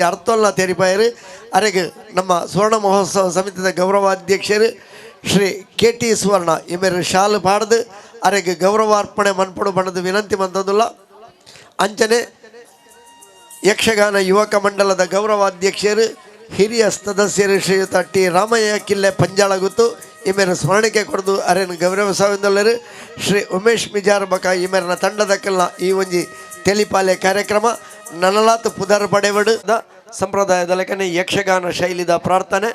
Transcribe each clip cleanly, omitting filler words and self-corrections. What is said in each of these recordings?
ಅರ್ಥಲ್ಲ ತೆರಿಪಾಯರು. ಅರೆಗ್ ನಮ್ಮ ಸುವರ್ಣ ಮಹೋತ್ಸವ ಸಮಿತಿದ ಗೌರವಾಧ್ಯಕ್ಷರು ಶ್ರೀ ಕೆ ಟಿ ಸುವರ್ಣ ಇಮೇರು ಶಾಲು ಪಾಡ್ದು ಅರೆಗ್ ಗೌರವಾರ್ಪಣೆ ಮನ್ಪೊಡು ಬಣ್ಣದ ವಿನಂತಿ ಮಂತಂದುಲ್ಲ. ಅಂಚನೆ ಯಕ್ಷಗಾನ ಯುವಕ ಮಂಡಲದ ಗೌರವಾಧ್ಯಕ್ಷರು, ಹಿರಿಯ ಸದಸ್ಯರು ಶ್ರೀಯುತ ಟಿ ರಾಮಯ್ಯ ಕಿಲ್ಲೆ ಪಂಜಾಳಗುತ್ತು ಇಮೇರು ಸ್ಮರಣಿಕೆ ಕೊಡದು ಅರೆನ್ ಗೌರವಿಸವೆಂದೊಲ್ಲರು. ಶ್ರೀ ಉಮೇಶ್ ಮಿಜಾರ್ ಬಕ ಇಮೇರಿನ ತಂಡದ ಕಲ್ಲ ಈ ಒಂಜಿ ತೆಲಿಪಾಲೆ ಕಾರ್ಯಕ್ರಮ ನನಲಾತ್ ಪುದರ್ ಪಡೆವಡು. ಸಂಪ್ರದಾಯದ ಲೆಕ್ಕನೆ ಯಕ್ಷಗಾನ ಶೈಲಿದ ಪ್ರಾರ್ಥನೆ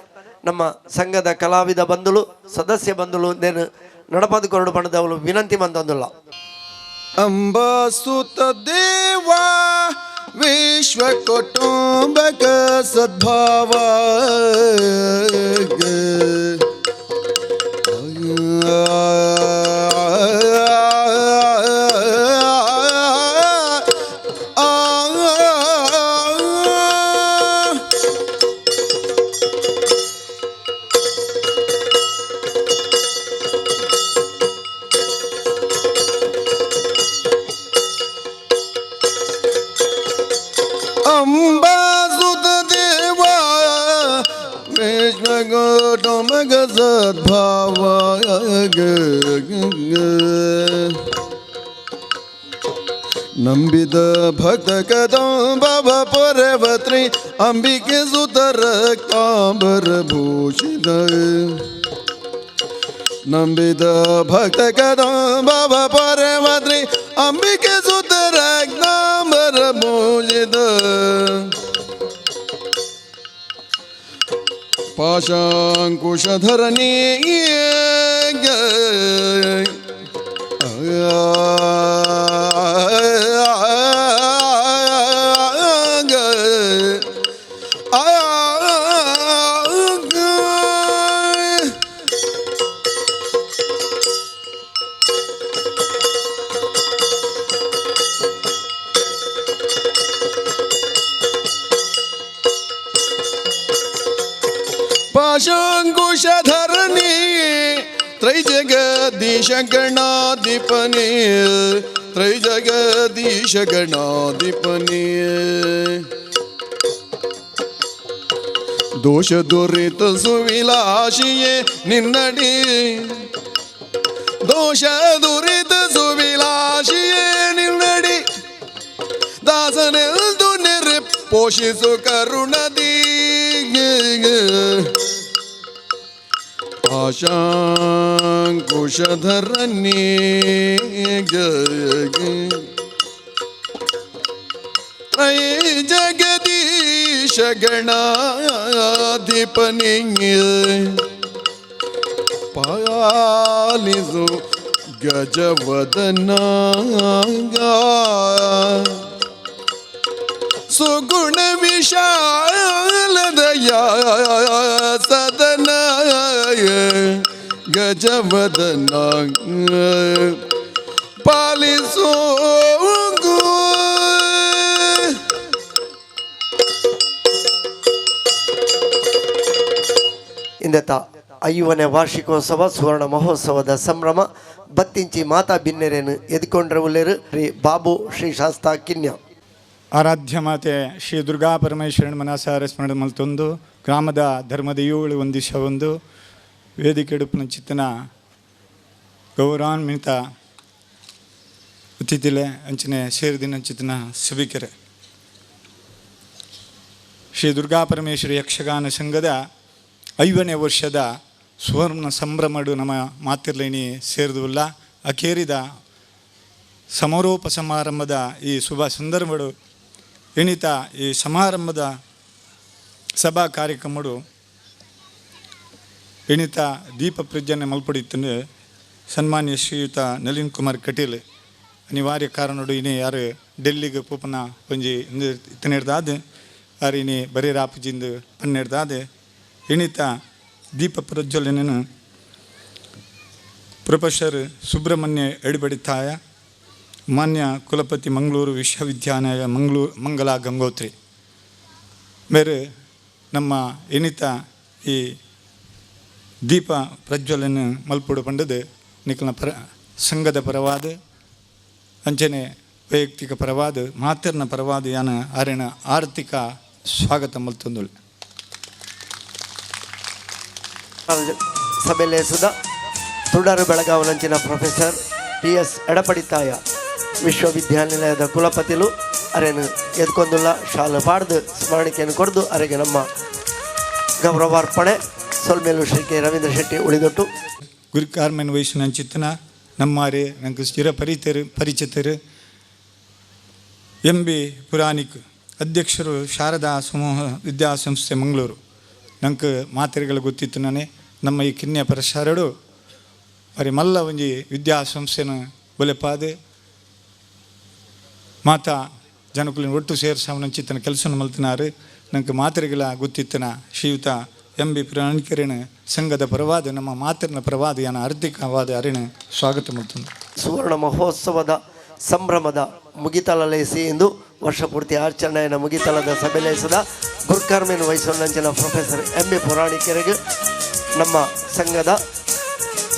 ನಮ್ಮ ಸಂಘದ ಕಲಾವಿದ ಬಂಧುಲು, ಸದಸ್ಯ ಬಂಧುಲು ನೇನು ನಡಪದು ಕೊರಡು ಬಣ್ಣದವಳು ವಿನಂತಿ ಮಂತಂದುಲ್ಲ. ಅಂಬಾಸುತ ದೇವ, ವಿಶ್ವ ಕುಟುಂಬಕ ಸದ್ಭಾವ. ಅಂಬಾಸುತ ದೇವ, ವಿಶ್ವ ಕುಟುಂಬಕ ಸದ್ಭಾವ. ನಂಬಿದ ಭಕ್ತ ಕದಂಬವ ಪರ್ವತ್ರಿ ಅಂಬಿಕೆ ಸುತ ರಕ್ತಾಂಬರ ಭೂಷಿತ. ನಂಬಿದ ಭಕ್ತ ಕದಂಬವ ಪರ್ವತ್ರಿ ಅಂಬಿಕೆ ಸುತ ರಕ್ತಾಂಬರ ಭೂಷಿತ. ಪಾಶಾಂಕುಶಧರಣಿ ಪಾಶಾಂಕುಶಧರಣಿ ತ್ರೈಜಗದೀಶ ಗಣಾಧಿಪನಿ, ತ್ರೈಜಗದೀಶ ಗಣಾಧಿಪನಿ. ದೋಷ ದುರಿತ ಸುವಿಲಾಶಿಯೇ ನಿನ್ನಡಿ, ದೋಷ ದುರಿತ ಸುವಿಲಾಶಿಯೇ ನಿನ್ನಡಿ. ದಾಸನೆಲ್ದು ನಿರ್ ಪೋಷಿಸು ಕರುಣದಿ. ಪಾಶಾಂಕುಶಧರಣಿ ತ್ರೈ ಜಗದೀಶ ಗಣಾಧಿಪನಿ, ಪಾಲಿಸು ಗಜವದನ. ಸುಗುಣ ವಿಶಾಲದಯ ಸದನ ಗಜವದನ ಪಾಲಿಸು. ಇಂದೆತ 50ನೇ ವಾರ್ಷಿಕೋತ್ಸವ ಸುವರ್ಣ ಮಹೋತ್ಸವದ ಸಂಭ್ರಮ ಬತ್ತಿಂಚಿ ಮಾತಾ ಬಿನ್ನೆರೇನು ಎದ್ಕೊಂಡ್ರೆ ಉಲ್ಲೇರು ಶ್ರೀ ಬಾಬು ಶ್ರೀ ಶಾಸ್ತಾ ಕಿನ್ಯ. ಆರಾಧ್ಯ ಮಾತೆ ಶ್ರೀ ದುರ್ಗಾ ಪರಮೇಶ್ವರನ ಮನಸಾರ ಸ್ಮರಣೆ ಮಲ್ತೊಂದು, ಗ್ರಾಮದ ಧರ್ಮದ ಏಳು ಒಂದಿಶ ಒಂದು ವೇದಿಕೆ ಉಡುಪಿನ ಚಿತ್ತನ ಗೌರವಾನ್ವಿತ ಅತಿಥಿಲೆ, ಅಂಚನೆ ಸೇರಿದಿನ ಚಿತ್ತನ ಸಭಿಕರೆ, ಶ್ರೀ ದುರ್ಗಾ ಪರಮೇಶ್ವರಿ ಯಕ್ಷಗಾನ ಸಂಘದ 50ನೇ ವರ್ಷದ ಸುವರ್ಣ ಸಂಭ್ರಮಡು ನಮ್ಮ ಮಾತಿರ್ಲೇನಿ ಸೇರಿದುಲ್ಲ. ಅಕೇರಿದ ಸಮಾರೋಪ ಸಮಾರಂಭದ ಈ ಶುಭ ಸಂದರ್ಭಡು ಎಣಿತ ಈ ಸಮಾರಂಭದ ಸಭಾ ಕಾರ್ಯಕ್ರಮಡು ಎಣಿತ ದೀಪ ಪ್ರಜ್ವಲನೆ ಮಲ್ಪಡಿತ್ತಂದು ಸನ್ಮಾನ್ಯ ಶ್ರೀಯುತ ನಳಿನ್ ಕುಮಾರ್ ಕಟೀಲ್ ಅನಿವಾರ್ಯ ಕಾರಣಡು ಇನಿ ಯಾರು ಡೆಲ್ಲಿಗೆ ಪೋಪನ ಒಂಜಿ ಇತ್ತನೆಡ್ದಾದ ಆರು ಇನಿ ಬರೀ ರಾಪುಜಿಂದು ಪನ್ನೆಡ್ದಾದ. ಎಣಿತ ದೀಪ ಪ್ರಜ್ವಲನೆಯನ್ನು ಪ್ರೊಫೆಸರ್ ಸುಬ್ರಹ್ಮಣ್ಯ ಎಡಿಬಡಿತಾಯ, ಮಾನ್ಯ ಕುಲಪತಿ, ಮಂಗಳೂರು ವಿಶ್ವವಿದ್ಯಾಲಯ ಮಂಗಳೂರು, ಮಂಗಲ ಗಂಗೋತ್ರಿ ಬೇರೆ ನಮ್ಮ ಎನಿತ ಈ ದೀಪ ಪ್ರಜ್ವಲನೆ ಮಲ್ಪುಡು ಪಂಡದು ನಿಕಲ್ನ ಪರ ಸಂಘದ ಪರವಾದ, ಅಂಚನೆ ವೈಯಕ್ತಿಕ ಪರವಾದ, ಮಾತರ್ನ ಪರವಾದ ಯಾನ ಆರೆನ ಆರ್ಥಿಕ ಸ್ವಾಗತ ಮಲ್ತೊಂದುಳ್ಳೆ. ಸಭೆಲೇಸುದ ತುಡರು ಬೆಳಗಾವನಂಚಿನ ಪ್ರೊಫೆಸರ್ ಪಿ.ಎಸ್. ಎಡಪಡಿತ್ತಾಯ ವಿಶ್ವವಿದ್ಯಾನಿಲಯದ ಕುಲಪತಿಲು ಅರೆನು ಎದ್ಕೊಂದುಲ್ಲ ಶಾಲು ಪಾಡ್ದು ಸ್ಮರಣಿಕೆಯನ್ನು ಕೊಡ್ದು ಅರೆಗೆ ನಮ್ಮ ಗೌರವಾರ್ಪಣೆ. ಸೊಲ್ಮೇಲು ಶ್ರೀ ಕೆ ರವೀಂದ್ರ ಶೆಟ್ಟಿ ಉಳಿದೊಟ್ಟು. ಗುರುಕಾರ್ಮೆನ್ ವಯಸ್ಸಿನ ನಮ್ಮಾರೆ ನಂಗೆ ಚಿರ ಪರಿತರು ಪರಿಚಿತರು ಎಂ ಬಿ ಪುರಾಣಿಕ್ ಅಧ್ಯಕ್ಷರು, ಶಾರದಾ ಸಮೂಹ ವಿದ್ಯಾಸಂಸ್ಥೆ, ಮಂಗಳೂರು. ನಂಗೆ ಮಾತೆರೆಗಳ ಗೊತ್ತಿತ್ತು ನಾನೇ ನಮ್ಮ ಈ ಕಿನ್ಯ ಪ್ರಸಾರಡು ಬರಿ ಮಲ್ಲ ಒಂಜಿ ವಿದ್ಯಾಸಂಸ್ಥೆನ ಬೊಲೆಪಾದೆ ಮಾತಾ ಜನಕುಲಿನ ಒಟ್ಟು ಸೇರ್ಸಾವನಂಚಿತ್ತನ ಕೆಲಸನ ಮಲ್ತಿನಾರು. ನಂಗೆ ಮಾತೆರೆಗಳ ಗೊತ್ತಿತ್ತನ ಶ್ರೀಯುತ ಎಂ ಬಿ ಪುರಾಣಿಕರಿನ ಸಂಘದ ಪರವಾದ, ನಮ್ಮ ಮಾತಿನ ಪರವಾದ ಯಾನ ಆರ್ಥಿಕವಾದ ಅರಿಣ ಸ್ವಾಗತ ಮಲ್ತಂದು. ಸುವರ್ಣ ಮಹೋತ್ಸವದ ಸಂಭ್ರಮದ ಮುಗಿತಲಲೇಸಿ ಎಂದು ವರ್ಷ ಪೂರ್ತಿ ಆಚರಣೆಯನ್ನು ಮುಗಿತಲದ ಸಭೆಲೇಸದ ಗುರ್ಕರ್ಮೇನು ವಹಿಸೊಂದಂಚಿನ ಪ್ರೊಫೆಸರ್ ಎಂ ಎ ಪುರಾಣಿಕರಿಗೆ ನಮ್ಮ ಸಂಘದ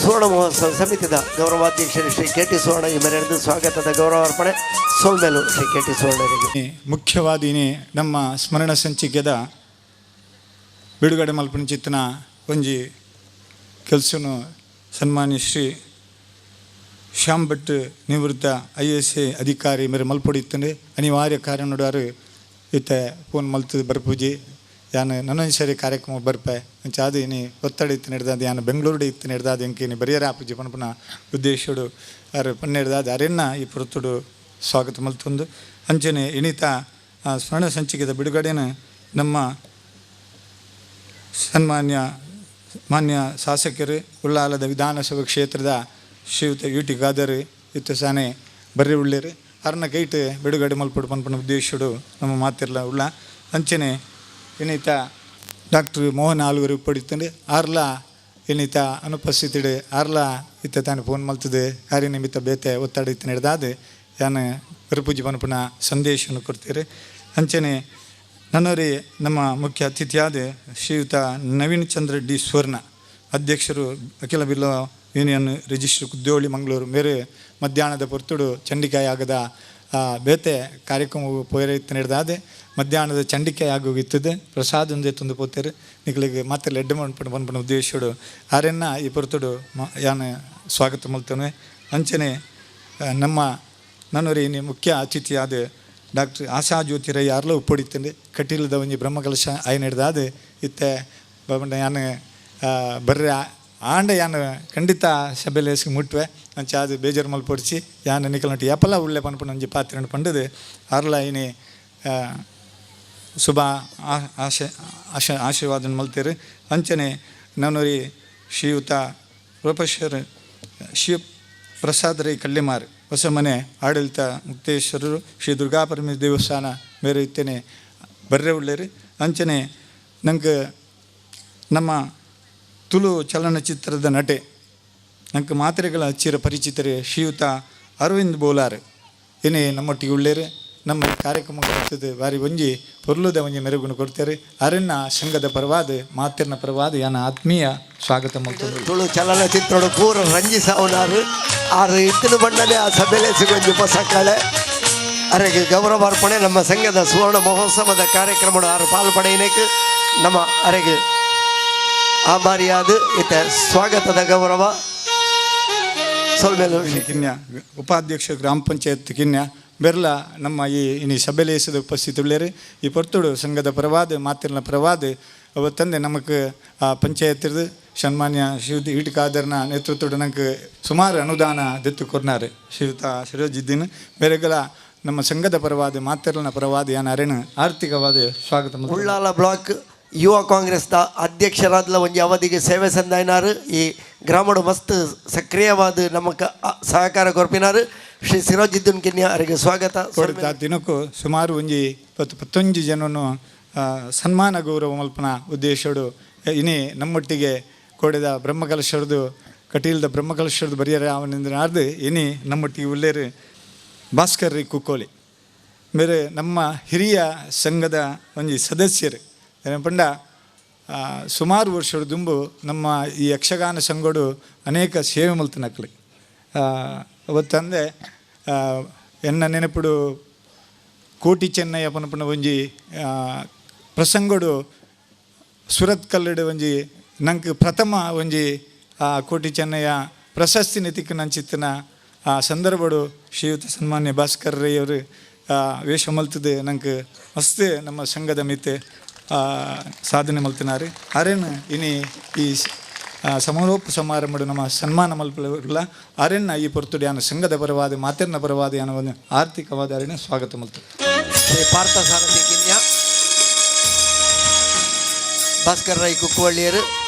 ಸುವರ್ಣ ಮಹೋತ್ಸವ ಸಮಿತಿಯ ಗೌರವಾಧ್ಯಕ್ಷರು ಶ್ರೀ ಕೆ ಟಿ ಸುವರ್ಣ ಈ ಮೇರೆದು ಸ್ವಾಗತದ ಗೌರವಾರ್ಪಣೆ. ಸೋಲ್ಮೇಲು ಶ್ರೀ ಕೆ ಟಿ ಸುವರ್ಣರಿಗೆ. ಮುಖ್ಯವಾದ ಇನಿ ನಮ್ಮ ಸ್ಮರಣ ಸಂಚಿಕೆದ ಬಿಡುಗಡೆ ಮಲ್ಪುನಂಚಿತ್ತಿನ ಒಂಜಿ ಕೆಲಸನು ಸನ್ಮಾನ್ಯ ಶ್ರೀ ಶ್ಯಾಮ್ ಭಟ್, ನಿವೃತ್ತ ಐಎಎಸ್ ಎ ಅಧಿಕಾರಿ ಮೇರೆ ಮಲ್ಪೊಡಿತ್ತಂಡೆ. ಅನಿವಾರ್ಯ ಕಾರಣಡಾರು ಇತ್ತೆ ಫೋನ್ ಮಲ್ತು ಬರ್ಪೂಜಿ, ಯಾನ್ ನನೊಂಜಿ ಸರಿ ಕಾರ್ಯಕ್ರಮ ಬರ್ಪೆ ಅಂಚ ಅದು ಇನಿ ಒತ್ತಡ ಇತ್ತು ನೆಡ್ದಾದ, ಯಾನ್ ಬೆಂಗಳೂರು ಇತ್ತು ನೆಡ್ದಾದ ಎಂಕ್ ಇನಿ ಬರಿಯರ ಆಪುಜಿ ಪನ್ಪುನ ಉದ್ದೇಶಡು ಅರು ಪನ್ನೆಡ್ದಾದ ಅರೆನ್ನ ಈ ಪೊರ್ತುಡು ಸ್ವಾಗತ ಮಲ್ತೊಂದು, ಅಂಚನೆ ಇನಿತ ಆ ಸ್ಮರಣ ಸಂಚಿಕೆದ ಬಿಡುಗಡೆನ ನಮ್ಮ ಸನ್ಮಾನ್ಯ ಮಾನ್ಯ ಶಾಸಕರು, ಉಳ್ಳಾಲದ ವಿಧಾನಸಭಾ ಕ್ಷೇತ್ರದ ಶ್ರೀಯುತ ಯು ಟಿ ಖಾದರ್ ಇತ್ತು ಸಾನೆ ಬರ್ರಿ ಉಳ್ಳೇರು ಅರ್ನ ಕೈಟ್ ಬಿಡುಗಡೆ ಮಲ್ಪಡು ಪನ್ಪುನ ಉದ್ದೇಶಡು ನಮ್ಮ ಮಾತಿರ್ಲ ಉಳ್ಳ. ಅಂಚನೆ ಇನ್ನಿತ ಡಾಕ್ಟರ್ ಮೋಹನ್ ಆಲ್ವರು ಪಡಿತಂಡು ಆರ್ಲ ಇನ್ನಿತ ಅನುಪಸ್ಥಿತಿಡು ಆರ್ಲ ಇತ್ತ ತಾನು ಫೋನ್ ಮಲ್ತದೆ, ಕಾರ್ಯನಿಮಿತ್ತ ಬೇತೆ ಒತ್ತಡ ಇತ್ತು ನಡೆದಾದ ಯಾನ್ ಪೂಜೆ ಪನ್ಪುನ ಸಂದೇಶವನ್ನು ಕೊಡ್ತೀರಿ. ಅಂಚನೆ ನನ್ನೋರಿ ನಮ್ಮ ಮುಖ್ಯ ಅತಿಥಿಯಾದ ಶ್ರೀಯುತ ನವೀನ್ ಚಂದ್ರ ಡಿ ಸುವರ್ಣ, ಅಧ್ಯಕ್ಷರು, ಅಖಿಲ ಬಿಲ್ಲವ ಯೂನಿಯನ್ ರಿಜಿಸ್ಟರ್, ಕುದ್ಯೋಳಿ, ಮಂಗಳೂರು ಮೇರೆ ಮಧ್ಯಾಹ್ನದ ಪೊರ್ತುಡು ಚಂಡಿಕಾಯಿ ಆಗದ ಬೇತೆ ಕಾರ್ಯಕ್ರಮ ಪೋಯರೆ ಇತ್ತು ನಡೆದಾದೆ ಮಧ್ಯಾಹ್ನದ ಚಂಡಿಕಾಯಿ ಆಗೋಗಿತ್ತದೆ ಪ್ರಸಾದ ಒಂದೇ ತಂದು ಪೋತೇರು ನಿಕ್ಲಿಗೆ ಮತ್ತೆ ಎಡ್ಡೆ ಮನ್ಪುನ ಪನ್ಪುನ ಉದ್ದೇಶಡು ಆರೆನ್ನ ಈ ಪೊರ್ತುಡು ಯಾನ್ ಸ್ವಾಗತ ಮಲ್ತೇನೆ. ಅಂಚನೆ ನಮ್ಮ ನನ್ನೊರಿ ಮುಖ್ಯ ಅತಿಥಿಯಾದ ಡಾಕ್ಟರ್ ಆಶಾ ಜ್ಯೋತಿ ರೈ ಯಾರ್ಲೋ ಉಪ್ಪೊಡಿತ್ತಂಡು ಕಟೀಲದ ಒಂಜಿ ಬ್ರಹ್ಮಕಲಶ ಆಯ್ನ ಹಿಡ್ದಾದ ಇತ್ತೆ ಬಣ್ಣ ಯಾನ್ ಬರ್ರೆ ಆಂಡ ಯಾನ್ ಖಂಡಿತ ಸಭೆಲೇಸ್ಗೆ ಮುಟ್ಟುವೆ. ಅಂಚ ಅದು ಬೇಜಾರು ಮಲ್ಪೊಡ್ಚಿ, ಯಾನ್ ನಿಕಲ್ನೊಟ್ಟು ಏಪಲ ಉಳ್ಳೆ ಪನ್ಪುನ ಒಂಜಿ ಪಾತ್ರ ಪಂಡದು ಆರ್ಲ ಇನಿ ಶುಭ ಆಶೆ ಆಶ ಆಶೀರ್ವಾದ ಮಲ್ತೇರು. ಅಂಚನೆ ನನ್ನೊರಿ ಶ್ರೀಯುತ ಪ್ರೊಫೆಸರ್ ಶಿವಪ್ರಸಾದ್ ರೈ ಕಳ್ಳಿಮಾರ್, ಹೊಸಮನೆ ಆಡಳಿತ ಮುಕ್ತೇಶ್ವರರು, ಶ್ರೀ ದುರ್ಗಾಪರಮೇಶ್ವರ ದೇವಸ್ಥಾನ ಮೇರೆ ಇತ್ತೇನೆ ಬರ್ರೆ ಉಳ್ಳೇರು. ಅಂಚನೆ ನಂಗೆ ನಮ್ಮ ತುಳು ಚಲನಚಿತ್ರದ ನಟೆ, ನಂಗೆ ಮಾತ್ರೆಗಳ ಚಿರ ಪರಿಚಿತರೇ ಶ್ರೀಯುತ ಅರವಿಂದ್ ಬೋಲಾರ್ ಏನೇ ನಮ್ಮೊಟ್ಟಿಗೆ ಉಳ್ಳೇರು. ನಮ್ಮ ಕಾರ್ಯಕ್ರಮ ಬರ್ತದೆ ಬಾರಿ ಒಂಜಿ ಪೊರ್ಲುದ ಒಂಜಿ ಮೆರುಗುನು ಕೊಡ್ತಾರೆ. ಅರಣ್ಯ ಸಂಘದ ಪರವಾದ, ಮಾತಿರ್ನ ಪರವಾದ ಯಾನ ಆತ್ಮೀಯ ಸ್ವಾಗತ ಮಲ್ತೊಂದು. ತುಳು ಚಲನಚಿತ್ರಡು ಪೂರ ರಂಜಿಸಾವನಾರು ಆರು ಇತ್ತಿನ ಬಣ್ಣನೆ ಆ ಸಭೆಲೆ ಸಿಗೊಂಜಿ ಪೊಸಕಳೆ ಅರೆಗೆ ಗೌರವಾರ್ಪಣೆ. ನಮ್ಮ ಸಂಘದ ಸುವರ್ಣ ಮಹೋತ್ಸವದ ಕಾರ್ಯಕ್ರಮ ಆರು ಪಾಲು ಪಡೆಯನೇಕ್ ನಮ್ಮ ಅರೆಗೆ ಆಭಾರಿಯಾದ ಇತ್ತ ಸ್ವಾಗತದ ಗೌರವ ಸೊಲ್ಮೆಲು. ಕಿನ್ಯ ಉಪಾಧ್ಯಕ್ಷ, ಗ್ರಾಮ ಪಂಚಾಯತ್ ಕಿನ್ಯ ಬೆರ್ಲ ನಮ್ಮ ಈ ಇನಿ ಸಭೆಲೇಸದ ಉಪಸ್ಥಿತಿ ಉಳ್ಳೇರು. ಈ ಪೊರ್ತುಡು ಸಂಘದ ಪರವಾದ, ಮಾತಿರ್ನ ಪರವಾದ ಅವತ್ತಂದೆ ನಮಕ್ ಆ ಪಂಚಾಯತ್ ಸನ್ಮಾನ್ಯ ಶ್ರೀಯುತ ಈಟ್ ಖಾದರ್ನ ನೇತೃತ್ವದ ನಂಗೆ ಸುಮಾರು ಅನುದಾನ ದತ್ತು ಕೊರ್ನಾರು ಶ್ರೀಯುತ ಶಿರೋಜಿದ್ದೀನ್ ಬೇರೆಗಳ ನಮ್ಮ ಸಂಘದ ಪರವಾದ, ಮಾತಿರ್ನ ಪರವಾದ ಯಾನ್ ಅರೆನ ಆರ್ಥಿಕವಾದ ಸ್ವಾಗತ ಮಲ್ತೊಂದು. ಉಳ್ಳಾಲ ಬ್ಲಾಕ್ ಯುವ ಕಾಂಗ್ರೆಸ್ದ ಅಧ್ಯಕ್ಷರಾದ್ಲ ಒಂಜಿ ಅವಧಿಗೆ ಸೇವೆ ಸಂದಾಯಿನಾರು. ಈ ಗ್ರಾಮಡು ಮಸ್ತ್ ಸಕ್ರಿಯವಾದ ನಮ್ಮ ಸಹಕಾರ ಕೊರ್ಪಿನಾರು ಶ್ರೀ ಸಿರೋಜಿದ್ದೀನ್ ಕಿನ್ಯ ಅವರಿಗೆ ಸ್ವಾಗತ. ಕೊಡುತ್ತ ದಿನಕ್ಕೂ ಸುಮಾರು ಒಂಜಿ 10 ಪತ್ತೊಂಜಿ ಜನನು ಸನ್ಮಾನ ಗೌರವ ಮಲ್ಪನ ಉದ್ದೇಶಡು ಇನಿ ನಮ್ಮೊಟ್ಟಿಗೆ ಕೋಡೆದ ಬ್ರಹ್ಮಕಲಶರದು, ಕಟೀಲ್ದ ಬ್ರಹ್ಮಕಲಶರದು ಬರಿಯರ ಅವನಿಂದ ಇನಿ ನಮ್ಮೊಟ್ಟಿಗೆ ಉಳ್ಳೇರು ಭಾಸ್ಕರ್ ರೀ ಕುಕ್ಕೋಲಿ ಮೇರೆ ನಮ್ಮ ಹಿರಿಯ ಸಂಘದ ಒಂಜಿ ಸದಸ್ಯರು. ಪಂಡ ಸುಮಾರು ವರ್ಷದ ದುಂಬು ನಮ್ಮ ಈ ಯಕ್ಷಗಾನ ಸಂಘಡು ಅನೇಕ ಸೇವೆ ಮಲ್ತನಕ್ಲು. ಅವತ್ತಂದೆ ಎನ್ನ ನೆನಪುಡು ಕೋಟಿ ಚೆನ್ನಯ್ಯ ಪನ್ಪುನ ಒಂಜಿ ಪ್ರಸಂಗಡು ಸುರತ್ಕಲ್ಲುಡು ಒಂಜಿ ನಂಕ್ ಪ್ರಥಮ ಒಂಜಿ ಕೋಟಿ ಚೆನ್ನಯ್ಯ ಪ್ರಶಸ್ತಿ ತಿಕ್ಕಿನಂಚಿತ್ತಿನ ಆ ಸಂದರ್ಭಡು ಶ್ರೀಯುತ ಸನ್ಮಾನ್ಯ ಭಾಸ್ಕರ್ ರೈ ಅವರು ವೇಷ ಮಲ್ತದೆ. ನಂಗೆ ಮಸ್ತ್ ನಮ್ಮ ಸಂಘದ ಮಿತ್ತೆ ಸಾಧನೆ ಮಲ್ತಿನಾರು. ಅರೇನು ಇನಿ ಈ ಸಮಾರೋಪ ಸಮಾರಂಭಡು ನಮ್ಮ ಸನ್ಮಾನ ಮಲ್ಪಲ್ಲ. ಅರೆನ್ನ ಈ ಪೊರ್ತುಡಿ ಯಾನ ಸಂಘದ ಪರವಾದ, ಮಾತೆರ್ನ ಪರವಾದ ಯಾನ ಒಂದು ಆರ್ಥಿಕವಾದ ಅರೆನ ಸ್ವಾಗತ ಮಲ್ತು. ಶ್ರೀ ಪಾರ್ಥಸಾರಥಿ ಕಿನ್ಯ, ಭಾಸ್ಕರ್ ರೈ ಕುಕ್ಕುವಳ್ಳಿಯರು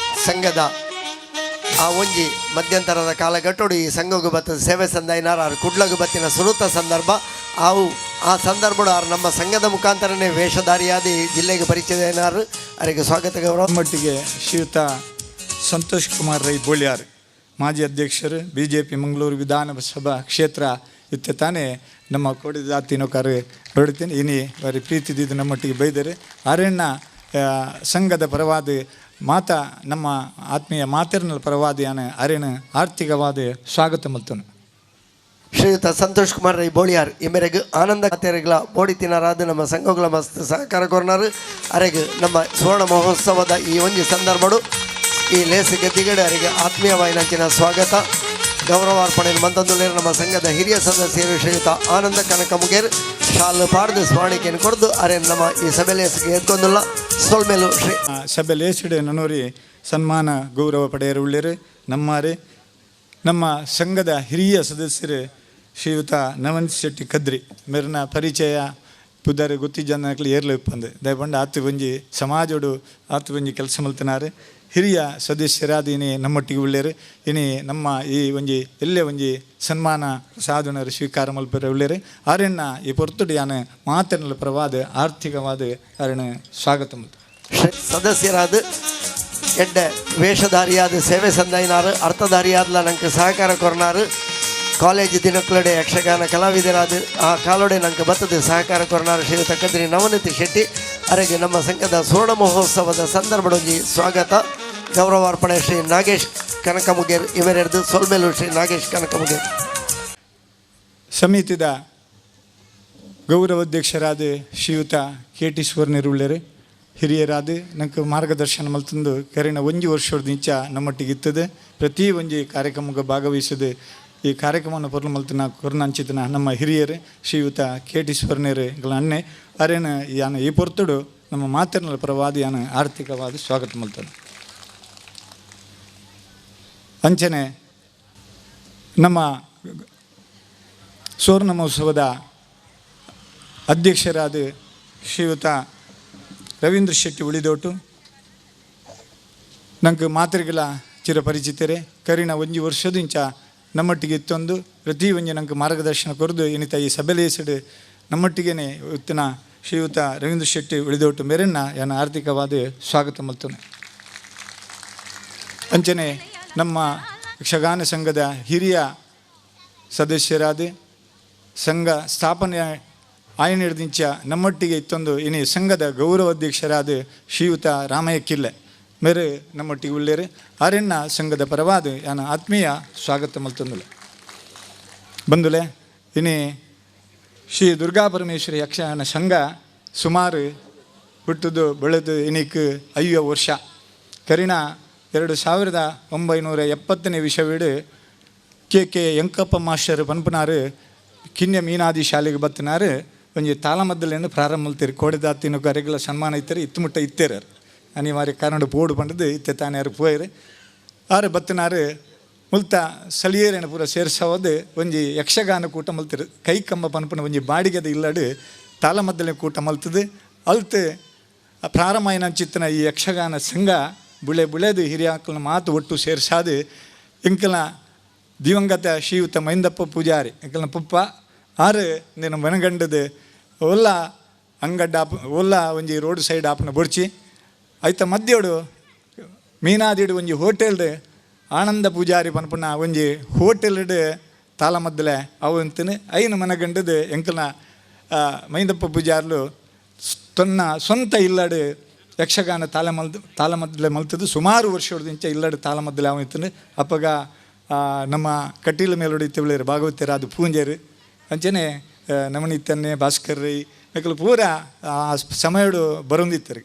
ಸಂಘದ ಆ ಒಂಜಿ ಮಧ್ಯಂತರದ ಕಾಲಘಟ್ಟೋಡು ಈ ಸಂಘಗು ಬತ್ತದ ಸೇವೆ ಸಂದಾಯಿನಾರ್. ಆರು ಕುಡ್ಲಗು ಬತ್ತಿನ ಸುರುತ ಸಂದರ್ಭ ಆವು. ಆ ಸಂದರ್ಭಡು ಆರು ನಮ್ಮ ಸಂಘದ ಮುಖಾಂತರನೇ ವೇಷಧಾರಿಯಾದ ಈ ಜಿಲ್ಲೆಗೆ ಪರಿಚಯನಾರು. ಅವರಿಗೆ ಸ್ವಾಗತ ಗೌರವ. ಮಟ್ಟಿಗೆ ಶ್ರೀಯುತ ಸಂತೋಷ್ ಕುಮಾರ್ ರೈ ಬೋಳ್ಯಾರ್, ಮಾಜಿ ಅಧ್ಯಕ್ಷರು, ಬಿಜೆಪಿ, ಮಂಗಳೂರು ವಿಧಾನಸಭಾ ಕ್ಷೇತ್ರ. ಇತ್ತೆ ತಾನೇ ನಮ್ಮ ಕೋಡಿದಾತಿನೋಕಾರು ಬರುತ್ತೇನೆ. ಇನಿ ಬಾರಿ ಪ್ರೀತಿದಿದ್ದು ನಮ್ಮೊಟ್ಟಿಗೆ ಬೈದರೆ. ಅರಣ್ಯ ಸಂಘದ ಪರವಾದ, ಮಾತಾ ನಮ್ಮ ಆತ್ಮೀಯ ಮಾತೆರ್ನ ಪರವಾದ ಯಾನ ಅರೇನ ಆರ್ಥಿಕವಾದ ಸ್ವಾಗತ ಮಲ್ತನು. ಶ್ರೀಯುತ ಸಂತೋಷ್ ಕುಮಾರ್ ರೈ ಬೋಳಿಯಾರ್ ಈ ಮೇರೆಗೆ ಆನಂದ ಕತೆರೆಗಳ ಬೋಡಿ ತಿನ್ನರಾದ ನಮ್ಮ ಸಂಘಗಳ ಮಸ್ತ್ ಸಹಕಾರ ಕೊರ್ನಾರು. ಅರೆಗ್ ನಮ್ಮ ಸುವರ್ಣ ಮಹೋತ್ಸವದ ಈ ಒಂಜಿ ಸಂದರ್ಭಡು ಈ ಲೇಸ್ ಗದ್ದಿಗಡೆ ಅರೆಗೆ ಆತ್ಮೀಯವಾಯಿನಂಚಿನ ಸ್ವಾಗತ ಗೌರವಾರ್ಪಣೆ ಮಂತಂದುಲೇರು. ನಮ್ಮ ಸಂಘದ ಹಿರಿಯ ಸದಸ್ಯರು ಶ್ರೀಯುತ ಆನಂದ ಕನಕ ಮುಗೇರ್ ಶಾಲು ಪಾಡ್ದು ಸ್ವಾಣಿಕೆಯನ್ನು ಕೊಡ್ದು ಅರೆ ನಮ್ಮ ಈ ಸಭೆ ಲೇಸ್ಗೆ ಎದ್ಕೊಂದುಲ್ಲ. ಸೊಲ್ಮೇಲು ಶ್ರೀ ಸಭೆ ಲೇಸಿಡೆ ನನೋರಿ ಸನ್ಮಾನ ಗೌರವ ಪಡೆಯರು ಉಳ್ಳೇರು ನಮ್ಮಾರೆ ನಮ್ಮ ಸಂಘದ ಹಿರಿಯ ಸದಸ್ಯರು ಶ್ರೀಯುತ ನವನ್ ಶೆಟ್ಟಿ ಕದ್ರಿ ಮೇರಿನ ಪರಿಚಯ ಪುದರ್ ಗೊತ್ತಿಜ್ಜನಕ್ಲು ಏರ್ಲು ಇಪ್ಪಂದು. ದಯಪಂಡ ಆತು ಒಂಜಿ ಸಮಾಜೋಡು ಆತು ಒಂಜಿ ಕೆಲಸ ಮಲ್ತನಾರು. ಹಿರಿಯ ಸದಸ್ಯರಾದ ಇನಿ ನಮ್ಮೊಟ್ಟಿಗೆ ಉಳ್ಳೇರು. ಇನಿ ನಮ್ಮ ಈ ಒಂಜಿ ಎಲ್ಲೆ ಒಂಜಿ ಸನ್ಮಾನ ಸಾಧನರು ಸ್ವೀಕಾರ ಮಲ್ಪರೆ ಉಳ್ಳೇರು. ಆರೆಣ್ಣ ಈ ಪೊರ್ತುಡು ಯಾನ ಮಾತನಲ ಪರವಾದ ಆರ್ಥಿಕವಾದ ಆರೆಣ ಸ್ವಾಗತ ಮಲ್ತು. ಶ್ರೀ ಸದಸ್ಯರಾದ ಎಡ್ಡೆ ವೇಷಧಾರಿಯಾದ ಸೇವೆ ಸಂದಾಯಿನಾರು, ಅರ್ಥಧಾರಿಯಾದ್ಲ ನಂಗೆ ಸಹಕಾರ ಕೊರ್ನಾರು. ಕಾಲೇಜ್ ದಿನಕ್ಲಡೆ ಯಕ್ಷಗಾನ ಕಲಾವಿದರಾದ ಆ ಕಾಲೋಡೆ ನಂಗೆ ಬತ್ತದ ಸಹಕಾರ ಕೊರ್ನಾರು ಶ್ರೀಯುತ ಕದ್ರಿ ನವನತಿ ಶೆಟ್ಟಿ ಅರೆಗೆ ನಮ್ಮ ಸಂಘದ ಸುವರ್ಣ ಮಹೋತ್ಸವದ ಸಂದರ್ಭದೊಂಜಿ ಸ್ವಾಗತ ಗೌರವಾರ್ಪಣೆ ಶ್ರೀ ನಾಗೇಶ್ ಕನಕಮುಗೇರ್ ಇವರೆಡ್ದು. ಸೊಲ್ಮೇಲು ಶ್ರೀ ನಾಗೇಶ್ ಕನಕಮುಗೇರ್. ಸಮಿತಿದ ಗೌರವಾಧ್ಯಕ್ಷರಾದ ಶ್ರೀಯುತ ಕೆ ಟಿ ಸುವರ್ಣಿರುಳ್ಳೇರು, ಹಿರಿಯರಾದ ನಂಗೆ ಮಾರ್ಗದರ್ಶನ ಮಲ್ತಂದು ಕರಿನ ಒಂಜಿ ವರ್ಷದ ನಿಂಚ ನಮ್ಮೊಟ್ಟಿಗೆ ಇತ್ತದೆ. ಪ್ರತಿ ಒಂಜಿ ಕಾರ್ಯಕ್ರಮಕ್ಕೆ ಭಾಗವಹಿಸದೆ ಈ ಕಾರ್ಯಕ್ರಮವನ್ನು ಪೊರ್ಲು ಮಲ್ತನ ಕೊರ್ನಂಚಿತನ ನಮ್ಮ ಹಿರಿಯರು ಶ್ರೀಯುತ ಕೆ ಟಿ ಸುವರ್ಣರು ಅಣ್ಣೆ ಅರೇನ ಯಾನ ಈ ಪೊರ್ತುಡು ನಮ್ಮ ಮಾತಿನ ಪರವಾದ ಯಾನ ಆರ್ಥಿಕವಾದ ಸ್ವಾಗತ ಮಲ್ತನು. ಅಂಚನೆ ನಮ್ಮ ಸುವರ್ಣ ಮಹೋತ್ಸವದ ಅಧ್ಯಕ್ಷರಾದ ಶ್ರೀಯುತ ರವೀಂದ್ರ ಶೆಟ್ಟಿ ಉಳಿದೋಟು ನಂಗೆ ಮಾತೃಗಳ ಚಿರಪರಿಚಿತರೆ. ಕರಿನ ಒಂಜಿ ವರ್ಷದಿಂಚ ನಮ್ಮೊಟ್ಟಿಗೆ ಇತ್ತೊಂದು ಪ್ರತಿ ಒಂಜಿ ನಂಗೆ ಮಾರ್ಗದರ್ಶನ ಕೊರದು ಇನಿತ ಈ ಸಭೆಲೇಸಿಡು ನಮ್ಮೊಟ್ಟಿಗೆನೆ ಉತ್ತಿನ ಶ್ರೀಯುತ ರವೀಂದ್ರ ಶೆಟ್ಟಿ ಉಳಿದೋಟು ಮೇರೆನ್ನ ಯಾನ ಆರ್ಥಿಕವಾದ ಸ್ವಾಗತ ಮಲ್ತನು. ಅಂಚನೆ ನಮ್ಮ ಯಕ್ಷಗಾನ ಸಂಘದ ಹಿರಿಯ ಸದಸ್ಯರಾದ, ಸಂಘ ಸ್ಥಾಪನೆ ಆಯನಿಡ್ದಿಂಚ ನಮ್ಮೊಟ್ಟಿಗೆ ಇತ್ತೊಂದು ಇನಿ ಸಂಘದ ಗೌರವ ಅಧ್ಯಕ್ಷರಾದ ಶ್ರೀಯುತ ರಾಮಯ್ಯ ಕಿಲ್ಲೆ ಮೇರೆ ನಮ್ಮೊಟ್ಟಿಗೆ ಉಳ್ಳೇರು. ಆರೆಣ್ಣ ಸಂಘದ ಪರವಾದ ಯಾನ ಆತ್ಮೀಯ ಸ್ವಾಗತ ಮಲ್ತಂದುಲೆ. ಬಂದುಲೆ, ಇನಿ ಶ್ರೀ ದುರ್ಗಾ ಪರಮೇಶ್ವರಿ ಯಕ್ಷಗಾನ ಸಂಘ ಸುಮಾರು ಹುಟ್ಟುದು ಬೆಳೆದು ಇನಿಕ್ 50 ವರ್ಷ. ಕರಿಣ 2970ನೇ ವಿಷವಿಡು ಕೆ ಕೆ ಎಂಕಪ್ಪ ಮಾಸ್ಟರ್ ಪನ್ಪನಾರು ಕಿನ್ಯ ಮೀನಾದಿ ಶಾಲೆಗೆ ಬತ್ತಿನಾರು. ಒಂಜಿ ತಾಳಮದ್ದಲೆಯನ್ನು ಪ್ರಾರಂಭ ಮಲ್ತೀರಿ. ಕೋಡೆದಾತಿನ ಕರೆಗಳ ಸನ್ಮಾನ ಇತ್ತರು. ಇತ್ತು ಮುಟ್ಟ ಇತ್ತೇರು. ಅನಿವಾರ್ಯ ಕಾರಣ ಪೋಡು ಪಂಡದು ಇತ್ತೆ ತಾನೇ ಯಾರು ಪೋಯರು. ಆರು ಬತ್ತಿನಾರು ಮುಲ್ತ ಸಲಿಯೇರನ ಪೂರ ಸೇರ್ಸವದು ಒಂಜಿ ಯಕ್ಷಗಾನ ಕೂಟ ಮಲ್ತಿರು. ಕೈ ಕಂಬ ಪನ್ಪನ ಒಂಜಿ ಬಾಡಿಗೆದ ಇಲ್ಲಡು ತಾಳಮದ್ದಲೆ ಕೂಟ ಮಲ್ತದು. ಅಲ್ತು ಪ್ರಾರಂಭ ಚಿತ್ತನ ಈ ಯಕ್ಷಗಾನ ಸಂಘ ಬುಳೆ ಬುಳೆದು ಹಿರಿಯಾಕಲ್ನ ಮಾತು ಒಟ್ಟು ಸೇರ್ಸಾದು ಎಂಕಲ್ನ ದಿವಂಗತ ಶ್ರೀಯುತ ಮೈಂದಪ್ಪ ಪೂಜಾರಿ ಎಂಕಲ್ನ ಪುಪ್ಪ ಆರು ನಿನ್ನ ಮನಗಂಡದು ಒಲ್ಲ ಅಂಗಡ್ಡ ಆಪ್ ಒಲ್ಲ ಒಂಜಿ ರೋಡ್ ಸೈಡ್ ಆಪನ ಬೊಡ್ಚಿ ಐತ ಮಧ್ಯೋಡು ಮೀನಾದಿಡು ಒಂಜಿ ಹೋಟೆಲ್ಡ್ ಆನಂದ ಪೂಜಾರಿ ಪನ್ಪುನ ಒಂಜಿ ಹೋಟೆಲ್ಡ್ ತಾಳಮದ್ದಲೆ ಅವು ಅಂತಾನೆ ಐನ ಮನಗಂಡದು ಎಂಕಲ್ನ ಮೈಂದಪ್ಪ ಪೂಜಾರ್ಲು ತನ್ನ ಸ್ವಂತ ಇಲ್ಲಡು ಯಕ್ಷಗಾನ ತಾಳಮದ್ದಲೆ ಮಲ್ತದ್ದು. ಸುಮಾರು ವರ್ಷದಿಂದ ಇಲ್ಲಡು ತಾಳಮದ್ದಲೆ ಅವ ಇತ್ತನು. ಅಪ್ಪಗ ನಮ್ಮ ಕಟೀಲು ಮೇಲೋಡಿ ತಿವಳೇರು ಭಾಗವತರಾದ ಪೂಂಜೇರು, ಅಂಚನೆ ನಮನಿತ್ತನ್ನೆ ಭಾಸ್ಕರ್ ರೈ ಮೆಕಲು ಪೂರ ಆ ಸಮಯಡು ಬರೊಂದಿತ್ತರು.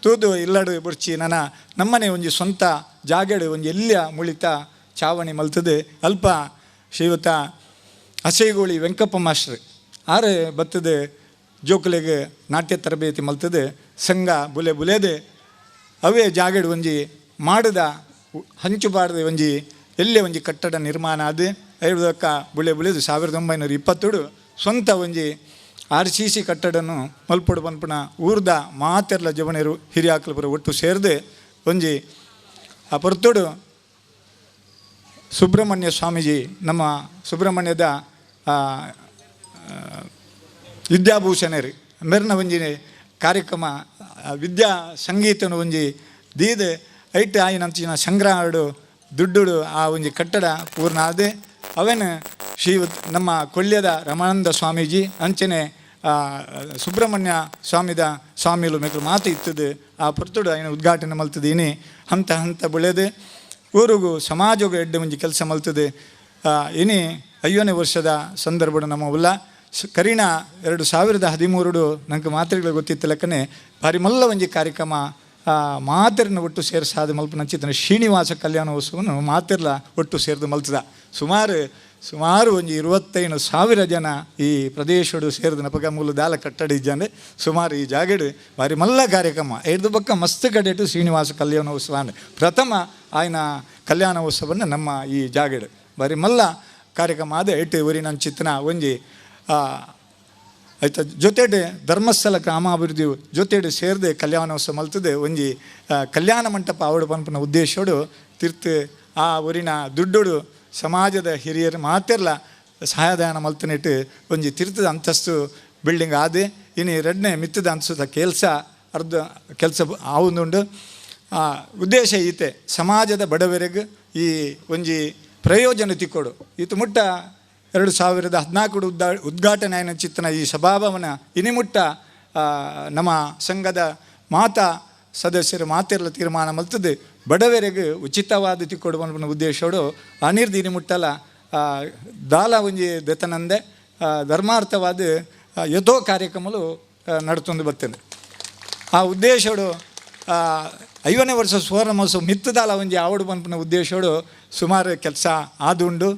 ತೂದು ಇಲ್ಲಡು ಬುರ್ಚಿ ನನ ನಮ್ಮನೆ ಒಂಜಿ ಸ್ವಂತ ಜಾಗಡು ಒಂಜಿ ಎಲ್ಲಿಯ ಮುಳಿತ ಚಾವಣಿ ಮಲ್ತದೆ. ಅಲ್ಪ ಶ್ರೀಯುತ ಅಸೈಗೋಳಿ ವೆಂಕಪ್ಪ ಮಾಸ್ಟ್ರ್ ಆರು ಬತ್ತದ ಜೋಕುಲೆಗ್ ನಾಟ್ಯ ತರಬೇತಿ ಮಲ್ತದೆ. ಸಂಘ ಬುಲೆ ಬುಲೇದೆ ಅವೇ ಜಾಗಡ್ ಒಂಜಿ ಮಾಡದ ಹಂಚು ಬಾಡದ ಒಂಜಿ ಎಲ್ಲೇ ಒಂಜಿ ಕಟ್ಟಡ ನಿರ್ಮಾಣ ಅದು ಐದಕ್ಕ ಬುಳೆ ಬುಳೆದು 1920 ಸ್ವಂತ ಒಂಜಿ RCC ಕಟ್ಟಡನು ಮಲ್ಪೊಡು ಪನ್ಪುನ ಊರ್ದ ಮಾತೆರ್ಲ ಜವಣರು ಹಿರಿಯಾಕಲ್ಪುರ ಒಟ್ಟು ಸೇರ್ದು ಒಂಜಿ ಆ ಪೊರ್ತುಡು ಸುಬ್ರಹ್ಮಣ್ಯ ಸ್ವಾಮೀಜಿ ನಮ್ಮ ಸುಬ್ರಹ್ಮಣ್ಯದ ವಿದ್ಯಾಭೂಷಣರು ಮೆರ್ನ ಒಂಜಿ ಕಾರ್ಯಕ್ರಮ ವಿದ್ಯಾ ಸಂಗೀತನ ಒಂಜಿ ದೀದ್ ಐಟ್ ಆಯಿನಂಚಿನ ಸಂಗ್ರಹಡು ದುಡ್ಡುಡು ಆ ಒಂಜಿ ಕಟ್ಟಡ ಪೂರ್ಣ ಆದ. ಅವೇನು ಶ್ರೀ ನಮ್ಮ ಕೊಳ್ಳ್ಯದ ರಮಾನಂದ ಸ್ವಾಮೀಜಿ ಅಂಚನೆ ಸುಬ್ರಹ್ಮಣ್ಯ ಸ್ವಾಮಿದ ಸ್ವಾಮಿಲು ಮೆಕ್ಲು ಮಾತು ಇತ್ತದು. ಆ ಪೊರ್ತುಡು ಆಯ್ನ ಉದ್ಘಾಟನೆ ಮಲ್ತದೆ. ಇನಿ ಹಂತ ಹಂತ ಬೆಳೆದು ಊರುಗು ಸಮಾಜಗು ಎಡ್ಡೆ ಒಂಜಿ ಕೆಲಸ ಮಲ್ತದೆ. ಇನಿ 5ನೇ ವರ್ಷದ ಸಂದರ್ಭಡು ನಮ್ಮ ಉಲ್ಲ ಕರೀಣ 2013 ನಂಗೆ ಮಾತ್ರೆಗಳು ಗೊತ್ತಿತ್ತು ಲೆಕ್ಕನೆ ಭಾರಿ ಮಲ್ಲ ಒಂಜಿ ಕಾರ್ಯಕ್ರಮ ಮಾತೆರ್ನ ಒಟ್ಟು ಸೇರ್ಸಾದ ಮಲ್ಪನಂಚಿತ್ತನ ಶ್ರೀನಿವಾಸ ಕಲ್ಯಾಣೋತ್ಸವನು ಮಾತೆರ್ಲ ಒಟ್ಟು ಸೇರ್ದು ಮಲ್ತದ. ಸುಮಾರು ಸುಮಾರು ಒಂಜಿ 25,000 ಜನ ಈ ಪ್ರದೇಶಡು ಸೇರ್ದು ನಪಗ ಮೂಲ ದಾಲ ಕಟ್ಟಡ ಇಜ್ಜಂದೆ ಸುಮಾರು ಈ ಜಾಗಡು ಭಾರಿ ಮಲ್ಲ ಕಾರ್ಯಕ್ರಮ ಐದು ಪಕ್ಕ ಮಸ್ತ್ ಕಡೆಟು ಶ್ರೀನಿವಾಸ ಕಲ್ಯಾಣೋತ್ಸವ ಪ್ರಥಮ ಆಯ್ನ ಕಲ್ಯಾಣೋತ್ಸವನ ನಮ್ಮ ಈ ಜಾಗಡು ಭಾರಿ ಮಲ್ಲ ಕಾರ್ಯಕ್ರಮ ಆದ ಎಟ್ಟು ಊರಿನಂಚಿತ್ತನ ಒಂಜಿ ಆಯ್ತ ಜೊತೆಡೆ ಧರ್ಮಸ್ಥಳ ಗ್ರಾಮಾಭಿವೃದ್ಧಿ ಜೊತೆಡೆ ಸೇರಿದೆ ಕಲ್ಯಾಣೋತ್ಸವ ಮಲ್ತದೆ. ಒಂಜಿ ಕಲ್ಯಾಣ ಮಂಟಪ ಅವಡು ಪನ್ಪುನ ಉದ್ದೇಶೋಡು ತಿರ್ತು ಆ ಊರಿನ ದುಡ್ಡುಡು ಸಮಾಜದ ಹಿರಿಯರು ಮಾತೆರ್ಲ ಸಹಾಯದಾನ ಮಲ್ತನಿಟ್ಟು ಒಂಜಿ ತಿರ್ತದ ಅಂತಸ್ತು ಬಿಲ್ಡಿಂಗ್ ಆದೆ. ಇನ್ನು ಎರಡನೇ ಮಿತ್ತದ ಅಂತಸ್ತದ ಕೆಲಸ ಅರ್ಧ ಕೆಲಸ ಆವುಂದುಂಡು. ಉದ್ದೇಶ ಈತೆ ಸಮಾಜದ ಬಡವರಿಗೆ ಈ ಒಂಜಿ ಪ್ರಯೋಜನ ತಿಕ್ಕೊಡು. ಈತ ಮುಟ್ಟ 2014 ಉದ್ಘಾಟನೆ ಆಯಿನ ಚಿತ್ತನ ಈ ಸಭಾಭವನ ಇನಿ ಮುಟ್ಟ ನಮ್ಮ ಸಂಘದ ಮಾತಾ ಸದಸ್ಯರು ಮಾತೆರ್ಲ ತೀರ್ಮಾನ ಮಲ್ತದೆ ಬಡವರಿಗೆ ಉಚಿತವಾದ ತಿಕ್ಕೊಡು ಪನ್ಪುನ ಉದ್ದೇಶೋಡು ಅನಿರ್ದು ಇನಿ ಮುಟ್ಟಲ ದಾಲ ಒಂಜಿ ದೆತನಂದೆ ಧರ್ಮಾರ್ಥವಾದ ಯಥೋ ಕಾರ್ಯಕ್ರಮಲು ನಡ್ತೊಂದು ಬರ್ತದೆ. ಆ ಉದ್ದೇಶೋಡು 5ನೇ ವರ್ಷ ಸುವರ್ಣ ಮಹೋತ್ಸವ ಮಿತ್ತದಾಲ ಒಂಜಿ ಆವಡು ಪನ್ಪುನ ಉದ್ದೇಶೋಡು ಸುಮಾರು ಕೆಲಸ ಆದುಂಡು.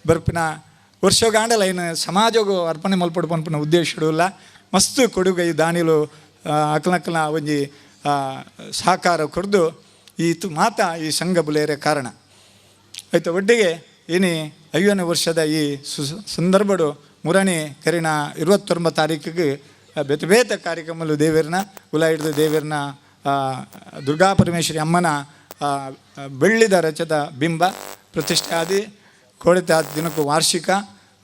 ಬರ್ಪಿನ ವರ್ಷಗಾಂಡಲ ಏನು ಸಮಾಜಗೂ ಅರ್ಪಣೆ ಮಲ್ಪಡು ಪನ್ಪುನ ಉದ್ದೇಶಡು ಇಲ್ಲ ಮಸ್ತ್ ಕೊಡುಗೆ ಈ ದಾನಿಲು ಅಕ್ಲನಕ್ಲನ ಒಂಜಿ ಸಹಕಾರ ಕೊಡ್ದು ಈ ಮಾತ ಈ ಸಂಘ ಬುಲೇರೆ ಕಾರಣ ಆಯ್ತು. ಒಟ್ಟಿಗೆ ಏನಿ 5ನೇ ವರ್ಷದ ಈ ಸಂದರ್ಭಡು ಮುರಣಿ ಕರಿನ 29 ತಾರೀಕಿಗೆ ಬೇತೆ ಬೇತೆ ಕಾರ್ಯಕ್ರಮಲು ದೇವೇರ್ನ ಉಲ ಹಿಡಿದು ದೇವೇರ್ನ ದುರ್ಗಾ ಪರಮೇಶ್ವರಿ ಅಮ್ಮನ ಬೆಳ್ಳಿದ ರಚದ ಬಿಂಬ ಪ್ರತಿಷ್ಠೆ ಆದಿ ಕೋಡಿತಾದ ದಿನಕ್ಕೂ ವಾರ್ಷಿಕ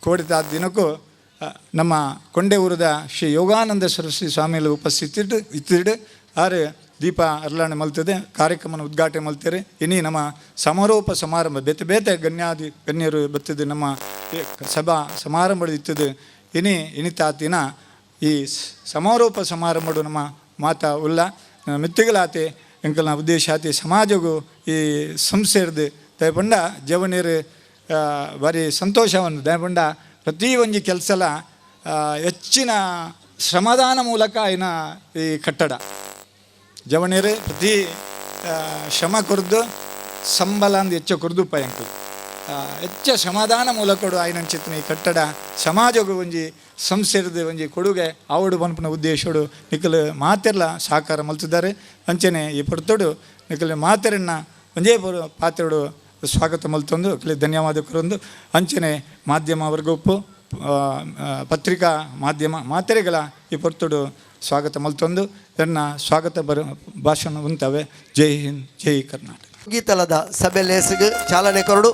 ಕೋಡಿತಾದ ದಿನಕ್ಕೂ ನಮ್ಮ ಕೊಂಡೆಊರದ ಶ್ರೀ ಯೋಗಾನಂದ ಸರಸ್ವತಿ ಸ್ವಾಮಿಗಳು ಉಪಸ್ಥಿತಿಟ್ಟು ಇತ್ತಿಡು ಆರು ದೀಪ ಅರ್ಲಾಣೆ ಮಲ್ತದೆ ಕಾರ್ಯಕ್ರಮನ ಉದ್ಘಾಟನೆ ಮಲ್ತಾರೆ. ಇನಿ ನಮ್ಮ ಸಮಾರೋಪ ಸಮಾರಂಭ ಬೇತೆ ಬೇತೆ ಗಣ್ಯಾದಿ ಗಣ್ಯರು ಬತ್ತಿದ್ದು ನಮ್ಮ ಸಭಾ ಸಮಾರಂಭ ಇತ್ತದೆ. ಇನಿ ಇನಿತಾತಿನ ಈ ಸಮಾರೋಪ ಸಮಾರಂಭಡು ನಮ್ಮ ಮಾತಾ ಉಲ್ಲ ಮಿತ್ತಿಗಳಾತೆ ಎಂಕಲ್ನ ಉದ್ದೇಶ ಆತಿ ಸಮಾಜಗೂ ಈ ಸಂಸ್ಥೆರ್ದು ದಯಪಂಡ ಜವನೀರು ಭಾರಿ ಸಂತೋಷವನ್ನು ದಯಪಂಡ ಪ್ರತಿ ಒಂಜಿ ಕೆಲಸಲ ಹೆಚ್ಚಿನ ಶ್ರಮದಾನ ಮೂಲಕ ಇನ್ನ ಈ ಕಟ್ಟಡ ಜವಣೀರು ಪ್ರತಿ ಶ್ರಮ ಕೊರ್ದು ಸಂಬಳ ಅಂದ್ ಹೆಚ್ಚು ಕೊರ್ದು ಪಯಂಕು ಹೆಚ್ಚ ಶ್ರಮದಾನ ಮೂಲಕ ಆಯ್ನಂಚಿತ್ತಿನ ಈ ಕಟ್ಟಡ ಸಮಾಜಗೂ ಒಂಜಿ ಸಂಸ್ಥೆರ್ದು ಒಂಜಿ ಕೊಡುಗೆ ಆವಡು ಪನ್ಪುನ ಉದ್ದೇಶೋಡು ನಿಕಲು ಮಾತೆರ್ಲ ಸಹಕಾರ ಮಲ್ತಿದ್ದಾರೆ. ಅಂಚನೆ ಈ ಪೊರ್ತುಡು ನಿಕಲು ಮಾತೆರನ್ನ ಒಂಜೇ ಪಾತ್ರೋಡು ಸ್ವಾಗತ ಮಲ್ತೊಂದು ಅಕ್ಲೆ ಧನ್ಯವಾದ ಕೊರೊಂದು ಅಂಚನೆ ಮಾಧ್ಯಮ ವರ್ಗೊಪ್ಪು ಪತ್ರಿಕಾ ಮಾಧ್ಯಮ ಮಾತೆರೆಗಳ ಈ ಪೊರ್ತುಡು ಸ್ವಾಗತ ಮಲ್ತೊಂದು ಎನ್ನ ಸ್ವಾಗತ ಭಾಷಣ ಉಂತವೆ. ಜೈ ಹಿಂದ್, ಜೈ ಕರ್ನಾಟಕ. ಗೀತಲದ ಸಭೆ ಲೇಸಿಗೆ ಚಾಲನೆ ಕೊರಡು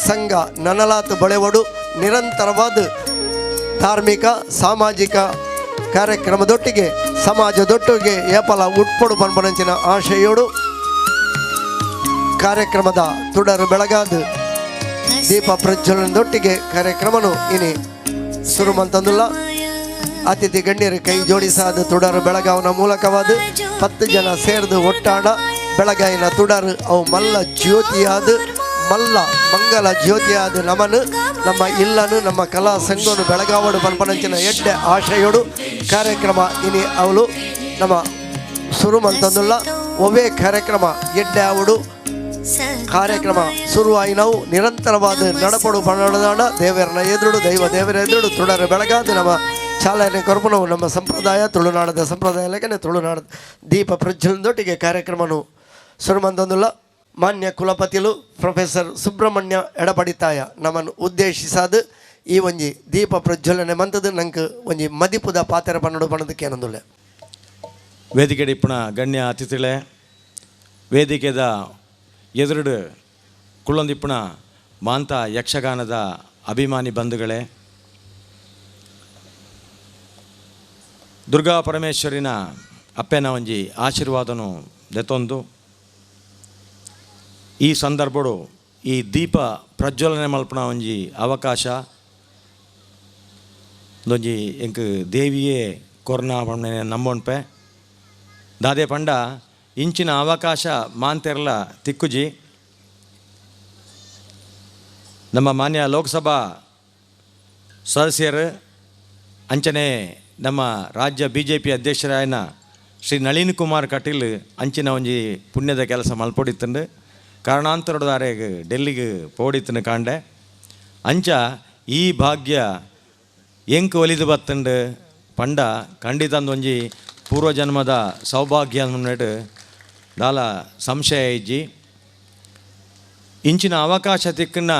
ಸಂಘ ನನಲಾತು ಬಳೆವಡು ನಿರಂತರವಾದ ಧಾರ್ಮಿಕ ಸಾಮಾಜಿಕ ಕಾರ್ಯಕ್ರಮದೊಟ್ಟಿಗೆ ಸಮಾಜದೊಟ್ಟಿಗೆ ಏಪಲ ಉಟ್ಪಡು ಪನ್ಪನಂಚಿನ ಆಶಯೋಡು ಕಾರ್ಯಕ್ರಮದ ತುಡರು ಬೆಳಗಾದ ದೀಪ ಪ್ರಜ್ವಲನದೊಟ್ಟಿಗೆ ಕಾರ್ಯಕ್ರಮನು ಇನಿ ಸುರುಮಂತಂದುಲ್ಲ. ಅತಿಥಿ ಗಣ್ಯರು ಕೈ ಜೋಡಿಸಾದ ತುಡರು ಬೆಳಗಾವನ ಮೂಲಕವಾದ 10 ಜನ ಸೇರ್ದು ಒಟ್ಟಾಣ ಬೆಳಗಾಯಿನ ತುಡರು ಅವು ಮಲ್ಲ ಜ್ಯೋತಿಯಾದ ಮಲ್ಲ ಮಂಗಲ ಜ್ಯೋತಿಯಾದ ನಮನು ನಮ್ಮ ಇಲ್ಲನು ನಮ್ಮ ಕಲಾ ಸಂಘನು ಬೆಳಗಾವಡು ಪನ್ಪನಂಚಿನ ಎಡ್ಡೆ ಆಶಯೋಡು ಕಾರ್ಯಕ್ರಮ ಇನಿ ಅವಳು ನಮ್ಮ ಶುರು ಮಂತಂದುಲ್ಲ. ಒವೇ ಕಾರ್ಯಕ್ರಮ ಎಡ್ಡೆ ಆವಡು ಕಾರ್ಯಕ್ರಮ ಶುರುವಾಯಿ ನಾವು ನಿರಂತರವಾದ ನಡಪಡು ಪಣದಾಣ ದೇವರನ ಎದುರು ದೈವ ದೇವರ ಎದುರು ತುಡರ ಬೆಳಗಾದ ನಮ್ಮ ಚಾಲನೆ ಕೊರ್ಪಣವು ನಮ್ಮ ಸಂಪ್ರದಾಯ ತುಳುನಾಡದ ಸಂಪ್ರದಾಯ ಲೆಕ್ಕನೆ ತುಳುನಾಡದ ದೀಪ ಪ್ರಜ್ವಲನದೊಟ್ಟಿಗೆ ಕಾರ್ಯಕ್ರಮನು ಶುರು ಮಂತಂದುಲ್ಲ. ಮಾನ್ಯ ಕುಲಪತಿಲು ಪ್ರೊಫೆಸರ್ ಸುಬ್ರಹ್ಮಣ್ಯ ಎಡಪಡಿತಾಯ ನಮ್ಮನ್ನು ಉದ್ದೇಶಿಸಾದ ಈ ಒಂಜಿ ದೀಪ ಪ್ರಜ್ವಲನೆ ಮಂತದ್ದು ನಂಗೆ ಒಂಜಿ ಮದಿಪುದ ಪಾತ್ರ ಪನ್ನಡು ಪನ್ನದಕ್ಕೆ ಏನಂದುಲ್ಲೆ. ವೇದಿಕೆ ಇಪ್ಪಣ ಗಣ್ಯ ಅತಿಥಿಳೆ, ವೇದಿಕೆದ ಎದುರುಡು ಕುಳ್ಳೊಂದಿಪ್ಪಣ ಮಾಂತ ಯಕ್ಷಗಾನದ ಅಭಿಮಾನಿ ಬಂಧುಗಳೇ, ದುರ್ಗಾ ಪರಮೇಶ್ವರಿನ ಅಪ್ಪೆನ ಒಂಜಿ ಆಶೀರ್ವಾದನು ದೆತ್ತೊಂದು ಈ ಸಂದರ್ಭಡು ಈ ದೀಪ ಪ್ರಜ್ವಲನೆ ಮಲ್ಪನ ಒಂಜಿ ಅವಕಾಶ ಒಂಜಿ ಎಂಕ್ ದೇವಿಯೇ ಕೊರ್ನ ಪಂಡ ನಂಬೊನ್ಪೆ. ದಾದೆ ಪಂಡ ಇಂಚಿನ ಅವಕಾಶ ಮಾಂತೆರ್ಲ ತಿಕ್ಕುಜಿ. ನಮ್ಮ ಮಾನ್ಯ ಲೋಕಸಭಾ ಸದಸ್ಯರು ಅಂಚನೆ ನಮ್ಮ ರಾಜ್ಯ B J P ಅಧ್ಯಕ್ಷರಾಯನ Shri Nalin Kumar Kateel ಅಂಚಿನ ಒಂಜಿ ಪುಣ್ಯದ ಕೆಲಸ ಮಲ್ಪೊಡಿತ್ತಂಡು ಕಾರಣಾಂತರದಾರೆಗ್ ಡೆಲ್ಲಿಗೆ ಪೋಡಿತ್ತನು ಕಾಂಡೆ. ಅಂಚ ಈ ಭಾಗ್ಯ ಎಂಕ್ ಒಲಿದು ಬತ್ತಂಡು ಪಂಡ ಖಂಡಿತ ಒಂಜಿ ಪೂರ್ವಜನ್ಮದ ಸೌಭಾಗ್ಯ ಮುನ್ನಡೆ ದಾಲ ಸಂಶಯ ಇಜ್ಜಿ. ಇಂಚಿನ ಅವಕಾಶ ತಿಕ್ಕನ್ನ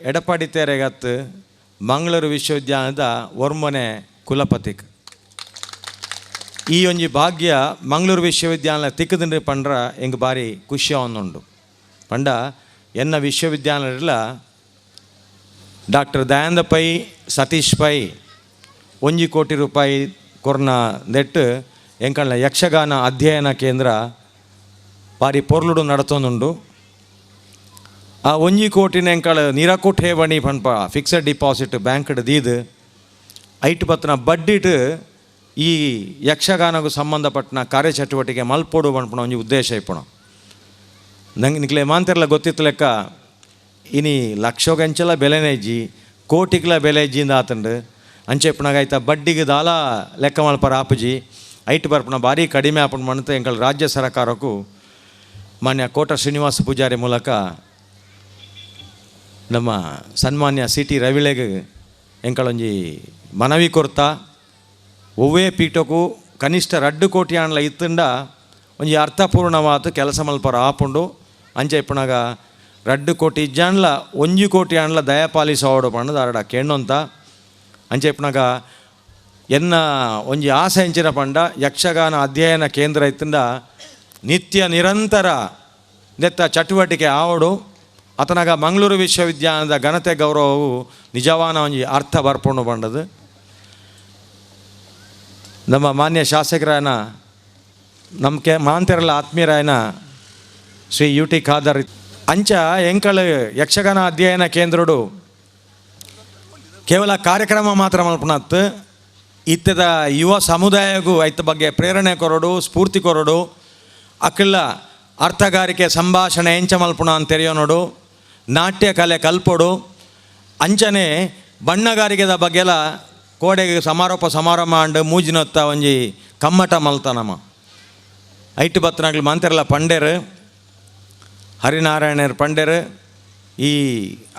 ಎಡಪಾಡಿ ತೇರೆಗತ್ತು ಮಂಗಳೂರು ವಿಶ್ವವಿದ್ಯಾಲಯದ ಒರ್ಮನೆ ಕುಲಪತಿಕ್ ಈ ಒಂಜಿ ಭಾಗ್ಯ ಮಂಗಳೂರು ವಿಶ್ವವಿದ್ಯಾಲಯ ತಿಕ್ಕದಂಡ್ರಿ ಪಂಡ್ರ ಎಂಗ್ ಬಾರಿ ಖುಷಿ ಅವನುಂಡು. ಪಂಡ ಎನ್ನ ವಿಶ್ವವಿದ್ಯಾಲಯಲ್ಲ ಡಾಕ್ಟರ್ ದಯಾನಂದ ಪೈ ಸತೀಶ್ ಪೈ 1 ಕೋಟಿ ರೂಪಾಯಿ ಕೊರ್ನ ನೆಟ್ಟು ಎಂಕಲ್ನ ಯಕ್ಷಗಾನ ಅಧ್ಯಯನ ಕೇಂದ್ರ ಬಾರಿ ಪೊರ್ಲುಡು ನಡತೊಂದುಂಡು. ಆ 1 ಕೋಟಿನ ಎಂಕಳ ನೀರಕು ಠೇವಣಿ ಪನ್ಪ fixed deposit banked ದೀದು ಐಟ್ ಪತ್ನ ಬಡ್ಡಿಟ್ ಈ ಯಕ್ಷಗಾನಗೂ ಸಂಬಂಧಪಟ್ಟನ ಕಾರ್ಯಚಟುವಟಿಕೆ ಮಲ್ಪೋಡು ಪನ್ಪುನ ಒಂಜಿ ಉದ್ದೇಶ ಇಪ್ಪಣ. ನಂಗೆ ನಿಕ್ಲೆ ಮಾಂತೆರ್ಲ ಗೊತ್ತಿತ್ತು ಲೆಕ್ಕ ಇನಿ ಲಕ್ಷಗಂಚಲ ಬೆಲೆನೇ ಇಜ್ಜಿ ಕೋಟಿಗ್ಲ ಬೆಲೆ ಇಜ್ಜಿಂದ ಆತಂಡು ಅಂಚೆ ಇಪ್ಪನಾಗ ಆಯ್ತಾ ಬಡ್ಡಿಗೆ ದಾಲ ಲೆಕ್ಕ ಮಲ್ಪರ ಆಪುಜಿ ಐಟ್ ಬರ್ಪುನ ಭಾರಿ ಕಡಿಮೆ ಆಪುಂಡು ಮಣತೆ ಎಂಕಲ್ ರಾಜ್ಯ ಸರ್ಕಾರಕ್ಕೂ ಮಾನ್ಯ ಕೋಟ ಶ್ರೀನಿವಾಸ ಪೂಜಾರಿ ಮೂಲಕ ನಮ್ಮ ಸನ್ಮಾನ್ಯ ಸಿ ಟಿ ರವಿಳೆಗ್ ಎಂಕಳೊಂಜಿ ಮನವಿ ಕೊರ್ತಾ ಒವ್ವೇ ಪೀಠಕ್ಕೂ ಕನಿಷ್ಠ 2 ಕೋಟಿ ಆಂಡ್ಲ ಇತ್ತಂಡ ಒಂಜಿ ಅರ್ಥಪೂರ್ಣವಾದ ಕೆಲಸ ಮಲ್ಪರ ಆಪುಂಡು. ಅಂಚೆ ಇಪ್ಪನಾಗ 2 ಕೋಟಿ ಇಜ್ಜಾಂಡ್ಲ 1 ಕೋಟಿ ಆಂಡ್ಲ ದಯಪಾಲಿಸೋಡು ಪಂಡದ ಅರಡ ಕೇಣ್ಣೊಂತ. ಅಂಚೆ ಇಪ್ಪನಾಗ ಎನ್ನ ಒಂಜಿ ಆಸೆ ಎಂಚಿನ ಪಂಡ ಯಕ್ಷಗಾನ ಅಧ್ಯಯನ ಕೇಂದ್ರ ಇತ್ತಂಡ ನಿತ್ಯ ನಿರಂತರ ನೆತ್ತ ಚಟುವಟಿಕೆ ಆವಡು ಅತನಾಗ ಮಂಗಳೂರು ವಿಶ್ವವಿದ್ಯಾಲಯದ ಘನತೆ ಗೌರವವು ನಿಜವಾನ ಒಂಜಿ ಅರ್ಥ ಬರ್ಪುಂಡು ಪಂಡದು. ನಮ್ಮ ಮಾನ್ಯ ಶಾಸಕರಾಯನ ನಮ್ಗೆ ಮಾಂತೆರಲ್ಲ ಆತ್ಮೀಯರಾಯನ ಶ್ರೀ ಯು ಟಿ ಖಾದರ್ ಅಂಚ ಎಂಕಳ ಯಕ್ಷಗಾನ ಅಧ್ಯಯನ ಕೇಂದ್ರಡು ಕೇವಲ ಕಾರ್ಯಕ್ರಮ ಮಾತ್ರ ಮಲ್ಪನತ್ತು ಇತ್ತದ ಯುವ ಸಮುದಾಯಗೂ ಐತ ಬಗ್ಗೆ ಪ್ರೇರಣೆ ಕೊರಡು ಸ್ಫೂರ್ತಿ ಕೊರಡು ಅಕ್ಕಿಲ್ಲ ಅರ್ಥಗಾರಿಕೆ ಸಂಭಾಷಣೆ ಎಂಚ ಮಲ್ಪುಣ ಅಂತ ತೆರೆಯೋನೋಡು ನಾಟ್ಯ ಕಲೆ ಕಲ್ಪೊಡು ಅಂಚನೆ ಬಣ್ಣಗಾರಿಕೆದ ಬಗ್ಗೆಲ್ಲ ಕೋಡೆಗೆ ಸಮಾರೋಪ ಸಮಾರಂಭ ಅಂಡ್ ಮೂಜಿನೊತ್ತ ಒಂಜಿ ಕಮ್ಮಟ ಮಲ್ತನಮ ಐಟು ಬತ್ತನಾಗ್ಲು ಮಂತೆರಲ್ಲ ಪಂಡೇರು ಹರಿನಾರಾಯಣರು ಪಂಡೇರು ಈ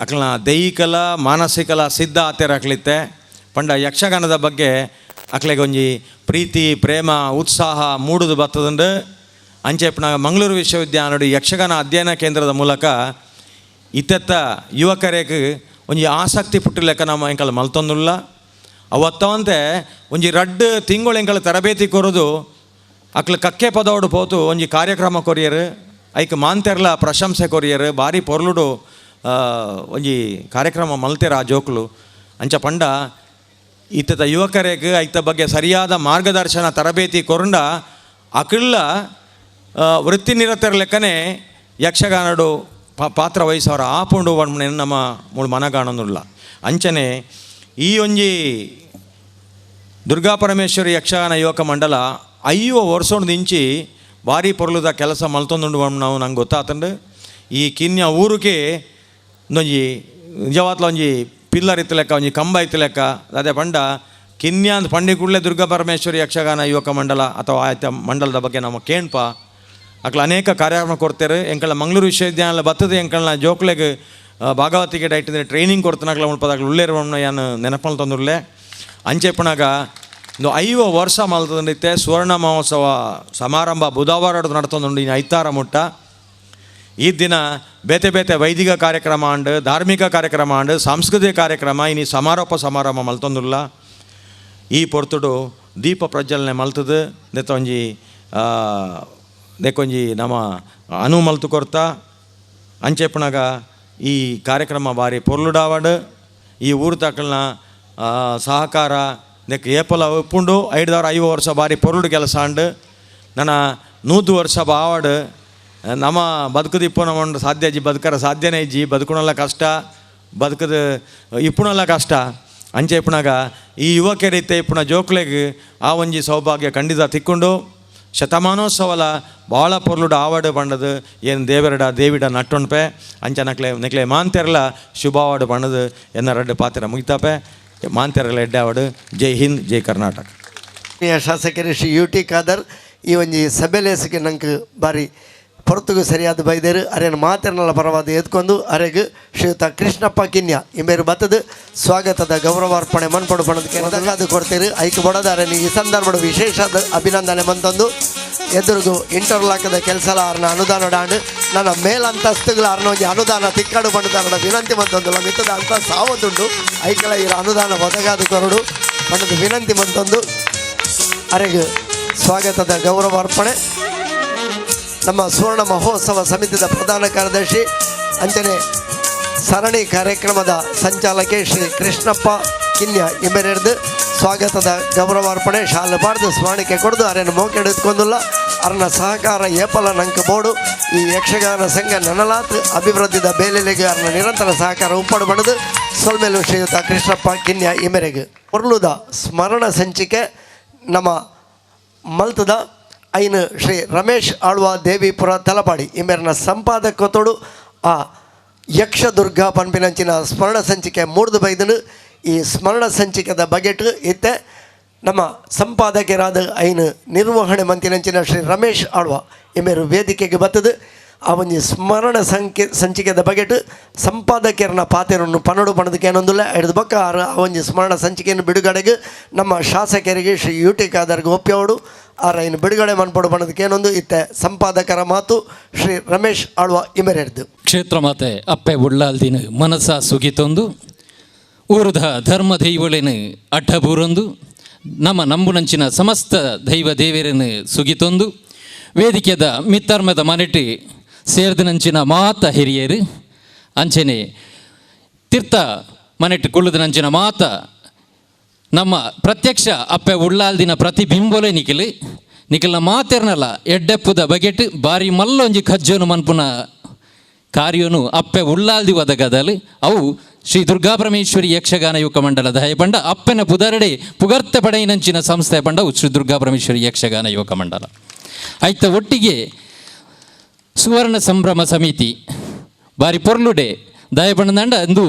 ಅಕ್ಲನ ದೈಹಿಕಲ ಮಾನಸಿಕಲ ಸಿದ್ಧ ಆತೇರ ಅಕ್ಲಿತ್ತೆ ಪಂಡ ಯಕ್ಷಗಾನದ ಬಗ್ಗೆ ಅಕ್ಲೆಗೆ ಒಂಜಿ ಪ್ರೀತಿ ಪ್ರೇಮ ಉತ್ಸಾಹ ಮೂಡುದು ಬತ್ತದಂಡು ಅಂಚೆಪ್ಪನ ಮಂಗಳೂರು ವಿಶ್ವವಿದ್ಯಾಲಯ ಯಕ್ಷಗಾನ ಅಧ್ಯಯನ ಕೇಂದ್ರದ ಮೂಲಕ ಇತ್ತೆತ್ತ ಯುವಕರಿಗೆ ಒಂಜಿ ಆಸಕ್ತಿ ಪುಟ್ಟಿ ಲೆಕ್ಕ ನಮ್ಮ ಎಂಕಲ್ ಮಲ್ತೊಂದುಲ್ಲ. ಅವತ್ತವಂತೆ ಒಂಜಿ 2 ತಿಂಗಳು ಎಂಕಲ್ ತರಬೇತಿ ಕೊರದು ಅಕ್ಲು ಕಕ್ಕೆ ಪದೋಡು ಪೋತು ಒಂಜಿ ಕಾರ್ಯಕ್ರಮ ಕೊರಿಯರು ಐಕ್ ಮಾಂತೆರ್ಲ ಪ್ರಶಂಸೆ ಕೊರಿಯರು ಭಾರಿ ಪೊರ್ಲುಡು ಒಂಜಿ ಕಾರ್ಯಕ್ರಮ ಮಲ್ತೇರ ಆ ಜೋಕುಲು. ಅಂಚ ಪಂಡ ಇತ್ತದ ಯುವಕರಿಗೆ ಐತ ಬಗ್ಗೆ ಸರಿಯಾದ ಮಾರ್ಗದರ್ಶನ ತರಬೇತಿ ಕೊರಂಡ ಅಕಿಲ್ಲ ವೃತ್ತಿನಿರತರ ಲೆಕ್ಕನೆ ಯಕ್ಷಗಾನಡು ಪಾತ್ರ ವಹಿಸೋರ ಆಪುಂಡು ಪನ್ಪುನ ನಮ್ಮ ಮೂಳು ಮನಗಾಣೊಂದುಲ್ಲ. ಅಂಚನೆ ಈ ಒಂಜಿ ದುರ್ಗಾ ಪರಮೇಶ್ವರಿ ಯಕ್ಷಗಾನ ಯುವಕ ಮಂಡಲ 5 ವರ್ಷದಿಂಚಿ ಭಾರಿ ಪೊರ್ಲುದ ಕೆಲಸ ಮಲ್ತೊಂದುಂಡು ನಾವು ನಂಗೆ ಗೊತ್ತಾತಂಡು. ಈ ಕಿನ್ಯ ಊರುಕೆ ಒಂಜಿ ನಿಜವಾತ್ಲ ಒಂಜಿ ಪಿಲ್ಲರ್ ಇತ್ತು ಲೆಕ್ಕ ಒಂಜಿ ಕಂಬ ಇತ್ತು ಲೆಕ್ಕ ಅದೇ ಪಂಡ ಕಿನ್ಯಾಂದ್ ಪಂಡಿ ಕೂಡಲೇ ದುರ್ಗಾ ಪರಮೇಶ್ವರಿ ಯಕ್ಷಗಾನ ಯುವಕ ಮಂಡಲ ಅಥವಾ ಆಯ್ತ ಮಂಡಲದ ಬಗ್ಗೆ ನಮ್ಮ ಕೇಣ್ಪ ಅಕ್ಲ ಅನೇಕ ಕಾರ್ಯಕ್ರಮ ಕೊಡ್ತಾರೆ. ಎಂಕಲ್ನ ಮಂಗಳೂರು ವಿಶ್ವವಿದ್ಯಾಲಯ ಬತ್ತದ ಎಂಕಲ್ನ ಜೋಕ್ಲೆಗ್ ಭಾಗವತಿಗೆ ಡೈಟ್ ಟ್ರೈನಿಂಗ್ ಕೊಡ್ತಾನಕ್ಲ ಮುಲ್ಪದಾಗ್ಲ ಉಳ್ಳೇರು ಯಾನು ನೆನಪಲ್ ತಂದುರ್ಲೆ. ಅಂಚೆಪ್ಪನಾಗ ಒಂದು 50 ವರ್ಷ ಮಲ್ತದಂಡಿತ್ತೆ ಸುವರ್ಣ ಮಹೋತ್ಸವ ಸಮಾರಂಭ ಬುಧವಾರ ನಡ್ತೊಂದುಂಡು ಇನ್ನು ಐತಾರ ಮುಟ್ಟ. ಈ ದಿನ ಬೇತೆ ಬೇತೆ ವೈದಿಕ ಕಾರ್ಯಕ್ರಮ ಅಂಡ್, ಧಾರ್ಮಿಕ ಕಾರ್ಯಕ್ರಮ ಅಂಡ್, ಸಾಂಸ್ಕೃತಿಕ ಕಾರ್ಯಕ್ರಮ ಇನಿ ಸಮಾರೋಪ ಸಮಾರಂಭ ಮಲ್ತೊಂದುಲ್ಲ. ಈ ಪೊರ್ತುಡು ದೀಪ ಪ್ರಜ್ವಲನೆ ಮಲ್ತದು ದೆತ್ತೊಂಜಿ ದೆಕ್ಕೊಂಜಿ ನಮ್ಮ ಅನು ಮಲ್ತು ಕೊರ್ತ. ಅಂಚೆಪ್ಪನಾಗ ಈ ಕಾರ್ಯಕ್ರಮ ಬಾರಿ ಪೊರ್ಲುಡಾವಡ್. ಈ ಊರು ತಕ್ಕಲ್ನ ಸಹಕಾರ ದೆಕ್ ಏಪಲ ಉಪ್ಪುಂಡು. 5 ವರ್ಷ ಬಾರಿ ಪೊರ್ಲುಡು ಕೆಲಸ ಅಂಡ್. ನನ್ನ 100 ವರ್ಷ ಬಾವಡ್ ನಮ್ಮ ಬದುಕದ ಇಪ್ಪುನ ಉಂಡು ಸಾಧ್ಯ ಜಿ ಬದುಕರ ಸಾಧ್ಯನೇ ಇಜ್ಜಿ. ಬದುಕುಣಲ್ಲ ಕಷ್ಟ, ಬದುಕದ ಇಪ್ಪುಣಲ್ಲ ಕಷ್ಟ. ಅಂಚೆ ಇಪ್ಪುನಾಗ ಈ ಯುವಕರಿತ್ತೆ ಇಪ್ಪುನ ಜೋಕ್ಲೆಗ್ ಆ ಒಂಜಿ ಸೌಭಾಗ್ಯ ಖಂಡಿತ ತಿಕ್ಕೊಂಡು ಶತಮಾನೋತ್ಸವಲ ಭಾಳ ಪೊರ್ಲುಡು ಆವಡು ಬಣ್ಣದು ಏನು ದೇವರಡ ದೇವಿಡ ನಟ್ಟೊಣ್ಪೆ ಅಂಚ ನಕ್ಲೆ ನೆಕ್ಲೆ ಮಾಂತೆರ್ಲ ಶುಭಾವಾಡು ಬಣ್ಣದು ಎನ್ನ ರಡ್ಡು ಪಾತ್ರ ಮುಗಿತಾಪೆ. ಮಾಂತೆರ್ಲ ಎಡ್ಡಾವಡು. ಜೈ ಹಿಂದ್, ಜೈ ಕರ್ನಾಟಕ. ಶಾಸಕರು ಶ್ರೀ ಯು ಟಿ ಖಾದರ್ ಈ ಒಂಜಿ ಸಭೆಲೇಸಿಗೆ ನಂಗೆ ಬಾರಿ ಪೊರ್ತುಗು ಸರಿಯಾದ ಬೈದೇರು ಅರೇನು ಮಾತೆರ್ನಲ್ಲ ಪರವಾದ ಎತ್ಕೊಂಡು ಅರೆಗ್ ಶ್ರೀಯುತ ಕೃಷ್ಣಪ್ಪ ಕಿನ್ಯ ಇಂಬೇರು ಬತ್ತದು ಸ್ವಾಗತದ ಗೌರವಾರ್ಪಣೆ ಮನ್ಪಡು ಬಣ್ಣದಕ್ಕೆ ಅದು ಕೊಡ್ತೀರಿ. ಐಕ್ ಬಡದ ಅರೇನು ಈ ಸಂದರ್ಭದ ವಿಶೇಷ ಅಭಿನಂದನೆ ಬಂತಂದು ಎದುರಿಗು ಇಂಟರ್ಲಾಕದ ಕೆಲಸಲ ಅರ್ನ ಅನುದಾನ ಡಾಂಡು ನನ್ನ ಮೇಲಂತಸ್ತುಗಳ ಅರ್ನ ಒಂಜಿ ಅನುದಾನ ತಿಕ್ಕಾಡು ಬಣ್ಣದ ವಿನಂತಿ ಬಂತಂದು ಮಿತ್ತದ ಅಂತ ಸಾವದುಂಡು ಐಕಲ ಇರ ಅನುದಾನ ಒದಗಾದ ಕೊರಡು ಬಣ್ಣದ ವಿನಂತಿ ಬಂತಂದು ಅರೆಗ್ ಸ್ವಾಗತದ ಗೌರವಾರ್ಪಣೆ. ನಮ್ಮ ಸುವರ್ಣ ಮಹೋತ್ಸವ ಸಮಿತಿಯ ಪ್ರಧಾನ ಕಾರ್ಯದರ್ಶಿ ಅಂಚನೆ ಸರಣಿ ಕಾರ್ಯಕ್ರಮದ ಸಂಚಾಲಕೆ ಶ್ರೀ ಕೃಷ್ಣಪ್ಪ ಕಿನ್ಯ ಇಂಬೆರೆಡ್ದು ಸ್ವಾಗತದ ಗೌರವಾರ್ಪಣೆ. ಶಾಲು ಬಾರ್ದು ಸ್ಮರಣಿಕೆ ಕೊಡ್ದು ಅರೇನು ಮೋಕೆ ಹಿಡಿದುಕೊಂಡಿಲ್ಲ. ಅರನ ಸಹಕಾರ ಏಪಲ ನಂಕ ಬೋಡು ಈ ಯಕ್ಷಗಾನ ಸಂಘ ನನಲಾತ್ ಅಭಿವೃದ್ಧಿದ ಬೇಲೆಲೆಗೆ ಅರನ ನಿರಂತರ ಸಹಕಾರ ಉಪ್ಪಡು ಬಣದು ಸೊಲ್ಮೇಲು ಶ್ರೀಯುತ ಕೃಷ್ಣಪ್ಪ ಕಿನ್ಯ ಇಮೆರೆಗ್. ಪೊರ್ಲುದ ಸ್ಮರಣ ಸಂಚಿಕೆ ನಮ್ಮ ಮಲ್ತದ ಐನು ಶ್ರೀ ರಮೇಶ್ ಆಳ್ವ ದೇವಿಪುರ ತಲಪಾಡಿ ಇಮೆರ್ನ ಸಂಪಾದಕತೋಡು ಆ ಯಕ್ಷದುರ್ಗ ಪನ್ಪಿನಂಚಿನ ಸ್ಮರಣ ಸಂಚಿಕೆ ಮೂಡ್ದು ಬೈದನು. ಈ ಸ್ಮರಣ ಸಂಚಿಕೆದ ಬಗೆಟ್ ಇತ್ತೆ ನಮ್ಮ ಸಂಪಾದಕರಾದ ಐನು ನಿರ್ವಹಣೆ ಮಂತಿನಂಚಿನ ಶ್ರೀ ರಮೇಶ್ ಆಳ್ವ ಇಮೇರು ವೇದಿಕೆಗೆ ಬತ್ತದು ಆ ಒಂಜಿ ಸ್ಮರಣ ಸಂಖ್ಯೆ ಸಂಚಿಕೆದ ಬಗೆಟ್ ಸಂಪಾದಕರನ್ನ ಪಾತೆರನ್ನು ಪನ್ನಡು ಪಣದಕ್ಕೆ ಏನೊಂದುಲ್ಲ ಹಿಡಿದು ಬೊಕ್ಕ ಆ ಒಂಜಿ ಸ್ಮರಣ ಸಂಚಿಕೆಯನ್ನು ಬಿಡುಗಡೆಗೆ ನಮ್ಮ ಶಾಸಕರಿಗೆ ಶ್ರೀ ಯು ಟಿ ಖಾದರ್ಗೆ ಒಪ್ಪಿಯವಡು ಆರ ಇನ್ನು ಬಿಡುಗಡೆ ಮನ್ಪಡು ಬಣ್ಣದಕ್ಕೆ ಏನೊಂದು ಇತ್ತೆ ಸಂಪಾದಕರ ಮಾತು ಶ್ರೀ ರಮೇಶ್ ಆಳ್ವ ಇಮೆರೆಡ್ದು. ಕ್ಷೇತ್ರ ಮಾತೆ ಅಪ್ಪೆ ಉಳ್ಳಾಲ್ದಿನ ಮನಸ ಸುಗಿತೊಂದು ಊರುದ ಧರ್ಮ ದೈವಳೆನು ಅಡ್ಡಬೂರೊಂದು ನಮ್ಮ ನಂಬುನಂಚಿನ ಸಮಸ್ತ ದೈವ ದೇವರನ್ನು ಸುಗಿತೊಂದು ವೇದಿಕೆದ ಮಿತ್ತರ್ಮದ ಮನೆಟಿ ಸೇರ್ದನಂಚಿನ ಮಾತ ಹಿರಿಯರು ಅಂಚನೆ ತೀರ್ಥ ಮನೆಟ್ಟು ಕುಳ್ಳುದನಂಚಿನ ಮಾತ ನಮ್ಮ ಪ್ರತ್ಯಕ್ಷ ಅಪ್ಪೆ ಉಳ್ಳಾಲ್ದಿನ ಪ್ರತಿಬಿಂಬೊಲೆ ನಿಖಿಲ್ ನಿಖಿಲ್ನ ಮಾತೆರ್ನಲ್ಲ ಎಡ್ಡೆಪ್ಪುದ ಬಗೆಟ್ ಬಾರಿ ಮಲ್ಲೊಂಜಿ ಖಜ್ಜೋನು ಮನ್ಪುನ ಕಾರ್ಯೋನು ಅಪ್ಪೆ ಉಳ್ಳಾಲ್ದಿ ಒದಗದಲು ಅವು ಶ್ರೀ ದುರ್ಗಾಪರಮೇಶ್ವರಿ ಯಕ್ಷಗಾನ ಯುವಕ ಮಂಡಲದ ಪಂಡ ಅಪ್ಪನ ಪುದರಡೆ ಪುಗರ್ತೆ ಪಡೆಯಿನಂಚಿನ ಸಂಸ್ಥೆ ಪಂಡವು ಶ್ರೀ ದುರ್ಗಾಪರಮೇಶ್ವರಿ ಯಕ್ಷಗಾನ ಯುವಕ ಮಂಡಲ. ಆಯ್ತ ಒಟ್ಟಿಗೆ ಸುವರ್ಣ ಸಂಭ್ರಮ ಸಮಿತಿ ಬಾರಿ ಪೊರ್ಲುಡೆ ದಯಪಂಡ ಅಂದು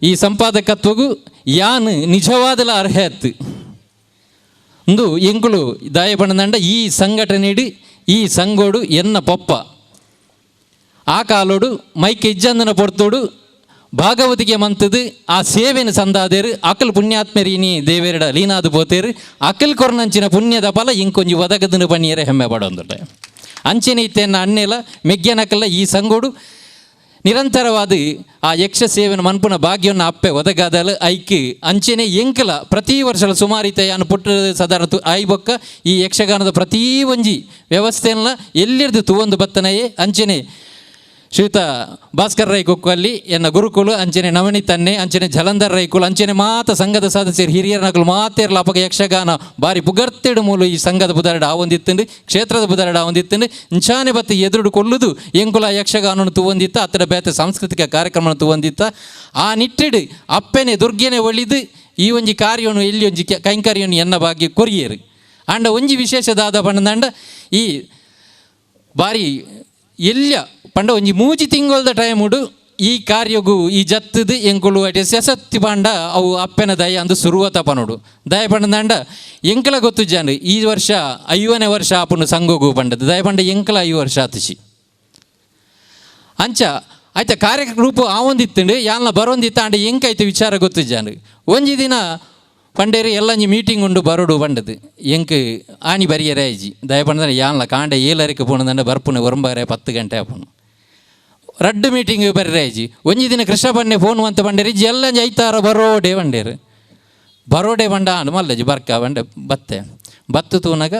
ಈ ಸಂಪಾದಕತ್ವಗೂ ಯಾನ್ ನಿಜವಾದಲ ಅರ್ಹತ್ ಇಂದು ಎಂಕುಲು ದಯಪಂಡ ಈ ಸಂಘಟನೆಡು ಈ ಸಂಗೋಡು ಎನ್ನ ಪೊಪ್ಪ ಆ ಕಾಲೋಡು ಮೈಕ್ ಇಜ್ಜಂದನ ಪೊರ್ತೋಡು ಭಾಗವತಿಗೆ ಮಂತದು ಆ ಸೇವೆನ ಸಂದಾದೇರು ಅಕಲ್ ಪುಣ್ಯಾತ್ಮರೀನಿ ದೇವೇರಡ ಲೀನಾದು ಪೋತೇರು ಅಕಲ್ ಕೊರ್ನಂಚಿನ ಪುಣ್ಯದ ಫಲ ಇಂಕೊಂಜಿ ಒದಗದನು ಪಣಿಯರೆ ಹೆಮ್ಮೆ ಪಡೊಂದುಂಡೆ. ಅಂಚೆನೆ ಇತ್ತೆನ್ನ ಅಣ್ಣೆಲ ಮೆಗ್ಯನಕಲ್ಲ ಈ ಸಂಗೋಡು ನಿರಂತರವಾದ ಆ ಯಕ್ಷ ಸೇವೆನ ಮನ್ಪುನ ಭಾಗ್ಯವನ್ನು ಅಪ್ಪೆ ಒದಗಾದಲ ಐಕ್ ಅಂಚೆನೆ ಎಂಕಲ ಪ್ರತಿ ವರ್ಷಲ ಸುಮಾರಿತ ಯಾನು ಪುಟ್ಟ ಸದಾರ ಐಬೊಕ್ಕ ಈ ಯಕ್ಷಗಾನದ ಪ್ರತಿ ಒಂಜಿ ವ್ಯವಸ್ಥೆಯನ್ನ ಎಲ್ಲಿರ್ದು ತುವೊಂದು ಬತ್ತನೆಯೇ ಅಂಚೆನೆ ಶ್ರೀಯುತ ಭಾಸ್ಕರ್ ರೈ ಕುಕ್ಕಲ್ಲಿ ಎನ್ನ ಗುರುಕುಲು ಅಂಚನೆ ನವನಿತನ್ನೆ ಅಂಚನೆ ಜಲಂಧರ್ ರೈಕುಲು ಅಂಚನೆ ಮಾತ ಸಂಘದ ಸದಸ್ಯರು ಹಿರಿಯರ್ನಕುಲು ಮಾತೇರ್ಲ ಅಪಗ ಯಕ್ಷಗಾನ ಬಾರಿ ಪುಗರ್ತೆಡು ಮೂಲು ಈ ಸಂಘದ ಬುದಾರಡ ಆವೊಂದಿತ್ತುಂಡು ಕ್ಷೇತ್ರದ ಬುದಾರಡ ಆವೊಂದಿತ್ತುಂಡು ಇಂಚಾನೆ ಬತ್ತಿ ಎದುರುಡು ಕೊಲ್ಲುದು ಎಂಕುಲ ಯಕ್ಷಗಾನನು ತುವಂದಿತ್ತ ಅತ್ತಡ ಬೇತೆ ಸಾಂಸ್ಕೃತಿಕ ಕಾರ್ಯಕ್ರಮ ತುವಂದಿತ್ತ ಆ ನಿಟ್ಟಿಡು ಅಪ್ಪೆನೆ ದುರ್ಗೆನೆ ಒಳಿದು ಈ ಒಂಜಿ ಕಾರ್ಯವನ್ನು ಎಲ್ಲಿ ಒಂಜಿ ಕೈಂಕರ್ಯವನ್ನು ಎನ್ನ ಭಾಗ್ಯ ಕೊರಿಯೇರು. ಆಂಡ ಒಂಜಿ ವಿಶೇಷದಾದ ಪಂಡಂಡ ಈ ಬಾರಿ ಎಲ್ಯ ಪಂಡ ಒಂಜಿ ಮೂಜಿ ತಿಂಗೊಲ್ದ ಟೈಮುಡು ಈ ಕಾರ್ಯಗು ಈ ಜತ್ತದು ಎಂಕುಲು ಅಟೆ ಸೆಸತ್ತಿ ಪಾಂಡ ಅವು ಅಪ್ಪೆನ ದಯ ಅಂದು ಸುರುವತ ಪನೋಡು ದಯ ಪಂಡಂಡ ಎಂಕಲ ಗೊತ್ತು ಜಾನು ಈ ವರ್ಷ 50ನೇ ವರ್ಷ ಆಪುನು ಸಂಗೋಗು ಪಂಡದು ದಯ ಪಂಡ ಎಂಕಲ 5 ವರ್ಷ ಆತುಶಿ ಅಂಚ ಆಯ್ತ ಕಾರ್ಯರೂಪ ಆವೊಂದಿತ್ತುಂಡು ಯಾಲ್ನ ಬರೋಂದಿತ್ತ ಅಂಡ ಎಂಕೈತೆ ವಿಚಾರ ಗೊತ್ತು ಜಾನು. ಒಂಜಿ ದಿನ ಪಂಡೇರು ಎಲ್ಲಂಜಿ ಮೀಟಿಂಗ್ ಉಂಡು ಬರೋಡು ಪಂಡದು ಎಂಕ್ ಆಣಿ ಬರಿಯರೇ ಆಯ್ಜಿ ದಯ ಪಂಡಂದ್ರೆ ಯಾಲ್ನ ಕಾಂಡೆ 7:30 ಪೋಣದಂಡ ಬರ್ಪುನೆ 9 10 ಗಂಟೆ ಆಪುನು ರಡ್ಡು ಮೀಟಿಂಗ್ ಬರ್ರೆ ಆಯ್ಜಿ. ಒಂಜಿ ದಿನ ಕೃಷ್ಣ ಬನ್ನೆ ಫೋನ್ ಅಂತ ಪಂಡೇರು ಇಜ್ಜಿ ಎಲ್ಲಂಜಿ ಐತಾರ ಬರೋಡೆ ಪಂಡೇರು ಬರೋಡೆ ಬಂಡ ಆಂಡು ಮಲ್ಲಜಿ ಬರ್ಕ ಬಂಡೆ ಬತ್ತೆ ಬತ್ತು ತೂನಗ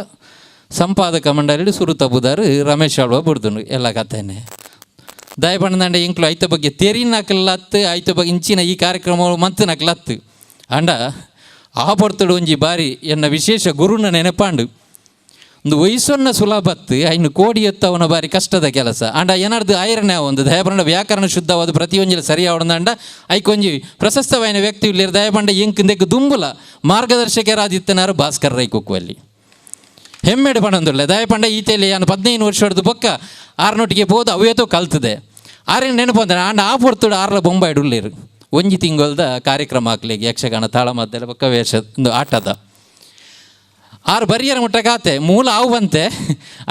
ಸಂಪಾದಕ ಮಂಡಳಿ ಸುರು ತಬುದಾರು ರಮೇಶ್ ಆಳ್ವ ಬುಡ್ದುನು ಎಲ್ಲ ಕಥೆನೆ ದಯ ಪಂಡಂಡ ಎಂಕ್ಲು ಐತ ಬಗ್ಗೆ ತೆರಿನಕಲ್ಲತ್ತು ಐತ ಬಗ್ಗೆ ಇಂಚಿನ ಈ ಕಾರ್ಯಕ್ರಮ ಮಂತನಕಲತ್ತು ಅಂಡ ಆ ಪೊರ್ತುಡು ಒಂಜಿ ಬಾರಿ ಎನ್ನ ವಿಶೇಷ ಗುರುನ ನೆನಪಾಂಡು ಒಂದು ವಯಸ್ಸನ್ನ ಸುಲಭತ್ತು ಐನು ಕೋಡಿ ಎತ್ತವನ ಬಾರಿ ಕಷ್ಟದ ಕೆಲಸ ಅಂಡ ಏನಾರ್ದು ಐರನೇ ಒಂದು ದಯಪಂಡ ವ್ಯಾಕರಣ ಶುದ್ಧವಾದ ಪ್ರತಿಯೊಂಜಿಲ ಸರಿ ಅವಡಂಡ ಐಕೊಂಜಿ ಪ್ರಶಸ್ತವಾಯಿನ ವ್ಯಕ್ತಿ ಇಲ್ಲಿ ದಯಪಂಡ ಎಂಕ್ ದೆಕ್ ದುಂಬುಲ ಮಾರ್ಗದರ್ಶಕರಾದಿತ್ತನಾರು ಭಾಸ್ಕರ್ ರೈ ಕುಕ್ಕುವಲ್ಲಿ ಹೆಮ್ಮೆಡು ಪಣಂದುಳ್ಳೆ ದಯಪಂಡ ಈತೆಯಲ್ಲಿ ಯಾನು 15 ವರ್ಷದ ಬೊಕ್ಕ ಆರ್ನೊಟ್ಟಿಗೆ ಪೋದು ಅವೇತೋ ಕಲ್ತದೆ ಆರೇನು ನೆನಪು ಅಂದ್ರೆ ಆಂಡ ಆ ಪೊರ್ತುಡು ಆರ್ಲ ಬೊಂಬಾಯ್ಡು ಉಳ್ಳೇರು ಒಂಜಿ ತಿಂಗೊಲ್ದ ಕಾರ್ಯಕ್ರಮ ಹಾಕ್ಲಿಕ್ಕೆ ಯಕ್ಷಗಾನ ತಾಳಮದ್ದಲೆ ಬೊಕ್ಕ ವೇಷ ಒಂದು ಆಟದ ಆರು ಬರಿಯರ ಮುಟ್ಟ ಕಾತೆ ಮೂಲ ಆವು ಬಂತೆ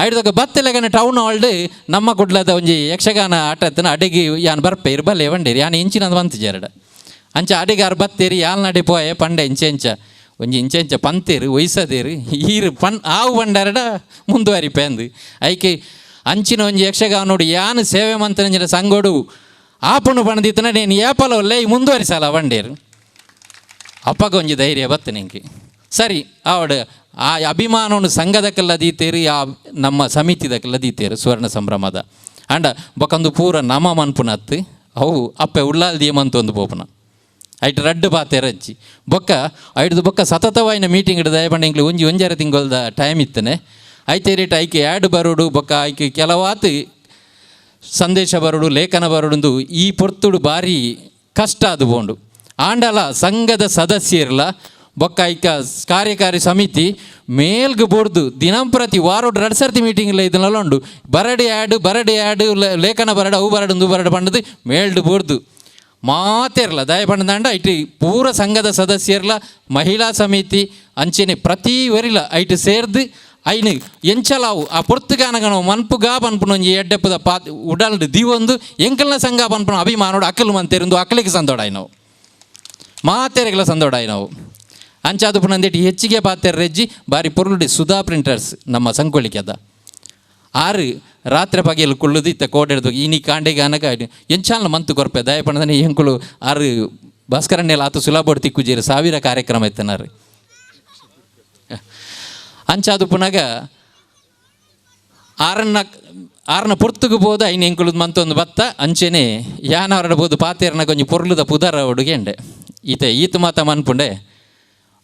ಐಡ್ದೊಕ ಬತ್ತೆಲೆಗನೆ ಟೌನ್ ಹಾಲ್ಡ್ ನಮ್ಮ ಕುಡ್ಲದ ಒಂಜಿ ಯಕ್ಷಗಾನ ಆಟತ್ತನ ಅಡಿಗೆ ಯಾನ್ ಬರ್ಪೆ ಇರ್ ಬಲ್ಲೆ ಬಂಡೇರಿ ಯಾನ್ ಇಂಚಿನದು ಬಂತು ಜರಡ ಅಂಚ ಅಡಿಗೆ ಆರು ಬತ್ತೇರಿ ಯಾಲ್ ನಡೆ ಪೋಯೆ ಪಂಡೆ ಇಂಚೆ ಇಂಚ ಒಂಜಿ ಇಂಚೆ ಇಂಚ ಪಂತೇರು ವಯಸ್ಸದೇರು ಈರು ಪನ್ ಆವು ಬಂಡಾರಡ ಮುಂದುವರಿಪೆ ಅಂದು ಐಕೆ ಅಂಚಿನ ಒಂಜಿ ಯಕ್ಷಗಾನೋಡು ಯಾನ್ ಸೇವೆ ಮಂತನಂಚಿನ ಸಂಗೋಡು ಆಪುಣು ಪಣದಿತ್ತನ ನೇನು ಏಪಲ ಒಲ್ಲೆ ಮುಂದುವರಿಸಲ್ಲ ಬಂಡೇರು ಅಪ್ಪಗ ಒಂಜಿ ಧೈರ್ಯ ಬತ್ತು ನಿಂಗೆ ಸರಿ ಆವಡು ಆ ಅಭಿಮಾನವನ್ನು ಸಂಘದಕ್ಕೆಲ್ಲ ದೀತೇರು ಆ ನಮ್ಮ ಸಮಿತಿದಕ್ಕೆಲ್ಲ ದೀತೇರು ಸುವರ್ಣ ಸಂಭ್ರಮದ ಅಂಡ ಬೊಕಂದು ಪೂರ ನಮ ಮನ್ಪುನತ್ತು ಅವು ಅಪ್ಪೆ ಉಳ್ಳಾಲ್ದಿಯ ಮಂತೊಂದು ಪೋಪುನ ಐಟ್ ರಡ್ಡು ಪಾತೆ ರಜ್ಜಿ ಬೊಕ್ಕ ಐಡ್ದು ಬೊಕ್ಕ ಸತತವಾಯಿನ ಮೀಟಿಂಗ್ ಹಿಡ್ದು ದಯಪಂಡ ಇಂಕ್ಲು ಒಂಜಿ ಒಂಜಾರ ತಿಂಗೊಲ್ದ ಟೈಮ್ ಇತ್ತನೆ ಐತೆ ರೇಟ್ ಐಕೆ ಆ್ಯಡ್ ಬರೋಡು ಬೊಕ್ಕ ಐಕೆ ಕೆಲವಾತು ಸಂದೇಶ ಬರೋಡು ಲೇಖನ ಬರೋಡು ಈ ಪೊರ್ತುಡು ಭಾರಿ ಕಷ್ಟ ಅದು ಬೋಂಡು ಆಂಡಲ ಸಂಘದ ಸದಸ್ಯರ್ಲ ಬೊಕ್ಕ ಐಕ ಕಾರ್ಯಕಾರಿ ಸಮಿತಿ ಮೇಲ್ಗ್ ಬೋರ್ದು ದಿನಂಪ್ರತಿ ವಾರೋಡು 2 ಸರ್ತಿ ಮೀಟಿಂಗ್ ಇಲ್ಲ ಇದನ್ನೆಲ್ಲ ಉಂಡು ಬರಡಿ ಆ್ಯಡ್ ಬರಡಿ ಆ್ಯಡ್ ಲೇಖನ ಬರಡು ಅವು ಬರಡು ಒಂದು ಬರಡು ಪಂಡದು ಮೇಲ್ಡು ಬೋರ್ದು ಮಾತೇರ್ಲ ದಯ ಪಂಡದಂಡ ಐಟ್ ಪೂರ ಸಂಘದ ಸದಸ್ಯರ್ಲ ಮಹಿಳಾ ಸಮಿತಿ ಅಂಚೆನೆ ಪ್ರತಿ ವರಿಲ ಐಟ್ ಸೇರ್ದು ಐನು ಎಂಚಲಾವು ಆ ಪೊರ್ತುಗಾನಗನ ಮನ್ಪುಗಾ ಪನ್ಪುನ ಒಂಜಿ ಎಡ್ಡೆಪ್ಪದ ಪಾ ಉಡಲ್ಡು ದೀವೊಂದು ಎಂಕಲ್ನ ಸಂಘ ಪನ್ಪುನ ಅಭಿಮಾನೋಡು ಅಕ್ಕಲು ಮಂತೇರಿಂದು ಅಕ್ಕಲಿಗೆ ಸಂದೋಡಾಯ್ ನಾವು ಮಾತೇರೆಗಳ ಸಂದೋಡಾಯ್ ನಾವು ಅಂಚಾದು ಪುನಂದೇಟಿ ಹೆಚ್ಚಿಗೆ ಪಾತೆರ್ ರೆಜ್ಜಿ ಬಾರಿ ಪೊರುಳುಡಿ ಸುಧಾ ಪ್ರಿಂಟರ್ಸ್ ನಮ್ಮ ಸಂಕೊಳಿಕೆದ ಆರು ರಾತ್ರಿ ಪಗೆಲ್ ಕುಳ್ಳುದು ಇತ್ತ ಕೋಡೆಡ್ದು ಇನಿ ಕಾಂಡೆಗೆ ಅನಗ ಎಂಚಾಲ್ನ ಮಂತು ಕೊರ್ಪೆ ದಯಪಣದನೆ ಎಂಕುಲು ಆರು ಭಾಸ್ಕರಣ್ಣೆಲ್ಲ ಆತು ಸುಲಭ ತಿಕ್ಕುಜೀರು 1000 ಕಾರ್ಯಕ್ರಮ ಇತ್ತನಾರು ಅಂಚಾದು ಪುನಗ ಆರನ ಪೊರ್ತುಗು ಪೋದು ಐನ್ ಎಂಕುಲು ಮಂತೊಂದು ಬತ್ತ ಅಂಚೆನೆ ಯಾನವರಡ ಪೋದು ಪಾತೇರ್ನ ಕೊಂಚ ಪೊರ್ಲುದ ಪುದರ ಹುಡುಗೆಂಡೆ ಈತ ಈತ ಮಾತ ಮನ್ಪುಂಡೆ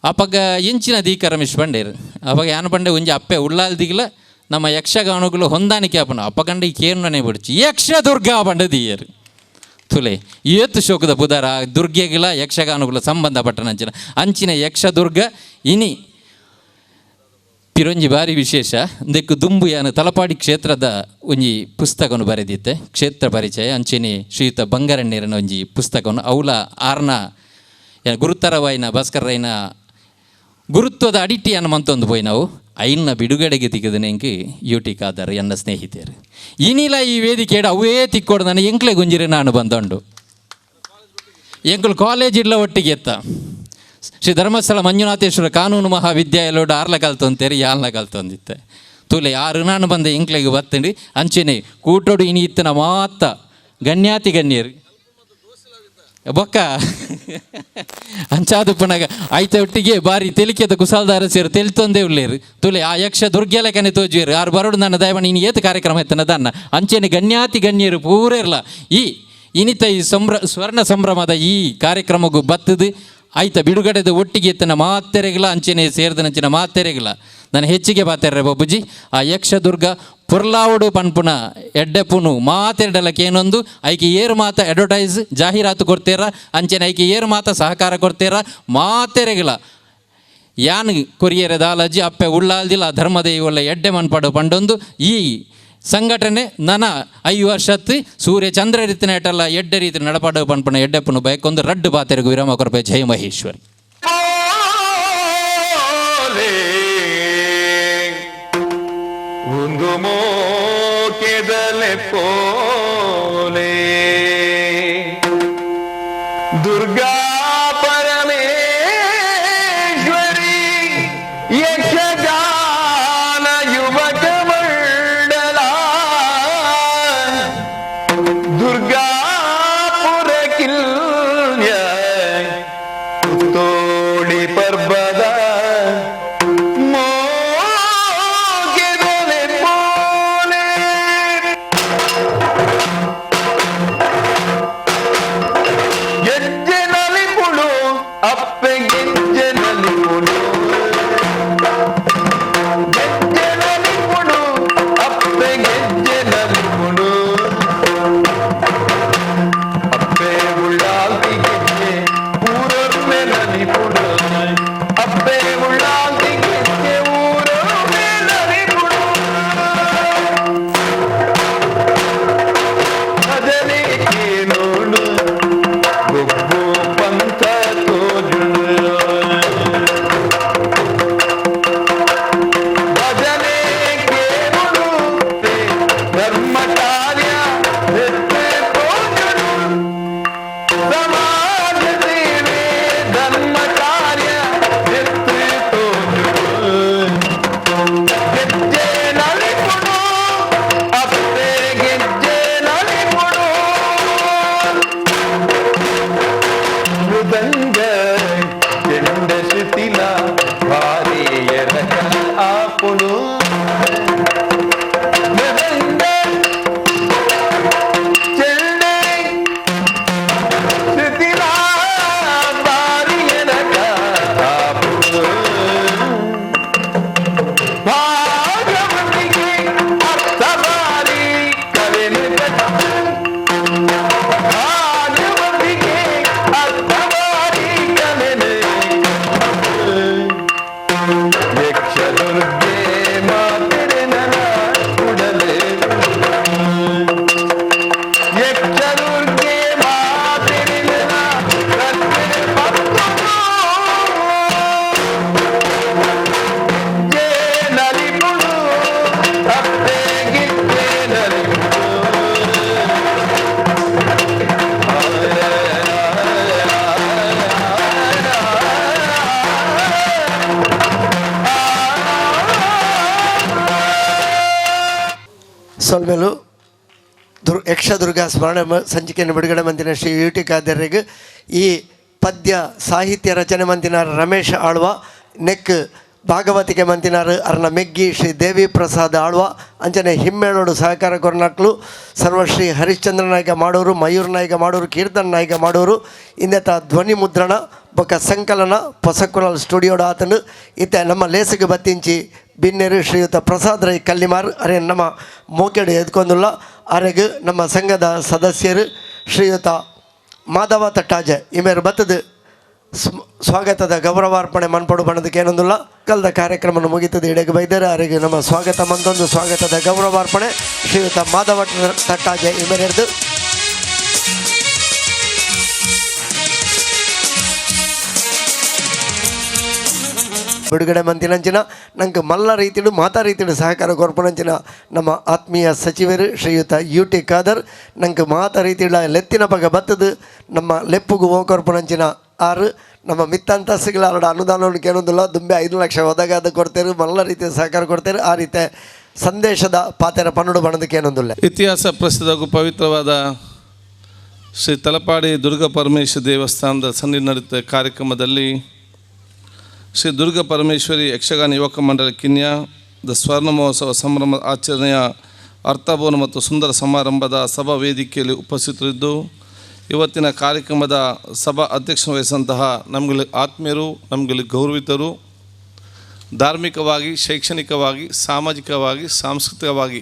ಅಪಗ ಎಂಚಿನ ದೀಕ ರಮೇಶ್ ಪಂಡೇರು ಅಪಗ ಯಾನ ಪಂಡೆ ಒಂಜಿ ಅಪ್ಪೆ ಉಳ್ಳಾಲ್ದಿಗಿಲ ನಮ್ಮ ಯಕ್ಷಗಾನಗಳು ಹೊಂದಾಣಿಕೆ ಅಪ್ಪನ ಅಪ್ಪಗಂಡ ಈ ಕೇರ್ನನೆ ಬಿಡ್ಚಿ ಯಕ್ಷ ದುರ್ಗಾ ಪಂಡ ದೀಯರು ತುಲೆ ಏತು ಶೋಕದ ಪುದರ ದುರ್ಗೆಗಿಲ ಯಕ್ಷಗಾನಗಳ ಸಂಬಂಧಪಟ್ಟನ ಅಂಚಿನ ಅಂಚಿನ ಯಕ್ಷದುರ್ಗ ಇನಿ ಪಿರೊಂಜಿ ಬಾರಿ ವಿಶೇಷ ದೆಕ್ಕು ದುಂಬು ಯಾನು ತಲಪಾಡಿ ಕ್ಷೇತ್ರದ ಒಂಜಿ ಪುಸ್ತಕವನ್ನು ಬರೆದಿತ್ತೆ ಕ್ಷೇತ್ರ ಪರಿಚಯ ಅಂಚಿನಿ ಶ್ರೀಯುತ ಬಂಗಾರಣ್ಣೀರನ ಒಂಜಿ ಪುಸ್ತಕವನ್ನು ಅವಲ ಆರ್ನ ಗುರುತರವಾಯಿನ ಭಾಸ್ಕರರಾಯನ ಗುರುತ್ವದ ಅಡಿಟಿಯನ್ನು ಮಂತೊಂದು ಪೋಯಿ ನಾವು ಐನ್ನ ಬಿಡುಗಡೆಗೆ ತಿಕ್ಕದನೆಂಕಿ ಯೂಟಿ ಕಾದರ್ ಎನ್ನ ಸ್ನೇಹಿತರು ಇನಿಲ ಈ ವೇದಿಕೆ ಅವೇ ತಿಕ್ಕೋಡು ನಾನು ಎಂಕ್ಲೆ ಗುಂಜಿರಿ ನಾನು ಬಂದೊಂಡು ಎಂಕುಲು ಕಾಲೇಜ್ ಇಡ್ಲ ಒಟ್ಟಿಗೆ ಎತ್ತ ಶ್ರೀ ಧರ್ಮಸ್ಥಳ ಮಂಜುನಾಥೇಶ್ವರ ಕಾನೂನು ಮಹಾವಿದ್ಯಾಲಯೋಡು ಆರ್ಲ ಕಲ್ತೊಂತೇರಿ ಯಾಲ್ನ ಕಲ್ತೊಂದಿತ್ತೆ ತುಲೆ ಆರು ನಾನು ಬಂದೆ ಎಂಕ್ಲೆಗೆ ಬತ್ತಂಡಿ ಅಂಚೆನೆ ಕೂಟೋಡು ಇನಿ ಇತ್ತನ ಮಾತ ಗಣ್ಯಾತಿ ಗಣ್ಯರು ಬೊಕ್ಕ ಅಂಚಾದು ಪುನಗ ಐತ ಒಟ್ಟಿಗೆ ಬಾರಿ ತೆಲಿಕೆದ ಕುಸಾಲ್ದಾರ ಸೇರು ತೆಲಿತೊಂದೇ ಉಳ್ಳೇರು ತುಲೆ ಆ ಯಕ್ಷ ದುರ್ಗೆಲಕನೆ ತೋಜುವೇರು ಆರು ಬರೋಡು ನನ್ನ ದಯವ ನೀನು ಏತು ಕಾರ್ಯಕ್ರಮ ಇತ್ತನ ದನ್ನ ಅಂಚೆನೆ ಗಣ್ಯಾತಿ ಗಣ್ಯರು ಪೂರ ಇರ್ಲ ಈ ಇನಿತ ಈ ಸ್ವರ್ಣ ಸಂಭ್ರಮದ ಈ ಕಾರ್ಯಕ್ರಮಕ್ಕೂ ಬತ್ತದು ಆಯ್ತ ಬಿಡುಗಡೆದ ಒಟ್ಟಿಗೆ ಎತ್ತನ ಮಾತೆರೆಗಳ ಅಂಚೆನೆ ಸೇರಿದ ನಂಚಿನ ಮಾತೆರೆಗಳ ನಾನು ಹೆಚ್ಚಿಗೆ ಪಾತೆರ್ರೆ ಬಾಬುಜಿ ಆ ಯಕ್ಷದುರ್ಗ ಪುರ್ಲಾವುಡು ಪನ್ಪುನ ಎಡ್ಡೆಪುನು ಮಾತೆರಡಲಕ್ಕೆ ಏನೊಂದು ಐಕೆ ಏರು ಮಾತ ಅಡ್ವರ್ಟೈಸ್ ಜಾಹೀರಾತು ಕೊಡ್ತೀರ ಅಂಚೆನೆ ಐಕೆ ಏರು ಮಾತ ಸಹಕಾರ ಕೊಡ್ತೀರ ಮಾತೆರೆಗಳ ಯಾನ್ ಕೊರಿಯರೆ ದಾಲಜ್ಜಿ ಅಪ್ಪೆ ಉಳ್ಳಾಲ್ದಿಲ್ಲ ಧರ್ಮದೇವಲ್ಲ ಎಡ್ಡೆ ಮನ್ಪಡು ಪಂಡೊಂದು ಈ ಸಂಘಟನೆ ನನ 5 ವರ್ಷತ್ತು ಸೂರ್ಯ ಚಂದ್ರ ರೀತಿನ ಎಟಲ್ಲ ಎಡ್ಡೆ ರೀತಿ ನಡಪಾಡು ಪನ್ಪಣ ಎಡ್ಡೆಪ್ಪನು ಬಯಕೊಂದು ರಡ್ಡು ಪಾತೆರೆಗು ವಿರಾಮ ಕೊರಪೆ. ಜಯ ಮಹೇಶ್ವರಿ. ಒಂದು ಮೋಕೆದಲೆ ಪೋಲೆ ದುರ್ಗಾ ಪರಮೇಶ್ವರಿ ಯಕ್ಷಗಾನ ಯುವಕ ಮಂಡಲ ದುರ್ಗಾಪುರ ಕಿಲ್ಯ ತೋಳಿ ಪರ್ಬದ ಮೋಗೆದಲೆ ಪೋಲೆ ಗೆಜ್ಜೆ ನಲಿಪುಳು ಅಪ್ಪೆ ಗೆಜ್ಜೆ ನಲಿಪುಳು ಗೆಜ್ಜೆ ನಲಿಪುಳು ಅಪ್ಪೆ ಗೆಜ್ಜೆ ನಲಿಪುಳು ಅಪ್ಪೆ ಉಳ್ಳಾಲ್ತಿ ಗೆಜ್ಜೆ ಊರೊಮ್ಮೆ ನಲಿಪುಳು ಅಪ್ಪೆ ಉಳ್ಳಾಲ್ತಿ ಗೆಜ್ಜೆ ಊರೊಮ್ಮೆ ನಲಿಪುಳು ಭಜನೆ ಕೇಳೋಣ ಗೊಬ್ಬು ಪಂಥ ತೋಜುಳು ಭಜನೆ ಕೇಳುಡು ಧರ್ಮ ಕಾರ್ಯ ಎತ್ತೆ ತೋಜುಡು ಸಮಾಜ ಸೇವೆ ಧರ್ಮ ಕಾರ್ಯ ಎತ್ತೆ ತೋಜುಡು ಗೆಜ್ಜೆ ನಲಿಪುಡು ಅಪ್ಪೆ ಗೆಜ್ಜೆ ನಲಿಪುಡು ಮೃದಂಗ ಚೆಂಡ ಶಿಥಿಲ ಭಾರಿ ಎರಕ ಆಪುಡು ಮೃದಂಗ ಚೆಂಡೆ ಶಿಥಿಲ ಭಾರಿ ಎರಕ ಆಪುಡು ಭಾಗವತಿಗೆ ಅರ್ಥ ಬಾರಿ ಕಲೆನು ಕಟ್ಟು ಭಾಗವತಿಗೆ ಅರ್ಥವಾರಿ ಕಲೆನೆ ಯಕ್ಷ ದುರ್ಗೆ ಮಾತೆರೆ ನನ ಉಡಲೆ ಯಕ್ಷ ದುರ್ಗೆ ಮಾತೆರೆ ನನ ಕತ್ತೆ ಪತ್ತು ಗೆಜ್ಜೆ ನಲಿಪುಡು ಅಪ್ಪೆ ಗಿಜ್ಜೆ ನಲಿಪುಡು. ಸೊಲ್ಮೆಲು ಯಕ್ಷದುರ್ಗಾ ಸ್ಮರಣೆ ಸಂಚಿಕೆಯನ್ನು ಬಿಡುಗಡೆ ಮಂತಿನ ಶ್ರೀ ಯು ಟಿ ಖಾದರ್ರಿಗೆ ಈ ಪದ್ಯ ಸಾಹಿತ್ಯ ರಚನೆ ಮಂತಿನ ರಮೇಶ್ ಆಳ್ವ, ನೆಕ್ ಭಾಗವತಿಕೆ ಮಂತಿನಾರು ಅರ್ನ ಮೆಗ್ಗಿ ಶ್ರೀ ದೇವಿ ಪ್ರಸಾದ್ ಆಳ್ವ, ಅಂಚನೆ ಹಿಮ್ಮೇಳೋಡು ಸಹಕಾರ ಕೊರ್ನಾಕ್ಲು ಸರ್ವಶ್ರೀ ಹರಿಶ್ಚಂದ್ರ ನಾಯಕ ಮಾಡೋರು, ಮಯೂರ್ ನಾಯಕ ಮಾಡೋರು, ಕೀರ್ತನ್ ನಾಯಕ ಮಾಡೋರು. ಇಂದೆತ ಧ್ವನಿ ಮುದ್ರಣ ಬೊಕ್ಕ ಸಂಕಲನ ಪೊಸಕುಲಾಲ್ ಸ್ಟುಡಿಯೋಡು ಆತನು. ಇತ್ತೆ ನಮ್ಮ ಲೇಸಿಗೆ ಬತ್ತಿಂಚಿ ಬಿನ್ನೆರು ಶ್ರೀಯುತ ಪ್ರಸಾದ್ ರೈ ಕಲ್ಲಿಮಾರ್ ಅರೆ ನಮ್ಮ ಮೋಕೆಡು ಎದ್ಕೊಂದುಲ್ಲ. ಅರೆಗ್ ನಮ್ಮ ಸಂಘದ ಸದಸ್ಯರು ಶ್ರೀಯುತ ಮಾಧವ ತಟ್ಟಾಜೆ ಇಮೇರು ಬತ್ತದು ಸ್ವಾಗತದ ಗೌರವಾರ್ಪಣೆ ಮನ್ಪಡು ಬಣ್ಣದಕ್ಕೆ ಏನೊಂದುಲ್ಲ. ಕಲ್ದ ಕಾರ್ಯಕ್ರಮವನ್ನು ಮುಗಿತದೆ ಇಡೆಗೆ ಬೈದರೆ ಅರೆಗೆ ನಮ್ಮ ಸ್ವಾಗತ ಮಂದೊಂದು ಸ್ವಾಗತದ ಗೌರವಾರ್ಪಣೆ ಶ್ರೀಯುತ ಮಾಧವ ತಟ್ಟಾಜೆ ಇಮೇರೆರ್ದು. ಬಿಡುಗಡೆ ಮಂತಿನಂಚಿನ ನಂಗೆ ಮಲ್ಲ ರೀತಿಡು ಮಾತಾ ರೀತಿಡು ಸಹಕಾರ ಕೊರ್ಪಣಂಚಿನ ನಮ್ಮ ಆತ್ಮೀಯ ಸಚಿವರು ಶ್ರೀಯುತ ಯು ಟಿ ಖಾದರ್ ನಂಗೆ ಮಾತಾ ರೀತಿಡ ಲೆತ್ತಿನ ಪಗ ಬತ್ತದು ನಮ್ಮ ಲೆಪ್ಪುಗು ಓಕೊರ್ಪಣಂಚಿನ ಆರು ನಮ್ಮ ಮಿತ್ತಂತಸ್ಸುಗಳ ಅವರ ಅನುದಾನವನ್ನು ಕೇಳೋದಿಲ್ಲ. ದುಂಬೆ 5 ಲಕ್ಷ ಒದಗಾದ ಕೊಡ್ತೇರು, ಮಲ್ಲ ರೀತಿಯ ಸಹಕಾರ ಕೊಡ್ತೇರು. ಆ ರೀತಿ ಸಂದೇಶದ ಪಾತೆರ ಪನ್ನುಡು ಬಣದಕ್ಕೆ ಏನೊಂದಿಲ್ಲ. ಇತಿಹಾಸ ಪ್ರಸಿದ್ಧ ಹಾಗೂ ಪವಿತ್ರವಾದ ಶ್ರೀ ತಲಪಾಡಿ ದುರ್ಗಾ ಪರಮೇಶ್ವರಿ ದೇವಸ್ಥಾನದ ಸನ್ನಿಧಿ ನಡೆಯುತ್ತ ಕಾರ್ಯಕ್ರಮದಲ್ಲಿ ಶ್ರೀ ದುರ್ಗಾ ಪರಮೇಶ್ವರಿ ಯಕ್ಷಗಾನ ಯುವಕ ಮಂಡಲ ಕಿನ್ಯಾ the ಸ್ವರ್ಣ ಮಹೋತ್ಸವ ಸಂಭ್ರಮ ಆಚರಣೆಯ ಅರ್ಥಪೂರ್ಣ ಮತ್ತು ಸುಂದರ ಸಮಾರಂಭದ ಸಭಾ ವೇದಿಕೆಯಲ್ಲಿ ಉಪಸ್ಥಿತರಿದ್ದು ಇವತ್ತಿನ ಕಾರ್ಯಕ್ರಮದ ಸಭಾ ಅಧ್ಯಕ್ಷ ವಹಿಸಿದಂತಹ ನಮಗಲ್ಲಿ ಆತ್ಮೀಯರು, ನಮಗಲ್ಲಿ ಗೌರವಿತರು, ಧಾರ್ಮಿಕವಾಗಿ, ಶೈಕ್ಷಣಿಕವಾಗಿ, ಸಾಮಾಜಿಕವಾಗಿ, ಸಾಂಸ್ಕೃತಿಕವಾಗಿ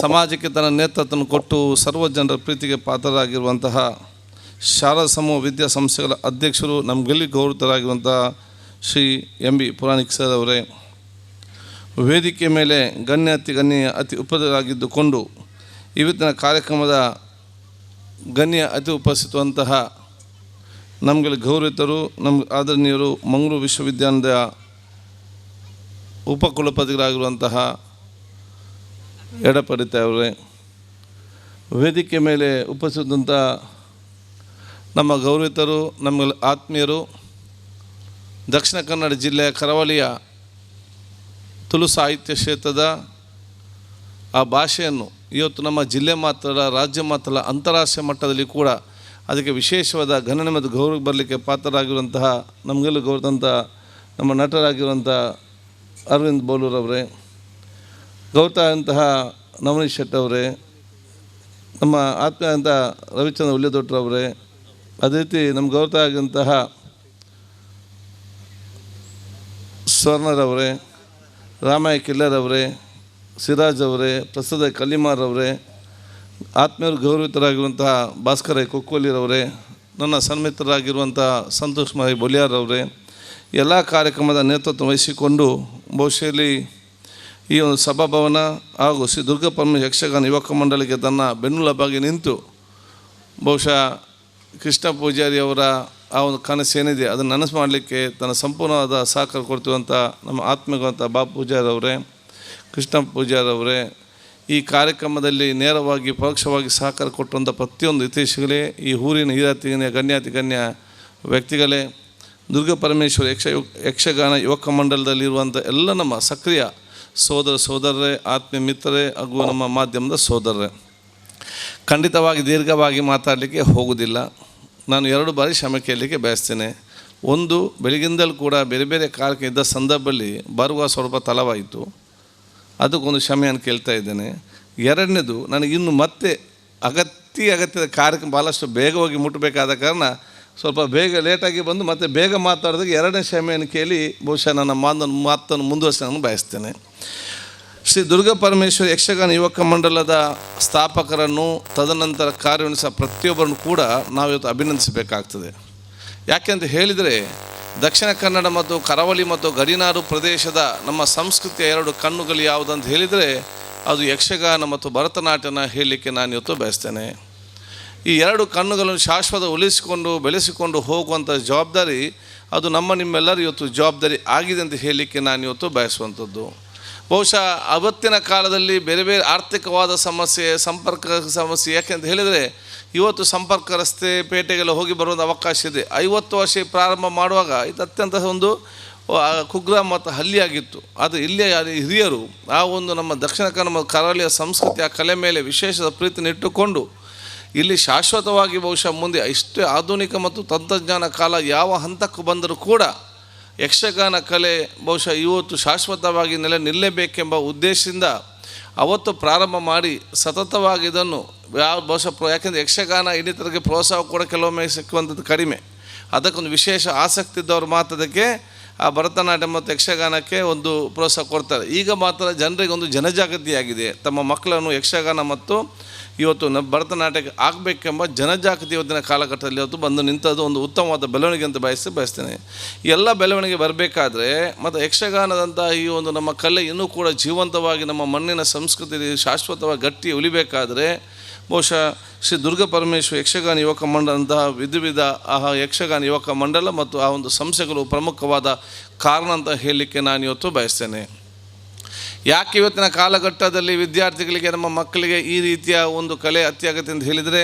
ಸಮಾಜಕ್ಕೆ ತನ್ನ ನೇತೃತ್ವವನ್ನು ಕೊಟ್ಟು ಸರ್ವ ಜನರ ಪ್ರೀತಿಗೆ ಪಾತ್ರರಾಗಿರುವಂತಹ ಶಾರದಾ ಸಮೂಹ ವಿದ್ಯಾಸಂಸ್ಥೆಗಳ ಅಧ್ಯಕ್ಷರು, ನಮಗೆಲ್ಲಿ ಗೌರವಿತರಾಗಿರುವಂತಹ Shri M B Puranik sir ಅವರೇ, ವೇದಿಕೆ ಮೇಲೆ ಗಣ್ಯ ಅತಿ ಗಣ್ಯ ಅತಿ ಉಪಸ್ಥಿತರಾಗಿದ್ದುಕೊಂಡು ಇವತ್ತಿನ ಕಾರ್ಯಕ್ರಮದ ಗಣ್ಯ ಅತಿ ಉಪಸ್ಥಿತವಂತಹ ನಮಗೆಲ್ಲ ಗೌರವಿತರು, ನಮ್ಮ ಆದರಣೀಯರು, ಮಂಗಳೂರು ವಿಶ್ವವಿದ್ಯಾಲಯದ ಉಪಕುಲಪತಿಗಳಾಗಿರುವಂತಹ ಎಡಪಡಿತ ಅವರೇ, ವೇದಿಕೆ ಮೇಲೆ ಉಪಸ್ಥಿತಂಥ ನಮ್ಮ ಗೌರವಿತರು, ನಮ್ಮ ಆತ್ಮೀಯರು, ದಕ್ಷಿಣ ಕನ್ನಡ ಜಿಲ್ಲೆಯ ಕರಾವಳಿಯ ತುಳು ಸಾಹಿತ್ಯ ಕ್ಷೇತ್ರದ ಆ ಭಾಷೆಯನ್ನು ಇವತ್ತು ನಮ್ಮ ಜಿಲ್ಲೆ ಮಾತ್ರ ಅಲ್ಲ, ರಾಜ್ಯ ಮಾತ್ರ ಅಲ್ಲ, ಅಂತಾರಾಷ್ಟ್ರೀಯ ಮಟ್ಟದಲ್ಲಿ ಕೂಡ ಅದಕ್ಕೆ ವಿಶೇಷವಾದ ಗಣನೆ ಮತ್ತು ಗೌರವ ಬರಲಿಕ್ಕೆ ಪಾತ್ರರಾಗಿರುವಂತಹ ನಮಗೆಲ್ಲ ಗೌರವಂಥ ನಮ್ಮ ನಟರಾಗಿರುವಂಥ ಅರವಿಂದ್ ಬೋಲೂರವರೇ, ಗೌರವಂತಹ ನವನೀಶ್ ಶೆಟ್ಟಿ ಅವರೇ, ನಮ್ಮ ಆತ್ಮೀಯಂಥ ರವಿಚಂದ್ರ ಉಲ್ಲೇದೊಟ್ರವರೇ, ಅದೇ ರೀತಿ ನಮ್ಮ ಗೌರವ ಆಗಿರುವಂತಹ ಸ್ವರ್ಣರವರೇ, ರಾಮಯ್ಯ ಕಿಲ್ಲರವರೇ, ಸಿರಾಜ್ ಅವರೇ, ಪ್ರಸಾದ ಕಲಿಮಾರವರೇ, ಆತ್ಮೀಯರು ಗೌರವಿತರಾಗಿರುವಂತಹ ಭಾಸ್ಕರ ಕೊಕ್ಕೋಲಿರವರೇ, ನನ್ನ ಸನ್ಮಿತ್ರರಾಗಿರುವಂಥ ಸಂತೋಷ್ ಮಾರಿ ಬೊಲಿಯಾರವರೇ, ಎಲ್ಲ ಕಾರ್ಯಕ್ರಮದ ನೇತೃತ್ವ ವಹಿಸಿಕೊಂಡು ಬಹುಶಃ ಈ ಒಂದು ಸಭಾಭವನ ಹಾಗೂ ಶ್ರೀ ದುರ್ಗಾ ಯಕ್ಷಗಾನ ಯುವಕ ಮಂಡಳಿಗೆ ತನ್ನ ಬೆನ್ನೆಲುಬಾಗಿ ನಿಂತು ಬಹುಶಃ ಕೃಷ್ಣ ಪೂಜಾರಿಯವರ ಆ ಒಂದು ಕನಸೇನಿದೆ ಅದನ್ನು ನನಸು ಮಾಡಲಿಕ್ಕೆ ತನ್ನ ಸಂಪೂರ್ಣವಾದ ಸಹಕಾರ ಕೊಡ್ತಿರುವಂಥ ನಮ್ಮ ಆತ್ಮೀಯವಂಥ ಬಾಬು ಪೂಜಾರವರೇ, ಕೃಷ್ಣ ಪೂಜಾರವರೇ, ಈ ಕಾರ್ಯಕ್ರಮದಲ್ಲಿ ನೇರವಾಗಿ ಪರೋಕ್ಷವಾಗಿ ಸಹಕಾರ ಕೊಟ್ಟಂಥ ಪ್ರತಿಯೊಂದು ಹಿತೈಷಿಗಳೇ, ಈ ಊರಿನ ಹಿರಿಯ ಗಣ್ಯಾತಿ ಗಣ್ಯ ವ್ಯಕ್ತಿಗಳೇ, ದುರ್ಗಾ ಪರಮೇಶ್ವರ ಯಕ್ಷಗಾನ ಯುವಕ ಮಂಡಲದಲ್ಲಿರುವಂಥ ಎಲ್ಲ ನಮ್ಮ ಸಕ್ರಿಯ ಸೋದರ ಸೋದರರೇ, ಆತ್ಮೀಯ ಮಿತ್ರರೇ ಹಾಗೂ ನಮ್ಮ ಮಾಧ್ಯಮದ ಸೋದರರೇ, ಖಂಡಿತವಾಗಿ ದೀರ್ಘವಾಗಿ ಮಾತಾಡಲಿಕ್ಕೆ ಹೋಗುವುದಿಲ್ಲ. ನಾನು 2 ಬಾರಿ ಕ್ಷಮೆ ಕೇಳಲಿಕ್ಕೆ ಬಯಸ್ತೇನೆ. ಒಂದು, ಬೆಳಗಿಂದಲೂ ಕೂಡ ಬೇರೆ ಬೇರೆ ಕಾರ್ಯಕ್ರಮ ಇದ್ದ ಸಂದರ್ಭದಲ್ಲಿ ಬರುವ ಸ್ವಲ್ಪ ತಡವಾಯಿತು, ಅದಕ್ಕೊಂದು ಕ್ಷಮೆಯನ್ನು ಕೇಳ್ತಾ ಇದ್ದೇನೆ. ಎರಡನೇದು, ನನಗಿನ್ನು ಮತ್ತೆ ಅಗತ್ಯದ ಕಾರ್ಯಕ್ರಮ ಭಾಳಷ್ಟು ಬೇಗವಾಗಿ ಮುಟ್ಟಬೇಕಾದ ಕಾರಣ ಸ್ವಲ್ಪ ಬೇಗ ಲೇಟಾಗಿ ಬಂದು ಮತ್ತೆ ಬೇಗ ಮಾತಾಡೋದಕ್ಕೆ ಎರಡನೇ ಕ್ಷಮೆಯನ್ನು ಕೇಳಿ ಬಹುಶಃ ನನ್ನ ಮಾತನ್ನು ಮುಂದುವರಿಸಿ ನಾನು ಬಯಸ್ತೇನೆ. ಶ್ರೀ ದುರ್ಗಾ ಪರಮೇಶ್ವರಿ ಯಕ್ಷಗಾನ ಯುವಕ ಮಂಡಲದ ಸ್ಥಾಪಕರನ್ನು ತದನಂತರ ಕಾರ್ಯನಿರ್ವಹಿಸುವ ಪ್ರತಿಯೊಬ್ಬರನ್ನು ಕೂಡ ನಾವಿವತ್ತು ಅಭಿನಂದಿಸಬೇಕಾಗ್ತದೆ. ಯಾಕೆಂತ ಹೇಳಿದರೆ, ದಕ್ಷಿಣ ಕನ್ನಡ ಮತ್ತು ಕರಾವಳಿ ಮತ್ತು ಗಡಿನಾಡು ಪ್ರದೇಶದ ನಮ್ಮ ಸಂಸ್ಕೃತಿಯ 2 ಕಣ್ಣುಗಳು ಯಾವುದಂತ ಹೇಳಿದರೆ ಅದು ಯಕ್ಷಗಾನ ಮತ್ತು ಭರತನಾಟ್ಯನ ಹೇಳಲಿಕ್ಕೆ ನಾನು ಇವತ್ತು ಬಯಸ್ತೇನೆ. ಈ 2 ಕಣ್ಣುಗಳನ್ನು ಶಾಶ್ವತ ಉಳಿಸಿಕೊಂಡು ಬೆಳೆಸಿಕೊಂಡು ಹೋಗುವಂಥ ಜವಾಬ್ದಾರಿ ಅದು ನಮ್ಮ ನಿಮ್ಮೆಲ್ಲರ ಇವತ್ತು ಜವಾಬ್ದಾರಿ ಆಗಿದೆ ಅಂತ ಹೇಳಲಿಕ್ಕೆ ನಾನು ಇವತ್ತು ಬಯಸುವಂಥದ್ದು. ಬಹುಶಃ ಅವತ್ತಿನ ಕಾಲದಲ್ಲಿ ಬೇರೆ ಬೇರೆ ಆರ್ಥಿಕವಾದ ಸಮಸ್ಯೆ, ಸಂಪರ್ಕ ಸಮಸ್ಯೆ, ಯಾಕೆಂತ ಹೇಳಿದರೆ ಇವತ್ತು ಸಂಪರ್ಕ ರಸ್ತೆ ಪೇಟೆಗೆಲ್ಲ ಹೋಗಿ ಬರುವಂಥ ಅವಕಾಶ ಇದೆ. 50 ವರ್ಷ ಪ್ರಾರಂಭ ಮಾಡುವಾಗ ಇದು ಅತ್ಯಂತ ಒಂದು ಕುಗ್ರಾಮ ಮತ್ತು ಹಳ್ಳಿಯಾಗಿತ್ತು. ಆದರೆ ಇಲ್ಲಿಯ ಹಿರಿಯರು ಆ ಒಂದು ನಮ್ಮ ದಕ್ಷಿಣ ಕನ್ನಡ ಕರಾವಳಿಯ ಸಂಸ್ಕೃತಿ ಆ ಕಲೆ ಮೇಲೆ ವಿಶೇಷ ಪ್ರೀತಿಯನ್ನು ಇಟ್ಟುಕೊಂಡು ಇಲ್ಲಿ ಶಾಶ್ವತವಾಗಿ ಬಹುಶಃ ಮುಂದೆ ಇಷ್ಟೇ ಆಧುನಿಕ ಮತ್ತು ತಂತ್ರಜ್ಞಾನ ಕಾಲ ಯಾವ ಹಂತಕ್ಕೂ ಬಂದರೂ ಕೂಡ ಯಕ್ಷಗಾನ ಕಲೆ ಬಹುಶಃ ಇವತ್ತು ಶಾಶ್ವತವಾಗಿ ನೆಲೆ ನಿಲ್ಲಬೇಕೆಂಬ ಉದ್ದೇಶದಿಂದ ಅವತ್ತು ಪ್ರಾರಂಭ ಮಾಡಿ ಸತತವಾಗಿ ಇದನ್ನು ಯಾವ ಬಹುಶಃ ಯಾಕೆಂದರೆ ಯಕ್ಷಗಾನ ಇನ್ನಿತರಿಗೆ ಪ್ರೋತ್ಸಾಹ ಕೂಡ ಕೆಲವೊಮ್ಮೆ ಸಿಕ್ಕುವಂಥದ್ದು ಕಡಿಮೆ. ಅದಕ್ಕೊಂದು ವಿಶೇಷ ಆಸಕ್ತಿ ಇದ್ದವರು ಮಾತ್ರ ಅದಕ್ಕೆ ಆ ಭರತನಾಟ್ಯ ಮತ್ತು ಯಕ್ಷಗಾನಕ್ಕೆ ಒಂದು ಪ್ರೋತ್ಸಾಹ ಕೊಡ್ತಾರೆ. ಈಗ ಮಾತ್ರ ಜನರಿಗೆ ಒಂದು ಜನಜಾಗೃತಿಯಾಗಿದೆ, ತಮ್ಮ ಮಕ್ಕಳನ್ನು ಯಕ್ಷಗಾನ ಮತ್ತು ಇವತ್ತು ಭರತನಾಟ್ಯಕ್ಕೆ ಆಗಬೇಕೆಂಬ ಜನಜಾಗೃತಿ ಇವತ್ತಿನ ಕಾಲಘಟ್ಟದಲ್ಲಿ ಇವತ್ತು ಬಂದು ನಿಂತದ್ದು ಒಂದು ಉತ್ತಮವಾದ ಬೆಳವಣಿಗೆ ಅಂತ ಬಯಸ್ತೇನೆ. ಎಲ್ಲ ಬೆಳವಣಿಗೆ ಬರಬೇಕಾದ್ರೆ ಮತ್ತು ಯಕ್ಷಗಾನದಂಥ ಈ ಒಂದು ನಮ್ಮ ಕಲೆ ಇನ್ನೂ ಕೂಡ ಜೀವಂತವಾಗಿ ನಮ್ಮ ಮಣ್ಣಿನ ಸಂಸ್ಕೃತಿ ಶಾಶ್ವತವಾಗಿ ಗಟ್ಟಿ ಉಳಿಬೇಕಾದರೆ ಬಹುಶಃ ಶ್ರೀ ದುರ್ಗಾ ಪರಮೇಶ್ವರ ಯಕ್ಷಗಾನ ಯುವಕ ಮಂಡಲಂತಹ ವಿಧ ವಿಧ ಆ ಯಕ್ಷಗಾನ ಯುವಕ ಮಂಡಲ ಮತ್ತು ಆ ಒಂದು ಸಂಸ್ಥೆಗಳು ಪ್ರಮುಖವಾದ ಕಾರಣ ಅಂತ ಹೇಳಲಿಕ್ಕೆ ನಾನು ಇವತ್ತು ಬಯಸ್ತೇನೆ. ಯಾಕೆ ಇವತ್ತಿನ ಕಾಲಘಟ್ಟದಲ್ಲಿ ವಿದ್ಯಾರ್ಥಿಗಳಿಗೆ ನಮ್ಮ ಮಕ್ಕಳಿಗೆ ಈ ರೀತಿಯ ಒಂದು ಕಲೆ ಅತ್ಯಗತ್ಯ ಅಂತ ಹೇಳಿದರೆ,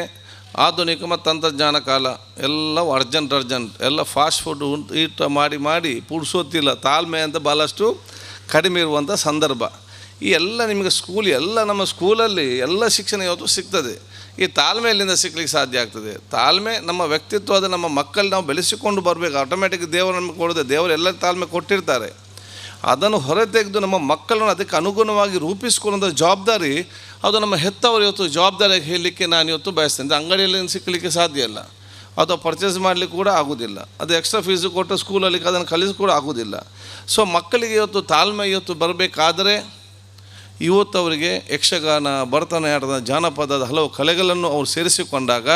ಆಧುನಿಕ ಮತ್ತು ತಂತ್ರಜ್ಞಾನ ಕಾಲ, ಎಲ್ಲವೂ ಅರ್ಜೆಂಟ್ ಅರ್ಜೆಂಟ್, ಎಲ್ಲ ಫಾಸ್ಟ್ ಫುಡ್ ಈಟ ಮಾಡಿ ಮಾಡಿ ಪುಡ್ಸೋತಿಲ್ಲ, ತಾಳ್ಮೆ ಅಂತ ಭಾಳಷ್ಟು ಕಡಿಮೆ ಇರುವಂಥ ಸಂದರ್ಭ. ಈ ಎಲ್ಲ ನಿಮಗೆ ಸ್ಕೂಲ್ ಎಲ್ಲ ನಮ್ಮ ಸ್ಕೂಲಲ್ಲಿ ಎಲ್ಲ ಶಿಕ್ಷಣ ಇವತ್ತು ಸಿಗ್ತದೆ. ಈ ತಾಳ್ಮೆಯಲ್ಲಿಂದ ಸಿಕ್ಕಲಿಕ್ಕೆ ಸಾಧ್ಯ ಆಗ್ತದೆ. ತಾಳ್ಮೆ ನಮ್ಮ ವ್ಯಕ್ತಿತ್ವದ ನಮ್ಮ ಮಕ್ಕಳು ನಾವು ಬೆಳೆಸಿಕೊಂಡು ಬರಬೇಕು. ಆಟೋಮೆಟಿಕ್ ದೇವರು ನಮಗೆ ಕೊಡೋದೆ, ದೇವರು ಎಲ್ಲ ತಾಳ್ಮೆ ಕೊಟ್ಟಿರ್ತಾರೆ. ಅದನ್ನು ಹೊರತೆಗೆದು ನಮ್ಮ ಮಕ್ಕಳನ್ನು ಅದಕ್ಕೆ ಅನುಗುಣವಾಗಿ ರೂಪಿಸಿಕೊಳ್ಳುವಂಥ ಜವಾಬ್ದಾರಿ ಅದು ನಮ್ಮ ಹೆತ್ತವರು ಇವತ್ತು ಜವಾಬ್ದಾರಿಯಾಗಿ ಹೇಳಲಿಕ್ಕೆ ನಾನು ಇವತ್ತು ಬಯಸ್ತೇನೆ. ಅಂದರೆ ಅಂಗಡಿಯಲ್ಲಿ ಸಿಕ್ಕಲಿಕ್ಕೆ ಸಾಧ್ಯ ಇಲ್ಲ, ಅಥವಾ ಪರ್ಚೇಸ್ ಮಾಡಲಿಕ್ಕೆ ಕೂಡ ಆಗೋದಿಲ್ಲ, ಅದು ಎಕ್ಸ್ಟ್ರಾ ಫೀಸು ಕೊಟ್ಟು ಸ್ಕೂಲಲ್ಲಿ ಅದನ್ನು ಕಲಿಸಿ ಕೂಡ ಆಗೋದಿಲ್ಲ. ಸೊ ಮಕ್ಕಳಿಗೆ ಇವತ್ತು ತಾಳ್ಮೆ ಇವತ್ತು ಬರಬೇಕಾದರೆ ಇವತ್ತು ಅವರಿಗೆ ಯಕ್ಷಗಾನ, ಭರತನಾಟ್ಯದ, ಜಾನಪದದ ಹಲವು ಕಲೆಗಳನ್ನು ಅವರು ಸೇರಿಸಿಕೊಂಡಾಗ,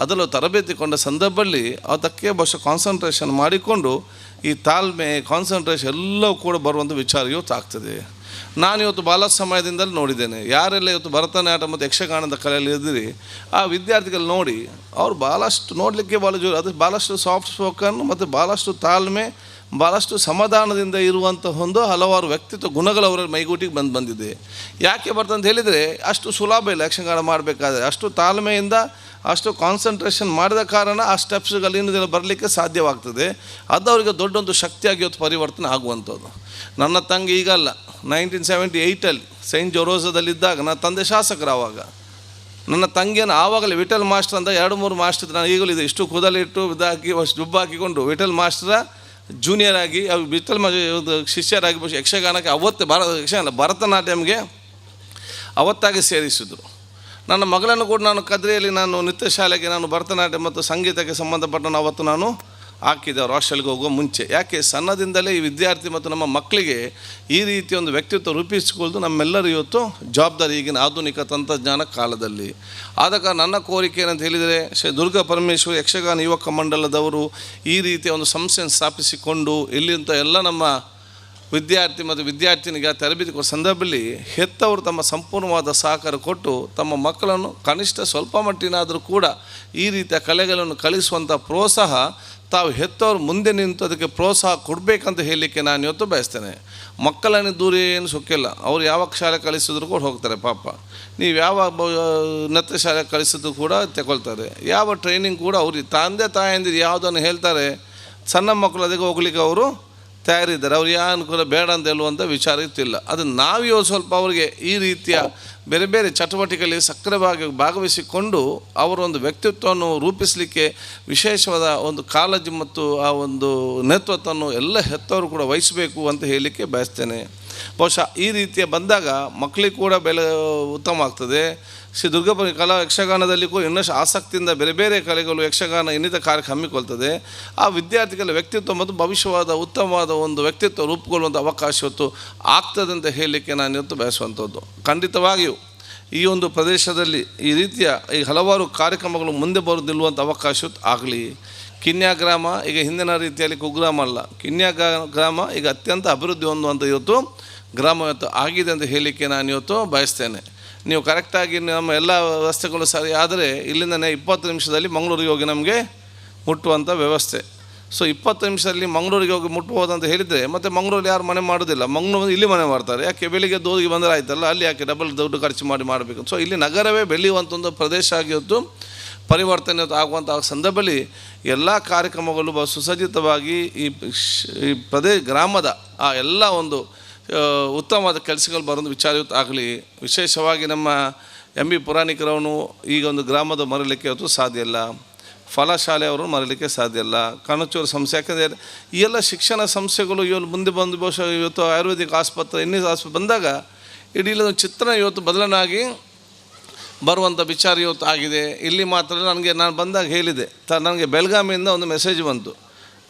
ಅದರಲ್ಲೂ ತರಬೇತಿ ಕೊಂಡ ಸಂದರ್ಭದಲ್ಲಿ ಅದಕ್ಕೆ ಬಹುಶಃ ಕಾನ್ಸಂಟ್ರೇಷನ್ ಮಾಡಿಕೊಂಡು ಈ ತಾಳ್ಮೆ, ಕಾನ್ಸಂಟ್ರೇಷನ್ ಎಲ್ಲವೂ ಕೂಡ ಬರುವಂಥ ವಿಚಾರ ಇವತ್ತು ಆಗ್ತದೆ. ನಾನು ಇವತ್ತು ಭಾಳ ಸಮಯದಿಂದಲೂ ನೋಡಿದ್ದೇನೆ, ಯಾರೆಲ್ಲ ಇವತ್ತು ಭರತನಾಟ್ಯ ಮತ್ತು ಯಕ್ಷಗಾನದ ಕಲೆಯಲ್ಲಿ ಇದ್ದೀರಿ ಆ ವಿದ್ಯಾರ್ಥಿಗಳು ನೋಡಿ ಅವ್ರು ಭಾಳಷ್ಟು ನೋಡಲಿಕ್ಕೆ ಭಾಳ ಜೋರು, ಅದು ಭಾಳಷ್ಟು ಸಾಫ್ಟ್ ಸ್ಪೋಕನ್ ಮತ್ತು ಭಾಳಷ್ಟು ತಾಳ್ಮೆ, ಭಾಳಷ್ಟು ಸಮಾಧಾನದಿಂದ ಇರುವಂಥ ಒಂದು ಹಲವಾರು ವ್ಯಕ್ತಿತ್ವ ಗುಣಗಳು ಅವರ ಮೈಗೂಟಿಗೆ ಬಂದಿದೆ. ಯಾಕೆ ಬರ್ತಂತ ಹೇಳಿದರೆ ಅಷ್ಟು ಸುಲಭ ಇಲ್ಲ ಯಕ್ಷಗಾನ ಮಾಡಬೇಕಾದ್ರೆ, ಅಷ್ಟು ತಾಳ್ಮೆಯಿಂದ ಅಷ್ಟು ಕಾನ್ಸಂಟ್ರೇಷನ್ ಮಾಡಿದ ಕಾರಣ ಆ ಸ್ಟೆಪ್ಸ್ಗಳು ಇನ್ನೂ ಬರಲಿಕ್ಕೆ ಸಾಧ್ಯವಾಗ್ತದೆ. ಅದು ಅವರಿಗೆ ದೊಡ್ಡೊಂದು ಶಕ್ತಿಯಾಗಿ ಇವತ್ತು ಪರಿವರ್ತನೆ ಆಗುವಂಥದ್ದು. ನನ್ನ ತಂಗಿ ಈಗಲ್ಲ, 1978ಅಲ್ಲಿ ಸೈಂಟ್ ಜೋರೋಸದಲ್ಲಿದ್ದಾಗ ನನ್ನ ತಂದೆ ಶಾಸಕರು. ಆವಾಗ ನನ್ನ ತಂಗಿಯನ್ನು ಆವಾಗಲೇ ವಿಠಲ್ ಮಾಸ್ಟರ್ ಅಂತ 2-3 ಮಾಸ್ಟರ್, ನಾನು ಈಗಲೂ ಇದೆ, ಇಷ್ಟು ಕೂದಲಿಟ್ಟು ಇದಾಕಿ ಅಷ್ಟು ಜುಬ್ಬು ಹಾಕಿಕೊಂಡು ವಿಠಲ್ ಮಾಸ್ಟರ ಜೂನಿಯರ್ ಆಗಿ ವಿಠಲ್ ಶಿಷ್ಯರಾಗಿ ಯಕ್ಷಗಾನಕ್ಕೆ ಅವತ್ತು ಯಕ್ಷಗಾನ ಭರತನಾಟ್ಯಂಗೆ ಅವತ್ತಾಗಿ ಸೇರಿಸಿದರು. ನನ್ನ ಮಗಳನ್ನು ಕೂಡ ನಾನು ಕದ್ರಿಯಲ್ಲಿ ನಾನು ನೃತ್ಯ ಶಾಲೆಗೆ ನಾನು ಭರತನಾಟ್ಯ ಮತ್ತು ಸಂಗೀತಕ್ಕೆ ಸಂಬಂಧಪಟ್ಟ ಅವತ್ತು ನಾನು ಹಾಕಿದ್ದೆ ಅವ್ರು ಹಾಸ್ಟೆಲ್ಗೆ ಹೋಗುವ ಮುಂಚೆ. ಯಾಕೆ ಸಣ್ಣದಿಂದಲೇ ಈ ವಿದ್ಯಾರ್ಥಿ ಮತ್ತು ನಮ್ಮ ಮಕ್ಕಳಿಗೆ ಈ ರೀತಿಯ ಒಂದು ವ್ಯಕ್ತಿತ್ವ ರೂಪಿಸಿಕೊಳ್ಳೋದು ನಮ್ಮೆಲ್ಲರೂ ಇವತ್ತು ಜವಾಬ್ದಾರಿ ಈಗಿನ ಆಧುನಿಕ ತಂತ್ರಜ್ಞಾನ ಕಾಲದಲ್ಲಿ. ಆದ ಕಾರಣ ನನ್ನ ಕೋರಿಕೆ ಏನಂತ ಹೇಳಿದರೆ, ಶ್ರೀ ದುರ್ಗಾ ಪರಮೇಶ್ವರಿ ಯಕ್ಷಗಾನ ಯುವಕ ಮಂಡಲದವರು ಈ ರೀತಿಯ ಒಂದು ಸಂಸ್ಥೆಯನ್ನು ಸ್ಥಾಪಿಸಿಕೊಂಡು ಇಲ್ಲಿಂದ ಎಲ್ಲ ನಮ್ಮ ವಿದ್ಯಾರ್ಥಿ ಮತ್ತು ವಿದ್ಯಾರ್ಥಿನಿಗೆ ತರಬೇತಿ ಕೊಡುವ ಸಂದರ್ಭದಲ್ಲಿ ಹೆತ್ತವರು ತಮ್ಮ ಸಂಪೂರ್ಣವಾದ ಸಹಕಾರ ಕೊಟ್ಟು ತಮ್ಮ ಮಕ್ಕಳನ್ನು ಕನಿಷ್ಠ ಸ್ವಲ್ಪ ಮಟ್ಟಿನಾದರೂ ಕೂಡ ಈ ರೀತಿಯ ಕಲೆಗಳನ್ನು ಕಲಿಸುವಂಥ ಪ್ರೋತ್ಸಾಹ ತಾವು ಹೆತ್ತವರು ಮುಂದೆ ನಿಂತು ಅದಕ್ಕೆ ಪ್ರೋತ್ಸಾಹ ಕೊಡಬೇಕಂತ ಹೇಳಲಿಕ್ಕೆ ನಾನು ಇವತ್ತು ಬಯಸ್ತೇನೆ. ಮಕ್ಕಳನ್ನು ದೂರ ಏನು ಸುಖಿಲ್ಲ, ಅವರು ಯಾವ ಶಾಲೆ ಕಲಿಸಿದ್ರು ಕೂಡ ಹೋಗ್ತಾರೆ ಪಾಪ. ನೀವು ಯಾವ ನೃತ್ಯ ಶಾಲೆ ಕಲಿಸಿದ್ರು ಕೂಡ ತಗೊಳ್ತಾರೆ, ಯಾವ ಟ್ರೈನಿಂಗ್ ಕೂಡ ಅವ್ರಿಗೆ ತಂದೆ ತಾಯಂದಿರು ಯಾವುದನ್ನು ಹೇಳ್ತಾರೆ ಸಣ್ಣ ಮಕ್ಕಳು ಅದಕ್ಕೆ ಹೋಗ್ಲಿಕ್ಕೆ ಅವರು ತಯಾರಿದ್ದಾರೆ. ಅವ್ರು ಯಾವ ಅನುಕೂಲ ಬೇಡ ಅಂತ ಹೇಳುವಂಥ ವಿಚಾರ ಇತ್ತಿಲ್ಲ. ಅದು ನಾವಿಯೋ ಸ್ವಲ್ಪ ಅವರಿಗೆ ಈ ರೀತಿಯ ಬೇರೆ ಬೇರೆ ಚಟುವಟಿಕೆಯಲ್ಲಿ ಸಕ್ರಿಯವಾಗಿ ಭಾಗವಹಿಸಿಕೊಂಡು ಅವರ ಒಂದು ವ್ಯಕ್ತಿತ್ವವನ್ನು ರೂಪಿಸಲಿಕ್ಕೆ ವಿಶೇಷವಾದ ಒಂದು ಕಾಳಜಿ ಮತ್ತು ಆ ಒಂದು ನೇತೃತ್ವವನ್ನು ಎಲ್ಲ ಹೆತ್ತವರು ಕೂಡ ವಹಿಸಬೇಕು ಅಂತ ಹೇಳಲಿಕ್ಕೆ ಬಯಸ್ತೇನೆ. ಬಹುಶಃ ಈ ರೀತಿಯ ಬಂದಾಗ ಮಕ್ಕಳಿಗೆ ಕೂಡ ಬೆಲೆ ಉತ್ತಮ ಆಗ್ತದೆ. ಶ್ರೀ ದುರ್ಗಾಪುರ ಕಲಾ ಯಕ್ಷಗಾನದಲ್ಲಿ ಕೂಡ ಇನ್ನಷ್ಟು ಆಸಕ್ತಿಯಿಂದ ಬೇರೆ ಬೇರೆ ಕಲೆಗಳು ಯಕ್ಷಗಾನ ಇನ್ನಿತರ ಕಾರ್ಯ ಹಮ್ಮಿಕೊಳ್ತದೆ. ಆ ವಿದ್ಯಾರ್ಥಿಗಳ ವ್ಯಕ್ತಿತ್ವ ಮತ್ತು ಭವಿಷ್ಯವಾದ ಉತ್ತಮವಾದ ಒಂದು ವ್ಯಕ್ತಿತ್ವ ರೂಪುಗೊಳ್ಳುವಂಥ ಅವಕಾಶ ಇವತ್ತು ಆಗ್ತದೆ ಅಂತ ಹೇಳಲಿಕ್ಕೆ ನಾನು ಇವತ್ತು ಬಯಸುವಂಥದ್ದು. ಖಂಡಿತವಾಗಿಯೂ ಈ ಒಂದು ಪ್ರದೇಶದಲ್ಲಿ ಈ ರೀತಿಯ ಈ ಹಲವಾರು ಕಾರ್ಯಕ್ರಮಗಳು ಮುಂದೆ ಬರೋದಿಲ್ಲುವಂಥ ಅವಕಾಶ ಆಗಲಿ. ಕಿನ್ಯಾ ಗ್ರಾಮ ಈಗ ಹಿಂದಿನ ರೀತಿಯಲ್ಲಿ ಕುಗ್ರಾಮ ಅಲ್ಲ, ಕಿನ್ಯಾ ಗ್ರಾಮ ಈಗ ಅತ್ಯಂತ ಅಭಿವೃದ್ಧಿ ಹೊಂದುವಂಥ ಇವತ್ತು ಗ್ರಾಮ ಇವತ್ತು ಆಗಿದೆ ಅಂತ ಹೇಳಲಿಕ್ಕೆ ನಾನು ಇವತ್ತು ಬಯಸ್ತೇನೆ. ನೀವು ಕರೆಕ್ಟಾಗಿ ನಮ್ಮ ಎಲ್ಲ ರಸ್ತೆಗಳು ಸರಿ ಆದರೆ ಇಲ್ಲಿಂದನೇ 20 ನಿಮಿಷದಲ್ಲಿ ಮಂಗಳೂರಿಗೆ ಹೋಗಿ ನಮಗೆ ಮುಟ್ಟುವಂಥ ವ್ಯವಸ್ಥೆ. ಸೊ 20 ನಿಮಿಷದಲ್ಲಿ ಮಂಗಳೂರಿಗೆ ಹೋಗಿ ಮುಟ್ಬೋದು ಅಂತ ಹೇಳಿದರೆ ಮತ್ತು ಮಂಗಳೂರಲ್ಲಿ ಯಾರು ಮನೆ ಮಾಡೋದಿಲ್ಲ, ಮಂಗಳೂರು ಇಲ್ಲಿ ಮನೆ ಮಾಡ್ತಾರೆ. ಯಾಕೆ ಬೆಳಿಗ್ಗೆ ದೋರಿಗೆ ಬಂದರೆ ಆಯ್ತಲ್ಲ, ಅಲ್ಲಿ ಯಾಕೆ ಡಬಲ್ ದುಡ್ಡು ಖರ್ಚು ಮಾಡಿ ಮಾಡಬೇಕು. ಸೊ ಇಲ್ಲಿ ನಗರವೇ ಬೆಳೆಯುವಂಥ ಒಂದು ಪ್ರದೇಶ ಆಗಿತ್ತು ಪರಿವರ್ತನೆ ಆಗುವಂಥ ಸಂದರ್ಭದಲ್ಲಿ ಎಲ್ಲ ಕಾರ್ಯಕ್ರಮಗಳು ಸುಸಜ್ಜಿತವಾಗಿ ಈ ಗ್ರಾಮದ ಆ ಎಲ್ಲ ಒಂದು ಉತ್ತಮವಾದ ಕೆಲಸಗಳು ಬರೋದು ವಿಚಾರ ಇವತ್ತು ಆಗಲಿ. ವಿಶೇಷವಾಗಿ ನಮ್ಮ ಎಂ ಬಿ ಪುರಾಣಿಕರವನು ಈಗ ಒಂದು ಗ್ರಾಮದ ಮರಲಿಕ್ಕೆ ಇವತ್ತು ಸಾಧ್ಯ ಇಲ್ಲ, ಫಲಶಾಲೆಯವರು ಮರಲಿಕ್ಕೆ ಸಾಧ್ಯ ಇಲ್ಲ, ಕಣಚೂರು ಸಂಸ್ಥೆ. ಯಾಕಂದರೆ ಈ ಎಲ್ಲ ಶಿಕ್ಷಣ ಸಂಸ್ಥೆಗಳು ಇವತ್ತು ಮುಂದೆ ಬಂದು ಬಹುಶಃ ಇವತ್ತು ಆಯುರ್ವೇದಿಕ್ ಆಸ್ಪತ್ರೆ ಇನ್ನೂ ಆಸ್ಪತ್ರೆ ಬಂದಾಗ ಇಡೀ ಚಿತ್ರಣ ಇವತ್ತು ಬದಲಾಗಿ ಬರುವಂಥ ವಿಚಾರ ಇವತ್ತು ಆಗಿದೆ. ಇಲ್ಲಿ ಮಾತ್ರ ನನಗೆ ನಾನು ಬಂದಾಗ ಹೇಳಿದೆ, ನನಗೆ ಬೆಳಗಾವಿಯಿಂದ ಒಂದು ಮೆಸೇಜ್ ಬಂತು.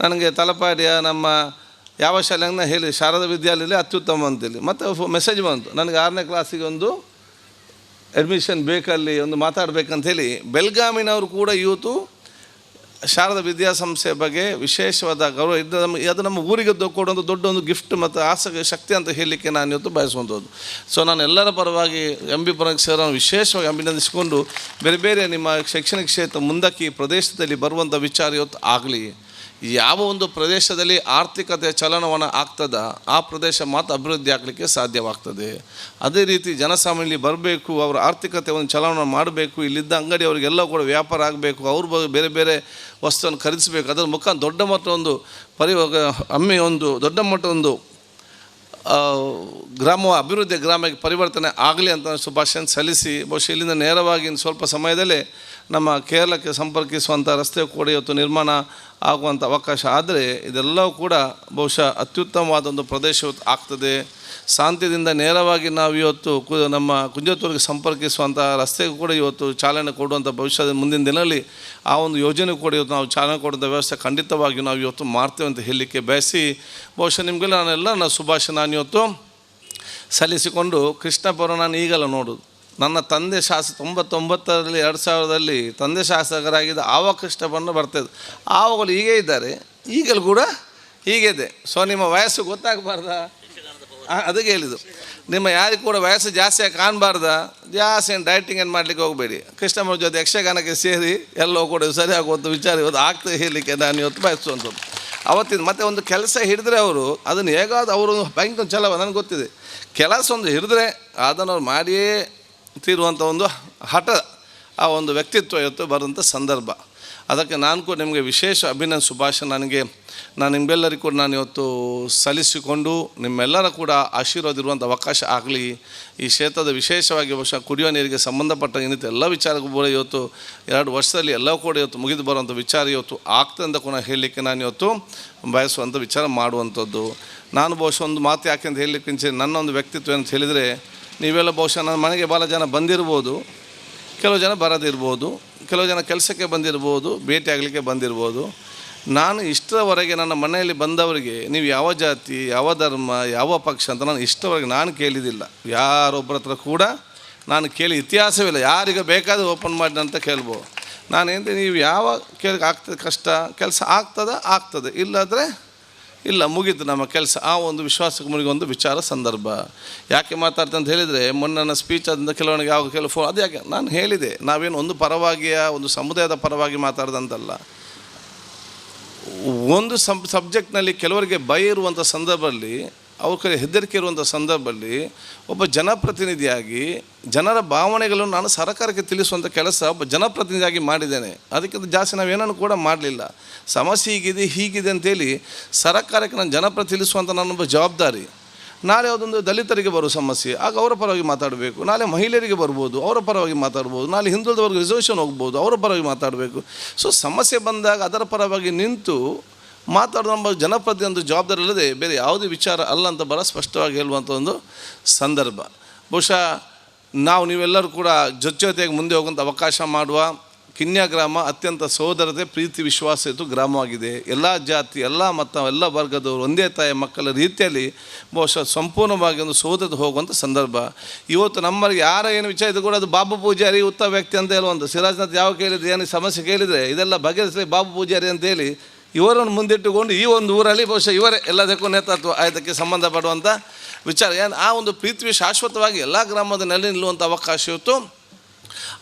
ನನಗೆ ತಲಪಾಡಿಯ ನಮ್ಮ ಯಾವ ಶಾಲೆಗೆ ನಾನು ಹೇಳಿ ಶಾರದಾ ವಿದ್ಯಾಲಯದಲ್ಲಿ ಅತ್ಯುತ್ತಮ ಅಂತೇಳಿ ಮತ್ತು ಮೆಸೇಜ್ ಬಂತು. ನನಗೆ 6ನೇ ಕ್ಲಾಸಿಗೆ ಒಂದು ಅಡ್ಮಿಷನ್ ಬೇಕಲ್ಲಿ ಒಂದು ಮಾತಾಡಬೇಕಂತೇಳಿ ಬೆಳಗಾವಿನವರು ಕೂಡ ಇವತ್ತು ಶಾರದಾ ವಿದ್ಯಾಸಂಸ್ಥೆಯ ಬಗ್ಗೆ ವಿಶೇಷವಾದ ಗೌರವ ಇದ್ದ ನಮ್ಮ ಅದು ನಮ್ಮ ಊರಿಗೆ ಕೊಡುವಂಥ ದೊಡ್ಡ ಒಂದು ಗಿಫ್ಟ್ ಮತ್ತು ಆಸಕ್ತಿ ಶಕ್ತಿ ಅಂತ ಹೇಳಲಿಕ್ಕೆ ನಾನು ಇವತ್ತು ಬಯಸುವಂಥದ್ದು. ಸೊ ನಾನು ಎಲ್ಲರ ಪರವಾಗಿ ಎಂ ಬಿ ಪುರಾಣಿಕ್ ಸರ್ ವಿಶೇಷವಾಗಿ ಅಭಿನಂದಿಸಿಕೊಂಡು ಬೇರೆ ಬೇರೆ ನಿಮ್ಮ ಶೈಕ್ಷಣಿಕ ಕ್ಷೇತ್ರ ಮುಂದಕ್ಕೆ ಈ ಪ್ರದೇಶದಲ್ಲಿ ಬರುವಂಥ ವಿಚಾರ ಇವತ್ತು ಆಗಲಿ. ಯಾವ ಒಂದು ಪ್ರದೇಶದಲ್ಲಿ ಆರ್ಥಿಕತೆಯ ಚಲನವನ ಆಗ್ತದ ಆ ಪ್ರದೇಶ ಮಾತ್ರ ಅಭಿವೃದ್ಧಿ ಆಗಲಿಕ್ಕೆ ಸಾಧ್ಯವಾಗ್ತದೆ. ಅದೇ ರೀತಿ ಜನಸಾಮಾನ್ಯರಲ್ಲಿ ಬರಬೇಕು, ಅವರ ಆರ್ಥಿಕತೆ ಒಂದು ಚಲನವನ್ನ ಮಾಡಬೇಕು, ಇಲ್ಲಿದ್ದ ಅಂಗಡಿ ಅವರಿಗೆಲ್ಲ ಕೂಡ ವ್ಯಾಪಾರ ಆಗಬೇಕು, ಅವ್ರ ಬೇರೆ ಬೇರೆ ವಸ್ತುವನ್ನು ಖರೀದಿಸಬೇಕು. ಅದರ ಮುಖಾಂತರ ದೊಡ್ಡ ಮಟ್ಟ ಒಂದು ಹಮ್ಮಿ ಒಂದು ದೊಡ್ಡ ಮಟ್ಟ ಒಂದು ಗ್ರಾಮ ಅಭಿವೃದ್ಧಿ ಗ್ರಾಮಕ್ಕೆ ಪರಿವರ್ತನೆ ಆಗಲಿ ಅಂತ ಶುಭಾಶಯ ಸಲ್ಲಿಸಿ ಬಹುಶಃ ಇಲ್ಲಿಂದ ನೇರವಾಗಿ ಇನ್ನು ಸ್ವಲ್ಪ ಸಮಯದಲ್ಲೇ ನಮ್ಮ ಕೇರಳಕ್ಕೆ ಸಂಪರ್ಕಿಸುವಂಥ ರಸ್ತೆ ಕೂಡ ಇವತ್ತು ನಿರ್ಮಾಣ ಆಗುವಂಥ ಅವಕಾಶ ಆದರೆ ಇದೆಲ್ಲವೂ ಕೂಡ ಬಹುಶಃ ಅತ್ಯುತ್ತಮವಾದ ಒಂದು ಪ್ರದೇಶ ಇವತ್ತು ಆಗ್ತದೆ. ಶಾಂತಿಯಿಂದ ನೇರವಾಗಿ ನಾವು ಇವತ್ತು ನಮ್ಮ ಕುಂಜತ್ತೂರಿಗೆ ಸಂಪರ್ಕಿಸುವಂಥ ರಸ್ತೆಗೂ ಕೂಡ ಇವತ್ತು ಚಾಲನೆ ಕೊಡುವಂಥ ಭವಿಷ್ಯದ ಮುಂದಿನ ದಿನದಲ್ಲಿ ಆ ಒಂದು ಯೋಜನೆ ಕೂಡ ಇವತ್ತು ನಾವು ಚಾಲನೆ ಕೊಡುವಂಥ ವ್ಯವಸ್ಥೆ ಖಂಡಿತವಾಗಿಯೂ ನಾವು ಇವತ್ತು ಮಾಡ್ತೇವೆ ಅಂತ ಹೇಳಲಿಕ್ಕೆ ಬಯಸಿ ಬಹುಶಃ ನಿಮಗೆಲ್ಲ ನಾನೆಲ್ಲ ನಾನು ಶುಭಾಶಯ ನಾನು ಇವತ್ತು ಸಲ್ಲಿಸಿಕೊಂಡು ಕೃಷ್ಣಪುರ ನಾನು ಈಗಲ್ಲ ನೋಡೋದು. ನನ್ನ ತಂದೆ ಶಾಸಕ 99ರಲ್ಲಿ 2000ರಲ್ಲಿ ತಂದೆ ಶಾಸಕರಾಗಿದ್ದ ಆವಾಗ ಕೃಷ್ಣಪ್ಪನ ಬರ್ತಾಯಿದ್ದು, ಆವಾಗಲೂ ಹೀಗೇ ಇದ್ದಾರೆ, ಈಗಲೂ ಕೂಡ ಹೀಗಿದೆ. ಸೊ ನಿಮ್ಮ ವಯಸ್ಸು ಗೊತ್ತಾಗಬಾರ್ದಾ? ಅದಕ್ಕೆ ಹೇಳಿದ್ದು, ನಿಮ್ಮ ಯಾರಿಗೂ ಕೂಡ ವಯಸ್ಸು ಜಾಸ್ತಿಯಾಗಿ ಕಾಣಬಾರ್ದ, ಜಾಸ್ತಿ ಏನು ಡಯಟಿಂಗ್ ಏನು ಮಾಡಲಿಕ್ಕೆ ಹೋಗಬೇಡಿ. ಕೃಷ್ಣಮ್ಮನ ಜೊತೆ ಯಕ್ಷಗಾನಕ್ಕೆ ಸೇರಿ ಎಲ್ಲೋ ಕೂಡ ಸರಿ ಆಗುವಂಥ ವಿಚಾರ ಇವತ್ತು ಆಗ್ತದೆ ಹೇಳಲಿಕ್ಕೆ ನಾನು ಇವತ್ತು ಬಯಸುವಂಥದ್ದು. ಅವತ್ತಿನ ಮತ್ತೆ ಒಂದು ಕೆಲಸ ಹಿಡಿದ್ರೆ ಅವರು ಅದನ್ನು ಹೇಗಾದ್ರು ಅವರು ಬ್ಯಾಂಕ್ ಒಂದು ಚಲವ ನನಗೆ ಗೊತ್ತಿದೆ, ಕೆಲಸ ಒಂದು ಹಿಡಿದ್ರೆ ಅದನ್ನು ಅವ್ರು ಮಾಡಿಯೇ ತೀರುವಂಥ ಒಂದು ಹಠ, ಆ ಒಂದು ವ್ಯಕ್ತಿತ್ವ ಇವತ್ತು ಬರುವಂಥ ಸಂದರ್ಭ. ಅದಕ್ಕೆ ನಾನು ಕೂಡ ನಿಮಗೆ ವಿಶೇಷ ಅಭಿನಂದನೆ ಶುಭಾಶಯ ನನಗೆ ನಾನು ನಿಮ್ಮೆಲ್ಲರಿಗೂ ಕೂಡ ನಾನು ಇವತ್ತು ಸಲ್ಲಿಸಿಕೊಂಡು ನಿಮ್ಮೆಲ್ಲರ ಕೂಡ ಆಶೀರ್ವಾದ ಇರುವಂಥ ಅವಕಾಶ ಆಗಲಿ. ಈ ಕ್ಷೇತ್ರದ ವಿಶೇಷವಾಗಿ ಬಹುಶಃ ಕುಡಿಯುವ ನೀರಿಗೆ ಸಂಬಂಧಪಟ್ಟ ಏನಿತ್ತು ಎಲ್ಲ ವಿಚಾರಕ್ಕೂ ಕೂಡ ಇವತ್ತು 2 ವರ್ಷದಲ್ಲಿ ಎಲ್ಲವೂ ಕೂಡ ಇವತ್ತು ಮುಗಿದು ಬರುವಂಥ ವಿಚಾರ ಇವತ್ತು ಆಗ್ತದೆ ಅಂತ ಕೂಡ ಹೇಳಲಿಕ್ಕೆ ನಾನು ಇವತ್ತು ಬಯಸುವಂಥ ವಿಚಾರ ಮಾಡುವಂಥದ್ದು. ನಾನು ಬಹುಶಃ ಒಂದು ಮಾತು ಯಾಕೆ ಅಂತ ಹೇಳಲಿಕ್ಕೆ ಮುಂಚೆ ನನ್ನ ಒಂದು ವ್ಯಕ್ತಿತ್ವ ಅಂತ ಹೇಳಿದರೆ, ನೀವೆಲ್ಲ ಬಹುಶಃ ನನ್ನ ಮನೆಗೆ ಭಾಳ ಜನ ಬಂದಿರ್ಬೋದು, ಕೆಲವು ಜನ ಬರದಿರ್ಬೋದು, ಕೆಲವು ಜನ ಕೆಲಸಕ್ಕೆ ಬಂದಿರ್ಬೋದು, ಭೇಟಿ ಆಗಲಿಕ್ಕೆ ಬಂದಿರ್ಬೋದು. ನಾನು ಇಷ್ಟರವರೆಗೆ ನನ್ನ ಮನೆಯಲ್ಲಿ ಬಂದವರಿಗೆ ನೀವು ಯಾವ ಜಾತಿ, ಯಾವ ಧರ್ಮ, ಯಾವ ಪಕ್ಷ ಅಂತ ನಾನು ಇಷ್ಟರವರೆಗೆ ನಾನು ಕೇಳಿದ್ದಿಲ್ಲ. ಯಾರೊಬ್ಬರ ಹತ್ರ ಕೂಡ ನಾನು ಕೇಳಿ ಇತಿಹಾಸವಿಲ್ಲ. ಯಾರಿಗೆ ಬೇಕಾದರೂ ಓಪನ್ ಮಾಡಿ ಅಂತ ಕೇಳ್ಬೋದು. ನಾನೇಂದ್ರೆ ನೀವು ಯಾವ ಕೇಳಿ ಆಗ್ತದೆ ಕಷ್ಟ, ಕೆಲಸ ಆಗ್ತದೆ ಆಗ್ತದೆ, ಇಲ್ಲಾದರೆ ಇಲ್ಲ, ಮುಗೀತು ನಮ್ಮ ಕೆಲಸ. ಆ ಒಂದು ವಿಶ್ವಾಸಕ್ಕೆ ಮುಳುಗಿ ಒಂದು ವಿಚಾರ ಸಂದರ್ಭ ಯಾಕೆ ಮಾತಾಡ್ತಂತ ಅಂತ ಹೇಳಿದರೆ, ಮೊನ್ನೆ ನನ್ನ ಸ್ಪೀಚ್ ಆದ ಕೆಲವನಿಗೆ ಯಾವ ಕೆಲವು ಫೋನ್ ಅದು ಯಾಕೆ ನಾನು ಹೇಳಿದೆ, ನಾವೇನು ಒಂದು ಪರವಾಗಿಯ ಒಂದು ಸಮುದಾಯದ ಪರವಾಗಿ ಮಾತಾಡ್ದಂತಲ್ಲ. ಒಂದು ಸಬ್ಜೆಕ್ಟ್ನಲ್ಲಿ ಕೆಲವರಿಗೆ ಭಯ ಇರುವಂಥ ಸಂದರ್ಭದಲ್ಲಿ, ಅವ್ರ ಕಡೆ ಹೆದರಿಕೆ ಇರುವಂಥ ಸಂದರ್ಭದಲ್ಲಿ ಒಬ್ಬ ಜನಪ್ರತಿನಿಧಿಯಾಗಿ ಜನರ ಭಾವನೆಗಳನ್ನು ನಾನು ಸರ್ಕಾರಕ್ಕೆ ತಿಳಿಸುವಂಥ ಕೆಲಸ ಒಬ್ಬ ಜನಪ್ರತಿನಿಧಿಯಾಗಿ ಮಾಡಿದ್ದೇನೆ. ಅದಕ್ಕಿಂತ ಜಾಸ್ತಿ ನಾವೇನನ್ನು ಕೂಡ ಮಾಡಲಿಲ್ಲ. ಸಮಸ್ಯೆ ಹೀಗಿದೆ ಹೀಗಿದೆ ಅಂತೇಳಿ ಸರ್ಕಾರಕ್ಕೆ ನಾನು ಜನಪ್ರತಿ ತಿಳಿಸುವಂಥ ನನ್ನೊಬ್ಬ ಜವಾಬ್ದಾರಿ. ನಾಳೆ ಯಾವುದೊಂದು ದಲಿತರಿಗೆ ಬರೋ ಸಮಸ್ಯೆ, ಆಗ ಅವರ ಪರವಾಗಿ ಮಾತಾಡಬೇಕು. ನಾಳೆ ಮಹಿಳೆಯರಿಗೆ ಬರ್ಬೋದು, ಅವರ ಪರವಾಗಿ ಮಾತಾಡ್ಬೋದು. ನಾಳೆ ಹಿಂದುಳಿದವರಿಗೆ ರಿಸರ್ವೇಷನ್ ಹೋಗ್ಬೋದು, ಅವರ ಪರವಾಗಿ ಮಾತಾಡಬೇಕು. ಸೊ ಸಮಸ್ಯೆ ಬಂದಾಗ ಅದರ ಪರವಾಗಿ ನಿಂತು ಮಾತಾಡೋದು ನಮ್ಮ ಜನಪ್ರತಿನಿಧಿ ಒಂದು ಜವಾಬ್ದಾರಿ ಇಲ್ಲದೆ ಬೇರೆ ಯಾವುದೇ ವಿಚಾರ ಅಲ್ಲ ಅಂತ ಬಹಳ ಸ್ಪಷ್ಟವಾಗಿ ಹೇಳುವಂಥ ಒಂದು ಸಂದರ್ಭ. ಬಹುಶಃ ನಾವು ನೀವೆಲ್ಲರೂ ಕೂಡ ಜೊತೆಯಾಗಿ ಮುಂದೆ ಹೋಗುವಂಥ ಅವಕಾಶ ಮಾಡುವ ಕಿನ್ಯಾ ಗ್ರಾಮ ಅತ್ಯಂತ ಸೋದರತೆ, ಪ್ರೀತಿ, ವಿಶ್ವಾಸ ಇತ್ತು ಗ್ರಾಮವಾಗಿದೆ. ಎಲ್ಲ ಜಾತಿ, ಎಲ್ಲ ಮತ, ಎಲ್ಲ ವರ್ಗದವರು ಒಂದೇ ತಾಯಿಯ ಮಕ್ಕಳ ರೀತಿಯಲ್ಲಿ ಬಹುಶಃ ಸಂಪೂರ್ಣವಾಗಿ ಒಂದು ಸೋದರತೆ ಹೋಗುವಂಥ ಸಂದರ್ಭ. ಇವತ್ತು ನಮ್ಮಲ್ಲಿ ಯಾರ ಏನು ವಿಚಾರ ಇದು ಕೂಡ ಅದು ಬಾಬು ಪೂಜಾರಿ ಉತ್ತಮ ವ್ಯಕ್ತಿ ಅಂತ ಹೇಳುವಂಥ ಸಿರಾಜ್ನಾಥ್ ಯಾವ ಕೇಳಿದರೆ, ಏನು ಸಮಸ್ಯೆ ಕೇಳಿದರೆ ಇದೆಲ್ಲ ಬಗೆಹರಿಸಲಿ ಬಾಬು ಪೂಜಾರಿ ಅಂತೇಳಿ ಇವರನ್ನು ಮುಂದಿಟ್ಟುಕೊಂಡು ಈ ಒಂದು ಊರಲ್ಲಿ ಬಹುಶಃ ಇವರೇ ಎಲ್ಲದಕ್ಕೂ ನೇತೃತ್ವ ಇದಕ್ಕೆ ಸಂಬಂಧಪಡುವಂಥ ವಿಚಾರ. ಏನು ಆ ಒಂದು ಪ್ರೀತಿ ಶಾಶ್ವತವಾಗಿ ಎಲ್ಲ ಗ್ರಾಮದ ನೆಲೆ ನಿಲ್ಲುವಂಥ ಅವಕಾಶ ಇವತ್ತು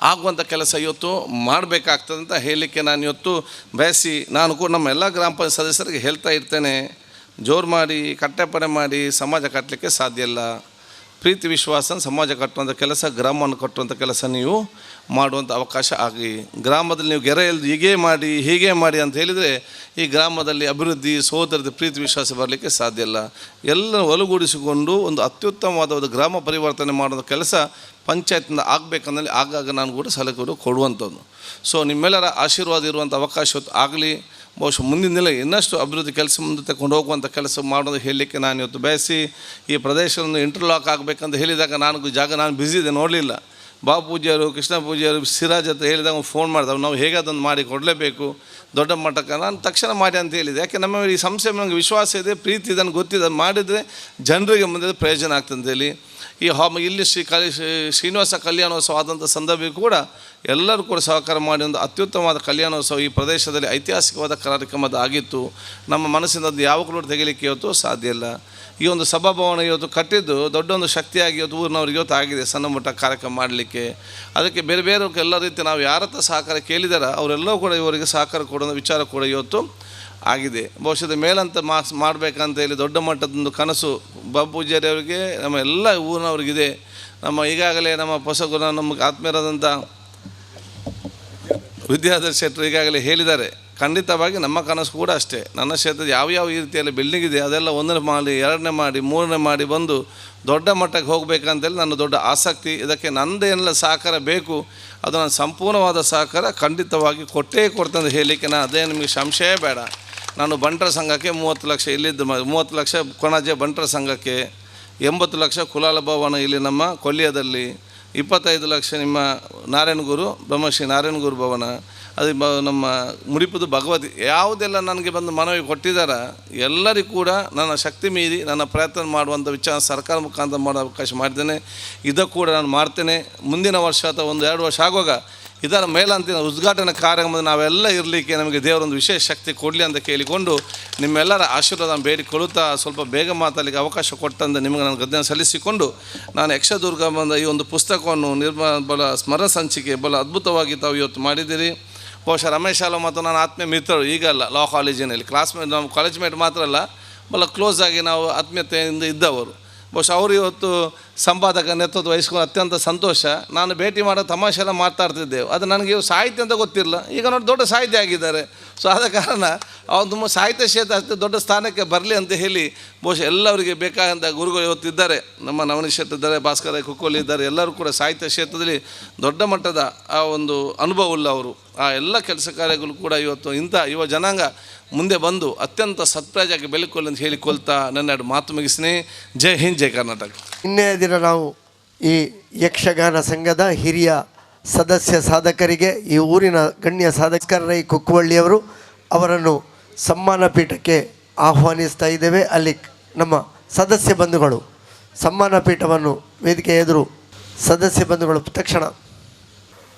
ಆಗುವಂಥ ಕೆಲಸ ಇವತ್ತು ಮಾಡಬೇಕಾಗ್ತದೆ ಅಂತ ಹೇಳಲಿಕ್ಕೆ ನಾನು ಇವತ್ತು ಬಯಸಿ ನಾನು ಕೂಡ ನಮ್ಮ ಎಲ್ಲ ಗ್ರಾಮ ಪಂಚಾಯತ್ ಸದಸ್ಯರಿಗೆ ಹೇಳ್ತಾ ಇರ್ತೇನೆ, ಜೋರು ಮಾಡಿ ಕಟ್ಟಪ್ಪಣೆ ಮಾಡಿ ಸಮಾಜ ಕಟ್ಟಲಿಕ್ಕೆ ಸಾಧ್ಯ ಇಲ್ಲ. ಪ್ರೀತಿ ವಿಶ್ವಾಸ ಸಮಾಜ ಕಟ್ಟುವಂಥ ಕೆಲಸ, ಗ್ರಾಮವನ್ನು ಕಟ್ಟುವಂಥ ಕೆಲಸ ನೀವು ಮಾಡುವಂಥ ಅವಕಾಶ ಆಗಿ. ಗ್ರಾಮದಲ್ಲಿ ನೀವು ಗೆರೆ ಎಲ್ದು ಹೀಗೇ ಮಾಡಿ ಹೀಗೆ ಮಾಡಿ ಅಂತ ಹೇಳಿದರೆ ಈ ಗ್ರಾಮದಲ್ಲಿ ಅಭಿವೃದ್ಧಿ, ಸೋದರದ ಪ್ರೀತಿ ವಿಶ್ವಾಸ ಬರಲಿಕ್ಕೆ ಸಾಧ್ಯ ಇಲ್ಲ. ಎಲ್ಲ ಒಲುಗೂಡಿಸಿಕೊಂಡು ಒಂದು ಅತ್ಯುತ್ತಮವಾದ ಒಂದು ಗ್ರಾಮ ಪರಿವರ್ತನೆ ಮಾಡುವಂಥ ಕೆಲಸ ಪಂಚಾಯತ್ನಿಂದ ಆಗಬೇಕಂದಲ್ಲಿ ಆಗಾಗ ನಾನು ಕೂಡ ಸಲಹೆ ಕೊಡುವಂಥದ್ದು. ಸೊ ನಿಮ್ಮೆಲ್ಲರ ಆಶೀರ್ವಾದ ಇರುವಂಥ ಅವಕಾಶ ಆಗಲಿ. ಬಹುಶಃ ಮುಂದಿನ ದಿನ ಇನ್ನಷ್ಟು ಅಭಿವೃದ್ಧಿ ಕೆಲಸ ಮುಂದೆ ತಗೊಂಡು ಹೋಗುವಂಥ ಕೆಲಸ ಮಾಡೋದು ಹೇಳಲಿಕ್ಕೆ ನಾನು ಇವತ್ತು ಬಯಸಿ ಈ ಪ್ರದೇಶವನ್ನು ಇಂಟರ್ಲಾಕ್ ಆಗಬೇಕಂತ ಹೇಳಿದಾಗ ನಾನು ಜಾಗ ನಾನು ಬ್ಯುಸಿ ಇದೆ ನೋಡಲಿಲ್ಲ. ಬಾಬು ಪೂಜಾರು, ಕೃಷ್ಣ ಪೂಜಾರು, ಸಿರಾಜ್ ಅಂತ ಹೇಳಿದಾಗ ಫೋನ್ ಮಾಡಿದಾಗ ನಾವು ಹೇಗೆ ಅದನ್ನು ಮಾಡಿ ಕೊಡಲೇಬೇಕು ದೊಡ್ಡ ಮಟ್ಟಕ್ಕೆ, ನಾನು ತಕ್ಷಣ ಮಾಡಿ ಅಂತ ಹೇಳಿದೆ. ಯಾಕೆ ನಮ್ಮ ಈ ಸಂಸ್ಥೆ ನನಗೆ ವಿಶ್ವಾಸ ಇದೆ, ಪ್ರೀತಿ ಇದೆ, ನನಗೆ ಗೊತ್ತಿದೆ, ಅದು ಮಾಡಿದರೆ ಜನರಿಗೆ ಮುಂದೆ ಪ್ರಯೋಜನ ಆಗ್ತದೆ ಅಂತೇಳಿ. ಈ ಇಲ್ಲಿ ಶ್ರೀ ಶ್ರೀನಿವಾಸ ಕಲ್ಯಾಣೋತ್ಸವ ಆದಂಥ ಸಂದರ್ಭ ಕೂಡ ಎಲ್ಲರೂ ಕೂಡ ಸಹಕಾರ ಮಾಡಿ ಒಂದು ಅತ್ಯುತ್ತಮವಾದ ಕಲ್ಯಾಣೋತ್ಸವ ಈ ಪ್ರದೇಶದಲ್ಲಿ ಐತಿಹಾಸಿಕವಾದ ಕಾರ್ಯಕ್ರಮದ ಆಗಿತ್ತು. ನಮ್ಮ ಮನಸ್ಸಿನ ಅದು ಯಾವಾಗಲೂ ತೆಗಿಲಿಕ್ಕೆ ಇವತ್ತು ಸಾಧ್ಯ ಇಲ್ಲ. ಈ ಒಂದು ಸಭಾಭವನ ಇವತ್ತು ಕಟ್ಟಿದ್ದು ದೊಡ್ಡ ಒಂದು ಶಕ್ತಿಯಾಗಿ ಇವತ್ತು ಊರಿನವ್ರಿಗೆ ಇವತ್ತು ಆಗಿದೆ ಸಣ್ಣ ಮಟ್ಟ ಕಾರ್ಯಕ್ರಮ ಮಾಡಲಿಕ್ಕೆ. ಅದಕ್ಕೆ ಬೇರೆ ಬೇರೆ ಎಲ್ಲ ರೀತಿ ನಾವು ಯಾರ ಹತ್ರ ಸಹಕಾರ ಕೇಳಿದಾರ ಅವರೆಲ್ಲವೂ ಕೂಡ ಇವರಿಗೆ ಸಹಕಾರ ಕೊಡೋ ವಿಚಾರ ಕೂಡ ಇವತ್ತು ಆಗಿದೆ. ಬಹುಶಃ ಮೇಲಂತ ಮಾಸ್ ಮಾಡಬೇಕಂತ ಹೇಳಿ ದೊಡ್ಡ ಮಟ್ಟದೊಂದು ಕನಸು ಬಾಬು ಪೂಜಾರಿ ಅವರಿಗೆ, ನಮ್ಮ ಎಲ್ಲ ಊರಿನವ್ರಿಗಿದೆ. ನಮ್ಮ ಈಗಾಗಲೇ ನಮ್ಮ ಹೊಸಗುರ ನಮಗೆ ಆತ್ಮೀಯರಾದಂಥ ವಿದ್ಯಾಧರ್ ಶೆಟ್ಟರು ಈಗಾಗಲೇ ಹೇಳಿದ್ದಾರೆ. ಖಂಡಿತವಾಗಿ ನಮ್ಮ ಕನಸು ಕೂಡ ಅಷ್ಟೇ. ನನ್ನ ಕ್ಷೇತ್ರದ ಯಾವ್ಯಾವ ಈ ರೀತಿಯಲ್ಲಿ ಬಿಲ್ಡಿಂಗ್ ಇದೆ ಅದೆಲ್ಲ ಒಂದನೇ ಮಾಡಿ, ಎರಡನೇ ಮಾಡಿ, ಮೂರನೇ ಮಾಡಿ ಬಂದು ದೊಡ್ಡ ಮಟ್ಟಕ್ಕೆ ಹೋಗಬೇಕಂತೇಳಿ ನನ್ನ ದೊಡ್ಡ ಆಸಕ್ತಿ. ಇದಕ್ಕೆ ನಂದೇನೆಲ್ಲ ಸಹಕಾರ ಬೇಕು ಅದು ನನ್ನ ಸಂಪೂರ್ಣವಾದ ಸಹಕಾರ ಖಂಡಿತವಾಗಿ ಕೊಟ್ಟೇ ಕೊಡ್ತಂದು ಹೇಳಲಿಕ್ಕೆ ನಾನು ಅದೇ ನಿಮಗೆ ಸಂಶಯ ಬೇಡ. ನಾನು ಬಂಟರ ಸಂಘಕ್ಕೆ 30 ಲಕ್ಷ ಇಲ್ಲಿದ್ದು 30 ಲಕ್ಷ ಕೊಣಾಜೆ ಬಂಟರ ಸಂಘಕ್ಕೆ, 80 ಲಕ್ಷ ಕುಲಾಲ ಭವನ ಇಲ್ಲಿ ನಮ್ಮ ಕೊಲ್ಲಿಯದಲ್ಲಿ, 25 ಲಕ್ಷ ನಿಮ್ಮ ನಾರಾಯಣಗುರು ಬ್ರಹ್ಮಶ್ರೀ ನಾರಾಯಣಗುರು ಭವನ, ಅದು ನಮ್ಮ ಮುಡಿಪುದು ಭಗವತಿ, ಯಾವುದೆಲ್ಲ ನನಗೆ ಬಂದು ಮನವಿ ಕೊಟ್ಟಿದ್ದಾರ ಎಲ್ಲರಿಗೂ ಕೂಡ ನನ್ನ ಶಕ್ತಿ ಮೀರಿ ನನ್ನ ಪ್ರಯತ್ನ ಮಾಡುವಂಥ ವಿಚಾರ ಸರ್ಕಾರ ಮುಖಾಂತರ ಮಾಡೋ ಅವಕಾಶ ಮಾಡ್ತೇನೆ. ಇದಕ್ಕೂ ಕೂಡ ನಾನು ಮಾಡ್ತೇನೆ. ಮುಂದಿನ ವರ್ಷ ಅಥವಾ 1-2 ವರ್ಷ ಆಗುವಾಗ ಇದರ ಮೇಲಂತಿನ ಉದ್ಘಾಟನಾ ಕಾರ್ಯಕ್ರಮದ ನಾವೆಲ್ಲ ಇರಲಿಕ್ಕೆ ನಮಗೆ ದೇವರೊಂದು ವಿಶೇಷ ಶಕ್ತಿ ಕೊಡಲಿ ಅಂತ ಕೇಳಿಕೊಂಡು ನಿಮ್ಮೆಲ್ಲರ ಆಶೀರ್ವಾದ ಬೇಡಿಕೊಳ್ಳುತ್ತಾ ಸ್ವಲ್ಪ ಬೇಗ ಮಾತಾಡಲಿಕ್ಕೆ ಅವಕಾಶ ಕೊಟ್ಟಂತೆ ನಿಮಗೆ ನಾನು ಗದ್ದೆ ಸಲ್ಲಿಸಿಕೊಂಡು, ನಾನು ಯಕ್ಷದುರ್ಗ ಬಂದ ಈ ಒಂದು ಪುಸ್ತಕವನ್ನು ಬಲ ಸ್ಮರಣ ಸಂಚಿಕೆ ಬಲ ಅದ್ಭುತವಾಗಿ ತಾವು ಇವತ್ತು ಮಾಡಿದ್ದೀರಿ. ಬಹುಶಃ ರಮೇಶ್ ಆಲ ಮತ್ತು ನಾನು ಆತ್ಮೀಯ ಮಿತ್ರರು, ಈಗಲ್ಲ, ಲಾ ಕಾಲೇಜಿನಲ್ಲಿ ಕ್ಲಾಸ್ಮೇಟ್, ನಮ್ಮ ಕಾಲೇಜ್ ಮೇಟ್ ಮಾತ್ರ ಅಲ್ಲ, ಬಲ ಕ್ಲೋಸ್ ಆಗಿ ನಾವು ಆತ್ಮೀಯತೆಯಿಂದ ಇದ್ದವರು. ಬಹುಶಃ ಅವರು ಇವತ್ತು ಸಂಪಾದಕ ನೇತೃತ್ವ ವಹಿಸ್ಕೊಂಡು ಅತ್ಯಂತ ಸಂತೋಷ. ನಾನು ಭೇಟಿ ಮಾಡೋ ತಮಾಷೆ ಎಲ್ಲ ಮಾತಾಡ್ತಿದ್ದೆವು, ಅದು ನನಗೆ ಇವು ಸಾಹಿತ್ಯ ಅಂತ ಗೊತ್ತಿಲ್ಲ, ಈಗ ನೋಡಿ ದೊಡ್ಡ ಸಾಹಿತ್ಯ ಆಗಿದ್ದಾರೆ. ಸೊ ಆದ ಕಾರಣ ಅವನು ತುಂಬ ಸಾಹಿತ್ಯ ಕ್ಷೇತ್ರ ಅಷ್ಟು ದೊಡ್ಡ ಸ್ಥಾನಕ್ಕೆ ಬರಲಿ ಅಂತ ಹೇಳಿ ಬಹುಶಃ ಎಲ್ಲರಿಗೆ ಬೇಕಾದಂಥ ಗುರುಗಳು ಇವತ್ತಿದ್ದಾರೆ. ನಮ್ಮ ನವನೀಶ್ ಶೆಟ್ಟಿ ಇದ್ದಾರೆ, ಭಾಸ್ಕರ ಕುಕ್ಕೋಲಿ ಇದ್ದಾರೆ, ಎಲ್ಲರೂ ಕೂಡ ಸಾಹಿತ್ಯ ಕ್ಷೇತ್ರದಲ್ಲಿ ದೊಡ್ಡ ಮಟ್ಟದ ಆ ಒಂದು ಅನುಭವವುಳ್ಳ ಅವರು. ಆ ಎಲ್ಲ ಕೆಲಸ ಕಾರ್ಯಗಳು ಕೂಡ ಇವತ್ತು ಇಂಥ ಯುವ ಜನಾಂಗ ಮುಂದೆ ಬಂದು ಅತ್ಯಂತ ಸತ್ಪ್ರಜಾಗಿ ಬೆಳಕೊಳ್ಳಿ ಅಂತ ಹೇಳಿಕೊಳ್ತಾ ನನ್ನ ಎರಡು ಮಾತು ಮುಗಿಸ್ತೀನಿ. ಜೈ ಹಿಂದ್, ಜೈ ಕರ್ನಾಟಕ. ನಿನ್ನೆಯ ದಿನ ನಾವು ಈ ಯಕ್ಷಗಾನ ಸಂಘದ ಹಿರಿಯ ಸದಸ್ಯ ಸಾಧಕರಿಗೆ, ಈ ಊರಿನ ಗಣ್ಯ ಸಾಧಕರ ಈ ಕುಕ್ಕುವಳ್ಳಿಯವರು, ಅವರನ್ನು ಸಮ್ಮಾನ ಪೀಠಕ್ಕೆ ಆಹ್ವಾನಿಸ್ತಾ ಇದ್ದೇವೆ. ಅಲ್ಲಿ ನಮ್ಮ ಸದಸ್ಯ ಬಂಧುಗಳು ಸಮ್ಮಾನ ಪೀಠವನ್ನು ವೇದಿಕೆ ಎದುರು ಸದಸ್ಯ ಬಂಧುಗಳು ತಕ್ಷಣ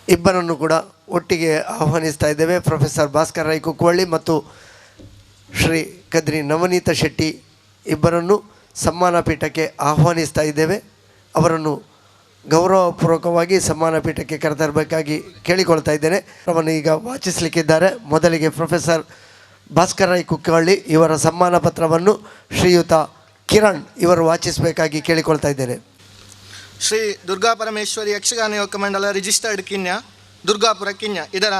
ಇಬ್ಬರನ್ನು ಕೂಡ ಒಟ್ಟಿಗೆ ಆಹ್ವಾನಿಸ್ತಾ ಇದ್ದೇವೆ. ಪ್ರೊಫೆಸರ್ ಭಾಸ್ಕರ್ ರೈ ಕುಕ್ಕುವಳ್ಳಿ ಮತ್ತು ಶ್ರೀ ಕದ್ರಿ ನವನೀತ ಶೆಟ್ಟಿ ಇಬ್ಬರನ್ನು ಸಮ್ಮಾನ ಪೀಠಕ್ಕೆ ಆಹ್ವಾನಿಸ್ತಾ ಇದ್ದೇವೆ. ಅವರನ್ನು ಗೌರವಪೂರ್ವಕವಾಗಿ ಸಮ್ಮಾನ ಪೀಠಕ್ಕೆ ಕರೆತರಬೇಕಾಗಿ ಕೇಳಿಕೊಳ್ತಾ ಇದ್ದೇನೆ. ಅವರನ್ನು ಈಗ ವಾಚಿಸಲಿಕ್ಕಿದ್ದಾರೆ. ಮೊದಲಿಗೆ ಪ್ರೊಫೆಸರ್ ಭಾಸ್ಕರ್ ರೈ ಕುಕ್ಕಹಳ್ಳಿ ಇವರ ಸಮ್ಮಾನ ಪತ್ರವನ್ನು ಶ್ರೀಯುತ ಕಿರಣ್ ಇವರು ವಾಚಿಸಬೇಕಾಗಿ ಕೇಳಿಕೊಳ್ತಾ ಇದ್ದೇನೆ. ಶ್ರೀ ದುರ್ಗಾ ಪರಮೇಶ್ವರಿ ಯಕ್ಷಗಾನ ಯುವಕ ಮಂಡಲ ರಿಜಿಸ್ಟರ್ಡ್ ಕಿನ್ಯ, ದುರ್ಗಾಪುರ ಕಿನ್ಯ ಇದರ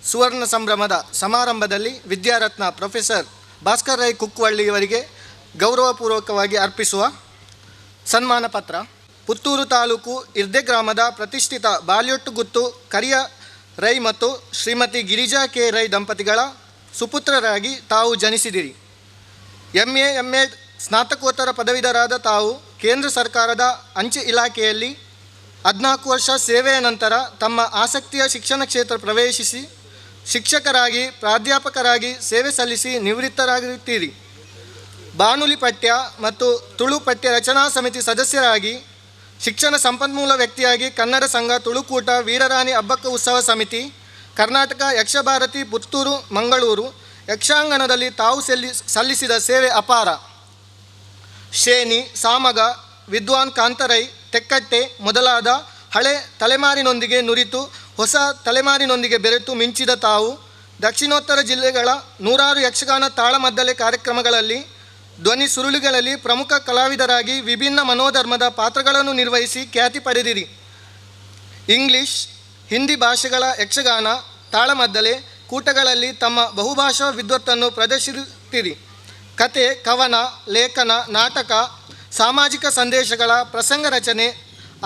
ಸುವರ್ಣ ಸಂಭ್ರಮದ ಸಮಾರಂಭದಲ್ಲಿ ವಿದ್ಯಾರತ್ನ ಪ್ರೊಫೆಸರ್ ಭಾಸ್ಕರ್ ರೈ ಕುಕ್ಕವಳ್ಳಿ ಇವರಿಗೆ ಗೌರವಪೂರ್ವಕವಾಗಿ ಅರ್ಪಿಸುವ ಸನ್ಮಾನ ಪತ್ರ. ಪುತ್ತೂರು ತಾಲೂಕು ಇರ್ದೆ ಗ್ರಾಮದ ಪ್ರತಿಷ್ಠಿತ ಬಾಲ್ಯೊಟ್ಟುಗುತ್ತು ಕರಿಯ ರೈ ಮತ್ತು ಶ್ರೀಮತಿ ಗಿರಿಜಾ ಕೆ ರೈ ದಂಪತಿಗಳ ಸುಪುತ್ರರಾಗಿ ತಾವು ಜನಿಸಿದಿರಿ. MA, M Ed, ಸ್ನಾತಕೋತ್ತರ ಪದವೀಧರಾದ ತಾವು ಕೇಂದ್ರ ಸರ್ಕಾರದ ಅಂಚೆ ಇಲಾಖೆಯಲ್ಲಿ 14 ವರ್ಷ ಸೇವೆಯ ನಂತರ ತಮ್ಮ ಆಸಕ್ತಿಯ ಶಿಕ್ಷಣ ಕ್ಷೇತ್ರ ಪ್ರವೇಶಿಸಿ ಶಿಕ್ಷಕರಾಗಿ, ಪ್ರಾಧ್ಯಾಪಕರಾಗಿ ಸೇವೆ ಸಲ್ಲಿಸಿ ನಿವೃತ್ತರಾಗಿರುತ್ತೀರಿ. ಬಾನುಲಿ ಪಠ್ಯ ಮತ್ತು ತುಳು ಪಠ್ಯ ರಚನಾ ಸಮಿತಿ ಸದಸ್ಯರಾಗಿ, ಶಿಕ್ಷಣ ಸಂಪನ್ಮೂಲ ವ್ಯಕ್ತಿಯಾಗಿ ಕನ್ನಡ ಸಂಘ, ತುಳುಕೂಟ, ವೀರರಾಣಿ ಹಬ್ಬಕ್ಕ ಉತ್ಸವ ಸಮಿತಿ, ಕರ್ನಾಟಕ ಯಕ್ಷಭಾರತಿ ಪುತ್ತೂರು, ಮಂಗಳೂರು ಯಕ್ಷಾಂಗಣದಲ್ಲಿ ತಾವು ಸಲ್ಲಿಸಿದ ಸೇವೆ ಅಪಾರ. ಶೇನಿ, ಸಾಮಗ, ವಿದ್ವಾನ್ ಕಾಂತರೈ, ತೆಕ್ಕಟ್ಟೆ ಮೊದಲಾದ ಹಳೆ ತಲೆಮಾರಿನೊಂದಿಗೆ ನುರಿತು ಹೊಸ ತಲೆಮಾರಿನೊಂದಿಗೆ ಬೆರೆತು ಮಿಂಚಿದ ತಾವು ದಕ್ಷಿಣೋತ್ತರ ಜಿಲ್ಲೆಗಳ ನೂರಾರು ಯಕ್ಷಗಾನ ತಾಳಮದ್ದಲೆ ಕಾರ್ಯಕ್ರಮಗಳಲ್ಲಿ ಧ್ವನಿ ಸುರುಳಿಗಳಲ್ಲಿ ಪ್ರಮುಖ ಕಲಾವಿದರಾಗಿ ವಿಭಿನ್ನ ಮನೋಧರ್ಮದ ಪಾತ್ರಗಳನ್ನು ನಿರ್ವಹಿಸಿ ಖ್ಯಾತಿ ಪಡೆದಿರಿ. ಇಂಗ್ಲಿಷ್, ಹಿಂದಿ ಭಾಷೆಗಳ ಯಕ್ಷಗಾನ ತಾಳಮದ್ದಲೆ ಕೂಟಗಳಲ್ಲಿ ತಮ್ಮ ಬಹುಭಾಷಾ ವಿದ್ವತ್ತನ್ನು ಪ್ರದರ್ಶಿಸುತ್ತೀರಿ. ಕತೆ, ಕವನ, ಲೇಖನ, ನಾಟಕ, ಸಾಮಾಜಿಕ ಸಂದೇಶಗಳ ಪ್ರಸಂಗ ರಚನೆ,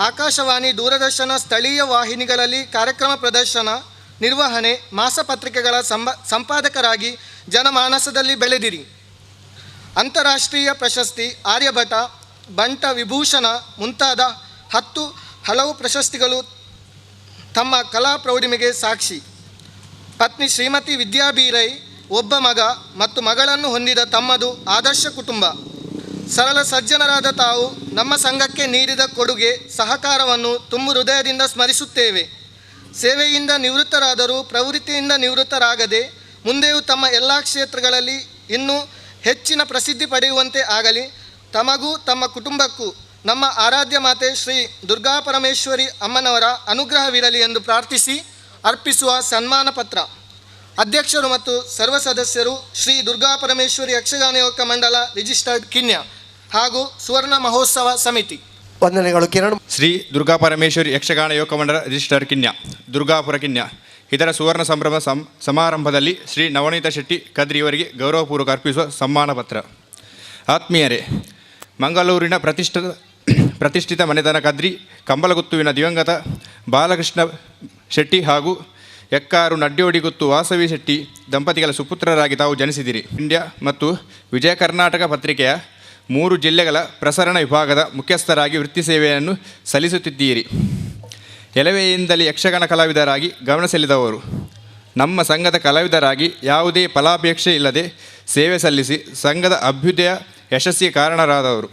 ಆಕಾಶವಾಣಿ, ದೂರದರ್ಶನ, ಸ್ಥಳೀಯ ವಾಹಿನಿಗಳಲ್ಲಿ ಕಾರ್ಯಕ್ರಮ ಪ್ರದರ್ಶನ, ನಿರ್ವಹಣೆ, ಮಾಸಪತ್ರಿಕೆಗಳ ಸಂಪಾದಕರಾಗಿ ಜನಮಾನಸದಲ್ಲಿ ಬೆಳೆದಿರಿ. ಅಂತಾರಾಷ್ಟ್ರೀಯ ಪ್ರಶಸ್ತಿ, ಆರ್ಯಭಟ, ಬಂಟ ವಿಭೂಷಣ ಮುಂತಾದ 10 ಹಲವು ಪ್ರಶಸ್ತಿಗಳು ತಮ್ಮ ಕಲಾ ಪ್ರೌಢಿಮೆಗೆ ಸಾಕ್ಷಿ. ಪತ್ನಿ ಶ್ರೀಮತಿ ವಿದ್ಯಾ ಬೀರೈ, ಒಬ್ಬ ಮಗ ಮತ್ತು ಮಗಳನ್ನು ಹೊಂದಿದ ತಮ್ಮದು ಆದರ್ಶ ಕುಟುಂಬ. ಸರಳ ಸಜ್ಜನರಾದ ತಾವು ನಮ್ಮ ಸಂಘಕ್ಕೆ ನೀಡಿದ ಕೊಡುಗೆ ಸಹಕಾರವನ್ನು ತುಂಬು ಹೃದಯದಿಂದ ಸ್ಮರಿಸುತ್ತೇವೆ. ಸೇವೆಯಿಂದ ನಿವೃತ್ತರಾದರೂ ಪ್ರವೃತ್ತಿಯಿಂದ ನಿವೃತ್ತರಾಗದೆ ಮುಂದೆಯೂ ತಮ್ಮ ಎಲ್ಲ ಕ್ಷೇತ್ರಗಳಲ್ಲಿ ಇನ್ನೂ ಹೆಚ್ಚಿನ ಪ್ರಸಿದ್ಧಿ ಪಡೆಯುವಂತೆ ಆಗಲಿ. ತಮಗೂ ತಮ್ಮ ಕುಟುಂಬಕ್ಕೂ ನಮ್ಮ ಆರಾಧ್ಯ ಮಾತೆ ಶ್ರೀ ದುರ್ಗಾ ಪರಮೇಶ್ವರಿ ಅಮ್ಮನವರ ಅನುಗ್ರಹವಿರಲಿ ಎಂದು ಪ್ರಾರ್ಥಿಸಿ ಅರ್ಪಿಸುವ ಸನ್ಮಾನ ಪತ್ರ. ಅಧ್ಯಕ್ಷರು ಮತ್ತು ಸರ್ವ ಸದಸ್ಯರು, ಶ್ರೀ ದುರ್ಗಾ ಪರಮೇಶ್ವರಿ ಯಕ್ಷಗಾನ ಯುವಕ ಮಂಡಲ ರಿಜಿಸ್ಟರ್ಡ್ ಕಿನ್ಯಾ ಹಾಗೂ ಸುವರ್ಣ ಮಹೋತ್ಸವ ಸಮಿತಿ. ವಂದನೆಗಳು ಕಿರಣ್. ಶ್ರೀ ದುರ್ಗಾ ಪರಮೇಶ್ವರಿ ಯಕ್ಷಗಾನ ಯುವಕ ಮಂಡಲ ರಿಜಿಸ್ಟರ್ ಕಿನ್ಯಾ, ದುರ್ಗಾಪುರ ಕಿನ್ಯಾ ಇದರ ಸುವರ್ಣ ಸಂಭ್ರಮ ಸಮಾರಂಭದಲ್ಲಿ ಶ್ರೀ ನವನೀತ ಶೆಟ್ಟಿ ಕದ್ರಿಯವರಿಗೆ ಗೌರವಪೂರ್ವಕ ಅರ್ಪಿಸುವ ಸಮ್ಮಾನ ಪತ್ರ. ಆತ್ಮೀಯರೇ, ಮಂಗಳೂರಿನ ಪ್ರತಿಷ್ಠಿತ ಮನೆತನ ಕದ್ರಿ ಕಂಬಲಗುತ್ತುವಿನ ದಿವಂಗತ ಬಾಲಕೃಷ್ಣ ಶೆಟ್ಟಿ ಹಾಗೂ ಎಕ್ಕಾರು ನಡ್ಯೋಡಿಗುತ್ತು ವಾಸವಿ ಶೆಟ್ಟಿ ದಂಪತಿಗಳ ಸುಪುತ್ರರಾಗಿ ತಾವು ಜನಿಸಿದಿರಿ. ಇಂಡಿಯಾ ಮತ್ತು ವಿಜಯ ಕರ್ನಾಟಕ ಪತ್ರಿಕೆಯ 3 ಜಿಲ್ಲೆಗಳ ಪ್ರಸರಣ ವಿಭಾಗದ ಮುಖ್ಯಸ್ಥರಾಗಿ ವೃತ್ತಿ ಸೇವೆಯನ್ನು ಸಲ್ಲಿಸುತ್ತಿದ್ದೀರಿ. ಎಳವೆಯಿಂದಲೇ ಯಕ್ಷಗಾನ ಕಲಾವಿದರಾಗಿ ಗಮನ ಸೆಳೆದವರು. ನಮ್ಮ ಸಂಘದ ಕಲಾವಿದರಾಗಿ ಯಾವುದೇ ಫಲಾಪೇಕ್ಷೆ ಇಲ್ಲದೆ ಸೇವೆ ಸಲ್ಲಿಸಿ ಸಂಘದ ಅಭ್ಯುದಯ ಯಶಸ್ಸಿಗೆ ಕಾರಣರಾದವರು.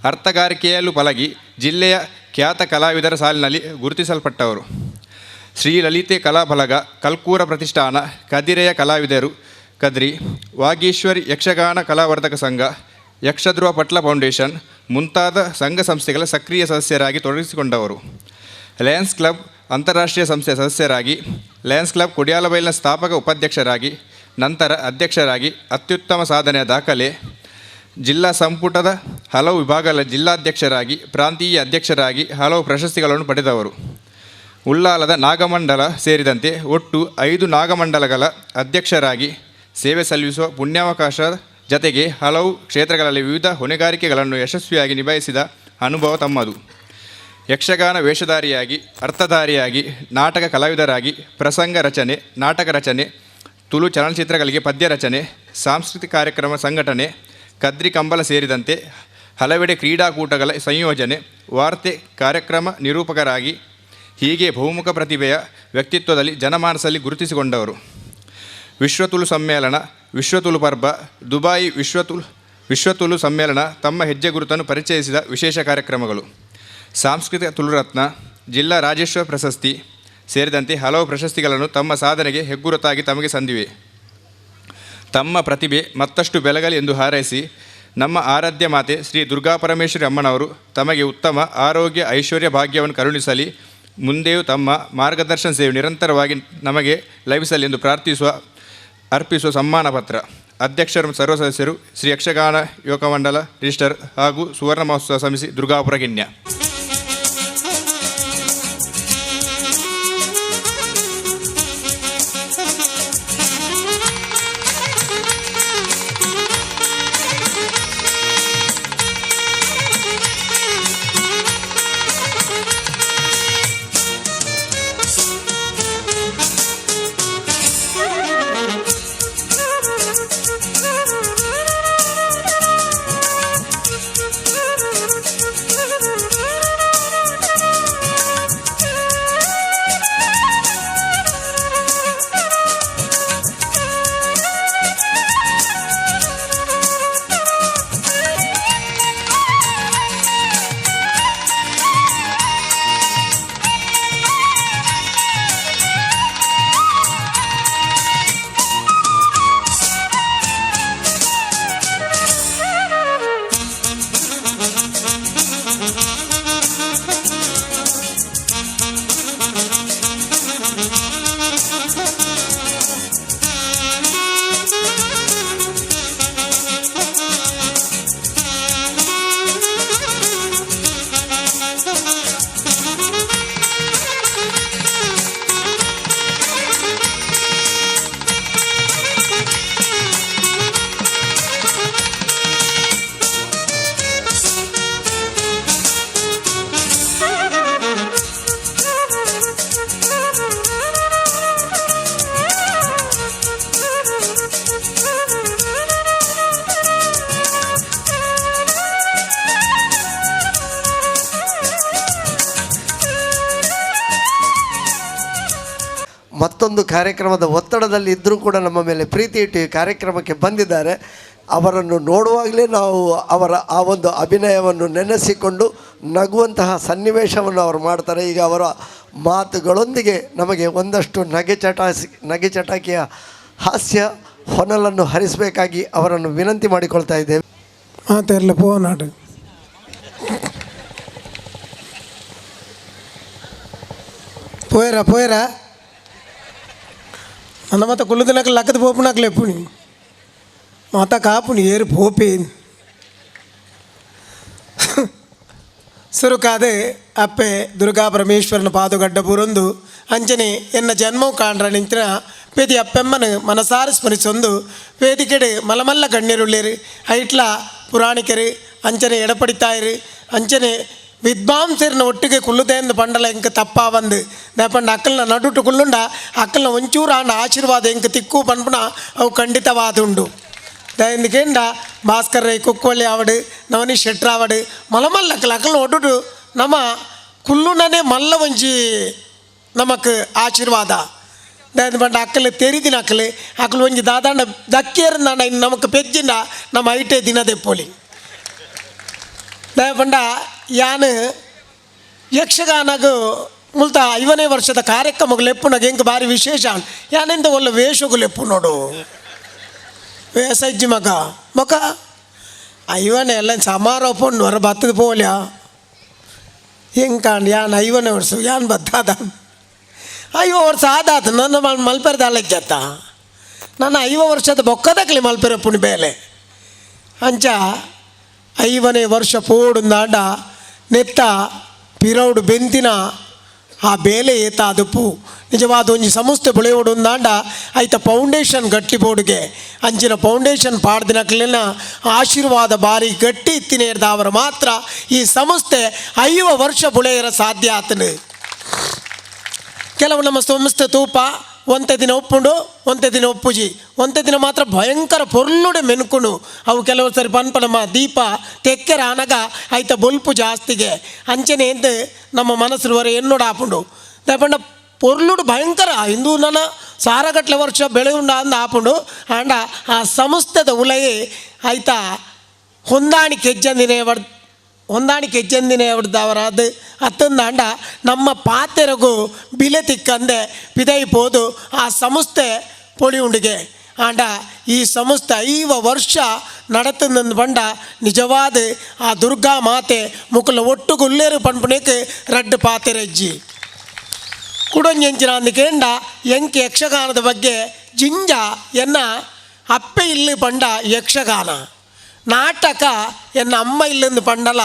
ಅರ್ಥಗಾರಿಕೆಯಲ್ಲೂ ಪಳಗಿ ಜಿಲ್ಲೆಯ ಖ್ಯಾತ ಕಲಾವಿದರ ಸಾಲಿನಲ್ಲಿ ಗುರುತಿಸಲ್ಪಟ್ಟವರು. ಶ್ರೀ ಲಲಿತೆ ಕಲಾಫಲಗ, ಕಲ್ಕೂರ ಪ್ರತಿಷ್ಠಾನ, ಕದಿರೆಯ ಕಲಾವಿದರು ಕದ್ರಿ, ವಾಗೀಶ್ವರಿ ಯಕ್ಷಗಾನ ಕಲಾವರ್ಧಕ ಸಂಘ, ಯಕ್ಷಧ್ರುವ ಪಟ್ಲ ಫೌಂಡೇಶನ್ ಮುಂತಾದ ಸಂಘ ಸಂಸ್ಥೆಗಳ ಸಕ್ರಿಯ ಸದಸ್ಯರಾಗಿ ತೊಡಗಿಸಿಕೊಂಡವರು. ಲಯನ್ಸ್ ಕ್ಲಬ್ ಅಂತಾರಾಷ್ಟ್ರೀಯ ಸಂಸ್ಥೆಯ ಸದಸ್ಯರಾಗಿ, ಲಯನ್ಸ್ ಕ್ಲಬ್ ಕೊಡಿಯಾಲಬೈಲಿನ ಸ್ಥಾಪಕ ಉಪಾಧ್ಯಕ್ಷರಾಗಿ, ನಂತರ ಅಧ್ಯಕ್ಷರಾಗಿ ಅತ್ಯುತ್ತಮ ಸಾಧನೆಯ ದಾಖಲೆ. ಜಿಲ್ಲಾ ಸಂಪುಟದ ಹಲವು ವಿಭಾಗಗಳ ಜಿಲ್ಲಾಧ್ಯಕ್ಷರಾಗಿ, ಪ್ರಾಂತೀಯ ಅಧ್ಯಕ್ಷರಾಗಿ ಹಲವು ಪ್ರಶಸ್ತಿಗಳನ್ನು ಪಡೆದವರು. ಉಳ್ಳಾಲದ ನಾಗಮಂಡಲ ಸೇರಿದಂತೆ ಒಟ್ಟು 5 ನಾಗಮಂಡಲಗಳ ಅಧ್ಯಕ್ಷರಾಗಿ ಸೇವೆ ಸಲ್ಲಿಸುವ ಪುಣ್ಯಾವಕಾಶ ಜತೆಗೆ ಹಲವು ಕ್ಷೇತ್ರಗಳಲ್ಲಿ ವಿವಿಧ ಹೊಣೆಗಾರಿಕೆಗಳನ್ನು ಯಶಸ್ವಿಯಾಗಿ ನಿಭಾಯಿಸಿದ ಅನುಭವ ತಮ್ಮದು. ಯಕ್ಷಗಾನ ವೇಷಧಾರಿಯಾಗಿ, ಅರ್ಥಧಾರಿಯಾಗಿ, ನಾಟಕ ಕಲಾವಿದರಾಗಿ, ಪ್ರಸಂಗ ರಚನೆ, ನಾಟಕ ರಚನೆ, ತುಳು ಚಲನಚಿತ್ರಗಳಿಗೆ ಪದ್ಯ ರಚನೆ, ಸಾಂಸ್ಕೃತಿಕ ಕಾರ್ಯಕ್ರಮ ಸಂಘಟನೆ, ಕದ್ರಿ ಕಂಬಳ ಸೇರಿದಂತೆ ಹಲವೆಡೆ ಕ್ರೀಡಾಕೂಟಗಳ ಸಂಯೋಜನೆ, ವಾರ್ತೆ ಕಾರ್ಯಕ್ರಮ ನಿರೂಪಕರಾಗಿ ಹೀಗೆ ಬಹುಮುಖ ಪ್ರತಿಭೆಯ ವ್ಯಕ್ತಿತ್ವದಲ್ಲಿ ಜನಮಾನಸಲ್ಲಿ ಗುರುತಿಸಿಕೊಂಡವರು. ವಿಶ್ವ ತುಳು ಸಮ್ಮೇಳನ, ವಿಶ್ವ ತುಳು ಪರ್ಬ, ದುಬಾಯಿ ವಿಶ್ವ ತುಳು ಸಮ್ಮೇಳನ ತಮ್ಮ ಹೆಜ್ಜೆ ಗುರುತನ್ನು ಪರಿಚಯಿಸಿದ ವಿಶೇಷ ಕಾರ್ಯಕ್ರಮಗಳು. ಸಾಂಸ್ಕೃತಿಕ ತುಳುರತ್ನ, ಜಿಲ್ಲಾ ರಾಜೇಶ್ವರ ಪ್ರಶಸ್ತಿ ಸೇರಿದಂತೆ ಹಲವು ಪ್ರಶಸ್ತಿಗಳನ್ನು ತಮ್ಮ ಸಾಧನೆಗೆ ಹೆಗ್ಗುರುತಾಗಿ ತಮಗೆ ಸಂದಿವೆ. ತಮ್ಮ ಪ್ರತಿಭೆ ಮತ್ತಷ್ಟು ಬೆಳಗಲಿ ಎಂದು ಹಾರೈಸಿ ನಮ್ಮ ಆರಾಧ್ಯ ಮಾತೆ ಶ್ರೀ ದುರ್ಗಾಪರಮೇಶ್ವರಿ ಅಮ್ಮನವರು ತಮಗೆ ಉತ್ತಮ ಆರೋಗ್ಯ, ಐಶ್ವರ್ಯ, ಭಾಗ್ಯವನ್ನು ಕರುಣಿಸಲಿ. ಮುಂದೆಯೂ ತಮ್ಮ ಮಾರ್ಗದರ್ಶನ ಸೇವೆ ನಿರಂತರವಾಗಿ ನಮಗೆ ಲಭಿಸಲಿ ಎಂದು ಅರ್ಪಿಸುವ ಸಮ್ಮಾನ ಪತ್ರ. ಅಧ್ಯಕ್ಷರು, ಸರ್ವ ಸದಸ್ಯರು, ಶ್ರೀ ಯಕ್ಷಗಾನ ಯುವಕ ಮಂಡಲ ರಿಜಿಸ್ಟರ್ ಹಾಗೂ ಸುವರ್ಣ ಮಹೋತ್ಸವ ಸಮಿತಿ ದುರ್ಗಾಪುರ ಕಿನ್ಯ. ಮತ್ತೊಂದು ಕಾರ್ಯಕ್ರಮದ ಒತ್ತಡದಲ್ಲಿ ಇದ್ದರೂ ಕೂಡ ನಮ್ಮ ಮೇಲೆ ಪ್ರೀತಿ ಇಟ್ಟು ಈ ಕಾರ್ಯಕ್ರಮಕ್ಕೆ ಬಂದಿದ್ದಾರೆ. ಅವರನ್ನು ನೋಡುವಾಗಲೇ ನಾವು ಅವರ ಆ ಒಂದು ಅಭಿನಯವನ್ನು ನೆನೆಸಿಕೊಂಡು ನಗುವಂತಹ ಸನ್ನಿವೇಶವನ್ನು ಅವರು ಮಾಡ್ತಾರೆ. ಈಗ ಅವರ ಮಾತುಗಳೊಂದಿಗೆ ನಮಗೆ ಒಂದಷ್ಟು ನಗೆ ಚಟಾಕಿಯ ಹಾಸ್ಯ ಹೊನಲನ್ನು ಹರಿಸಬೇಕಾಗಿ ಅವರನ್ನು ವಿನಂತಿ ಮಾಡಿಕೊಳ್ತಾ ಇದ್ದೇವೆ. ಮಾತೆಲ್ಲ ಪೋನಾಡು ಪೋಯರ ಪೋಯರ ನನ್ನ ಮತ್ತ ಕುಲ್ಲುದಿನಕ ಲಕ್ಕದ ಪೋಪುನಾಕ್ಲೆ ಪುಣಿ ಮಾತಾ ಕಾಪುಣಿ ಏರು ಪೋಪೆ ಸುರುಕಾದೆ ಅಪ್ಪೆ ದುರ್ಗಾ ಪರಮೇಶ್ವರನ ಪಾದುಗಡ್ಡ ಪುರೊಂದು ಅಂಚನೆ ಎನ್ನ ಜನ್ಮವು ಕಾಣ್ರ ನಿಂತಿನ ಪೇದಿ ಅಪ್ಪೆಮ್ಮನು ಮನಸಾರ ಸ್ಮರಿಸೊಂದು ವೇದಿಕೆಡೆ ಮಲಮಲ್ಲ ಗಣ್ಯರುಳ್ಳೇರು ಐಟ್ಲ ಪುರಾಣಿಕರು ಅಂಚನೆ ಎಡಪಡಿತಾಯರು ಅಂಚನೆ ವಿದ್ವಾಂಸರನ್ನ ಒಟ್ಟಿಗೆ ಕುಲ್ಲುದೇಂದು ಪಂಡಲ ಎಂಕ ತಪ್ಪಾ ಬಂದು ದೇಪಂಡ ಅಕ್ಕಲ್ನ ನಡುಟು ಕುಲ್ಲುಂಡ ಅಕ್ಕಲ್ನ ಒಂಚೂರು ಆಂಡ ಆಶೀರ್ವಾದ ಎಂಕ ತಿಕ್ಕು ಪನ್ಪುನ ಅವು ಖಂಡಿತವಾದುಂಡು. ದಯಂದಿಕೆಂಡ ಭಾಸ್ಕರ್ ರೈ ಕುಕ್ಕೋಳಿ ಆವಡು ನವನೀಶ್ ಶೆಟ್ರಾವಡು ಮಲಮಲ್ಲ ಅಕ್ಕಲ ಅಕ್ಕಲ್ನ ಒಡ್ಡುಟು ನಮ್ಮ ಕುಲ್ಲುನನೇ ಮಲ್ಲ ಒಂಜಿ ನಮಕ್ ಆಶೀರ್ವಾದ. ದಯಂದು ಪಂಡ ಅಕ್ಕಲು ತೆರಿದಿನ ಅಕ್ಕಲು ಅಕ್ಕಲು ಒಂಜಿ ದಾದಾಂಡ ದಕ್ಕೇರಂದಾಂಡ ಇನ್ನು ನಮಕ್ ಪೆಜ್ಜಿಂಡ ನಮ್ಮ ಐಟೇ ದಿನದೆಪ್ಪೊಲಿ. ದಯಪಂಡ ಯಾನು ಯಕ್ಷಗಾನಗು ಮುಲ್ತ 50ನೇ ವರ್ಷದ ಕಾರ್ಯಕ್ರಮಗಳು ಎಪ್ಪುನಾಗ ಎಂಕ್ ಬಾರಿ ವಿಶೇಷ ಯಾನೆಂದ ಒಳ್ಳೆ ವೇಷಗಳು ಎಪ್ಪು ನೋಡು ವೇಷ ಇಜ್ಜಿ ಮಗ ಮಗ ಐವನೇ ಎಲ್ಲ ಸಮಾರೋಪ ಉಂಡು ಹೊರ ಬತ್ತದ ಪೋಲ್ಯಾ ಹೆಂಗೆ ಯಾನ್ 50ನೇ ವರ್ಷ ಯಾನ್ ಬತ್ತಾದ 50 ವರ್ಷ ಆದಾತು ನನ್ನ ಮಲ್ಪೆರದ ಅಲ್ಲಜ್ಜತ್ತ ನನ್ನ 50 ವರ್ಷದ ಬೊಕ್ಕದಕ್ಲಿ ಮಲ್ಪೆರ ಪುಣಿ ಬೇಲೆ ಅಂಚ 50ನೇ ವರ್ಷ ಪೋಡುಂದಾಂಡ ನೆತ್ತ ಪಿರೌಡು ಬೆಂತಿನ ಆ ಬೇಲೆ ಏತ ಅದುಪ್ಪು ನಿಜವಾದ ಒಂಜಿ ಸಂಸ್ಥೆ ಬೆಳೆಯೋಡುಂದಾಂಡ ಐತ ಫೌಂಡೇಶನ್ ಗಟ್ಟಿ ಬೋರ್ಡ್ಗೆ ಅಂಚಿನ ಫೌಂಡೇಶನ್ ಪಾಡ್ದಿನಕ್ಲೆನ ಆಶೀರ್ವಾದ ಬಾರಿ ಗಟ್ಟಿ ಇತ್ತಿನೇರ್ದವರು ಮಾತ್ರ ಈ ಸಂಸ್ಥೆ 50 ವರ್ಷ ಬುಳೆಯರ ಸಾಧ್ಯ ಆತನು. ಕೆಲವು ನಮ್ಮ ಸಂಸ್ಥೆ ತೂಪ ಒಂತೆ ದಿನ ಒಪ್ಪುಂಡು ಒಂತೆ ದಿನ ಒಪ್ಪುಜಿ ಒಂತೆ ದಿನ ಮಾತ್ರ ಭಯಂಕರ ಪೊರ್ಲುಡೆ ಮೆನುಕುಂಡು ಅವು ಕೆಲವು ಸರಿ ಪನ್ಪ ನಮ್ಮ ದೀಪ ತೆಕ್ಕೆರ ಆನಗ ಐತ ಬೊಲ್ಪು ಜಾಸ್ತಿಗೆ ಅಂಚನೆ ಎಂತ ನಮ್ಮ ಮನಸ್ಸು ವರೆ ಎನ್ನೋಡು ಆಪುಂಡು ದಯಪಂಡ ಪೊರ್ಲುಡು ಭಯಂಕರ ಹಿಂದೂ ನನ್ನ ಸಾರಗಟ್ಲೆ ವರ್ಷ ಬೆಳೆ ಉಂಡ ಅಂದ ಆಪುಂಡು ಆಂಡ ಆ ಸಂಸ್ಥೆದ ಉಲಯಿ ಐತ ಹೊಂದಾಣಿಕೆ ಹೆಜ್ಜಂದಿನೇ ಹೊಂದಾಣಿಕೆ ಹೆಜ್ಜಂದಿನೇ ಅವರದು ಅತ್ತಂದಾಂಡ ನಮ್ಮ ಪಾತೆರಗು ಬಿಲೆ ತಿಕ್ಕಂದೆ ಪಿದೈಪೋದು ಆ ಸಂಸ್ಥೆ ಪೊಳಿ ಉಂಡಿಗೆ ಆಂಡ ಈ ಸಂಸ್ಥೆ 50 ವರ್ಷ ನಡತಂದು ಬಂಡ ನಿಜವಾದ ಆ ದುರ್ಗಾ ಮಾತೆ ಮುಕುಲ ಒಟ್ಟು ಗುಲ್ಲೇರು ಪನ್ಪುನೇಕ್ ರಡ್ಡು ಪಾತೆರಜ್ಜಿ ಕುಡೊಂಜೆಂಚಿನ ಅಂದು ಎಂಕ್ ಯಕ್ಷಗಾನದ ಬಗ್ಗೆ ಜಿಂಜ ಎನ್ನ ಅಪ್ಪೆ ಇಲ್ಲಿ ಪಂಡ ಯಕ್ಷಗಾನ ನಾಟಕ ಎನ್ನ ಅಮ್ಮ ಇಲ್ಲಂದು ಪಂಡಲ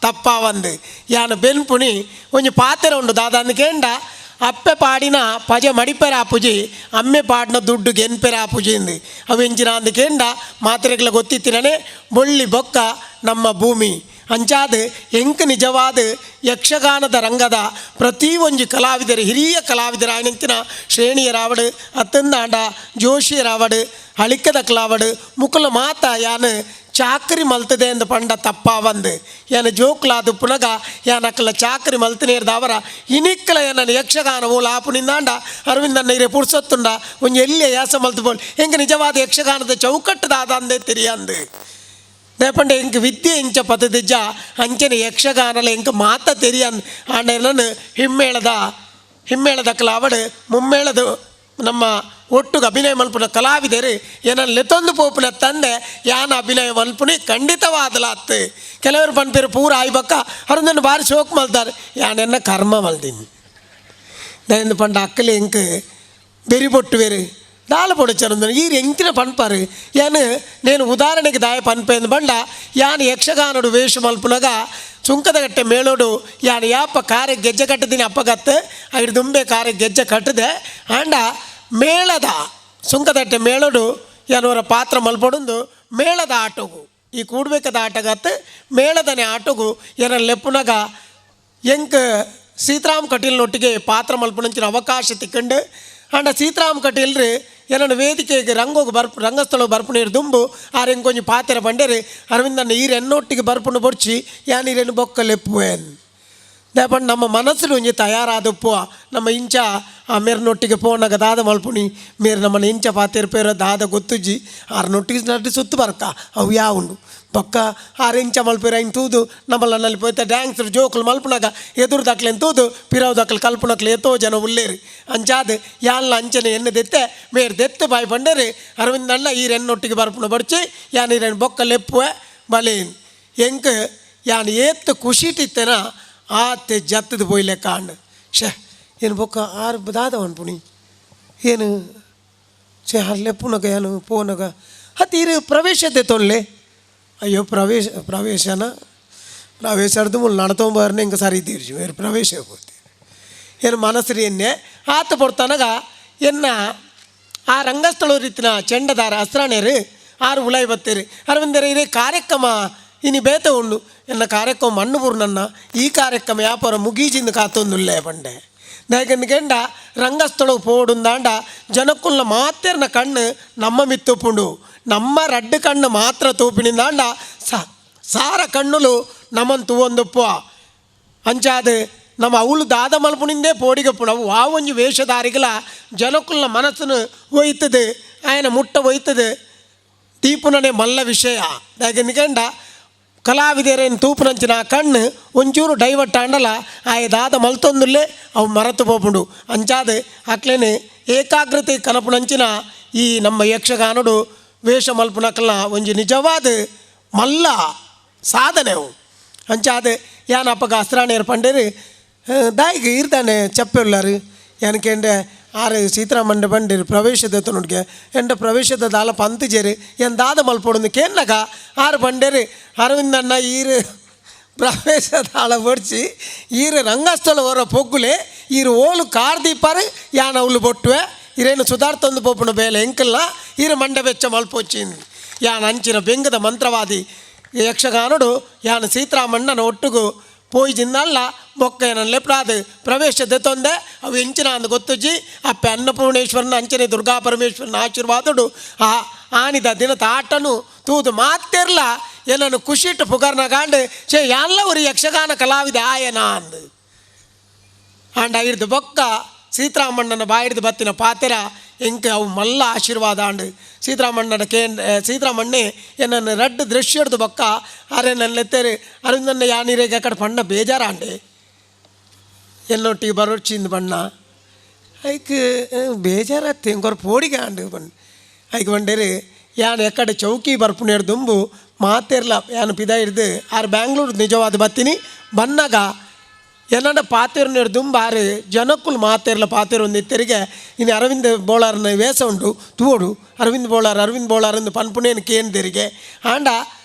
ತಪ್ಪ ಬಂದು ಯಾನು ಬೆನ್ಪುಣಿ ಒಂಜಿ ಪಾತೆರ ಉಂಡು ದಾದ ಅಂದು ಅಪ್ಪೆ ಪಾಡಿನ ಪಜೆ ಮಡಿಪೆರ ಆಪುಜಿ ಅಮ್ಮೆ ಪಾಡಿನ ದುಡ್ಡು ಗೆನ್ಪೆರ ಆಪುಜಿ ಇಂದು ಅವು ಎಂಚಿನ ಅಂದು ಮಾತ್ರೆಗಳ ಗೊತ್ತಿತ್ತಿನೇ ಬೊಳ್ಳಿ ಬೊಕ್ಕ ನಮ್ಮ ಭೂಮಿ ಅಂಚಾದ ಎಂಕ್ ನಿಜವಾದ ಯಕ್ಷಗಾನದ ರಂಗದ ಪ್ರತಿ ಒಂಜಿ ಕಲಾವಿದರು ಹಿರಿಯ ಕಲಾವಿದರ ಆಯ್ನಂತಿನ ಶ್ರೇಣಿಯರಾವಡು ಅತ್ತಂದಾಂಡ ಜೋಶಿಯರಾವಡು ಅಳಿಕದ ಕಲಾವಡು ಮುಕುಲ ಮಾತ ಯಾನು ಚಾಕರಿ ಮಲ್ತದೆ ಎಂದು ಪಂಡ ತಪ್ಪ ಬಂದು ಯಾನ ಜೋಕ್ಲಾದು ಪುನಗ ಯಾನ ಅಕ್ಕಲ ಚಾಕರಿ ಮಲ್ತನೇರ್ದವರ ಇನಿಕ್ಕಲ ಏನ ಯಕ್ಷಗಾನ ಓಲ ಆಪುನಿಂದಾಂಡ ಅರವಿಂದನ್ನ ಇರೆ ಪುರ್ಸೊತ್ತುಂಡ ಒಂಜಿ ಎಲ್ಲಿಯ ಯಾಸ ಮಲ್ತು ಬೋಲ್ ಎಂಕ್ ನಿಜವಾದ ಯಕ್ಷಗಾನದ ಚೌಕಟ್ಟದಾದ ಅಂದೇ ತೆರಿಯಂದು ದೇಪಂಡ ಎಂಕ್ ವಿದ್ಯೆ ಇಂಚ ಪತದಿಜ್ಜ ಅಂಚನೆ ಯಕ್ಷಗಾನಲ ಎಂಕ್ ಮಾತ ತೆರಿಯನ್ ಆಂಡ ನಾನು ಹಿಮ್ಮೇಳದ ಕಲಾವಡು ಮುಮ್ಮೇಳದ ನಮ್ಮ ಒಟ್ಟುಗ ಅಭಿನಯ ಮಲ್ಪುನ ಕಲಾವಿದರು ಏನನ್ನ ಲೆತ್ತೊಂದು ಪೋಪುನ ತಂದೆ ಯಾನ ಅಭಿನಯ ಮಲ್ಪುನಿ ಖಂಡಿತವಾದಲಾತ್ ಕೆಲವರು ಪನ್ಪೇರು ಪೂರ ಆಯ್ಬಕ್ಕ ಅರುಂದನ್ನು ಭಾರಿ ಶೋಕ್ ಮಲ್ತಾರೆ ಯಾನೆನ್ನ ಕರ್ಮ ಮಲ್ತೀನಿ ದಯಂದು ಪಂಡ ಅಕ್ಕಲೆ ಎಂಕ್ ಬೆರಿ ಬೊಟ್ಟು ಬೇರೆ ದಾಲ ಪೊಡಚರಂದು ಈರು ಎಂಕಿನ ಪನ್ಪಾರು ಯಾನು ನೇನು ಉದಾಹರಣೆಗೆ ದಾಯ ಪನ್ಪೇಂದು ಬಂಡ ಯಾನು ಯಕ್ಷಗಾನಡು ವೇಷ ಮಲ್ಪುನಗ ಸುಂಕದಗಟ್ಟೆ ಮೇಳೋಡು ಯಾನು ಯಾಪ ಕಾರೆ ಗೆಜ್ಜೆ ಕಟ್ಟದಿನಿ ಅಪ್ಪಗತ್ತೆ ಐದು ದುಂಬೆ ಕಾರೆ ಗೆಜ್ಜೆ ಕಟ್ಟದೆ ಆಂಡ ಮೇಳದ ಸುಂಕದಟ್ಟೆ ಮೇಳೋಡು ಯಾನವರ ಪಾತ್ರ ಮಲ್ಪೊಡೊಂದು ಮೇಳದ ಆಟಗು ಈ ಕೂಡ್ಬೇಕಾದ ಆಟಗತ್ತೆ ಮೇಳದನೆ ಆಟಗು ಏನ ಲೆಪ್ಪುನಗ ಎಂಕ್ ಸೀತಾರಾಮ್ ಕಟೀಲ್ನೊಟ್ಟಿಗೆ ಪಾತ್ರ ಮಲ್ಪುನಂಚಿನ ಅವಕಾಶ ತಿಕ್ಕಂಡು ಆಂಡ ಸೀತಾರಾಮ್ ಕಟೀಲ್ರು ಏನನ್ನ ವೇದಿಕೆಗೆ ರಂಗೋಗು ಬರ್ಪು ರಂಗಸ್ಥಳ ಬರ್ಪುನೀರು ದುಂಬು ಆರ್ ಎಂಕೊಂಜಿ ಪಾತೆರ ಬಂಡೇರು ಅರವಿಂದನ್ನ ಈರು ಎನ್ನೊಟ್ಟಿಗೆ ಬರ್ಪುನು ಬೊಡ್ಚಿ ಯಾನ್ ಈರೆನ್ನು ಬೊಕ್ಕಲೆಪ್ಪುವೇನ್ ದೇಪಂಡ ನಮ್ಮ ಮನಸ್ಸು ಒಂಜಿ ತಯಾರಾದಪ್ಪು ನಮ್ಮ ಇಂಚ ಆ ಮೇರ್ನೊಟ್ಟಿಗೆ ಪೋನಗ ದಾದ ಮಲ್ಪುಣಿ ಮೇರ್ ನಮ್ಮನ್ನ ಇಂಚ ಪಾತೆರ್ ಪೇರ ದಾದ ಗೊತ್ತುಜ್ಜಿ ಆರ್ನೊಟ್ಟಿಗೆ ನಟಿ ಸುತ್ತು ಬರ್ಕ ಅವು ಯಾವುಂಡು ಬೊಕ್ಕ ಆರು ಇಂಚ ಮಲ್ಪೇರ ಐನ್ ತೂದು ನಮ್ಮಲ್ಲ ನಲ್ಲಿ ಪೋಯ್ತ ಡ್ಯಾನ್ಸ್ ಜೋಕುಲು ಮಲ್ಪುನಗ ಎದುರು ದಾಕ್ಲೆನ್ ತೂದು ಪಿರವು ದಾಕ್ಲು ಕಲ್ಪುನಕ್ಲು ಏತೋ ಜನ ಉಲ್ಲೇರು ಅಂಚಾದ್ ಯಾನ್ಲ ಅಂಚನೆ ಎಣ್ಣೆ ದೆತ್ತೆ ಮೇರ್ ದೆತ್ತೆ ಬಾಯಿ ಬಂಡೇರಿ ಅರವಿಂದಣ್ಣ ಈರೆನ್ನೊಟ್ಟಿಗೆ ಬರ್ಪುನ ಬಡ್ಚಿ ಯಾನ್ ಈರೆನ್ ಬೊಕ್ಕ ಲೆಪ್ಪುವೆ ಬಲೇನ್ ಎಂಕ್ ಯಾನ್ ಏತ್ ಖುಷಿಟಿತ್ತೆನ ಆತೆ ಜತ್ತದ ಪೋಯ್ಲೆ ಕಾಂಡ್ ಶೇ ಏನು ಬೊಕ್ಕ ಆರು ದಾದ ಪುಣಿ ಏನು ಛೇ ಆರು ಲೆಪ್ಪುನಗ ಏನು ಪೋನಗ ಹತ್ತು ಇರು ಪ್ರವೇಶತೆ ತೊಲ್ಲೆ ಅಯ್ಯೋ ಪ್ರವೇಶ ಪ್ರವೇಶನ ಪ್ರವೇಶ ಅರ್ಧ ಮುಲ್ ನಡತೊಂಬರ್ನೆ ಹಿಂಗೆ ಸರಿ ತೀರ್ಜು ಬೇರೆ ಪ್ರವೇಶ ಹೋಗ್ತೀವಿ ಏನು ಮನಸ್ಸು ಎನ್ನೆ ಆತ ಪೊರ್ತನಗ ಎನ್ನ ಆ ರಂಗಸ್ಥಳ ರೀತಿನ ಚೆಂಡದಾರ ಅಸ್ರಾಣೇರು ಆರು ಉಲಾಯಿ ಬತ್ತೇರಿ ಅರವಿಂದರ ಇರೇ ಕಾರ್ಯಕ್ರಮ ಇನಿ ಬೇತ ಉಂಡು ಎನ್ನ ಕಾರ್ಯಕ್ರಮ ಮಣ್ಣು ಪೂರ್ಣನ್ನ ಈ ಕಾರ್ಯಕ್ರಮ ಯಾಪರ ಮುಗೀಜಿಂದ ಕಾತೊಂದುಲ್ಲೇ ಪಂಡೆ ದಾಯಕಂದ ರಂಗಸ್ಥಳ ಪೋಡುಂದಾಂಡ ಜನಕ್ಕುಲ್ಲ ಮಾತೆರ್ನ ಕಣ್ಣು ನಮ್ಮ ಮಿತ್ತುಪುಂಡು ನಮ್ಮ ರಡ್ಡು ಕಣ್ಣು ಮಾತ್ರ ತೂಪಿನಿಂದಾಂಡ ಸಾರ ಕಣ್ಣುಲು ನಮ್ಮನ್ ತೂವೊಂದುಪ್ಪ ಅಂಚಾದ ನಮ್ಮ ಅವಳು ದಾದ ಮಲ್ಪುನಿಂದೇ ಪೋಡಿಗಪ್ಪು ಅವು ಆ ಒಂಜಿ ವೇಷಧಾರಿಗಳ ಜನಕ್ಕುಲ್ಲ ಮನಸ್ಸನ್ನು ಒಯ್ತದೆ ఆయన ಮುಟ್ಟ ಒಯ್ತದೆ ದೀಪುನನೆ ಮಲ್ಲ ವಿಷಯ ದಾಯಕಂದ ಕಲಾವಿದರೇನು ತೂಪುನಂಚಿನ ಕಣ್ಣು ಒಂಚೂರು ಡೈವರ್ಟ್ ಆಂಡಲ ಆಯ ದಾದ ಮಲ್ತೊಂದುಲ್ಲೆ ಅವು ಮರತು ಪೋಪುಂಡು. ಅಂಚಾದ ಅಕ್ಲೇನೆ ಏಕಾಗ್ರತೆ ಕನಪುನಂಚಿನ ಈ ನಮ್ಮ ಯಕ್ಷಗಾನಡು ವೇಷ ಮಲ್ಪುನಕಲ್ನ ಒಂಜಿ ನಿಜವಾದ ಮಲ್ಲ ಸಾಧನೆ ಅವು. ಅಂಚಾದ ಯಾನ್ ಅಪ್ಪಗ ಅಸ್ರಾಣಿಯರು ಪಂಡೇರು ದಾಯಿಗೆ ಇರ್ತಾನೆ ಚಪ್ಪೆಲ್ಲಾರು ಏನಕೆಂಡೆ ಆರು ಸೀತಾರಾಮಂಡ ಬಂಡಿರು ಪ್ರವೇಶದ ತನುಡ್ಗೆ ಎಂಡ ಪ್ರವೇಶದ ದಾಲ ಪಂತುಜೇರು ಎನ್ ದಾದ ಮಲ್ಪೊಡೊಂದು ಕೇನ್ನಗ ಆರು ಬಂಡೇರು ಅರವಿಂದಣ್ಣ ಈರು ಪ್ರವೇಶ ದಾಳ ಬಡ್ಚಿ ಈರು ರಂಗಸ್ಥಳ ಹೊರ ಪೊಗ್ಗುಲೆ ಈರು ಓಲು ಕಾರ್ದೀಪಾರು ಯಾನ್ ಅವ್ಲು ಬೊಟ್ಟುವೆ ಇರೇನು ಸುಧಾರ್ತೊಂದು ಪೋಪುಣ ಬೇಲೆ ಎಂಕಲ್ಲ ಈರು ಮಂಡೆ ಬೆಚ್ಚ ಮಲ್ಪೊಚ್ಚಿಂದು. ಯಾನ್ ಅಂಚಿನ ಬೆಂಗದ ಮಂತ್ರವಾದಿ ಯಕ್ಷಗಾನಡು ಯಾನ್ ಸೀತಾರಾಮಣ್ಣನ ಒಟ್ಟುಗು ಪೋಯಿಜಿಂದಲ್ಲ ಬೊಕ್ಕ ಏನನ್ ಲೆಪ್ರಾದು ಪ್ರವೇಶ ದೆತ್ತೊಂದೆ ಅವು ಎಂಚಿನ ಅಂದ್ ಗೊತ್ತುಜ್ಜಿ ಅಪ್ಪೆ ಅನ್ನಪೂರ್ಣೇಶ್ವರನ ಅಂಚನೆ ದುರ್ಗಾ ಪರಮೇಶ್ವರನ ಆಶೀರ್ವಾದಡು ಆ ಆನಿದ ದಿನದ ಆಟನು ತೂದು ಮಾತೆರ್ಲ ಏನನ್ನು ಖುಷಿಟ್ಟು ಪುಗರ್ನ ಗಾಂಡು ಶೇ ಯಾನ್ಲ ஒரு ಯಕ್ಷಗಾನ ಕಲಾವಿದ ಆಯನ ಅಂದು. ಆಂಡ ಇರ್ದು ಬೊಕ್ಕ ಸೀತಾರಾಮಣ್ಣನ ಬಾಯಿಡ್ದು ಬತ್ತಿನ ಪಾತೆರ ಎಂಕ್ ಅವು ಮಲ್ಲ ಆಶೀರ್ವಾದ ಆಂಡು. ಸೀತಾರಾಮಣ್ಣನ ಕೇನ್ ಸೀತಾರಾಮಣ್ಣೆ ಏನನ್ನು ರಡ್ಡು ದೃಶ್ಯಡ್ದು ಬೊಕ್ಕ ಅರೆ ನನ್ನ ಲೆತ್ತೇರು ಅರವಿಂದನ್ನ ಯಾನೀರೇಗೆ ಅಕಡೆ ಪಣ್ಣ ಬೇಜಾರಾಂಡೆ എന്നೊಟ್ಟಿಗೆ ಬರೋಚಿಂದು ಬಣ್ಣ ಐಕ್ ಬೇಜಾರತ್ತೆ ಇಂಕೊರ ಪೋಡಿಗೆ ಆಂಡು ಬಣ್ಣ ಐಕ್ ಬಂಡೇರು ಯಾನ್ ಎಕ್ಕಡೆ ಚೌಕಿ ಬರ್ಪುನೇರು ದುಂಬು ಮಾತೆರ್ಲ ಯಾನ್ ಪಿದ ಹಿಡ್ದು ಆರು ಬ್ಯಾಂಗ್ಳೂರು ನಿಜವಾದ ಬತ್ತೀನಿ ಬನ್ನಾಗ ಎನ್ನಡ ಪಾತೆರ್ನೇರು ದುಂಬು ಆರು ಜನಕ್ಕುಲು ಮಾತೆರ್ಲ ಪಾತೆರ್ ಒಂದು ಇತ್ತೆರಿಗೆ ಇನ್ನು ಅರವಿಂದ ಬೋಳಾರ್ನ ವೇಸ ಉಂಡು ತೂಡು ಅರವಿಂದ್ ಬೋಳಾರ್ ಅರವಿಂದ್ ಬೋಳಾರ್ ಎಂದು ಪನ್ಪುನೇನು ಕೇಂದಿರಿಗೆ ಆಂಡ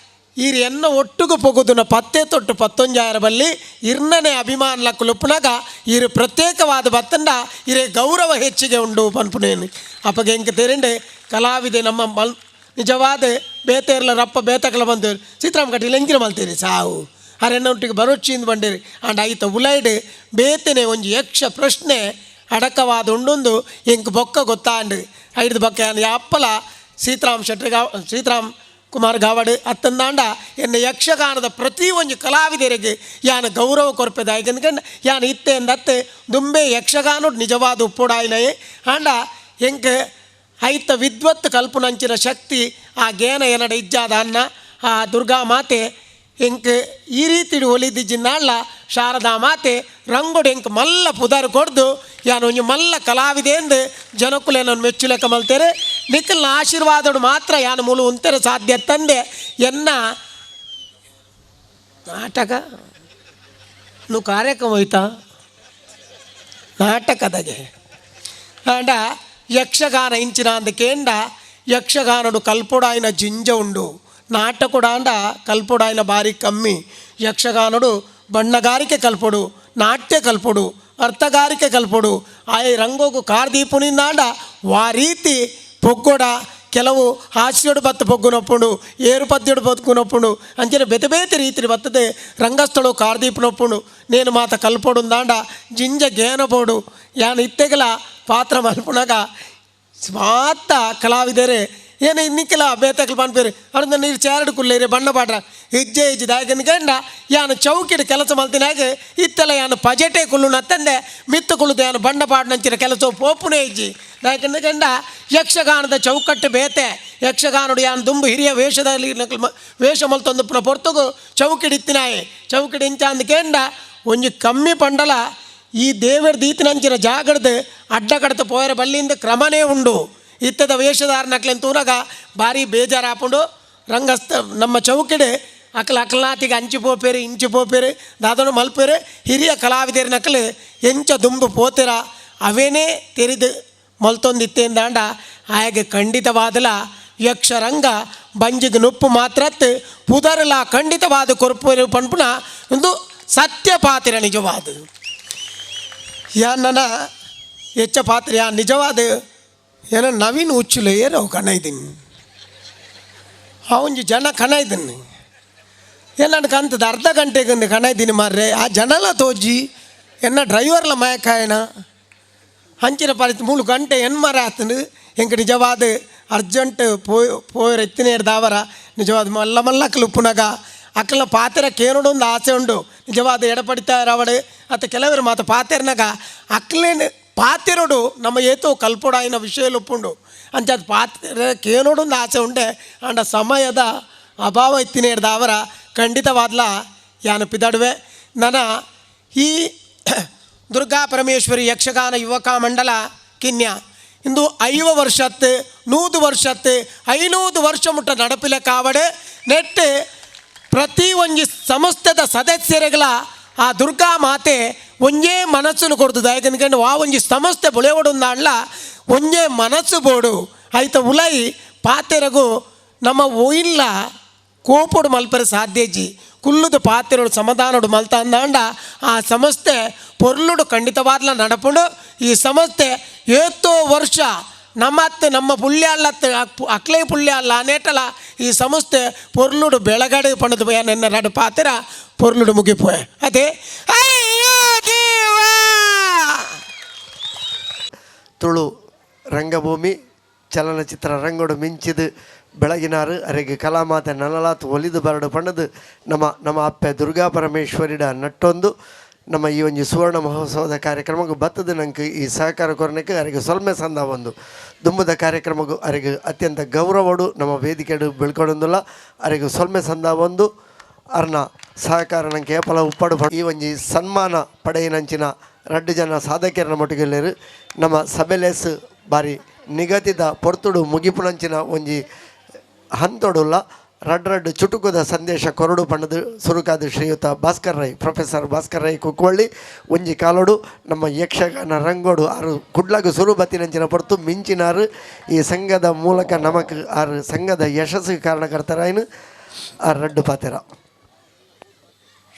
ಈರ್ ಎನ್ನ ಒಟ್ಟುಗು ಪೊಗುದುನ ಪತ್ತೆ ತೊಟ್ಟು ಪತ್ತೊಂಜಾಯರ ಬಲ್ಲಿ ಇರ್ನನೆ ಅಭಿಮಾನ ಲಕ್ಕುಲುಪ್ಪುನಾಗ ಈರು ಪ್ರತ್ಯೇಕವಾದ ಬತ್ತಂಡ ಇರೇ ಗೌರವ ಹೆಚ್ಚಿಗೆ ಉಂಡು ಪನ್ಪುನೇನು. ಅಪ್ಪಗೆ ಎಂಕ ತೆರಿಂಡೆ ಕಲಾವಿದೆ ನಮ್ಮ ಮಲ್ ನಿಜವಾದ ಬೇತೆರ್ಲ ರಪ್ಪ ಬೇತಕಲ ಬಂದು ಸೀತಾರಾಮ ಕಟೀಲ್ ಎಂಕಿನ ಮಲ್ತೀರಿ ಸಾವು ಅರೆನ್ನೊಟ್ಟಿಗೆ ಬರೋಚಿಂದು ಬಂಡೇರಿ ಆಂಡ ಐತ ಉಲೈಡ್ ಬೇತೆನೆ ಒಂಜಿ ಯಕ್ಷ ಪ್ರಶ್ನೆ ಅಡಕವಾದ ಉಂಡೊಂದು ಎಂಕ್ ಬೊಕ್ಕ ಗೊತ್ತಾಂಡು ಐದು ಬೊಕ್ಕ ಯಾಪ್ಪಲ ಸೀತಾರಾಮ್ ಶೆಟ್ಟಿ ಗಾವ್ ಸೀತಾರಾಮ್ ಕುಮಾರ್ ಗಾವಡ್ ಅತ್ತಂದಾಂಡ ಎನ್ನ ಯಕ್ಷಗಾನದ ಪ್ರತಿ ಒಂಜಿ ಕಲಾವಿದರಿಗೆ ಯಾನ ಗೌರವ ಕೊರ್ಪೆದ ಯಾಕಂದ್ರೆ ಯಾನ ಇತ್ತೆ ಎಂದತ್ತೆ ದುಂಬೆ ಯಕ್ಷಗಾನ ನಿಜವಾದ ಉಪ್ಪುಡಾಯಿನಯೇ ಆಂಡ ಎಂಕ್ ಐತ ವಿದ್ವತ್ ಕಲ್ಪುನಂಚಿನ ಶಕ್ತಿ ಆ ಗೇನ ಎನ್ನಡ ಇಜ್ಜಾದ ಅನ್ನ ಆ ದುರ್ಗಾ ಮಾತೆ ಎಂಕ್ ಈ ರೀತಿ ಒಲಿದಿಜ್ಜಿನಾಳ್ಲ ಶಾರದಾ ಮಾತೆ ರಂಗೋಡು ಎಂಕ್ ಮಲ್ಲ ಪುದರ್ ಕೊಡ್ದು ಯಾನು ಒಂಜಿ ಮಲ್ಲ ಕಲಾವಿದೆ ಎಂದು ಜನಕ್ಕುಲೇನನ್ನು ಮೆಚ್ಚುಲೆಕ್ಕ ಮಲ್ತೇರೆ ನಿಖಲ್ನ ಆಶೀರ್ವಾದಡು ಮಾತ್ರ ಯಾನು ಮೂಲು ಉಂತೆರೆ ಸಾಧ್ಯ ತಂದೆ ಎನ್ನ ನಾಟಕ ನು ಕಾರ್ಯಕ್ರಮ ಹೋಯ್ತಾ ನಾಟಕದಾಗೆ ಆಂಡ ಯಕ್ಷಗಾನ ಇಂಚಿನ ಅಂದ ಕೇಂಡ ಯಕ್ಷಗಾನಡು ಕಲ್ಪೊಡಾಯಿನ ಜಿಂಜ ಉಂಡು ನಾಟಕೊಡಾಂಡ ಕಲ್ಪೊಡಾಯಿನ ಬಾರಿ ಕಮ್ಮಿ ಯಕ್ಷಗಾನಡು ಬಣ್ಣಗಾರಿಕೆ ಕಲ್ಪೊಡು ನಾಟ್ಯ ಕಲ್ಪೊಡು ಅರ್ಥಗಾರಿಕೆ ಕಲ್ಪೊಡು ಆಯ್ ರಂಗೋಗು ಕಾರ್ದೀಪುನಿಂದಾಂಡ ವಾ ರೀತಿ ಪೊಗ್ಗೊಡ ಕೆಲವು ಹಾಸ್ಯಡು ಬತ್ತು ಪೊಗ್ಗುನೊಪ್ಪುಂಡು ಏರು ಪದ್ಯಡು ಬದುಕುನೊಪ್ಪುಂಡು ಅಂಚನೆ ಬೇತೆ ಬೇತೆ ರೀತಿ ಬತ್ತದೆ ರಂಗಸ್ಥಳು ಕಾರ್ದೀಪುನೊಪ್ಪುಂಡು ನೇನು ಮಾತ ಕಲ್ಪೊಡುಂದಾಂಡ ಜಿಂಜ ಗೇನಬೋಡು ಯಾನ್ ಇತ್ತೆಗಲ ಪಾತ್ರ ಮಲ್ಪುನಗ ಸ್ವಾತ ಕಲಾವಿದರೆ ಏನು ಇನ್ನಿಕ್ಕೆಲ್ಲ ಬೇತಕ್ಲು ಪನ್ಪೇರು ಅವ್ರಿಂದ ನೀರು ಚಾರಡು ಕುಲ್ಲೇರಿ ಬಣ್ಣ ಪಾಡ್ರ ಹೆಜ್ಜೆ ಹೆಜ್ಜೆ ದಾಯಕನ ಯಾನು ಚೌಕಿಡು ಕೆಲಸ ಮಲ್ತಿನಾಗ ಇತ್ತೆಲ್ಲ ಯಾನು ಪಜೆಟೆ ಕುಲ್ಲು ನತ್ತಂದೆ ಮಿತ್ತು ಕುಳ್ಳುದು ಯಾನು ಬಣ್ಣ ಪಾಡ್ನಂಚಿನ ಕೆಲಸ ಪೋಪುನೇ ಹೆಜ್ಜಿ ದಾಯಕನ ಗಂಡ ಯಕ್ಷಗಾನದ ಚೌಕಟ್ಟು ಬೇತೆ ಯಕ್ಷಗಾನಡು ಯಾನು ದುಂಬು ಹಿರಿಯ ವೇಷದಲ್ಲಿ ವೇಷ ಮಲ್ತೊಂದು ಪುನ ಪೊರ್ತುಗು ಚೌಕಿಡಿತ್ತಿನಾಯೆ ಚೌಕಿಡಿ ಇಂಚ ಅಂದ್ ಕೇಂಡ ಒಂಜಿ ಕಮ್ಮಿ ಪಂಡಲ ಈ ದೇವರ ದೀತಿನಂಚಿನ ಜಾಗಡ್ದು ಅಡ್ಡ ಕಡತ ಪೋಯರ ಬಲ್ಲಿಂದ ಕ್ರಮನೇ ಉಂಡು. ಇತ್ತದ ವೇಷಧಾರನಕ್ಲೆನ್ ತೂನಗ ಭಾರಿ ಬೇಜಾರಾಪುಂಡು. ರಂಗಸ್ಥ ನಮ್ಮ ಚೌಕಿಡೆ ಅಕಲ ಅಕಲ್ನಾತಿಗೆ ಅಂಚು ಪೋಪೇರು ಇಂಚು ಪೋಪೇರು ದಾದನು ಮಲ್ಪೇರು ಹಿರಿಯ ಕಲಾವಿದರಿನಕಲು ಎಂಚ ದುಂಬು ಪೋತೆರ ಅವೇನೇ ತೆರಿದು ಮಲ್ತೊಂದಿತ್ತೇಂದಾಂಡ ಆಯಾಗೆ ಖಂಡಿತವಾದಲ ಯಕ್ಷರಂಗ ಬಂಜಿಗೆ ನುಪ್ಪು ಮಾತ್ರತ್ ಪುದರ್ಲ ಖಂಡಿತವಾದ ಕೊರ್ಪು ಪನ್ಪುನ ಒಂದು ಸತ್ಯ ಪಾತ್ರ ನಿಜವಾದ. ಯಾ ನನ್ನ ಹೆಚ್ಚ ಪಾತ್ರ ಯಾ ನಿಜವಾದ ಏನೋ ನವೀನ್ ಹುಚ್ಚುಲೆ ಏನೋ ಕಣ ಇದ್ದೀನಿ ಆ ಒಂಜಿ ಜನ ಕಣ ಇದ್ದೀನಿ ಏ ಕಂತದ ಅರ್ಧ ಗಂಟೆಗೆ ಒಂದು ಕಣ ಇದ್ದೀನಿ ಮಾರ್ರೆ ಆ ಜನಲ ತೋಜಿ ಎನ್ನ ಡ್ರೈವರ್ಲ ಮಯಕಾಯನ ಅಂಚಿನ ಪರಿಸ್ಥಿತಿ 3 ಗಂಟೆ ಎನ್ಮರ ಆತನು ಎಂಕ್ ನಿಜವಾದ ಅರ್ಜೆಂಟ್ ಪೋಯ್ ಪೋಯರ್ ಎತ್ತಿನ ದಾವರ ನಿಜವಾದ ಮಲ್ಲ ಮಲ್ಲ ಉಪ್ಪುನಗ ಅಕ್ಕಲ ಪಾತೆರ ಕೇನೋಡೊಂದು ಆಸೆ ಉಂಡು ನಿಜವಾದ ಎಡಪಡಿತಾರವಡು ಅತ್ತ ಕೆಲವರು ಮಾತ ಪಾತೆರ್ನಗ ಅಕ್ಲೇನು ಪಾತೆರೊಡು ನಮ್ಮ ಏತೋ ಕಲ್ಪೊಡಾಯಿನ ವಿಷಯಲು ಉಪ್ಪುಂಡು ಅಂಚಾದ ಪಾತೆರ ಕೇನೋಡೊಂದು ಆಸೆ ಉಂಡೆ ಆಂಡ ಸಮಯದ ಅಭಾವ ಇತ್ತಿನ ದಾವರ ಖಂಡಿತವಾದ್ಲ ಯಾನು ಪಿದಡುವೆ. ನನ್ನ ಈ ದುರ್ಗಾ ಪರಮೇಶ್ವರಿ ಯಕ್ಷಗಾನ ಯುವಕ ಮಂಡಲ ಕಿನ್ಯ ಇಂದು 50 ವರ್ಷತ್ತು 100 ವರ್ಷತ್ತು 500 ವರ್ಷ ಮುಟ್ಟ ನಡಪಿಲ ಕಾವಡೆ ನೆಟ್ಟು ಪ್ರತಿ ಒಂಜಿ ಸಂಸ್ಥೆದ ಸದಸ್ಯರುಗಳ ಆ ದುರ್ಗಾ ಮಾತೆ ಒಂಜೇ ಮನಸ್ಸನ್ನು ಕೊಡ್ತದೆ. ಯಾಕಂದ್ರೆ ವಾ ಒಂಜಿ ಸಂಸ್ಥೆ ಬುಳೆವಡೊಂದಾಂಡ್ಲ ಒಂಜೇ ಮನಸ್ಸು ಬೋಡು ಐತ ಉಲೈ ಪಾತೆರಗು ನಮ್ಮ ಒಯಿಲ್ಲ ಕೋಪೊಡು ಮಲ್ಪರೆ ಸಾಧ್ಯಜಿ ಕುಲ್ಲುದು ಪಾತೆರಡು ಸಮಾಧಾನಡು ಮಲ್ತ ಅಂದಾಂಡ ಆ ಸಂಸ್ಥೆ ಪೊರ್ಲುಡು ಖಂಡಿತವಾದ್ಲ ನಡಪುಂಡು. ಈ ಸಂಸ್ಥೆ ಏತೋ ವರ್ಷ ನಮ್ಮತ್ತೆ ನಮ್ಮ ಪುಳ್ಯ ಅಲ್ಲತ್ತೆ ಅಕ್ಲೇ ಪುಳ್ಯ ಅಲ್ಲ ಅನೇಟಲ ಈ ಸಂಸ್ಥೆ ಪೊರ್ಲುಡು ಬೆಳಗಡೆ ಪಣದು ನನ್ನ ನಡು ಪಾತೆರ ಪೊರ್ಲುಡು ಮುಗಿಪೋಯೆ ಅದೇ ಅಯ್ಯೋ ದೇವಾ. ತುಳು ರಂಗಭೂಮಿ ಚಲನಚಿತ್ರ ರಂಗೋಡು ಮಿಂಚಿದು ಬೆಳಗಿನಾರು ಅರೆಗೆ ಕಲಾಮಾತೆ ನಲಲಾತ್ ಒಲಿದು ಬರಡು ಪಣ್ಣದು ನಮ್ಮ ನಮ್ಮ ಅಪ್ಪೆ ದುರ್ಗಾ ಪರಮೇಶ್ವರಿಡ ನಟ್ಟೊಂದು ನಮ್ಮ ಈ ಒಂಜಿ ಸುವರ್ಣ ಮಹೋತ್ಸವದ ಕಾರ್ಯಕ್ರಮಕ್ಕೆ ಬತ್ತದ ನಂಗೆ ಈ ಸಹಕಾರ ಕೊರನಕ್ಕೆ ಅರೆಗೆ ಸೊಲ್ಮೆ ಸಂದ ಒಂದು ದುಂಬದ ಕಾರ್ಯಕ್ರಮಕ್ಕೂ ಅರೆಗೆ ಅತ್ಯಂತ ಗೌರವಡು ನಮ್ಮ ವೇದಿಕೆಡು ಬೆಳ್ಕೊಡೊಂದುಲ್ಲ ಅರೆಗೆ ಸೊಲ್ಮೆ ಸಂದ ಒಂದು ಅರ್ನ ಸಹಕಾರ ನಂಗೆ ಏಪಲ ಉಪ್ಪಡು ಈ ಒಂಜಿ ಸನ್ಮಾನ ಪಡೆಯಿನಂಚಿನ ರಡ್ಡು ಜನ ಸಾಧಕರನ ಮೊಟ್ಟಿಗೆಲ್ಲೇರು ನಮ್ಮ ಸಭೆಲೇಸ್ ಬಾರಿ ನಿಗದಿತ ಪೊರ್ತುಡು ಮುಗಿಪುನಂಚಿನ ಒಂಜಿ ಹಂತೊಡುಲ್ಲ ರಡ್ ರಡ್ ಚುಟುಕುದ ಸಂದೇಶ ಕೊರಡು ಪಣ್ಣದು ಸುರುಕಾದ ಶ್ರೀಯುತ ಭಾಸ್ಕರ್ ರೈ ಪ್ರೊಫೆಸರ್ ಭಾಸ್ಕರ್ ರೈ ಕುಕ್ವಳ್ಳಿ ಒಂಜಿ ಕಾಲೋಡು ನಮ್ಮ ಯಕ್ಷಗಾನ ರಂಗೋಡು ಆರು ಕುಡ್ಲಗು ಸುರು ಬತ್ತಿನಂಚಿನ ಪೊರ್ತು ಮಿಂಚಿನಾರು ಈ ಸಂಘದ ಮೂಲಕ ನಮಕ್ ಆರು ಸಂಘದ ಯಶಸ್ಸು ಕಾರಣಕರ್ತರಾಯ್ನು ಆ ರಡ್ಡು ಪಾತೆರ.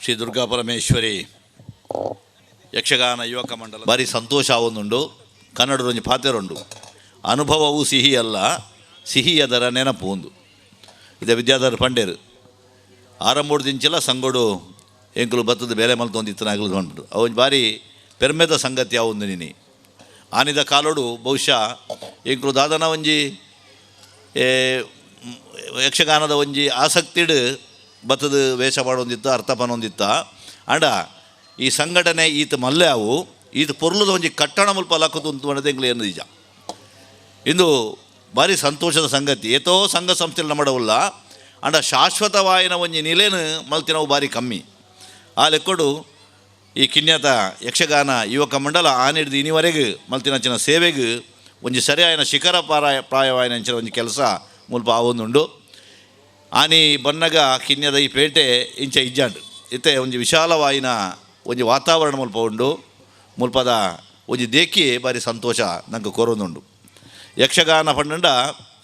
ಶ್ರೀ ದುರ್ಗಾ ಪರಮೇಶ್ವರಿ ಯಕ್ಷಗಾನ ಯುವಕ ಮಂಡಲ ಭಾರಿ ಸಂತೋಷ ಆವೊಂದುಂಡು. ಕನ್ನಡದೊಂಜಿ ಪಾತೆರುಂಡು, ಅನುಭವವು ಸಿಹಿಯಲ್ಲ ಸಿಹಿಯದರ ನೆನಪು ಒಂದು. ಇದೆ ವಿದ್ಯಾಧರ ಪಂಡೇರು ಆರಂಭೋಡು ದಿಂಚೆಲ್ಲ ಸಂಗೋಡು ಎಂಕುಲು ಬತ್ತದ ಬೇಲೆ ಮಲ್ತೊಂದಿತ್ತನಾಗಲು ಬಂದ್ಬಿಟ್ಟು ಅವೊಂದು ಭಾರಿ ಪೆರ್ಮೆದ ಸಂಗತಿ ಯಾವೊಂದು ನೀನಿ ಆನಿದ ಕಾಲೋಡು ಬಹುಶಃ ಎಂಕುಲು ದಾದನ ಒಂಜಿ ಯಕ್ಷಗಾನದ ಒಂಜಿ ಆಸಕ್ತಿಡು ಬತ್ತದ ವೇಷ ಮಾಡೋಂದಿತ್ತ ಅರ್ಥಪನೊಂದಿತ್ತ ಅಂಡ ಈ ಸಂಘಟನೆ ಈತ ಮಲ್ಲೆ ಅವು ಈತ ಪೊರ್ಲುದ ಒಂಜಿ ಕಟ್ಟಣ ಮುಲ್ಪ ಲಕ್ಕದು ಉಂಟು ಅನ್ನೋದು ಎಂಕ್ಲು ಏನು ನಿಜ. ಇಂದು ಭಾರಿ ಸಂತೋಷದ ಸಂಗತಿ. ಏತೋ ಸಂಘ ಸಂಸ್ಥೆಗಳು ನಮ್ಮಡವಲ್ಲ ಅಂಡ ಶಾಶ್ವತವಾಯಿನ ಒಂಜಿ ನಿಲೇನು ಮಲ್ತಿನವು ಭಾರಿ ಕಮ್ಮಿ. ಆ ಲೆಕ್ಕಡು ಈ ಕಿನ್ಯತ ಯಕ್ಷಗಾನ ಯುವಕ ಮಂಡಲ ಆನಿಡ್ದು ಇನಿವರೆಗೆ ಮಲ್ತಿನಂಚಿನ ಸೇವೆಗೆ ಒಂಜಿ ಸರಿಯಾಯಿನ ಶಿಖರ ಪ್ರಾಯವಾಯಿನಂಚಿನ ಒಂಜಿ ಕೆಲಸ ಮುಲ್ಪ ಆವೊಂದುಂಡು. ಆನಿ ಬನ್ನಗ ಕಿನ್ಯದ ಈ ಪೇಟೆ ಇಂಚ ಇಜ್ಜಾಂಡು ಇತ್ತೆ ಒಂಜಿ ವಿಶಾಲವಾಯಿನ ಒಂಜಿ ವಾತಾವರಣ ಮುಲ್ಪ ಉಂಡು. ಮುಲ್ಪದ ಒಂಜಿ ದೇಕಿ ಭಾರಿ ಸಂತೋಷ ನಂಗೆ ಕೊರೊಂದುಂಡು. ಯಕ್ಷಗಾನ ಪಂಡಂಡ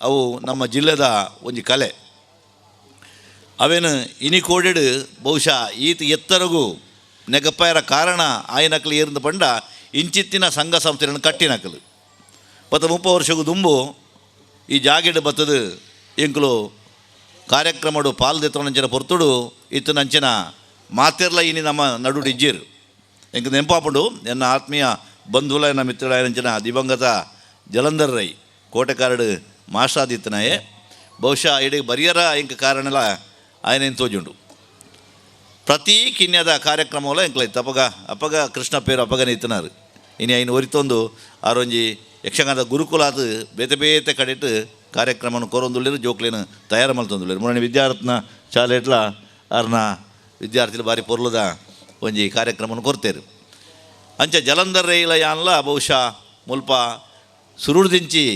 ಅವು ನಮ್ಮ ಜಿಲ್ಲೆದ ಒಂಜಿ ಕಲೆ. ಅವೇನು ಇನಿ ಕೋಡೆಡು ಬಹುಶಃ ಈತ ಎತ್ತರಗೂ ನೆಗಪಾಯರ ಕಾರಣ ಆಯನಕಲು ಏರ್ದು ಪಂಡ ಇಂಚಿತ್ತಿನ ಸಂಘ ಸಂಸ್ಥೆಗಳನ್ನು ಕಟ್ಟಿನಕಲು ಪತ್ತ 30 ವರ್ಷಗೂ ದುಂಬು ಈ ಜಾಗೆಡು ಬತ್ತದು ಎಂಕುಲು ಕಾರ್ಯಕ್ರಮಡು ಪಾಲ್ದೆತ್ತೊಂಚಿನ ಪೊರ್ತುಡು ಇತ್ತನಂಚಿನ ಮಾತೆರ್ಲ ಇನಿ ನಮ್ಮ ನಡುಡು ಇಜ್ಜೀರು. ಎಂಕ ನೆಂಪಾಪುಂಡು ಎನ್ನ ಆತ್ಮೀಯ ಬಂಧುಲ ಎನ್ನ ಮಿತ್ರಳಾಯನಂಚಿನ ದಿವಂಗತ ಜಲಂಧರ್ ರೈ ಕೋಟೆಕಾರಡು ಮಾಸ್ಟ್ರಾದಿತ್ತನಾಯೆ ಬಹುಶಃ ಇಡೀ ಬರಿಯರ ಇಂಕ ಕಾರಣಲ ಆಯನೇನು ತೋಜುಂಡು. ಪ್ರತಿ ಕಿನ್ಯದ ಕಾರ್ಯಕ್ರಮವಲ್ಲ ಎಂಕ್ಲೈತ್ ಅಪಗ ಅಪಗ ಕೃಷ್ಣ ಪೇರು ಅಪಗನೆ ಇತ್ತನಾರು ಇನಿ ಐನು ಒರಿತೊಂದು ಆರೊಂಜಿ ಯಕ್ಷಗಾನದ ಗುರುಕುಲಾದ ಬೇತೆ ಬೇತೆ ಕಡೆಟ್ ಕಾರ್ಯಕ್ರಮನ ಕೊರೊಂದುಳ್ಳೇರು ಜೋಕ್ಲೇನು ತಯಾರು ಮಲ್ತೊಂದುಳ್ಳೇರು. ಮೊನ್ನೆ ವಿದ್ಯಾರತ್ನ ಶಾಲೆಟ್ಲ ಆರ್ನ ವಿದ್ಯಾರ್ಥಿలు ಭಾರಿ ಪೊರ್ಲುದ ಒಂಜಿ ಕಾರ್ಯಕ್ರಮನ ಕೊರ್ತೇರು. ಅಂಚ ಜಲಂಧರ್ ರೈಲ ಯಾನ್ಲ ಬಹುಶಃ ಮುಲ್ಪ ಸುರುಡ್ದಿಂಚಿ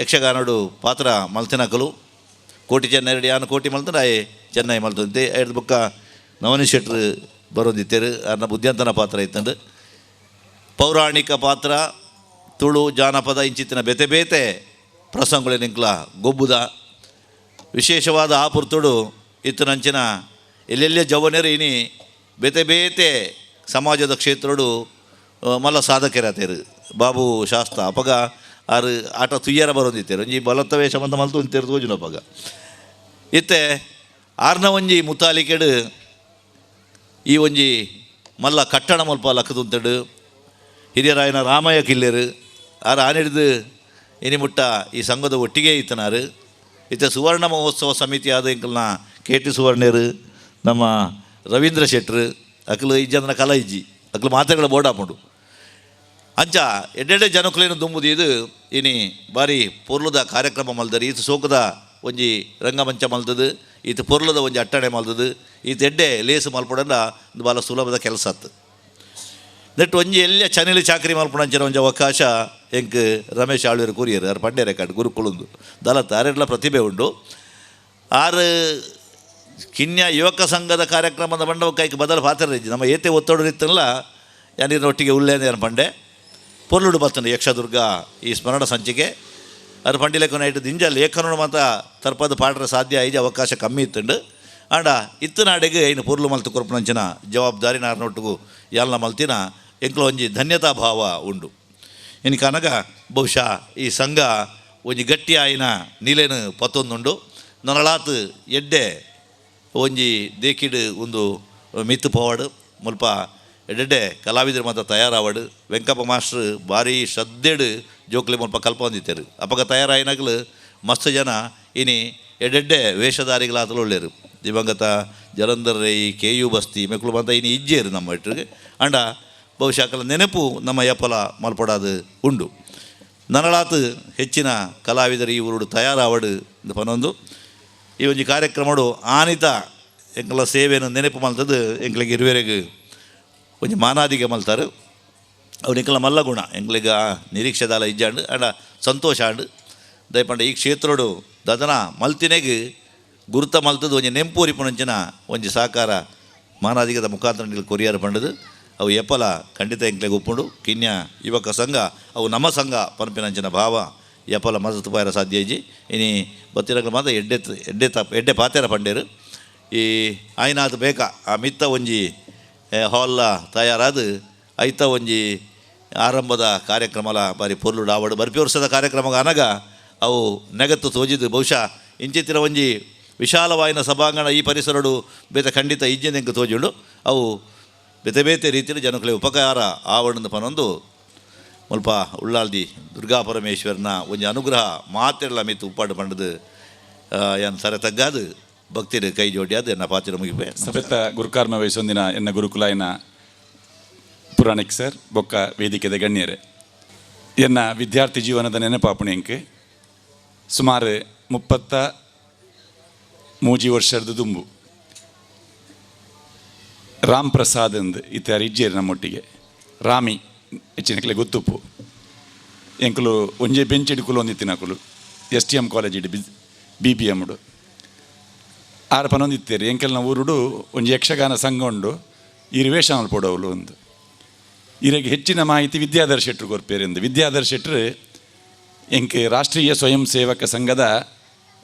ಯಕ್ಷಗಾನಡು ಪಾತ್ರ ಮಲ್ತಿನಕಲು ಕೋಟಿ ಚೆನ್ನೈ ಯಾನು ಕೋಟಿ ಮಲ್ತಂದ್ರೆ ಆಯೆ ಚೆನ್ನೈ ಮಲ್ತಂತೆ ಐದು ಬೊಕ್ಕ ನವನಿ ಶೆಟ್ರು ಬರೋದಿತ್ತೇರು ಅರ್ನ ಬುದ್ಧಿವಂತನ ಪಾತ್ರ ಇತ್ತಂದು ಪೌರಾಣಿಕ ಪಾತ್ರ ತುಳು ಜಾನಪದ ಇಂಚಿತ್ತಿನ ಬೇತೆ ಬೇತೆ ಪ್ರಸಂಗಗಳಿಂಕ್ಲ ಗೊಬ್ಬುದ ವಿಶೇಷವಾದ ಆ ಪುರ್ತುಡು ಇತ್ತನಂಚಿನ ಎಲ್ಲೆಲ್ಲೇ ಜವನರು ಇನಿ ಬೇತೆ ಬೇತೆ ಸಮಾಜದ ಕ್ಷೇತ್ರಡು ಮಲ್ಲ ಸಾಧಕರಾತೇರು. ಬಾಬು ಶಾಸ್ತ ಅಪಗ ಆರು ಆಟ ತುಯ್ಯರ ಬರೋದಿತ್ತೇರು ಒಂಜಿ ಬಲತ್ತ ವೇಷ ಮಂತ ಮಲ್ತು ಒಂತೇರು ತೋಜುನ ಅಪಗ ಇತ್ತೆ ಆರ್ನ ಒಂಜಿ ಮುತಾಲಿಕೆಡು ಈ ಒಂಜಿ ಮಲ್ಲ ಕಟ್ಟಣ ಮಲ್ಪ ಲಕ್ಕದುಂತಡು ಹಿರಿಯರಾಯನ ರಾಮಯ್ಯ ಕಿಲ್ಲೇರು ಆರು ಆನಿಡ್ದು ಇನಿಮುಟ್ಟ ಈ ಸಂಘದ ಒಟ್ಟಿಗೆ ಇತ್ತನಾರು. ಇತ್ತೆ ಸುವರ್ಣ ಮಹೋತ್ಸವ ಸಮಿತಿ ಆದ ಇಂಕಲ್ನ ಕೆ ಟಿ ಸುವರ್ಣರು ನಮ್ಮ ರವೀಂದ್ರ ಶೆಟ್ರು ಅಕ್ಲು ಇಜ್ಜಂದ್ರ ಕಲ ಇಜ್ಜಿ ಅಕ್ಲು ಮಾತೆಗಳ ಬೋರ್ಡ್ ಹಾಕೊಂಡು ಅಂಚ ಎಡ್ಡೆಡ್ಡೆ ಜನಕುಲೇನು ದುಂಬುದು ಇದು ಇನಿ ಬಾರಿ ಪೊರ್ಲುದ ಕಾರ್ಯಕ್ರಮ ಮಲ್ದರಿ. ಈತ ಸೋಕದ ಒಂಜಿ ರಂಗಮಂಚ ಮಲ್ದದು, ಈತ ಪೊರ್ಲುದ ಒಂಜಿ ಅಟ್ಟಣೆ ಮಲ್ದದು, ಈ ಎಡ್ಡೆ ಲೇಸು ಮಲ್ಪಡಂಡ ಒಂದು ಭಾಳ ಸುಲಭದ ಕೆಲಸ ಆತು. ನೆಟ್ಟು ಒಂಜಿ ಎಲ್ಲ ಚನಿಲಿ ಚಾಕರಿ ಮಲ್ಪುಣಂಚಿನ ಒಂಜಿ ಅವಕಾಶ ಎಂಕ್ ರಮೇಶ್ ಆಳ್ವೇರು ಕೂರಿಯರು ಆರು ಪಂಡ್ಯ ರೆಕಾರ್ಡ್ ಗುರುಕುಳುಂದು ದಲತ್ ಆರೆಡ್ಲ ಪ್ರತಿಭೆ ಉಂಡು. ಆರು ಕಿನ್ಯ ಯುವಕ ಸಂಘದ ಕಾರ್ಯಕ್ರಮದ ಮಂಡಪಕ್ಕೆ ಬದಲು ಪಾತ್ರ ನಮ್ಮ ಏತೆ ಒತ್ತಡ ಇತ್ತಲ್ಲ ಯಾನಿರ ಒಟ್ಟಿಗೆ ಉಲ್ಲೇಂದ ಏನು ಪಂಡೆ ಪೊರ್ಲುಡು ಬರ್ತಂಡು ಯಕ್ಷದುರ್ಗ ಈ ಸ್ಮರಣ ಸಂಚಿಕೆ ಅದು ಪಂಡಿಲೆಕ್ಕ ನೈಟ್ ದಿಂಜ ಲೇಖನನು ಮಾತ ತರ್ಪದ ಪಾಡ್ರ ಸಾಧ್ಯ ಐಜ್ ಅವಕಾಶ ಕಮ್ಮಿ ಇತ್ತುಂಡು. ಆಂಡ ಇತ್ತು ನಾಡೆಗೆ ಐನು ಪೊರ್ಲು ಮಲ್ತು ಕೊರ್ಪುನಂಚಿನ ಜವಾಬ್ದಾರಿ ನಾರ್ನೊಟ್ಟಿಗೂ ಯಾಲ್ನ ಮಲ್ತಿನ ಎಂಕ್ಲ ಒಂಜಿ ಧನ್ಯತಾ ಭಾವ ಉಂಡು. ಇನ್ನು ಕನಗ ಬಹುಶಃ ಈ ಸಂಘ ಒಂಜಿ ಗಟ್ಟಿ ಆಯಿನ ನೀಲೇನು ಪತ್ತೊಂದುಂಡು. ನನಳಾತ್ ಎಡ್ಡೆ ಒಂಜಿ ದೇಕಿಡ್ ಒಂದು ಮಿತ್ತು ಪೋವಾಡು ಮುಲ್ಪ ಎಡ್ಡೆಡ್ಡೆ ಕಲಾವಿದರು ಮಾತ್ರ ತಯಾರಾವಡು. ವೆಂಕಪ್ಪ ಮಾಸ್ಟ್ರ್ ಭಾರಿ ಶ್ರದ್ಧೆಡು ಜೋಕ್ಲಿ ಮುಲ್ಪ ಕಲ್ಪ ಹೊಂದಿತ್ತಾರೆ. ಅಪಗ ತಯಾರಾಯಿನಾಗಲು ಮಸ್ತ್ ಜನ ಇನಿ ಎಡ್ಡೆಡ್ಡೆ ವೇಷಧಾರಿಗಳಾತಲು ಒಳ್ಳೆಯರು. ದಿವಂಗತ ಜಲಂಧರ್ ರೈ ಕೆ ಯು ಬಸ್ತಿ ಮೆಕ್ಲು ಬಂತ ಇನಿ ಇಜ್ಜೇರು ನಮ್ಮ ಇಟ್ಟರಿಗೆ. ಅಂಡ ಬಹುಶಃ ಕಲ ನೆನಪು ನಮ್ಮ ಯಪ್ಪಲ ಮಲ್ಪಡಾದು ಉಂಡು. ನನಳಾತು ಹೆಚ್ಚಿನ ಕಲಾವಿದರು ಈ ಊರುಡು ತಯಾರಾವಡು ಪನೊಂದು ಈ ಒಂಜಿ ಕಾರ್ಯಕ್ರಮಡು ಆನಿತ ಎಂಕಲ ಸೇವೆಯನ್ನು ನೆನಪು ಮಲ್ತದ್ದು ಎಂಕ್ಲಿಗೆ ಇರುವೆರೆಗ್ ಒಂಜಿ ಮಾನಾದಿಗೆ ಮಲ್ತಾರೆ. ಅವ್ರು ಎಂಕಲ ಮಲ್ಲ ಗುಣ ಎಂಕ್ಲಿಗೆ ಆ ನಿರೀಕ್ಷೆದಾಲ ಇಜ್ಜಾಂಡು ಅಂಡ ಸಂತೋಷ ಆಂಡು. ದಯಪಂಡ ಈ ಕ್ಷೇತ್ರಡು ದದನ ಮಲ್ತಿನೆಗ್ ಗುರುತ ಮಲ್ತದ್ದು ಒಂಜಿ ನೆಂಪೂರಿಪುನಂಚಿನ ಒಂಜಿ ಸಹಕಾರ ಮಾನಾದಿಗದ ಮುಖಾಂತರ ನೀವು ಕೊರಿಯರ್ ಪಂಡದು ಅವು ಎಪ್ಪಲ ಖಂಡಿತ ಎಂಕ್ಲೆಗ್ ಉಪ್ಪುಂಡು. ಕಿನ್ಯ ಯುವಕ ಸಂಘ ಅವು ನಮ್ಮ ಸಂಘ ಪನ್ಪಿನಂಚಿನ ಭಾವ ಎಪ್ಪಲ ಮದತು ಪಾಯರ ಸಾಧ್ಯ ಇಜ್ಜಿ. ಇನಿ ಬತ್ತಿರಗ್ಲ ಮಾತ್ರ ಎಡ್ಡೆ ಎಡ್ಡೆ ತಪ್ ಎಡ್ಡೆ ಪಾತೆರ ಪಂಡೇರು. ಈ ಆಯ್ನಾತ್ ಬೇಕಾ ಆ ಮಿತ್ತ ಒಂಜಿ ಹಾಲ್ಲ ತಯಾರಾದ ಐತ ಒಂಜಿ ಆರಂಭದ ಕಾರ್ಯಕ್ರಮಲ ಬಾರಿ ಪೊರ್ಲು ಡಾವಡು ಬರ್ಪಿ ವರ್ಷದ ಕಾರ್ಯಕ್ರಮ ಅನಗ ಅವು ನೆಗತ್ತು ತೋಜಿದ್ದು. ಬಹುಶಃ ಇಂಚಿತ್ತಿನ ಒಂಜಿ ವಿಶಾಲವಾಯಿನ ಸಭಾಂಗಣ ಈ ಪರಿಸರಡು ಬೇತ ಖಂಡಿತ ಇಜ್ಜೆಂದು ತೋಜುಂಡು. ಅವು ಬೇತೆ ಬೇತೆ ರೀತಿಯಲ್ಲಿ ಜನಗಳಿಗೆ ಉಪಕಾರ ಆವಣದ ಪನೊಂದು ಮುಲ್ಪ ಉಳ್ಳಾಲ್ದಿ ದುರ್ಗಾ ಪರಮೇಶ್ವರನ ಒಂಜಿ ಅನುಗ್ರಹ ಮಾತೆಲ್ಲ ಮಿತ್ತು ಉಪ್ಪಾಡು ಪಂಡದು ಏನ್ ಸರ ತಗ್ಗಾದು ಭಕ್ತಿರು ಕೈ ಜೋಡಿ ಅದು ಎನ್ನ ಪಾತಿರ ಮುಗಿಪೆ. ಸಭೆತ ಗುರುಕಾರ್ಮ ವಹಿಸೊಂದಿನ ಎನ್ನ ಗುರುಕುಲಾಯನ ಪುರಾಣಿಕ್ ಸರ್ ಬೊಕ್ಕ ವೇದಿಕೆದ ಗಣ್ಯರೇ, ಎನ್ನ ವಿದ್ಯಾರ್ಥಿ ಜೀವನದ ನೆನಪಾಪುಣೆ ಎಂಕ್ ಸುಮಾರು 33 ವರ್ಷದ ದುಂಬು ರಾಮ್ ಪ್ರಸಾದ್ ಅಂದ್ ಇತ್ಯಾರು ಇಜ್ಜೇರು ನಮ್ಮೊಟ್ಟಿಗೆ ರಾಮಿ ಹೆಚ್ಚಿನಕ್ಲೆ ಗೊತ್ತುಪ್ಪು ಎಂಕುಲು ಒಂಜೆ ಬೆಂಚ್ ಹಿಡ್ಕುಲು ಒಂದಿತ್ತಿನಕುಲು S T M college ಇಡು ಬಿ ಬಿ ಎಮ್ಡು ಆರು ಪನೊಂದಿತ್ತೇರು. ಎಂಕೆಲ್ನ ಊರುಡು ಒಂಜಿ ಯಕ್ಷಗಾನ ಸಂಘ ಉಂಡು ಇರು ವೇಷ ಮಲ್ಪೊಡವಲು ಒಂದು ಇರೆಗೆ ಹೆಚ್ಚಿನ ಮಾಹಿತಿ ವಿದ್ಯಾಧರ್ ಶೆಟ್ರು ಕೊರ್ಪೇರೆಂದು. ವಿದ್ಯಾಧರ್ ಶೆಟ್ರು ಎಂಕೆ ರಾಷ್ಟ್ರೀಯ ಸ್ವಯಂ ಸೇವಕ ಸಂಘದ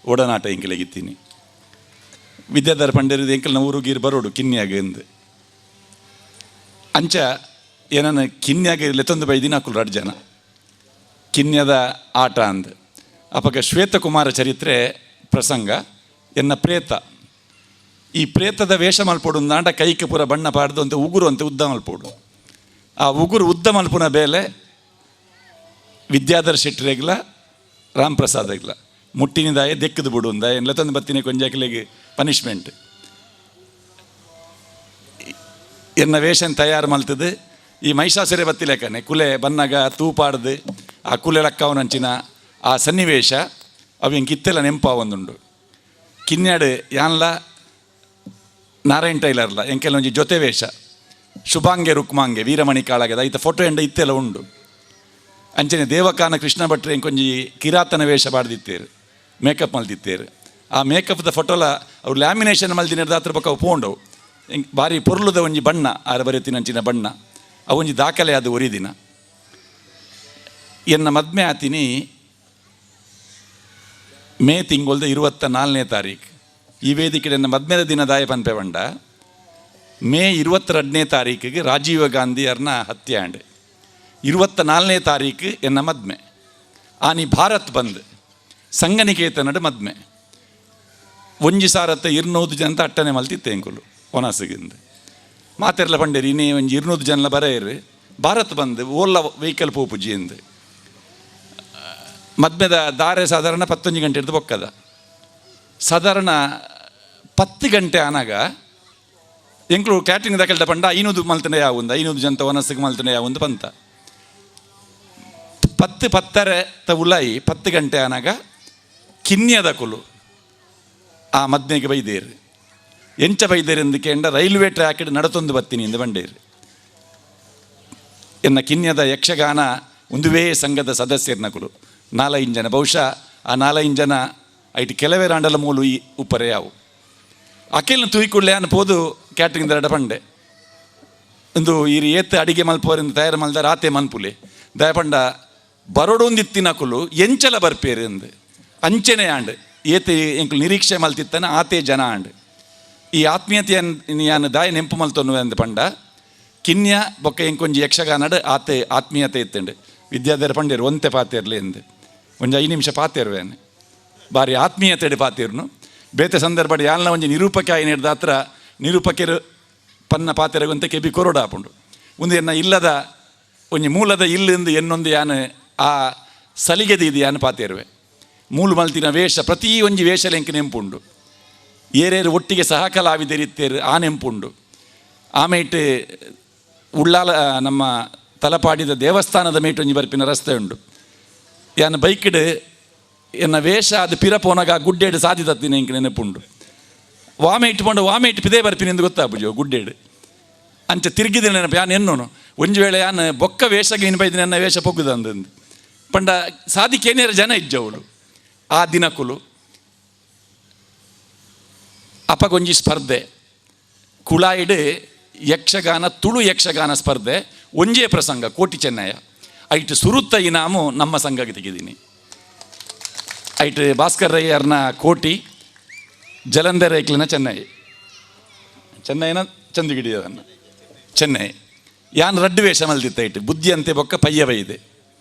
ಒಡನಾಟ ಎಂಕೆಲೆಗಿತ್ತೀನಿ. ವಿದ್ಯಾಧರ್ ಪಂಡೇರಿದ ಎಂಕೆಲ್ನ ಊರು ಗೀರು ಬರೋಡು ಕಿನ್ಯಾಗ ಎಂದು ಅಂಚ ಏನನ್ನ ಕಿನ್ಯಾಗ ಲೆತ್ತೊಂದು ಬೈದಿನ ಅಕುಲು ರಡ್ ಜನ ಕಿನ್ಯದ ಆಟ ಅಂದ್. ಅಪಗ ಶ್ವೇತಕುಮಾರ ಚರಿತ್ರೆ ಪ್ರಸಂಗ ಎನ್ನ ಪ್ರೇತ ಈ ಪ್ರೇತದ ವೇಷ ಮಲ್ಪೊಡು ನಾಂಡ ಕೈಕ್ ಪೂರ ಬಣ್ಣ ಪಾಡ್ದು ಅಂತ ಉಗುರು ಅಂತ ಉದ್ದ ಮಲ್ಪೊಡು. ಆ ಉಗುರು ಉದ್ದ ಮಲ್ಪುನ ಬೇಲೆ ವಿದ್ಯಾಧರ್ ಶೆಟ್ಟರೆಗ್ಲ ರಾಮ್ ಪ್ರಸಾದ್ ಎಗ್ಲ ಮುಟ್ಟಿನಿದಾಯ ದೆಕ್ಕದು ಬಿಡು ಅಂದ ಲೆತ್ತೊಂದು ಬತ್ತಿನ ಕೊಂಜಾಕಿಲೆಗೆ ಪನಿಷ್ಮೆಂಟ್. ಎನ್ನ ವೇಷನ್ ತಯಾರು ಮಲ್ತದು ಈ ಮಹಿಷಾಸುರೆ ಬತ್ತಿಲೇಕನೆ ಕುಲೆ ಬನ್ನಾಗ ತೂಪಾಡ್ದು ಆ ಕುಲೆ ಲಕ್ಕವನಂಚಿನ ಆ ಸನ್ನಿವೇಶ ಅವು ಎಂಕ್ ಇತ್ತೆಲ್ಲ ನೆಂಪ ಒಂದುಂಡು. ಕಿನ್ಯಾಡು ಯಾನ್ಲ ನಾರಾಯಣ್ ಟೈಲರ್ಲ ಎಂಕೆಲ್ಲ ಒಂಜಿ ಜೊತೆ ವೇಷ ಶುಭಾಂಗೆ ರುಕ್ಮಾಂಗೆ ವೀರಮಣಿ ಕಾಳಗದ ಐತ ಫೋಟೋ ಎಂಡ ಇತ್ತೆಲ್ಲ ಉಂಡು. ಅಂಚನೆ ದೇವಕಾನ ಕೃಷ್ಣ ಭಟ್ರು ಎಂಕೊಂಜಿ ಕಿರಾತನ ವೇಷ ಪಾಡ್ದಿತ್ತೇರು ಮೇಕಪ್ ಮಲ್ದಿತ್ತೇರು. ಆ ಮೇಕಪ್ದ ಫೋಟೋಲ ಅವ್ರು ಲ್ಯಾಮಿನೇಷನ್ ಮಲ್ದಿನ ದಾತ್ರ ಬೊಕ್ಕ ಅವು ಪೋಂಡವು ಎಂಕ್ ಭಾರಿ ಪೊರ್ಲುದ ಒಂಜಿ ಬಣ್ಣ ಆರ ಬರೆತಿನಂಚಿನ ಬಣ್ಣ ಅವೊಂಜಿ ದಾಖಲೆ ಅದು ಒರಿದಿನ. ಎನ್ನ ಮದ್ಮೆ ಆತಿನಿ ಮೇ ತಿಂಗೊಳ್ದ 24ನೇ ತಾರೀಕು. ಈ ವೇದಿಕೆ ಎನ್ನ ಮದ್ಮೆದ ದಿನ ದಾಯ ಪನ್ಪೆ ಬಂಡ ಮೇ 22ನೇ ತಾರೀಕಿಗೆ ರಾಜೀವ ಗಾಂಧಿ ಅರ್ನ ಹತ್ಯೆ ಆಂಡ್. 24ನೇ ತಾರೀಕು ಎನ್ನ ಮದ್ಮೆ ಆನಿ ಭಾರತ್ ಬಂದ್ ಸಂಗನಿಕೇತನಡು ಮದ್ಮೆ ಒಂಜಿ ಸಾರತ್ತ 200 ಜನತ ಅಟ್ಟನೆ ಮಲ್ತಿತ್ತೆ ಎಂಕುಲು ಒನಸಗಿಂದ ಮಾತೆರ್ಲ ಪಂಡೇರಿ ಇನ್ನೇ ಒಂಜಿ 200 ಜನಲ ಬರೆಯರು ಭಾರತ್ ಬಂದು ಓಲ್ಲ ವೆಹಿಕಲ್ ಪೋಪುಜಿ ಎಂದು. ಮದ್ಮೆದ ದಾರೆ ಸಾಧಾರಣ 11 ಗಂಟೆ ಹಿಡ್ದು ಬೊಕ್ಕದ ಸಾಧಾರಣ 10 ಗಂಟೆ ಆನಾಗ ಎಂಕ್ಲು ಕ್ಯಾಟ್ರಿಂಗ್ ದಾಕಲ್ದ ಪಂಡ 500 ಮಲ್ತನೆ ಯಾവുಂದು 500 ಜನತ ಒನಸಿಗೆ ಮಲ್ತನೆ ಯಾവുಂದು ಪಂತ 10 10:30 ತ ಉಲಾಯಿ 10 ಗಂಟೆ ಆನಾಗ ಕಿನ್ಯದ ಕುಲು ಆ ಮದ್ಮೆಗೆ ಬೈದೇರು. ಎಂಚ ಬೈದೇರೆಂದು ಕೇಂಡ ರೈಲ್ವೆ ಟ್ರ್ಯಾಕ್ ನಡತೊಂದು ಬತ್ತೀನಿ ಎಂದು ಬಂಡೇರು. ಎನ್ನ ಕಿನ್ಯದ ಯಕ್ಷಗಾನ ಒಂದುವೇ ಸಂಘದ ಸದಸ್ಯರ್ನಕುಲು ನಾಲೈನ್ ಜನ, ಬಹುಶಃ ಆ ನಾಲೈನ್ ಜನ ಐಟ್ ಕೆಲವೇ ರಾಂಡಲ ಮೂಲು ಈ ಉಪ್ಪರೆ ಯಾವು ಅಖಿಲ್ನ ತೂಯಿಕೊಳ್ಳೆ ಅನ್ಪೋದು ಕ್ಯಾಟ್ರಿಂಗ್ ದರಡ ಪಂಡೆ ಒಂದು ಈ ಏತ್ ಅಡಿಗೆ ಮಲ್ಪೋರಿಂದ ತಯಾರು ಮಲ್ದ ರಾತೆ ಮನ್ಪುಲೆ ದಯಪಂಡ ಬರೋಡೊಂದಿತ್ತಿನಕುಲು ಎಂಚಲ ಬರ್ಪೇರು ಅಂದು ಅಂಚೆನೆ ಆಂಡ್ ಏತೆ ಎಂಕುಲು ನಿರೀಕ್ಷೆ ಮಲ್ತಿತ್ತನ ಆತೆ ಜನ ಆಂಡ್. ಈ ಆತ್ಮೀಯತೆಯನ್ನು ಯಾನು ದಾಯ ನೆಂಪು ಮಲ್ತೊನ್ನು ಅಂದ್ ಪಂಡ ಕಿನ್ಯ ಬೊಕ್ಕ ಎಂಕೊಂಜಿ ಯಕ್ಷಗಾನಡ್ ಆತೆ ಆತ್ಮೀಯತೆ ಇತ್ತಂಡು. ವಿದ್ಯಾಧರ ಪಂಡೇರು ಒಂತೆ ಪಾತೇರ್ಲಿ ಎಂದು ಒಂಜಿ 5 ನಿಮಿಷ ಪಾತೇರುವೇನು ಬಾರಿ ಆತ್ಮೀಯತೆಡು ಪಾತೇರ್ನು. ಬೇತೆ ಸಂದರ್ಭ ಯಾಲ್ನ ಒಂಜಿ ನಿರೂಪಕ ಆಯ್ನೇಡ್ದ ಹತ್ರ ನಿರೂಪಕರು ಪನ್ನ ಪಾತೆರಗುಂತೆ ಕೆಬಿ ಕೊರೋಡ ಆಪುಂಡು. ಒಂದು ಎನ್ನ ಇಲ್ಲದ ಒಂಜಿ ಮೂಲದ ಇಲ್ಲಿಂದು ಎನ್ನೊಂದು ಯಾನು ಆ ಸಲಿಗೆದ ಯಾನು ಪಾತೇರುವೆ. ಮೂಲು ಮಲ್ತಿನ ವೇಷ ಪ್ರತಿ ಒಂಜಿ ವೇಷಲೆಂಕ್ ನೆಂಪುಂಡು. ಏರೇರು ಒಟ್ಟಿಗೆ ಸಹಕಲಾವಿದರಿತ್ತೇರು ಆ ನೆಂಪುಂಡು. ಆಮೇಟ್ ಉಳ್ಳಾಲ ನಮ್ಮ ತಲಪಾಡಿದ ದೇವಸ್ಥಾನದ ಮೇಟ್ ಒಂಜಿ ಬರ್ಪಿನ ರಸ್ತೆ ಉಂಡು. ಯಾನು ಬೈಕ್ಡ್ ಎನ್ನ ವೇಷ ಅದು ಪಿರ ಪೋನಾಗ ಗುಡ್ಡೇಡು ಸಾಧಿ ತತ್ತಿನ ಎಂಕ್ ನೆನಪುಂಡು. ವಾಮೆ ಇಟ್ಟುಕೊಂಡು ವಾಮೆ ಇಟ್ಟು ಪಿದೇ ಬರ್ಪಿನ ಎಂದು ಗೊತ್ತಾಪುಜೋ ಗುಡ್ಡೇಡು ಅಂಚ ತಿರುಗಿದ ನೆನಪು ಯಾನು ಎನ್ನೋನು. ಒಂಜಿ ವೇಳೆ ಯಾನು ಬೊಕ್ಕ ವೇಷಗೆ ಇನ್ನು ಬೈದಿನ ನನ್ನ ವೇಷ ಪೊಗ್ಗುದ ಅಂದಂದು ಪಂಡ ಸಾಧಿಕೇನೇರ ಜನ ಇಜ್ಜವಳು ಆ ದಿನಕುಲು. ಅಪಗೊಂಜಿ ಸ್ಪರ್ಧೆ ಕುಳಾಯಿಡು ಯಕ್ಷಗಾನ ತುಳು ಯಕ್ಷಗಾನ ಸ್ಪರ್ಧೆ ಒಂಜೇ ಪ್ರಸಂಗ ಕೋಟಿ ಚೆನ್ನಯ್ಯ ಐಟ್ ಸುರುತ್ತ ಇನಾಮು ನಮ್ಮ ಸಂಘಕ್ಕೆ ತೆಗೆದೀನಿ. ಐಟ್ ಭಾಸ್ಕರ್ ರೈಯರ್ನ ಕೋಟಿ ಜಲಂಧರ್ ಐಕ್ಲಿನ ಚೆನ್ನೈ ಚೆನ್ನೈನ ಚಂದಿಗಿಡಿಯದನ್ನು ಚೆನ್ನೈ ಯಾನ್ ರಡ್ಡು ವೇಷ ಮಲ್ದಿತ್ತ ಐಟ್ ಬುದ್ಧಿಯಂತೆ ಬೊಕ್ಕ ಪಯ್ಯ ಬೈದೆ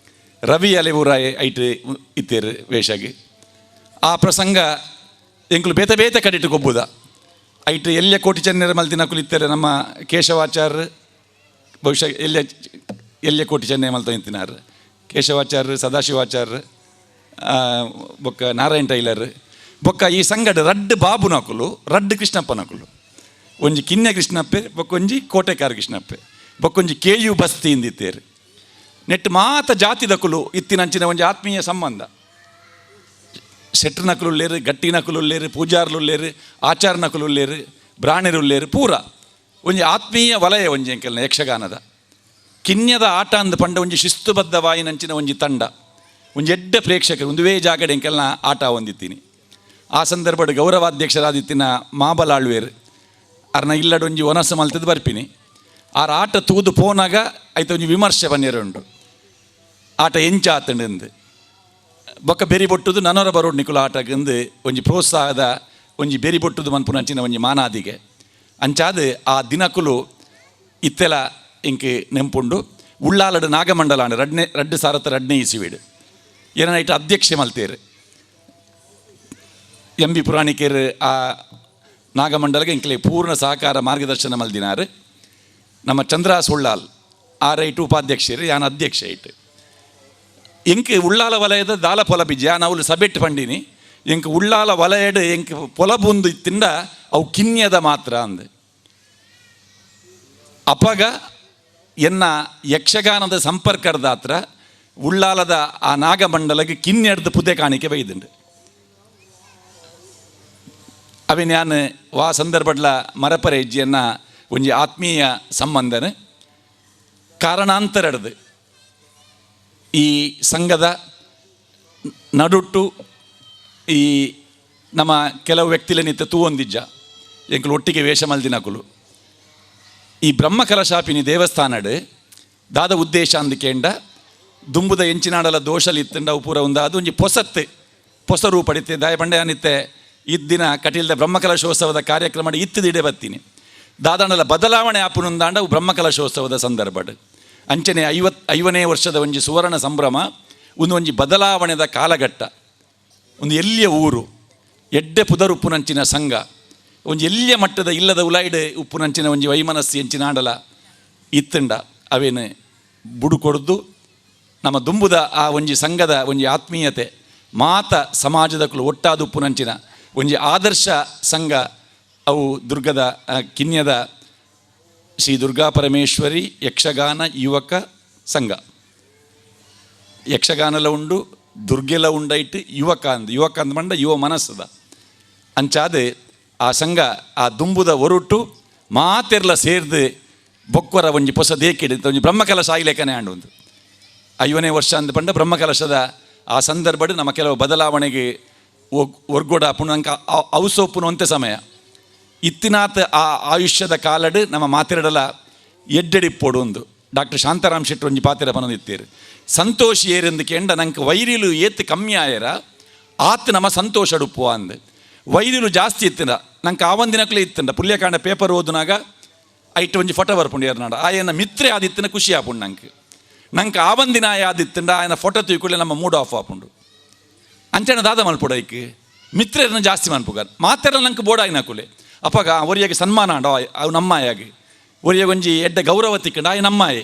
ರವಿ ಅಲೆವೂರ ಐಟ್ ಇತ್ತೇರು ವೇಷಗೆ. ಆ ಪ್ರಸಂಗ ಎಂಕುಲು ಬೇತೆ ಬೇತೆ ಕಡಿಟ್ಟು ಕೊಬ್ಬುದ ಐಟ್ ಎಲ್ಲ ಕೋಟಿ ಚೆನ್ನರ ಮಲ್ತಿನ ಕುಲಿತ್ತಾರೆ ನಮ್ಮ ಕೇಶವಾಚಾರ್ಯ ಬಹುಶಃ ಎಲ್ಲ ಎಲ್ಲ ಕೋಟಿ ಚೆನ್ನೈ ಮಲ್ತ ನಿಂತಿನಾರು ಕೇಶವಾಚಾರ್ಯ ಸದಾಶಿವಾಚಾರ್ಯ ಬೊಕ್ಕ ನಾರಾಯಣ ಟೈಲರ್ ಬೊಕ್ಕ ಈ ಸಂಗಡ ರಡ್ಡು ಬಾಬು ನಕುಲು ರಡ್ಡು ಕೃಷ್ಣಪ್ಪ ನಕುಲು ಒಂಜಿ ಕಿನ್ಯ ಕೃಷ್ಣಪ್ಪೆ ಬೊಕ್ಕೊಂಜಿ ಕೋಟೆಕಾರ ಕೃಷ್ಣಪ್ಪೆ ಬೊಕ್ಕೊಂಜಿ ಕೆ ಯು ಬಸ್ತಿ ಇಂದಿತ್ತೇರು. ನೆಟ್ಟು ಮಾತ ಜಾತಿ ದಕುಲು ಇತ್ತಿನಂಚಿನ ಒಂಜಿ ಆತ್ಮೀಯ ಸಂಬಂಧ. ಶೆಟ್ರ್ ನಕುಲುಲ್ಲೇರು ಗಟ್ಟಿ ನಕುಲುಲ್ಲೇರು ಪೂಜಾರ್ಲುಲ್ಲೇರು ಆಚಾರ ನಕುಲುಲ್ಲೇರು ಬ್ರಾಣೆರುಲ್ಲೇರು ಪೂರ ಒಂಜಿ ಆತ್ಮೀಯ ವಲಯ ಒಂಜಿ ಎಂಕಲ್ನ ಯಕ್ಷಗಾನದ ಕಿನ್ಯದ ಆಟ ಅಂದ್ ಪಂಡ ಒಂಜಿ ಶಿಸ್ತುಬದ್ಧ ವಾಯಿನಂಚಿನ ಒಂಜಿ ತಂಡ ಒಂಜಿ ಎಡ್ಡೆ ಪ್ರೇಕ್ಷಕರು ಒಂದುವೇ ಜಾಗಡೆ ಎಂಕಲ್ನ ಆಟ ಹೊಂದಿತ್ತೀನಿ. ಆ ಸಂದರ್ಭಡ್ ಗೌರವಾಧ್ಯಕ್ಷರಾದಿತ್ತಿನ ಮಾಬಲಾಳ್ವೇರು ಅರ್ನ ಇಲ್ಲಡ ಒಂಜಿ ಒನಸು ಮಲ್ತದ್ದು ಬರ್ಪಿನಿ. ಆರ ಆಟ ತೂದು ಪೋನಾಗ ಐತ ಒಂಜಿ ವಿಮರ್ಶೆ ಬನ್ನಿರ ಉಂಟು ಆಟ ಎಂಚ ಆತಂಡು ಬೊಕ್ಕ ಬೆರಿ ಬೊಟ್ಟುದು ನನೊರ ಬರೋಡು ನಿಕುಲ ಆಟಗಂದು ಒಂಜಿ ಪ್ರೋತ್ಸಾಹದ ಒಂಜಿ ಬೆರಿ ಬೊಟ್ಟುದು ಮನ್ಪುನಂಚಿನ ಒಂಜಿ ಮಾನಾದಿಗೆ ಅಂಚಾದ ಆ ದಿನಕುಲು ಇತ್ತೆಲ ಇಂಕ್ ನೆಂಪುಂಡು. ಉಳ್ಳಾಲಡು ನಾಗಮಂಡಲ ಅಂಡ್ ರಡ್ನೆ ರಡ್ಡು ಸಾರತ್ತ ರಡ್ನೆ ಇಸುವೀಡು ಏನೈಟ್ ಅಧ್ಯಕ್ಷೆ ಮಲ್ತೇರು ಎಂ ಬಿ ಪುರಾಣಿಕರು ಆ ನಾಗಮಂಡಲಗೆ ಇಂಕ್ಲೆ ಪೂರ್ಣ ಸಹಕಾರ ಮಾರ್ಗದರ್ಶನ ಮಲ್ದಿನಾರು. ನಮ್ಮ ಚಂದ್ರಾಸ್ ಉಳ್ಳಾಲ್ ಆ ರೈಟ್ ಉಪಾಧ್ಯಕ್ಷರು ಯಾನ್ ಅಧ್ಯಕ್ಷ ಐಟ್ ಎಂಕ್ ಉಳ್ಳಾಲ ವಲಯದ ದಾಲ ಪೊಲ ಬಿಜ್ಜಿ ಯಾನ್ ಅವಳು ಸಬೆಟ್ಟು ಪಂಡಿನಿ ಎಂಕ್ ಉಳ್ಳಾಲ ವಲಯಡ್ ಎಂಕ್ ಪೊಲಬುಂದು ಇತ್ತಿಂಡ ಅವು ಕಿನ್ಯದ ಮಾತ್ರ ಅಂದು. ಅಪಗ ಎನ್ನ ಯಕ್ಷಗಾನದ ಸಂಪರ್ಕದಾತ್ರ ಉಳ್ಳಾಲದ ಆ ನಾಗಮಂಡಲಗೆ ಕಿನ್ಯಡ್ದು ಪುದೆ ಕಾಣಿಕೆ ಬೈದುಂಡು. ಅವಿನ ಯಾನ್ ವಾ ಸಂದರ್ಭಡ್ಲ ಮರಪರೆ ಹೆಜ್ಜೆಯನ್ನ ಒಂಜಿ ಆತ್ಮೀಯ ಸಂಬಂಧನ ಕಾರಣಾಂತರಡ್ದು ಈ ಸಂಘದ ನಡುಟ್ಟು ಈ ನಮ್ಮ ಕೆಲವು ವ್ಯಕ್ತಿಲ ನಿತ್ಯ ತೂವೊಂದಿಜ್ಜ ಎಂಕುಲು ಒಟ್ಟಿಗೆ ವೇಷ ಮಲ್ದಿನಕುಲು ಈ ಬ್ರಹ್ಮಕಲಶಾಪಿನಿ ದೇವಸ್ಥಾನಡ್ ದಾದ ಉದ್ದೇಶ ಅಂದಕೇಂಡ ದುಂಬುದ ಎಂಚಿನಾಡಲ ದೋಷಲಿ ಇತ್ತಂಡ ಅವು ಪೂರ ಒಂದು ಅದು ಒಂಜಿ ಪೊಸತ್ತೆ ಪೊಸ ರೂಪಡಿತ್ತೆ ದಾಯ ಪಂಡೆ ಅನಿತ್ತೆ ಇದ್ದಿನ ಕಟೀಲ್ದ ಬ್ರಹ್ಮಕಲಶೋತ್ಸವದ ಕಾರ್ಯಕ್ರಮ ಇತ್ತದಿಡೆ ಬತ್ತೀನಿ ದಾದಾಂಡಲ ಬದಲಾವಣೆ ಆಪುನುಂದಾಂಡ ಅವು ಬ್ರಹ್ಮಕಲಶೋತ್ಸವದ ಸಂದರ್ಭಡ್ ಅಂಚನೆ 55ನೇ ವರ್ಷದ ಒಂಜಿ ಸುವರ್ಣ ಸಂಭ್ರಮ ಒಂದು ಒಂಜಿ ಬದಲಾವಣೆದ ಕಾಲಘಟ್ಟ ಒಂದು ಎಲ್ಲಿಯ ಊರು ಎಡ್ಡೆ ಪುದರ್ ಉಪ್ಪುನಂಚಿನ ಸಂಘ ಒಂಜಿ ಎಲ್ಲಿಯ ಮಟ್ಟದ ಇಲ್ಲದ ಉಲಾಯ್ಡ್ ಉಪ್ಪುನಂಚಿನ ಒಂಜಿ ವೈಮನಸ್ಸು ಎಂಚಿನಾಡಲ ಇತ್ತಂಡ ಅವೇನು ಬುಡು ಕೊಡ್ದು ನಮ್ಮ ದುಂಬುದ ಆ ಒಂಜಿ ಸಂಘದ ಒಂಜಿ ಆತ್ಮೀಯತೆ ಮಾತ ಸಮಾಜದಕ್ಕಲು ಒಟ್ಟಾದ ಉಪ್ಪುನಂಚಿನ ಒಂಜಿ ಆದರ್ಶ ಸಂಘ ಅವು ದುರ್ಗದ ಕಿನ್ಯದ ಶ್ರೀ ದುರ್ಗಾ ಪರಮೇಶ್ವರಿ ಯಕ್ಷಗಾನ ಯುವಕ ಸಂಘ. ಯಕ್ಷಗಾನಲ ಉಂಡು ದುರ್ಗೆಲ ಉಂಡೈಟ್ ಯುವಕ ಅಂದ್ ಯುವಕ ಅಂದ್ ಮಂಡ ಯುವ ಮನಸ್ಸದ ಅಂಚಾದ ಆ ಸಂಘ ಆ ದುಂಬುದ ಒರುಟ್ಟು ಮಾತೆರ್ಲ ಸೇರ್ದು ಬೊಕ್ವರ ಒಂಜಿ ಪೊಸ ದೇಕಿಡ್ ಒಂಜಿ ಬ್ರಹ್ಮಕಲಶ ಆಯ್ಲೇಕನೆ ಆಂಡು. ಒಂದು 5ನೇ ವರ್ಷ ಅಂದ ಪಂಡ ಬ್ರಹ್ಮಕಲಶದ ಆ ಸಂದರ್ಭಡ್ ನಮ್ಮ ಕೆಲವು ಬದಲಾವಣೆಗೆ ಒರ್ಗೋಡ ಪುಣಂಕ ಅವಸೋಪುನ ಒಂತೆ ಸಮಯ ಇತ್ತಿನಾತ್ ಆ ಆಯುಷ್ಯದ ಕಾಲಡ್ ನಮ್ಮ ಮಾತೆರಡಲ ಎಡ್ಡೆಡಿಪ್ಪೋಡು. ಒಂದು ಡಾಕ್ಟರ್ ಶಾಂತಾರಾಮ್ ಶೆಟ್ಟಿ ಒಂಜಿ ಪಾತೆರ ಪನೊಂದಿತ್ತೀರು, ಸಂತೋಷ ಏರೆಂದು ಕೆಂಡ ನಂಗೆ ವೈರಿಲು ಏತ್ ಕಮ್ಮಿ ಆಯರ ಆತ್ ನಮ್ಮ ಸಂತೋಷ ಉಪ್ಪುವ ಅಂದು. ವೈರಿಲು ಜಾಸ್ತಿ ಇತ್ತಿನ ನಂಗೆ ಆ ಒಂದಿನಕ್ಲೆ ಇತ್ತಂಡ ಪುಲ್ಯಕಾಂಡ ಪೇಪರ್ ಓದುನಾಗ ಐಟ್ ಒಂಜಿ ಫೋಟೋ ಬರ್ಪುಂಡು ಏರ್ನಾಡ ಆಯನ ಮಿತ್ರೆ ಆದಿತ್ತಿನ ಖುಷಿ ಆಪುಂಡು ನಂಗೆ. ನಂಗೆ ಆ ಒಂದಿನ ಆದಿತ್ತಂಡ ಆಯನ ಫೋಟೋ ತೂಕುಳ್ಳೆ ನಮ್ಮ ಮೂಡ್ ಆಫ್ ಆಪುಂಡು. ಅಂಚನ ದಾದ ಮಲ್ಪುಡ ಐಕ್ ಮಿತ್ರರನ್ನ ಜಾಸ್ತಿ ಮನ್ಪುಗ ಮಾತೆರ ನಂಗೆ ಬೋಡಾಯಿನ ಕುಲೆ ಅಪ್ಪಗ ಒರಿಯಾಗಿ ಸನ್ಮಾನ ಆಂಡ ಅವು ನಮ್ಮಾಯಾಗಿ ಒರಿಯಾಗ ಒಂಜಿ ಎಡ್ಡ ಗೌರವ ತಿಕ್ಕಂಡ ಆಯ ನಮ್ಮಾಯೆ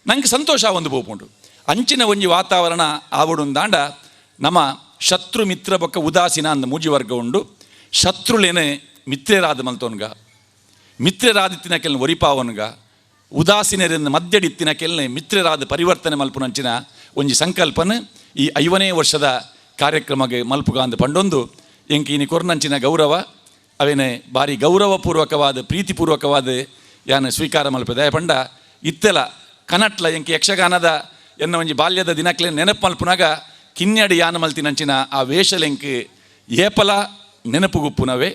ನಂಗೆ ಸಂತೋಷ ಒಂದು ಪೋಪುಂಡು. ಅಂಚಿನ ಒಂಜಿ ವಾತಾವರಣ ಆವಡುಂದಾಂಡ ನಮ್ಮ ಶತ್ರು ಮಿತ್ರ ಬೊಕ್ಕ ಉದಾಸೀನ ಅಂದ ಮೂಜಿ ವರ್ಗ ಉಂಡು. ಶತ್ರುಲೇನೆ ಮಿತ್ರರಾದ ಮಲ್ತೋನ್ಗ, ಮಿತ್ರರಾದಿತ್ತಿನ ಕೆಲನ ಒರಿಪಾವನ್ಗ, ಉದಾಸೀನರಿಂದ ಮಧ್ಯಡಿತ್ತಿನ ಕೆಲನೆ ಮಿತ್ರರಾದ ಪರಿವರ್ತನೆ ಮಲ್ಪುನಂಚಿನ ಒಂಜಿ ಸಂಕಲ್ಪನ ಈ 5ನೇ ವರ್ಷದ ಕಾರ್ಯಕ್ರಮಕ್ಕೆ ಮಲ್ಪುಗ ಅಂದ ಪಂಡೊಂದು ಎಂಕ್ ಇನಿ ಕೊರ್ನಂಚಿನ ಗೌರವ ಅವೇನೆ ಭಾರಿ ಗೌರವಪೂರ್ವಕವಾದ ಪ್ರೀತಿಪೂರ್ವಕವಾದ ಯಾನ್ ಸ್ವೀಕಾರ ಮಲ್ಪದೆ. ಪಂಡ ಇತ್ತೆಲ ಕನಟ್ಲ ಎಂಕ್ ಯಕ್ಷಗಾನದ ಎನ್ನ ಒಂಜಿ ಬಾಲ್ಯದ ದಿನಕ್ಲೆ ನೆನಪು ಮಲ್ಪುನಾಗ ಕಿನ್ಯಡಿ ಯಾನ್ ಮಲ್ತಿನಂಚಿನ ಆ ವೇಷಲೆಂಕ್ ಏಪಲ ನೆನಪುಗುಪ್ಪುನವೇ.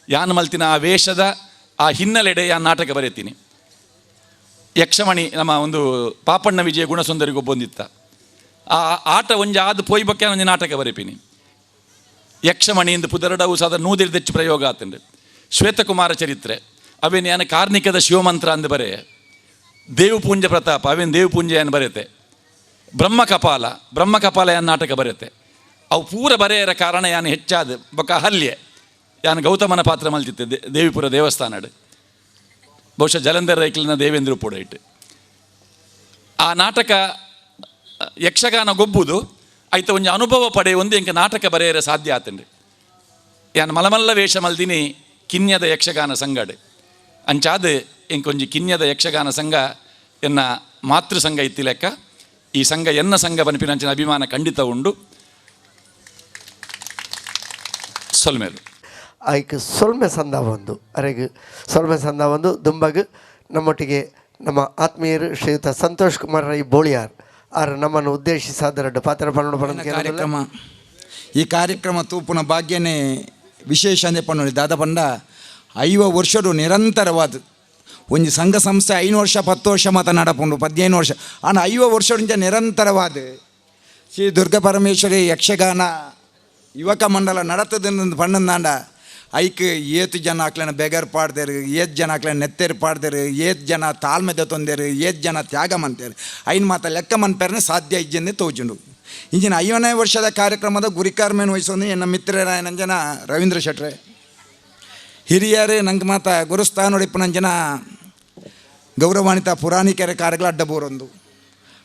ಯಾನ್ ಮಲ್ತಿನ ಆ ವೇಷದ ಆ ಹಿನ್ನೆಲೆಡೆ ಯಾನ್ ನಾಟಕ ಬರೆತೀನಿ. ಯಕ್ಷಮಣಿ ನಮ್ಮ ಒಂದು ಪಾಪಣ್ಣ ವಿಜಯ ಗುಣಸುಂದರಿಗೊಬ್ಬೊಂದಿತ್ತ ಆ ಆಟ ಒಂಜಿ ಆದ ಪೋಯ್ಬಕ್ಕೆ ಒಂಜಿ ನಾಟಕ ಬರೆಪಿನಿ. ಯಕ್ಷಮಣಿ ಎಂದು ಪುದರಡವು ಸಾದ ನೂದಿರ್ದೆಚ್ಚು ಪ್ರಯೋಗ ಆತಂಡು. ಶ್ವೇತಕುಮಾರ ಚರಿತ್ರೆ ಅವೇನು ಯಾನ ಕಾರ್ಣಿಕದ ಶಿವಮಂತ್ರ ಅಂದು ಬರೆ, ದೇವಪೂಂಜ ಪ್ರತಾಪ ಅವೇನು ದೇವಪೂಂಜೆ ಏನು ಬರೆತೆ, ಬ್ರಹ್ಮಕಪಾಲ ಬ್ರಹ್ಮಕಪಾಲ ಯಾನ್ ನಾಟಕ ಬರೆತೆ. ಅವು ಪೂರ ಬರೆಯರ ಕಾರಣ ಯಾನು ಹೆಚ್ಚಾದ ಬೊಕ್ಕ ಅಹಲ್ಯೆ ಯಾನು ಗೌತಮನ ಪಾತ್ರ ಮಲ್ತಿತ್ತೆ ದೇವಿಪುರ ದೇವಸ್ಥಾನಡ್, ಬಹುಶಃ ಜಲಂಧರ್ ರೈಕ್ಲಿನ ದೇವೇಂದ್ರ ಪೂಡ ಇಟ್ಟು ಆ ನಾಟಕ ಯಕ್ಷಗಾನ ಗೊಬ್ಬುದು ಆಯ್ತ ಒಂಜಿ ಅನುಭವ ಪಡೆಯೊಂದು ಎಂಕ ನಾಟಕ ಬರೆಯರ ಸಾಧ್ಯ ಆತಂಡು. ಯಾನ್ ಮಲಮಲ್ಲ ವೇಷ ಮಲ್ದಿನಿ ಕಿನ್ಯದ ಯಕ್ಷಗಾನ ಸಂಘಡ್ ಅಂಚಾದ ಎಂಕೊಂಜಿ ಕಿನ್ಯದ ಯಕ್ಷಗಾನ ಸಂಘ ಎನ್ನ ಮಾತೃ ಸಂಘ ಇತ್ತಿ ಲೆಕ್ಕ. ಈ ಸಂಘ ಎನ್ನ ಸಂಘ ಬನ್ಪಿನಂಚಿನ ಅಭಿಮಾನ ಖಂಡಿತ ಉಂಡು. ಸೊಲ್ಮೇಲು ಐಕ್ ಸೊಲ್ಮೆ ಸಂದ ಒಂದು ಅರೆಗ್ ಸೊಲ್ಮೆ ಸಂದ ಒಂದು ದುಂಬಗ್ ನಮ್ಮೊಟ್ಟಿಗೆ ನಮ್ಮ ಆತ್ಮೀಯರು ಶ್ರೀಯುತ ಸಂತೋಷ್ ಕುಮಾರ್ ರೈ ಬೋಳಿಯಾರ್ ಆರ್ ನಮ್ಮನ್ನು ಉದ್ದೇಶಿಸಾದರಡ್ಡು ಪಾತ್ರ ಕಾರ್ಯಕ್ರಮ ಈ ಕಾರ್ಯಕ್ರಮ ತೂಪುನ ಭಾಗ್ಯನೇ ವಿಶೇಷ ಅಂದೆ ಪಣ್ಣು ದಾದ ಪಂಡ 50 ವರ್ಷಡು ನಿರಂತರವಾದ ಒಂಜಿ ಸಂಘ ಸಂಸ್ಥೆ 5 ವರ್ಷ 10 ವರ್ಷ ಮಾತ ನಡಪುಂಡು 15 ವರ್ಷ ಆನ 50 ವರ್ಷ ನಿರಂತರವಾದ ಶ್ರೀ ದುರ್ಗಾ ಪರಮೇಶ್ವರಿ ಯಕ್ಷಗಾನ ಯುವಕ ಮಂಡಲ ನಡತದ ಪಣ್ಣಂದಾಂಡ ಐಕ್ ಏತು ಜನ ಆಕ್ಲನ ಬೆಗರ್ ಪಾಡ್ದೇರು, ಏತ್ ಜನ ಆಕ್ಲನ ನೆತ್ತೆರು ಪಾಡ್ದೇರು, ಏತ್ ಜನ ತಾಳ್ಮೆ ತೊಂದೇರು, ಏತ್ ಜನ ತ್ಯಾಗ ಮಂತೇರು ಐನ್ ಮಾತ ಲೆಕ್ಕ ಮನ್ಪೇರನೆ ಸಾಧ್ಯ ಇಜ್ಜೆಂದೇ ತೋಜುಂಡು. ಇಂಜಿನ 5ನೇ ವರ್ಷದ ಕಾರ್ಯಕ್ರಮದ ಗುರಿಕಾರ್ಮೇನ್ ವಹಿಸೋದು ಎನ್ನ ಮಿತ್ರರಾಯನಂಜನ ರವೀಂದ್ರ ಶೆಟ್ರೆ ಹಿರಿಯರೇ ನಂಗೆ ಮಾತ ಗುರುಸ್ಥಾನೊಡಿಪ್ಪನಂಜನ ಗೌರವಾನ್ವಿತ ಪುರಾಣಿಕೆರೆ ಕಾರ್ಯಗಳ ಅಡ್ಡಬೂರೊಂದು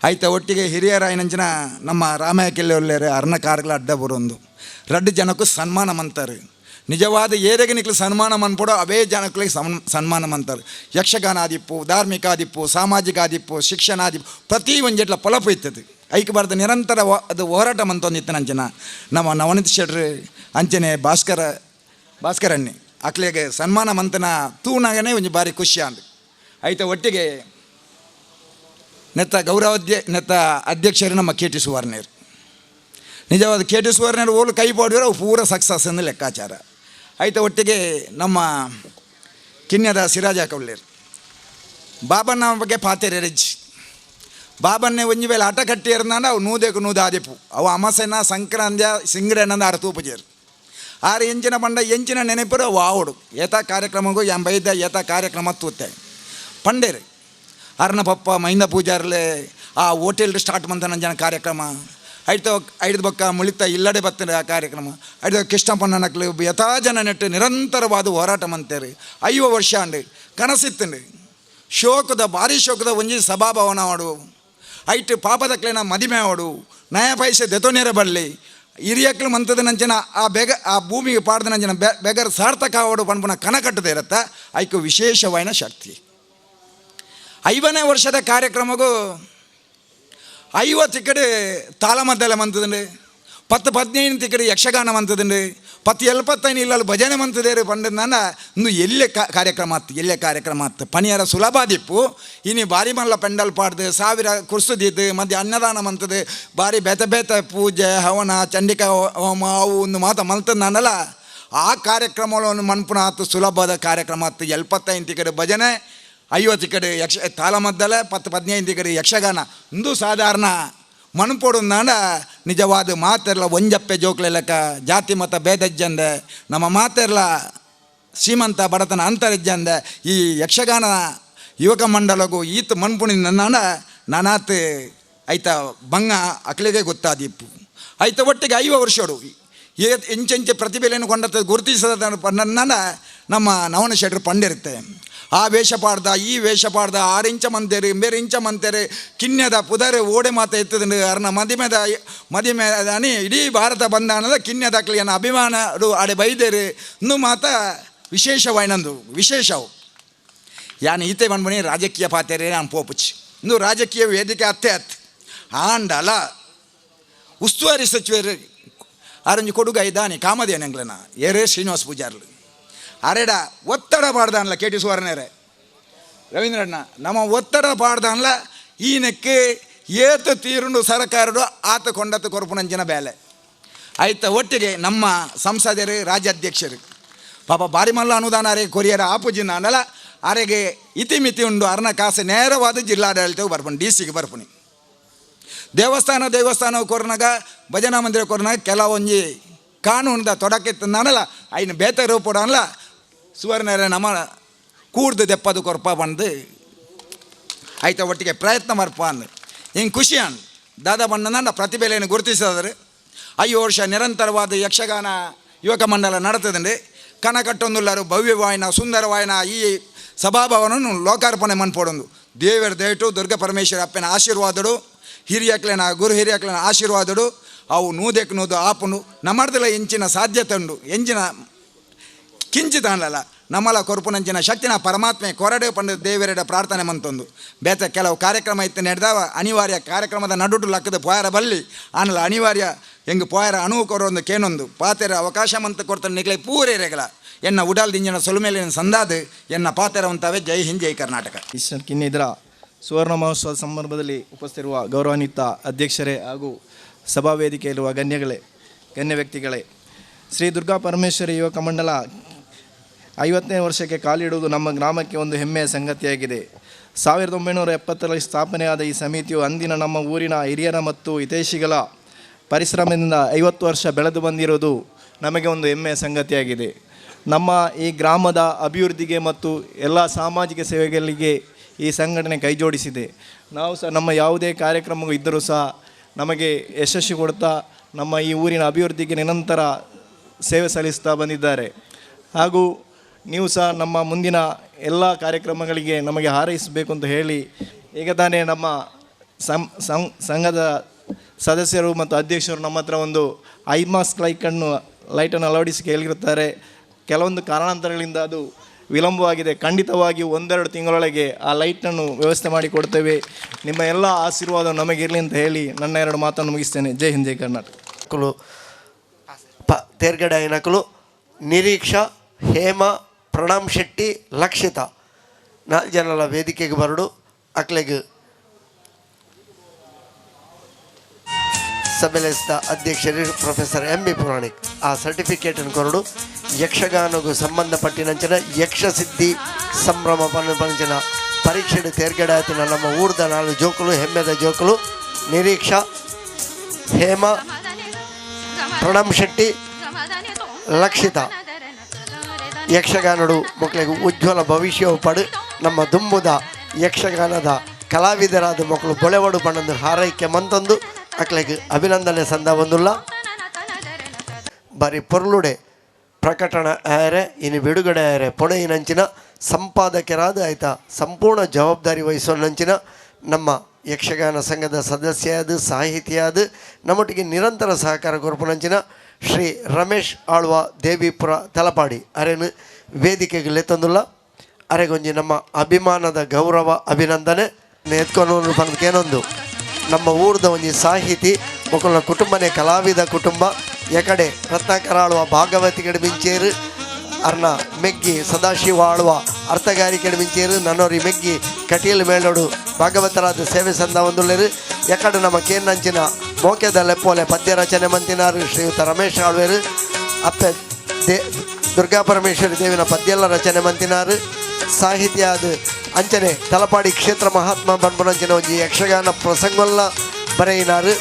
ಆಯ್ತ ಒಟ್ಟಿಗೆ ಹಿರಿಯರಾಯನಂಜನ ನಮ್ಮ ರಾಮಯ್ಯ ಕೆಲ್ಲೆ ಅರ್ಣ ಕಾರ್ಯಗಳ ಅಡ್ಡಬೂರೊಂದು ರಡ್ಡು ಜನಕ್ಕೂ ಸನ್ಮಾನ ಮಂತಾರೆ. ನಿಜವಾದ ಏರೆಗೆ ನಿಕ್ಲು ಸನ್ಮಾನ ಮನ್ಪೊಡು ಅವೇ ಜನಕ್ಕಳಿಗೆ ಸನ್ಮಾನ ಮಂತಾರೆ. ಯಕ್ಷಗಾನ ಆದಿಪ್ಪು, ಧಾರ್ಮಿಕ ಆದಿಪ್ಪು, ಸಾಮಾಜಿಕ ಆದಿಪ್ಪು, ಶಿಕ್ಷಣ ಆದಿಪ್ಪು ಪ್ರತಿ ಒಂಜೆಟ್ಲ ಪೊಲಪು ಇತ್ತದು. ಐಕ್ ಬಾರ್ದ ನಿರಂತರ ಅದು ಹೋರಾಟ ಮಂತೊಂದಿತ್ತು ನಂಜನ ನಮ್ಮ ನವನೀತ್ ಶೆಟ್ರು ಅಂಚನೆ ಭಾಸ್ಕರಣ್ಣಿ ಅಕ್ಲೆಗೆ ಸನ್ಮಾನ ಮಂತನ ತೂನಾಗನೇ ಒಂಜಿ ಭಾರಿ ಖುಷಿ ಅಂದು. ಐತ ಒಟ್ಟಿಗೆ ನೆತ್ತ ಗೌರವಾಧ್ಯ ನೆತ್ತ ಅಧ್ಯಕ್ಷರು ನಮ್ಮ ಕೆ ಟಿ ಸುವರ್ಣರು. ನಿಜವಾದ ಕೆ ಟಿ ಸುವರ್ಣರು ಓಲು ಕೈ ಪಾಡಿದ್ರೆ ಅವು ಪೂರ ಸಕ್ಸಸ್ ಎಂದು ಲೆಕ್ಕಾಚಾರ. ಐತ ಒಟ್ಟಿಗೆ ನಮ್ಮ ಕಿನ್ಯದ ಸಿರಾಜ ಕೌಲ್ಯರು ಬಾಬಣ್ಣ ಬಗ್ಗೆ ಪಾತೆರೆಜ್ಜಿ ಬಾಬನ್ನೇ ಒಂಜಿ ವೇಳೆ ಆಟ ಕಟ್ಟಿಯರ್ನಾಂಡ ಅವು ನೂದೆಕು ನೂದು ಆದಿಪ್ಪು ಅವು ಅಮಸೆನ ಸಂಕ್ರಾಂತ್ಯ ಸಿಂಗಡೆನಂದ ಆರ ತೂಪುಜೇರು ಆರು ಎಂಚಿನ ಪಂಡ ಎಂಚಿನ ನೆನಪರು ಅವು ಆವಡು ಏತ ಕಾರ್ಯಕ್ರಮಕ್ಕೂ ಎಂಬೈದ ಏತ ಕಾರ್ಯಕ್ರಮ ತೂತೆ ಪಂಡೇರು ಅರ್ನ ಪಪ್ಪ ಮಹಿಂದ ಪೂಜಾರ್ಲೆ ಆ ಹೋಟೆಲ್ ಸ್ಟಾರ್ಟ್ ಮಂತನ ಜನ ಕಾರ್ಯಕ್ರಮ ಐತ ಐದು ಬಕ್ಕ ಮುಳಿತ ಇಲ್ಲಡೆ ಬರ್ತದೆ ಆ ಕಾರ್ಯಕ್ರಮ ಐದು ಕೃಷ್ಣಪ್ಪನ ಯಥಾ ಜನ ನೆಟ್ಟು ನಿರಂತರವಾದ ಹೋರಾಟ ಮಂತೇರು 50 ವರ್ಷ ಅಂಡು ಕನಸಿತ್ತಂಡು ಶೋಕದ ಭಾರಿ ಶೋಕದ ಒಂಜಿ ಸಭಾಭವನ ಮಾಡು ಐಟ್ ಪಾಪದಕ್ಲೇನ ಮದಿಮೆ ಆವಡು ನಯ ಪೈಸೆ ದೆತೋನೇರ ಬರಲಿ ಹಿರಿಯಕ್ಲು ಮಂತದ ನಂಚಿನ ಆ ಬೆಗ ಆ ಭೂಮಿಗೆ ಪಾಡ್ದ ನಂಚಿನ ಬೆಗರ್ ಸಾರ್ಥಕ ಆವಡು ಪನ್ಪುನ ಕನ ಕಟ್ಟದೆ ಇರತ್ತ ಐಕು ವಿಶೇಷವಾಯಿನ ಶಕ್ತಿ. 50ನೇ ವರ್ಷದ ಕಾರ್ಯಕ್ರಮಕ್ಕೂ 50 ಕಡೆ ತಾಳಮದ್ದಲೆ ಮಂತದಂಡು, 10-15 ಕಡೆ ಯಕ್ಷಗಾನ ಮಂತದಂಡು, ಪತ್ತು ಎಲ್ಪತ್ತೈನು ಇಲ್ಲಲ್ಲಿ ಭಜನೆ ಮಂತದೇರು ಪಂಡನಾನ ಇಂದು ಎಲ್ಲೆ ಕಾರ್ಯಕ್ರಮ ಆತ್ತು, ಎಲ್ಲೆ ಕಾರ್ಯಕ್ರಮ ಆತ್ತು. ಪನಿಯಾರ ಸುಲಭ ದಿಪ್ಪು ಇನಿ ಬಾರಿ ಮಲ್ಲ ಪೆಂಡಲ್ ಪಾಡ್ದು ಸಾವಿರ ಕುರ್ಸುದಿದ್ದು ಮಧ್ಯೆ ಅನ್ನದಾನ ಮಂತದು ಬಾರಿ ಬೇತೆ ಬೇತೆ ಪೂಜೆ ಹವನ ಚಂಡಿಕಾ ಹೋಮ ಅವು ಒಂದು ಮಾತ ಮಲ್ತದ ಆ ಕಾರ್ಯಕ್ರಮಗಳನ್ನು ಮನ್ಪುನ ಆತು ಸುಲಭದ ಕಾರ್ಯಕ್ರಮ ಆತು. 75 ಕಡೆ ಭಜನೆ, 50 ಕಡೆ ಯಕ್ಷ ತಾಳಮದ್ದಲೆ, 10-15 ಕಡೆ ಯಕ್ಷಗಾನ. ಇಂದು ಸಾಧಾರಣ ಮನ್ಪೊಡು ನಿಜವಾದ ಮಾತೆರ್ಲ ಒಂಜಪ್ಪೆ ಜೋಕ್ಲೆಲಕ ಜಾತಿ ಮತ ಭೇದಜ್ಜಂದೆ ನಮ್ಮ ಮಾತೆರ್ಲ ಶ್ರೀಮಂತ ಬಡತನ ಅಂತರಿಜ್ಜಂದೆ ಈ ಯಕ್ಷಗಾನ ಯುವಕ ಮಂಡಲಗೂ ಈತ ಮನ್ಪುಣಿಂದ ನಾನಾತ್ ಐತ ಬಂಗ ಅಕ್ಲಿಗೆ ಗೊತ್ತಾದಿಪ್ಪು. ಐತ ಒಟ್ಟಿಗೆ 50 ವರ್ಷಡು ಎಂಚೆಂಚೆ ಪ್ರತಿಭೆಯನ್ನು ಕೊಂಡತ್ತ ಗುರುತಿಸದ ನನ್ನ ನಮ್ಮ ನವನ ಶೆಟ್ರು ಪಂಡಿರುತ್ತೆ. ಆ ವೇಷ ಪಾಡ್ದ ಈ ವೇಷ ಪಾಡ್ದ ಆರಿಂಚ ಮಂತೇರು ಬೇರೆ ಇಂಚ ಮಂತೇರು ಕಿನ್ಯದ ಪುದರೆ ಓಡೆ ಮಾತ ಎತ್ತದಂಡು ಅರ್ನ ಮದಿಮೆದ ಮದಿಮೆ ಅನಿ ಇಡೀ ಭಾರತ ಬಂದಾನದ ಕಿನ್ಯದ ಅಕ್ಲಿಯನ ಅಭಿಮಾನ ಆಡೆ ಬೈದೇರು ಇನ್ನು ಮಾತ ವಿಶೇಷವಾಯ್ನಂದು ವಿಶೇಷವು. ಯಾನ್ ಈತೆ ಬಂದ್ಬನಿ ರಾಜಕೀಯ ಪಾತೆರೆ ನಾನು ಪೋಪುಚಿ ಇಂದು ರಾಜಕೀಯ ವೇದಿಕೆ ಅತ್ತೆ ಅತ್ ಆಂಡಲ ಉಸ್ತುವಾರಿ ಸಚಿವರು ಆರಂಜಿ ಕೊಡುಗ ಇದ್ದಾನೆ ಕಾಮಧೇನಂಗ್ಲನ ಏರೇ ಶ್ರೀನಿವಾಸ ಪೂಜಾರ್ಲು ಅರೆಡ ಒತ್ತಡ ಪಾಡ್ದಾನ್ಲ ಕೆ ಟಿ ಸುವರ್ಣರೇ ರವೀಂದ್ರಣ್ಣ ನಮ್ಮ ಒತ್ತಡ ಪಾಡ್ದಾನ್ಲ ಈನಕ್ಕೆ ಏತು ತೀರುಂಡು ಸರಕಾರಡು ಆತ ಕೊಂಡತ್ತು ಕೊರಪುನಂಚಿನ ಬೇಲೆ ಆಯ್ತ. ಒಟ್ಟಿಗೆ ನಮ್ಮ ಸಂಸದರು ರಾಜ್ಯಾಧ್ಯಕ್ಷರು ಪಾಪ ಬಾರಿ ಮಲ್ಲ ಅನುದಾನ ಅರೆ ಕೊರಿಯರ ಆಪುಜಿನ ಅನ್ನಲ್ಲ ಅರೆಗೆ ಇತಿಮಿತಿ ಉಂಡು ಅರ್ನ ಕಾಸು ನೇರವಾದ ಜಿಲ್ಲಾಡಳಿತವು ಬರ್ಪುಣಿ ಡಿ ಸಿಗೆ ಬರ್ಪುಣಿ. ದೇವಸ್ಥಾನ ದೇವಸ್ಥಾನ ಕೊರ್ನಾಗ ಭಜನಾ ಮಂದಿರ ಕೊರ್ನಾಗ ಕೆಲವೊಂಜಿ ಕಾನೂನುದ ತೊಡಕಿತ್ತಂದಾನಲ್ಲ ಐನು ಬೇತೆ ರೂಪಡಲ್ಲ ಸುವರ್ಣರೇ ನಮ್ಮ ಕೂಡ್ದು ದೆಪ್ಪದು ಕೊರ್ಪ ಬಂದು ಆಯ್ತ ಒಟ್ಟಿಗೆ ಪ್ರಯತ್ನ ಮರ್ಪ ಅಂದು ಹಿಂಗೆ ಖುಷಿ ಅನ್ ದಾದಾ ಬಣ್ಣನ ಪ್ರತಿಭೆಯನ್ನು ಗುರುತಿಸಿದ್ರೆ 5 ವರ್ಷ ನಿರಂತರವಾದ ಯಕ್ಷಗಾನ ಯುವಕ ಮಂಡಲ ನಡತದಂడి. ಕಣ ಕಟ್ಟೊಂದುಲ್ಲಾರು ಭವ್ಯವಾಯಿನ ಸುಂದರವಾಯಿನ ಈ ಸಭಾಭವನನ್ನು ಲೋಕಾರ್ಪಣೆ ಮನ್ಪೊಡೊಂದು ದೇವರ ದೇಟು ದುರ್ಗಾ ಪರಮೇಶ್ವರ ಅಪ್ಪನ ಆಶೀರ್ವಾದಡು ಹಿರಿಯಕ್ಲೇನ ಗುರು ಹಿರಿಯಕ್ಲೇನ ಆಶೀರ್ವಾದಡು ಅವು ನೂದೆಕ್ ನೂದು ಆಪುಂಡು ನಮ್ಮರ್ದಲ ಎಂಚಿನ ಸಾಧ್ಯತೆ ಉಂಡು ಎಂಚಿನ ಕಿಂಚಿತಾನಲ್ಲ ನಮ್ಮಲ ಕೊರ್ಪುನಂಚಿನ ಶಕ್ತಿನ ಪರಮಾತ್ಮೆ ಕೊರಡೆ ಪಂಡು ದೇವರೆಡ ಪ್ರಾರ್ಥನೆ ಮಂತೊಂದು ಬೇತ ಕೆಲವು ಕಾರ್ಯಕ್ರಮ ಇತ್ತು ನಡೆದಾವ ಅನಿವಾರ್ಯ ಕಾರ್ಯಕ್ರಮದ ನಡುಟು ಲಕ್ಕದ ಪೋಯರ ಬಲ್ಲಿ ಆನಲ ಅನಿವಾರ್ಯ ಹೆಂಗೆ ಪೋಯರ ಅಣುವು ಕೊರೊಂದು ಕೇನೊಂದು ಪಾತೆರ ಅವಕಾಶ ಮಂತ ಕೊಡ್ತಾನೆ ನಿಗ್ಲೆ ಪೂರೇರೆಗಳ ಎನ್ನ ಉಡಾಲ್ ದಿಂಜಿನ ಸೊಲುಮೇಲಿನ ಸಂದಾದು ಎನ್ನ ಪಾತೆರವಂತವೇ. ಜೈ ಹಿಂದ್, ಜೈ ಕರ್ನಾಟಕ. ಕಿನ್ನಿದ್ರ ಸುವರ್ಣ ಮಹೋತ್ಸವದ ಸಂದರ್ಭದಲ್ಲಿ ಉಪಸ್ಥಿತಿರುವ ಗೌರವಾನ್ವಿತ ಅಧ್ಯಕ್ಷರೇ ಹಾಗೂ ಸಭಾ ವೇದಿಕೆಯಲ್ಲಿರುವ ಗಣ್ಯ ವ್ಯಕ್ತಿಗಳೇ, ಶ್ರೀ ದುರ್ಗಾ ಪರಮೇಶ್ವರಿ ಯುವಕ ಮಂಡಲ 50ನೇ ವರ್ಷಕ್ಕೆ ಕಾಲಿಡುವುದು ನಮ್ಮ ಗ್ರಾಮಕ್ಕೆ ಒಂದು ಹೆಮ್ಮೆಯ ಸಂಗತಿಯಾಗಿದೆ. 1970ರಲ್ಲಿ ಸ್ಥಾಪನೆಯಾದ ಈ ಸಮಿತಿಯು ಅಂದಿನ ನಮ್ಮ ಊರಿನ ಹಿರಿಯರ ಮತ್ತು ಹಿತೈಷಿಗಳ ಪರಿಶ್ರಮದಿಂದ 50 ವರ್ಷ ಬೆಳೆದು ಬಂದಿರುವುದು ನಮಗೆ ಒಂದು ಹೆಮ್ಮೆಯ ಸಂಗತಿಯಾಗಿದೆ. ನಮ್ಮ ಈ ಗ್ರಾಮದ ಅಭಿವೃದ್ಧಿಗೆ ಮತ್ತು ಎಲ್ಲ ಸಾಮಾಜಿಕ ಸೇವೆಗಳಿಗೆ ಈ ಸಂಘಟನೆ ಕೈಜೋಡಿಸಿದೆ. ನಾವು ಸಹ ನಮ್ಮ ಯಾವುದೇ ಕಾರ್ಯಕ್ರಮವೂ ಇದ್ದರೂ ಸಹ ನಮಗೆ ಯಶಸ್ಸು ಕೊಡ್ತಾ ನಮ್ಮ ಈ ಊರಿನ ಅಭಿವೃದ್ಧಿಗೆ ನಿರಂತರ ಸೇವೆ ಸಲ್ಲಿಸ್ತಾ ಬಂದಿದ್ದಾರೆ. ಹಾಗೂ ನೀವು ಸಹ ನಮ್ಮ ಮುಂದಿನ ಎಲ್ಲ ಕಾರ್ಯಕ್ರಮಗಳಿಗೆ ನಮಗೆ ಹಾರೈಸಬೇಕು ಅಂತ ಹೇಳಿ ಈಗ ತಾನೇ ನಮ್ಮ ಸಂಘದ ಸದಸ್ಯರು ಮತ್ತು ಅಧ್ಯಕ್ಷರು ನಮ್ಮ ಹತ್ರ ಒಂದು ಐಮಾಸ್ಕ್ ಲೈಟನ್ನು ಅಳವಡಿಸಿ ಕೇಳಿರುತ್ತಾರೆ. ಕೆಲವೊಂದು ಕಾರಣಾಂತರಗಳಿಂದ ಅದು ವಿಳಂಬವಾಗಿದೆ. ಖಂಡಿತವಾಗಿಯೂ 1-2 ತಿಂಗಳೊಳಗೆ ಆ ಲೈಟನ್ನು ವ್ಯವಸ್ಥೆ ಮಾಡಿಕೊಡ್ತೇವೆ. ನಿಮ್ಮ ಎಲ್ಲ ಆಶೀರ್ವಾದ ನಮಗಿರಲಿ ಅಂತ ಹೇಳಿ ನನ್ನ 2 ಮಾತನ್ನು ಮುಗಿಸ್ತೇನೆ. ಜೈ ಹಿಂದ್, ಜೈ ಕರ್ನಾಟಕ. ತೇರ್ಗಡೆ ಐನಕುಲು ನಿರೀಕ್ಷಾ, ಹೇಮಾ, ಪ್ರಣಾಮ್ ಶೆಟ್ಟಿ, ಲಕ್ಷಿತಾ 4 ಜನಲ ವೇದಿಕೆಗೆ ಬರಡು. ಅಕ್ಲೆಗ್ ಸಭೆಲೆಸ್ತ ಅಧ್ಯಕ್ಷರು professor M B Puranik ಆ ಸರ್ಟಿಫಿಕೇಟನ್ನು ಕೊರಡು. ಯಕ್ಷಗಾನಗೂ ಸಂಬಂಧಪಟ್ಟಿನಂಚಿನ ಯಕ್ಷಸಿದ್ಧಿ ಸಂಭ್ರಮ ಪಂಚಿನ ಪರೀಕ್ಷೆ ತೇರ್ಗಡೆ ಆಯ್ತಿನ ನಮ್ಮ ಊರ್ದ 4 ಜೋಕುಲು, ಹೆಮ್ಮೆದ ಜೋಕುಲು ನಿರೀಕ್ಷಾ, ಹೇಮಾ, ಪ್ರಣಾಮ್ ಶೆಟ್ಟಿ, ಲಕ್ಷಿತಾ. ಯಕ್ಷಗಾನಡು ಮಕ್ಕಳಿಗೆ ಉಜ್ವಲ ಭವಿಷ್ಯವು ಪಡು ನಮ್ಮ ದುಂಬುದ ಯಕ್ಷಗಾನದ ಕಲಾವಿದರಾದ ಮಕ್ಕಳು ಬೊಳೆವಡು ಪಣ್ಣಂದು ಹಾರೈಕೆ ಮಂತಂದು ಅಕ್ಲೆಗ್ ಅಭಿನಂದನೆ ಸಂದ ಬಂದುಲ್ಲ. ಬಾರಿ ಪೊರ್ಲುಡೆ ಪ್ರಕಟಣೆ ಆಯರೆ ಇನ್ನು ಬಿಡುಗಡೆ ಆಯರೆ ಪೊಣೆಯಿನಂಚಿನ ಸಂಪಾದಕರಾದ ಆಯ್ತಾ ಸಂಪೂರ್ಣ ಜವಾಬ್ದಾರಿ ವಹಿಸೋನಂಚಿನ ನಮ್ಮ ಯಕ್ಷಗಾನ ಸಂಘದ ಸದಸ್ಯಾದ ಸಾಹಿತಿಯಾದ ನಮ್ಮೊಟ್ಟಿಗೆ ನಿರಂತರ ಸಹಕಾರ ಕೊರಪುನಂಚಿನ ಶ್ರೀ ರಮೇಶ್ ಆಳ್ವ ದೇವಿಪುರ ತಲಪಾಡಿ ಅರೆನು ವೇದಿಕೆಗೆ ಲೆತ್ತೊಂದುಲ್ಲ. ಅರೆಗೊಂಜಿ ನಮ್ಮ ಅಭಿಮಾನದ ಗೌರವ ಅಭಿನಂದನೆ ಎತ್ಕೊಂಡು ಬಂದಕ್ಕೇನೊಂದು ನಮ್ಮ ಊರ್ದ ಒಂಜಿ ಸಾಹಿತಿ ಮಕ್ಕಳ ಕುಟುಂಬನೇ ಕಲಾವಿದ ಕುಟುಂಬ ಎಕಡೆ ರತ್ನಾಕರ ಆಳುವ ಭಾಗವತಿಗಡೆ ಮಿಂಚೇರು ಅರ್ನ ಮೆಗ್ಗಿ ಸದಾಶಿವ ಆಳುವ ಅರ್ಥಗಾರಿಕೆಡು ಮಿಂಚೇರು ನನ್ನೋರಿ ಮೆಗ್ಗಿ ಕಟೀಲ್ ಮೇಳೋಡು ಭಾಗವತರಾದ ಸೇವೆ ಸಂದ ಒಂದುಳ್ಳೇರು. ಎಕಡೆ ನಮ್ಮ ಕೇನ್ನಂಚಿನ ಮೋಕೆದ ಲೆಪ್ಪೋಲೆ ಪದ್ಯ ರಚನೆ ಮಂತಿನಾರು ಶ್ರೀಯುತ ರಮೇಶ್ ಆಳ್ವೇರು. ಅಪ್ಪೆ they Durga Parameshwari ದೇವಿನ ಪದ್ಯಲ್ಲ ರಚನೆ ಮಂತಿನಾರು. ಸಾಹಿತ್ಯ ಅದು ಅಂಚನೆ ತಲಪಾಡಿ ಕ್ಷೇತ್ರ ಮಹಾತ್ಮ ಬನ್ಪುನಂಚಿನ ಒಂಜಿ ಯಕ್ಷಗಾನ ಪ್ರಸಂಗೊಲ್ಲ ಬರೆಯಿನಾರು.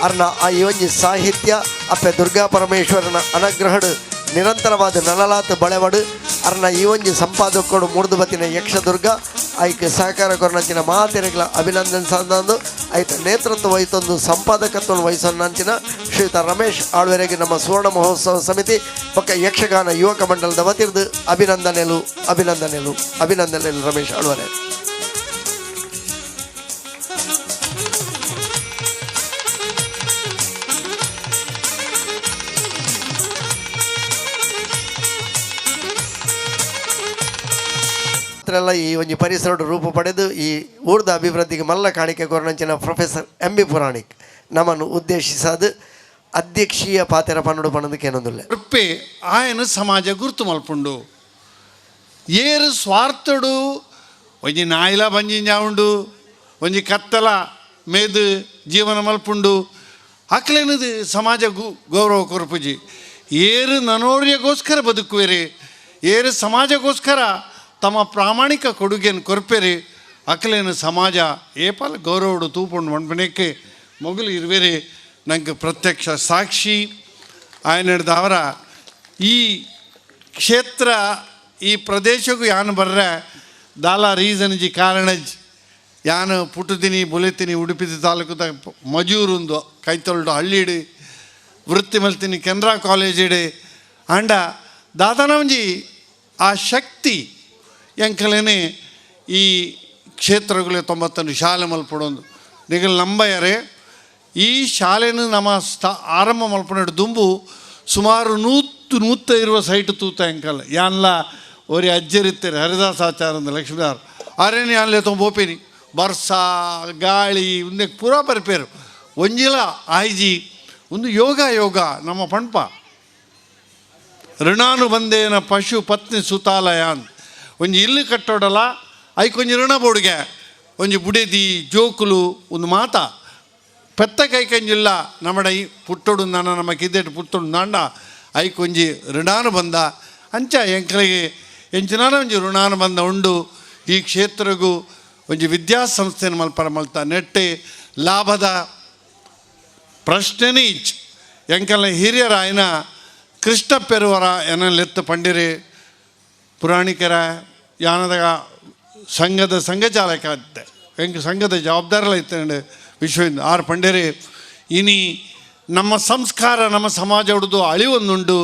ಅರ್ನ ಆ ಈ ಒಂಜಿ ಸಾಹಿತ್ಯ ಅಪ್ಪೆ ದುರ್ಗಾ ಪರಮೇಶ್ವರನ ಅನುಗ್ರಹಡು ನಿರಂತರವಾದ ನಲಲಾತ್ ಬಳೆವಡು. ಅರ್ನ ಈ ಒಂಜಿ ಸಂಪಾದಕಡು ಮೂರ್ದು ಬತ್ತಿನ ಯಕ್ಷದುರ್ಗ ಐಕ್ ಸಹಕಾರ ಕೊರನಂಚಿನ ಮಾತೆರೆಗಳ ಅಭಿನಂದನೆ ಸಂದಂದು ಐತ ನೇತೃತ್ವ ವಹಿತೊಂದು ಸಂಪಾದಕತ್ವ ವಹಿಸೊನ್ನಂಚಿನ ಶ್ರೀಯುತ ರಮೇಶ್ ಆಳ್ವೆರೆಗೆ ನಮ್ಮ ಸುವರ್ಣ ಮಹೋತ್ಸವ ಸಮಿತಿ ಪಕ್ಕ ಯಕ್ಷಗಾನ ಯುವಕ ಮಂಡಲದ ವತಿರ್ದು ಅಭಿನಂದನೆಲು ಅಭಿನಂದನೆಲು ಅಭಿನಂದನೆಲು ರಮೇಶ್ ಆಳ್ವರೆ. ಎಲ್ಲ ಈ ಒಂಜಿ ಪರಿಸರದ ರೂಪ ಪಡೆದು ಈ ಊರ್ದ ಅಭಿವೃದ್ಧಿಗೆ ಮಲ್ಲ ಕಾಣಿಕೆ ಕೊರನಂಚಿನ professor M B Puranik ನಮ್ಮನ್ನು ಉದ್ದೇಶಿಸದು ಅಧ್ಯಕ್ಷೀಯ ಪಾತೆರ ಪನ್ನಡು ಪನ್ನದಕ್ಕೆ ಏನೊಂದಿಲ್ಲ. ಕೃಪೆ ಆಯನ ಸಮಾಜ ಗುರ್ತು ಮಲ್ಪುಂಡು ಏರು ಸ್ವಾರ್ಥಡು ಒಂಜಿ ನಾಯಿಲ ಬಂಜಿಂಜ ಉಂಡು ಒಂಜಿ ಕತ್ತಲ ಮೇದು ಜೀವನ ಮಲ್ಪುಂಡು ಅಕ್ಲೇನದು ಸಮಾಜ ಗೌರವ ಕೊರಪುಜಿ. ಏರು ನನೋರ್ಯಗೋಸ್ಕರ ಬದುಕುವೆರಿ, ಏರು ಸಮಾಜಕ್ಕೋಸ್ಕರ ತಮ್ಮ ಪ್ರಾಮಾಣಿಕ ಕೊಡುಗೆಯನ್ನು ಕೊರ್ಪೇರಿ ಅಕ್ಲೇನು ಸಮಾಜ ಏಪಾಲ ಗೌರವಡು ತೂಪುಂಡು ಮಣ್ಪಣಕ್ಕೆ ಮೊಗಲು ಇರುವೇರಿ. ನಂಗೆ ಪ್ರತ್ಯಕ್ಷ ಸಾಕ್ಷಿ ಆಯನಡ್ದವರ ಈ ಕ್ಷೇತ್ರ ಈ ಪ್ರದೇಶಕ್ಕೂ ಯಾನು ಬರ್ರೆ ದಾಲ ರೀಸನ್ ಜಿ ಕಾರಣಜ್ ಯಾನು ಪುಟ್ಟುತ್ತೀನಿ ಬುಲೆತೀನಿ ಉಡುಪಿ ತಾಲೂಕುದ ಮಜೂರುಂದು ಕೈತೊಲ್ಡು ಹಳ್ಳಿಡು ವೃತ್ತಿ ಮಲ್ತೀನಿ ಕೆನರಾ ಕಾಲೇಜ್ ಇಡು ಆಂಡ ದಾದನಂಜಿ ಆ ಶಕ್ತಿ ಎಂಕಲೇನೆ ಈ ಕ್ಷೇತ್ರಗಳು 91 ಶಾಲೆ ಮಲ್ಪಡೊಂದು ನಿಗಲ್ ನಂಬಯರೆ ಈ ಶಾಲೆನು ನಮ್ಮ ಆರಂಭ ಮಲ್ಪನಡು ದುಂಬು ಸುಮಾರು 100 ಸೈಟ್ ತೂತ ಎಂಕಲ್ ಯಾನ್ಲ ಒರಿ ಅಜ್ಜರಿತ್ತಾರೆ ಹರಿದಾಸಾಚಾರಂದ ಲಕ್ಷ್ಮೀದಾರ್ ಅರೇನೆ ಯಾನ್ಲೆ ತೊಂಬೋಪೇನಿ ಬರ್ಸ ಗಾಳಿ ಉಂದೆ ಪೂರಾ ಬರ್ಪೇರು ಒಂಜಿಲ ಆಯ್ಜಿ ಒಂದು ಯೋಗ ಯೋಗ ನಮ್ಮ ಪಣ್ಪ ಋಣಾನುಬಂಧೇನ ಪಶು ಪತ್ನಿ ಸುತಾಲಯ ಅಂತ ಒಂಜಿ ಇಲ್ಲು ಕಟ್ಟೋಡಲ್ಲ ಐಕೊಂಜಿ ಋಣ ಬೋಡಿಗೆ ಒಂಜಿ ಬುಡೆದಿ ಜೋಕುಲು ಒಂದು ಮಾತ ಪೆತ್ತ ಕೈಕಂಜಿಲ್ಲ ನಮ್ಮಡ ಈ ಪುಟ್ಟೋಡು ನಾನ ನಮ್ಮ ಕಿದ್ದೆಟ್ಟು ಪುಟ್ಟೋಡು ನಾಂಡ ಐಕೊಂಜಿ ಋಣಾನುಬಂಧ ಅಂಚ ಎಂಕಲಿಗೆ ಎಂಚಿನಾನ ಒಂಜಿ ಋಣಾನುಬಂಧ ಉಂಡು ಈ ಕ್ಷೇತ್ರಗೂ ಒಂಜಿ ವಿದ್ಯಾಸಂಸ್ಥೆನ ಮಲ್ಪರ ಮಲ್ತ ನೆಟ್ಟೆ ಲಾಭದ ಪ್ರಶ್ನೆನೇ ಇಚ್ ಎಂಕಲ್ನ ಹಿರಿಯರಾಯನ ಕೃಷ್ಣ ಪೆರುವರ ಎನ್ನಲೆತ್ತು ಪಂಡಿರಿ ಪುರಾಣಿಕರ ಯಾನದ ಸಂಘದ ಸಂಘ ಚಾಲಕ ಅಂತೆ ಹೆಂಗೆ ಸಂಘದ ಜವಾಬ್ದಾರಿಲ್ಲ ಇತ್ತು ವಿಶ್ವದಿಂದ ಆರು ಪಂಡೇರಿ. ಇನಿ ನಮ್ಮ ಸಂಸ್ಕಾರ ನಮ್ಮ ಸಮಾಜ ಹುಡ್ದು ಅಳಿವೊಂದುಂಡು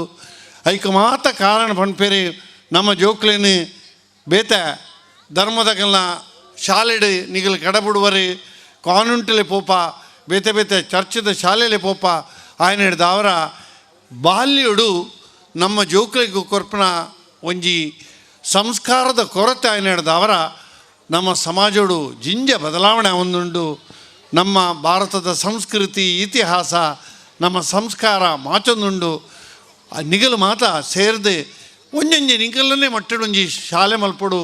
ಐಕ ಮಾತ ಕಾರಣ ಪನ್ಪೇರಿ ನಮ್ಮ ಜೋಕ್ಲೇನಿ ಬೇತೆ ಧರ್ಮದಗಲ್ನ ಶಾಲೆಡು ನಿಗಲು ಕಡಬಿಡುವರಿ ಕಾನ್ವೆಂಟಲ್ಲಿ ಪೋಪ ಬೇತೆ ಬೇತೆ ಚರ್ಚದ ಶಾಲೆಯಲ್ಲಿ ಪೋಪ ಆಯನ ಹಿಡ್ದು ಅವರ ಬಾಲ್ಯಡು ನಮ್ಮ ಜೋಕ್ಲಿಗೆ ಕೊರ್ಪನ ಒಂಜಿ ಸಂಸ್ಕಾರದ ಕೊರತೆ ಆಯನ ಹಿಡ್ದು ಅವರ ನಮ್ಮ ಸಮಾಜಡು ಜಿಂಜ ಬದಲಾವಣೆ ಒಂದುಂಡು. ನಮ್ಮ ಭಾರತದ ಸಂಸ್ಕೃತಿ ಇತಿಹಾಸ ನಮ್ಮ ಸಂಸ್ಕಾರ ಮಾಚೊಂದುಂಡು. ನಿಗಲು ಮಾತ ಸೇರಿದೆ ಒಂಜೊಂಜಿ ನಿಗಲನ್ನೇ ಮಟ್ಟಡೊಂಜಿ ಶಾಲೆ ಮಲ್ಪಡು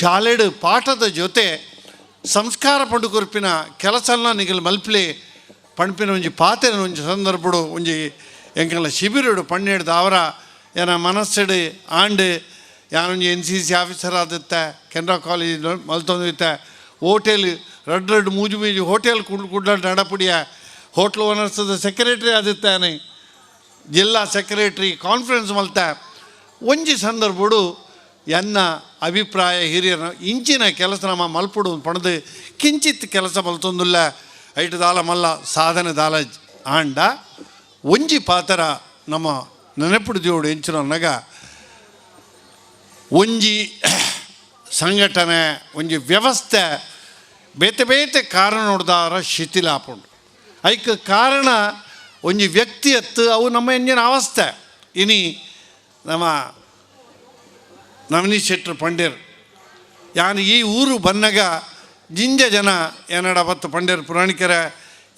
ಶಾಲೆಡು ಪಾಠದ ಜೊತೆ ಸಂಸ್ಕಾರ ಪಂಡು ಕೊರ್ಪಿನ ಕೆಲಸನ ನಿಗಲು ಮಲ್ಪಲೆ ಪಣ್ಪಿನ ಒಂಜಿ ಪಾತೆನ ಒಂಜಿ ಸಂದರ್ಭಡು ಒಂಜಿ ಎಂಕಲ್ನ ಶಿಬಿರಡು ಪಣ್ಣೆಡ್ದು ಅವರ ಏನ ಮನಸ್ಸೆಡು ಆಂಡು ಯಾನೊಂಜಿ N C C officer ಆದಿತ್ತೆ Canara college ಮಲ್ತೊಂದಿತ್ತೆ hotel ರಡ್ ರಡ್ ಮೂಜು ಮೂಜು ಹೋಟೆಲ್ ಕುಡ್ಲ ನಡಪುಡಿಯ ಹೋಟ್ಲ್ ಓನರ್ಸದ ಸೆಕ್ರೆಟ್ರಿ ಆದಿತ್ತಾನೆ ಜಿಲ್ಲಾ ಸೆಕ್ರೆಟ್ರಿ ಕಾನ್ಫರೆನ್ಸ್ ಮಲ್ತ ಒಂಜಿ ಸಂದರ್ಭಡು ಎನ್ನ ಅಭಿಪ್ರಾಯ ಹಿರಿಯರ ಇಂಚಿನ ಕೆಲಸ ನಮ್ಮ ಮಲ್ಪುಡು ಪಣದು ಕಿಂಚಿತ್ ಕೆಲಸ ಮಲ್ತೊಂದುಲ್ಲ ಐಟು ದಾಲ ಮಲ್ಲ ಸಾಧನೆ ದಾಲ ಆಂಡ ಒಂಜಿ ಪಾತ್ರ ನಮ್ಮ ನೆನಪುಡು ದೇವಡು ಎಂಚಿನ ನಗ ಒಂಜಿ ಸಂಘಟನೆ ಒಂಜಿ ವ್ಯವಸ್ಥೆ ಬೇತೆ ಬೇತೆ ಕಾರಣ ನೋಡ್ದಾರ ಶಿಥಿಲ ಆಪುಂಡು. ಐಕ್ ಕಾರಣ ಒಂಜಿ ವ್ಯಕ್ತಿ ಅತ್ತು ಅವು ನಮ್ಮ ಎಂಜಿನ ಅವಸ್ಥೆ. ಇನಿ ನಮ್ಮ ನವನೀಶ್ ಶೆಟ್ಟರು ಪಂಡ್ಯರು ಯಾನು ಈ ಊರು ಬನ್ನಗ ಜಿಂಜ ಜನ ಏನಡ ಬತ್ತು ಪಂಡ್ಯರು ಪುರಾಣಿಕರ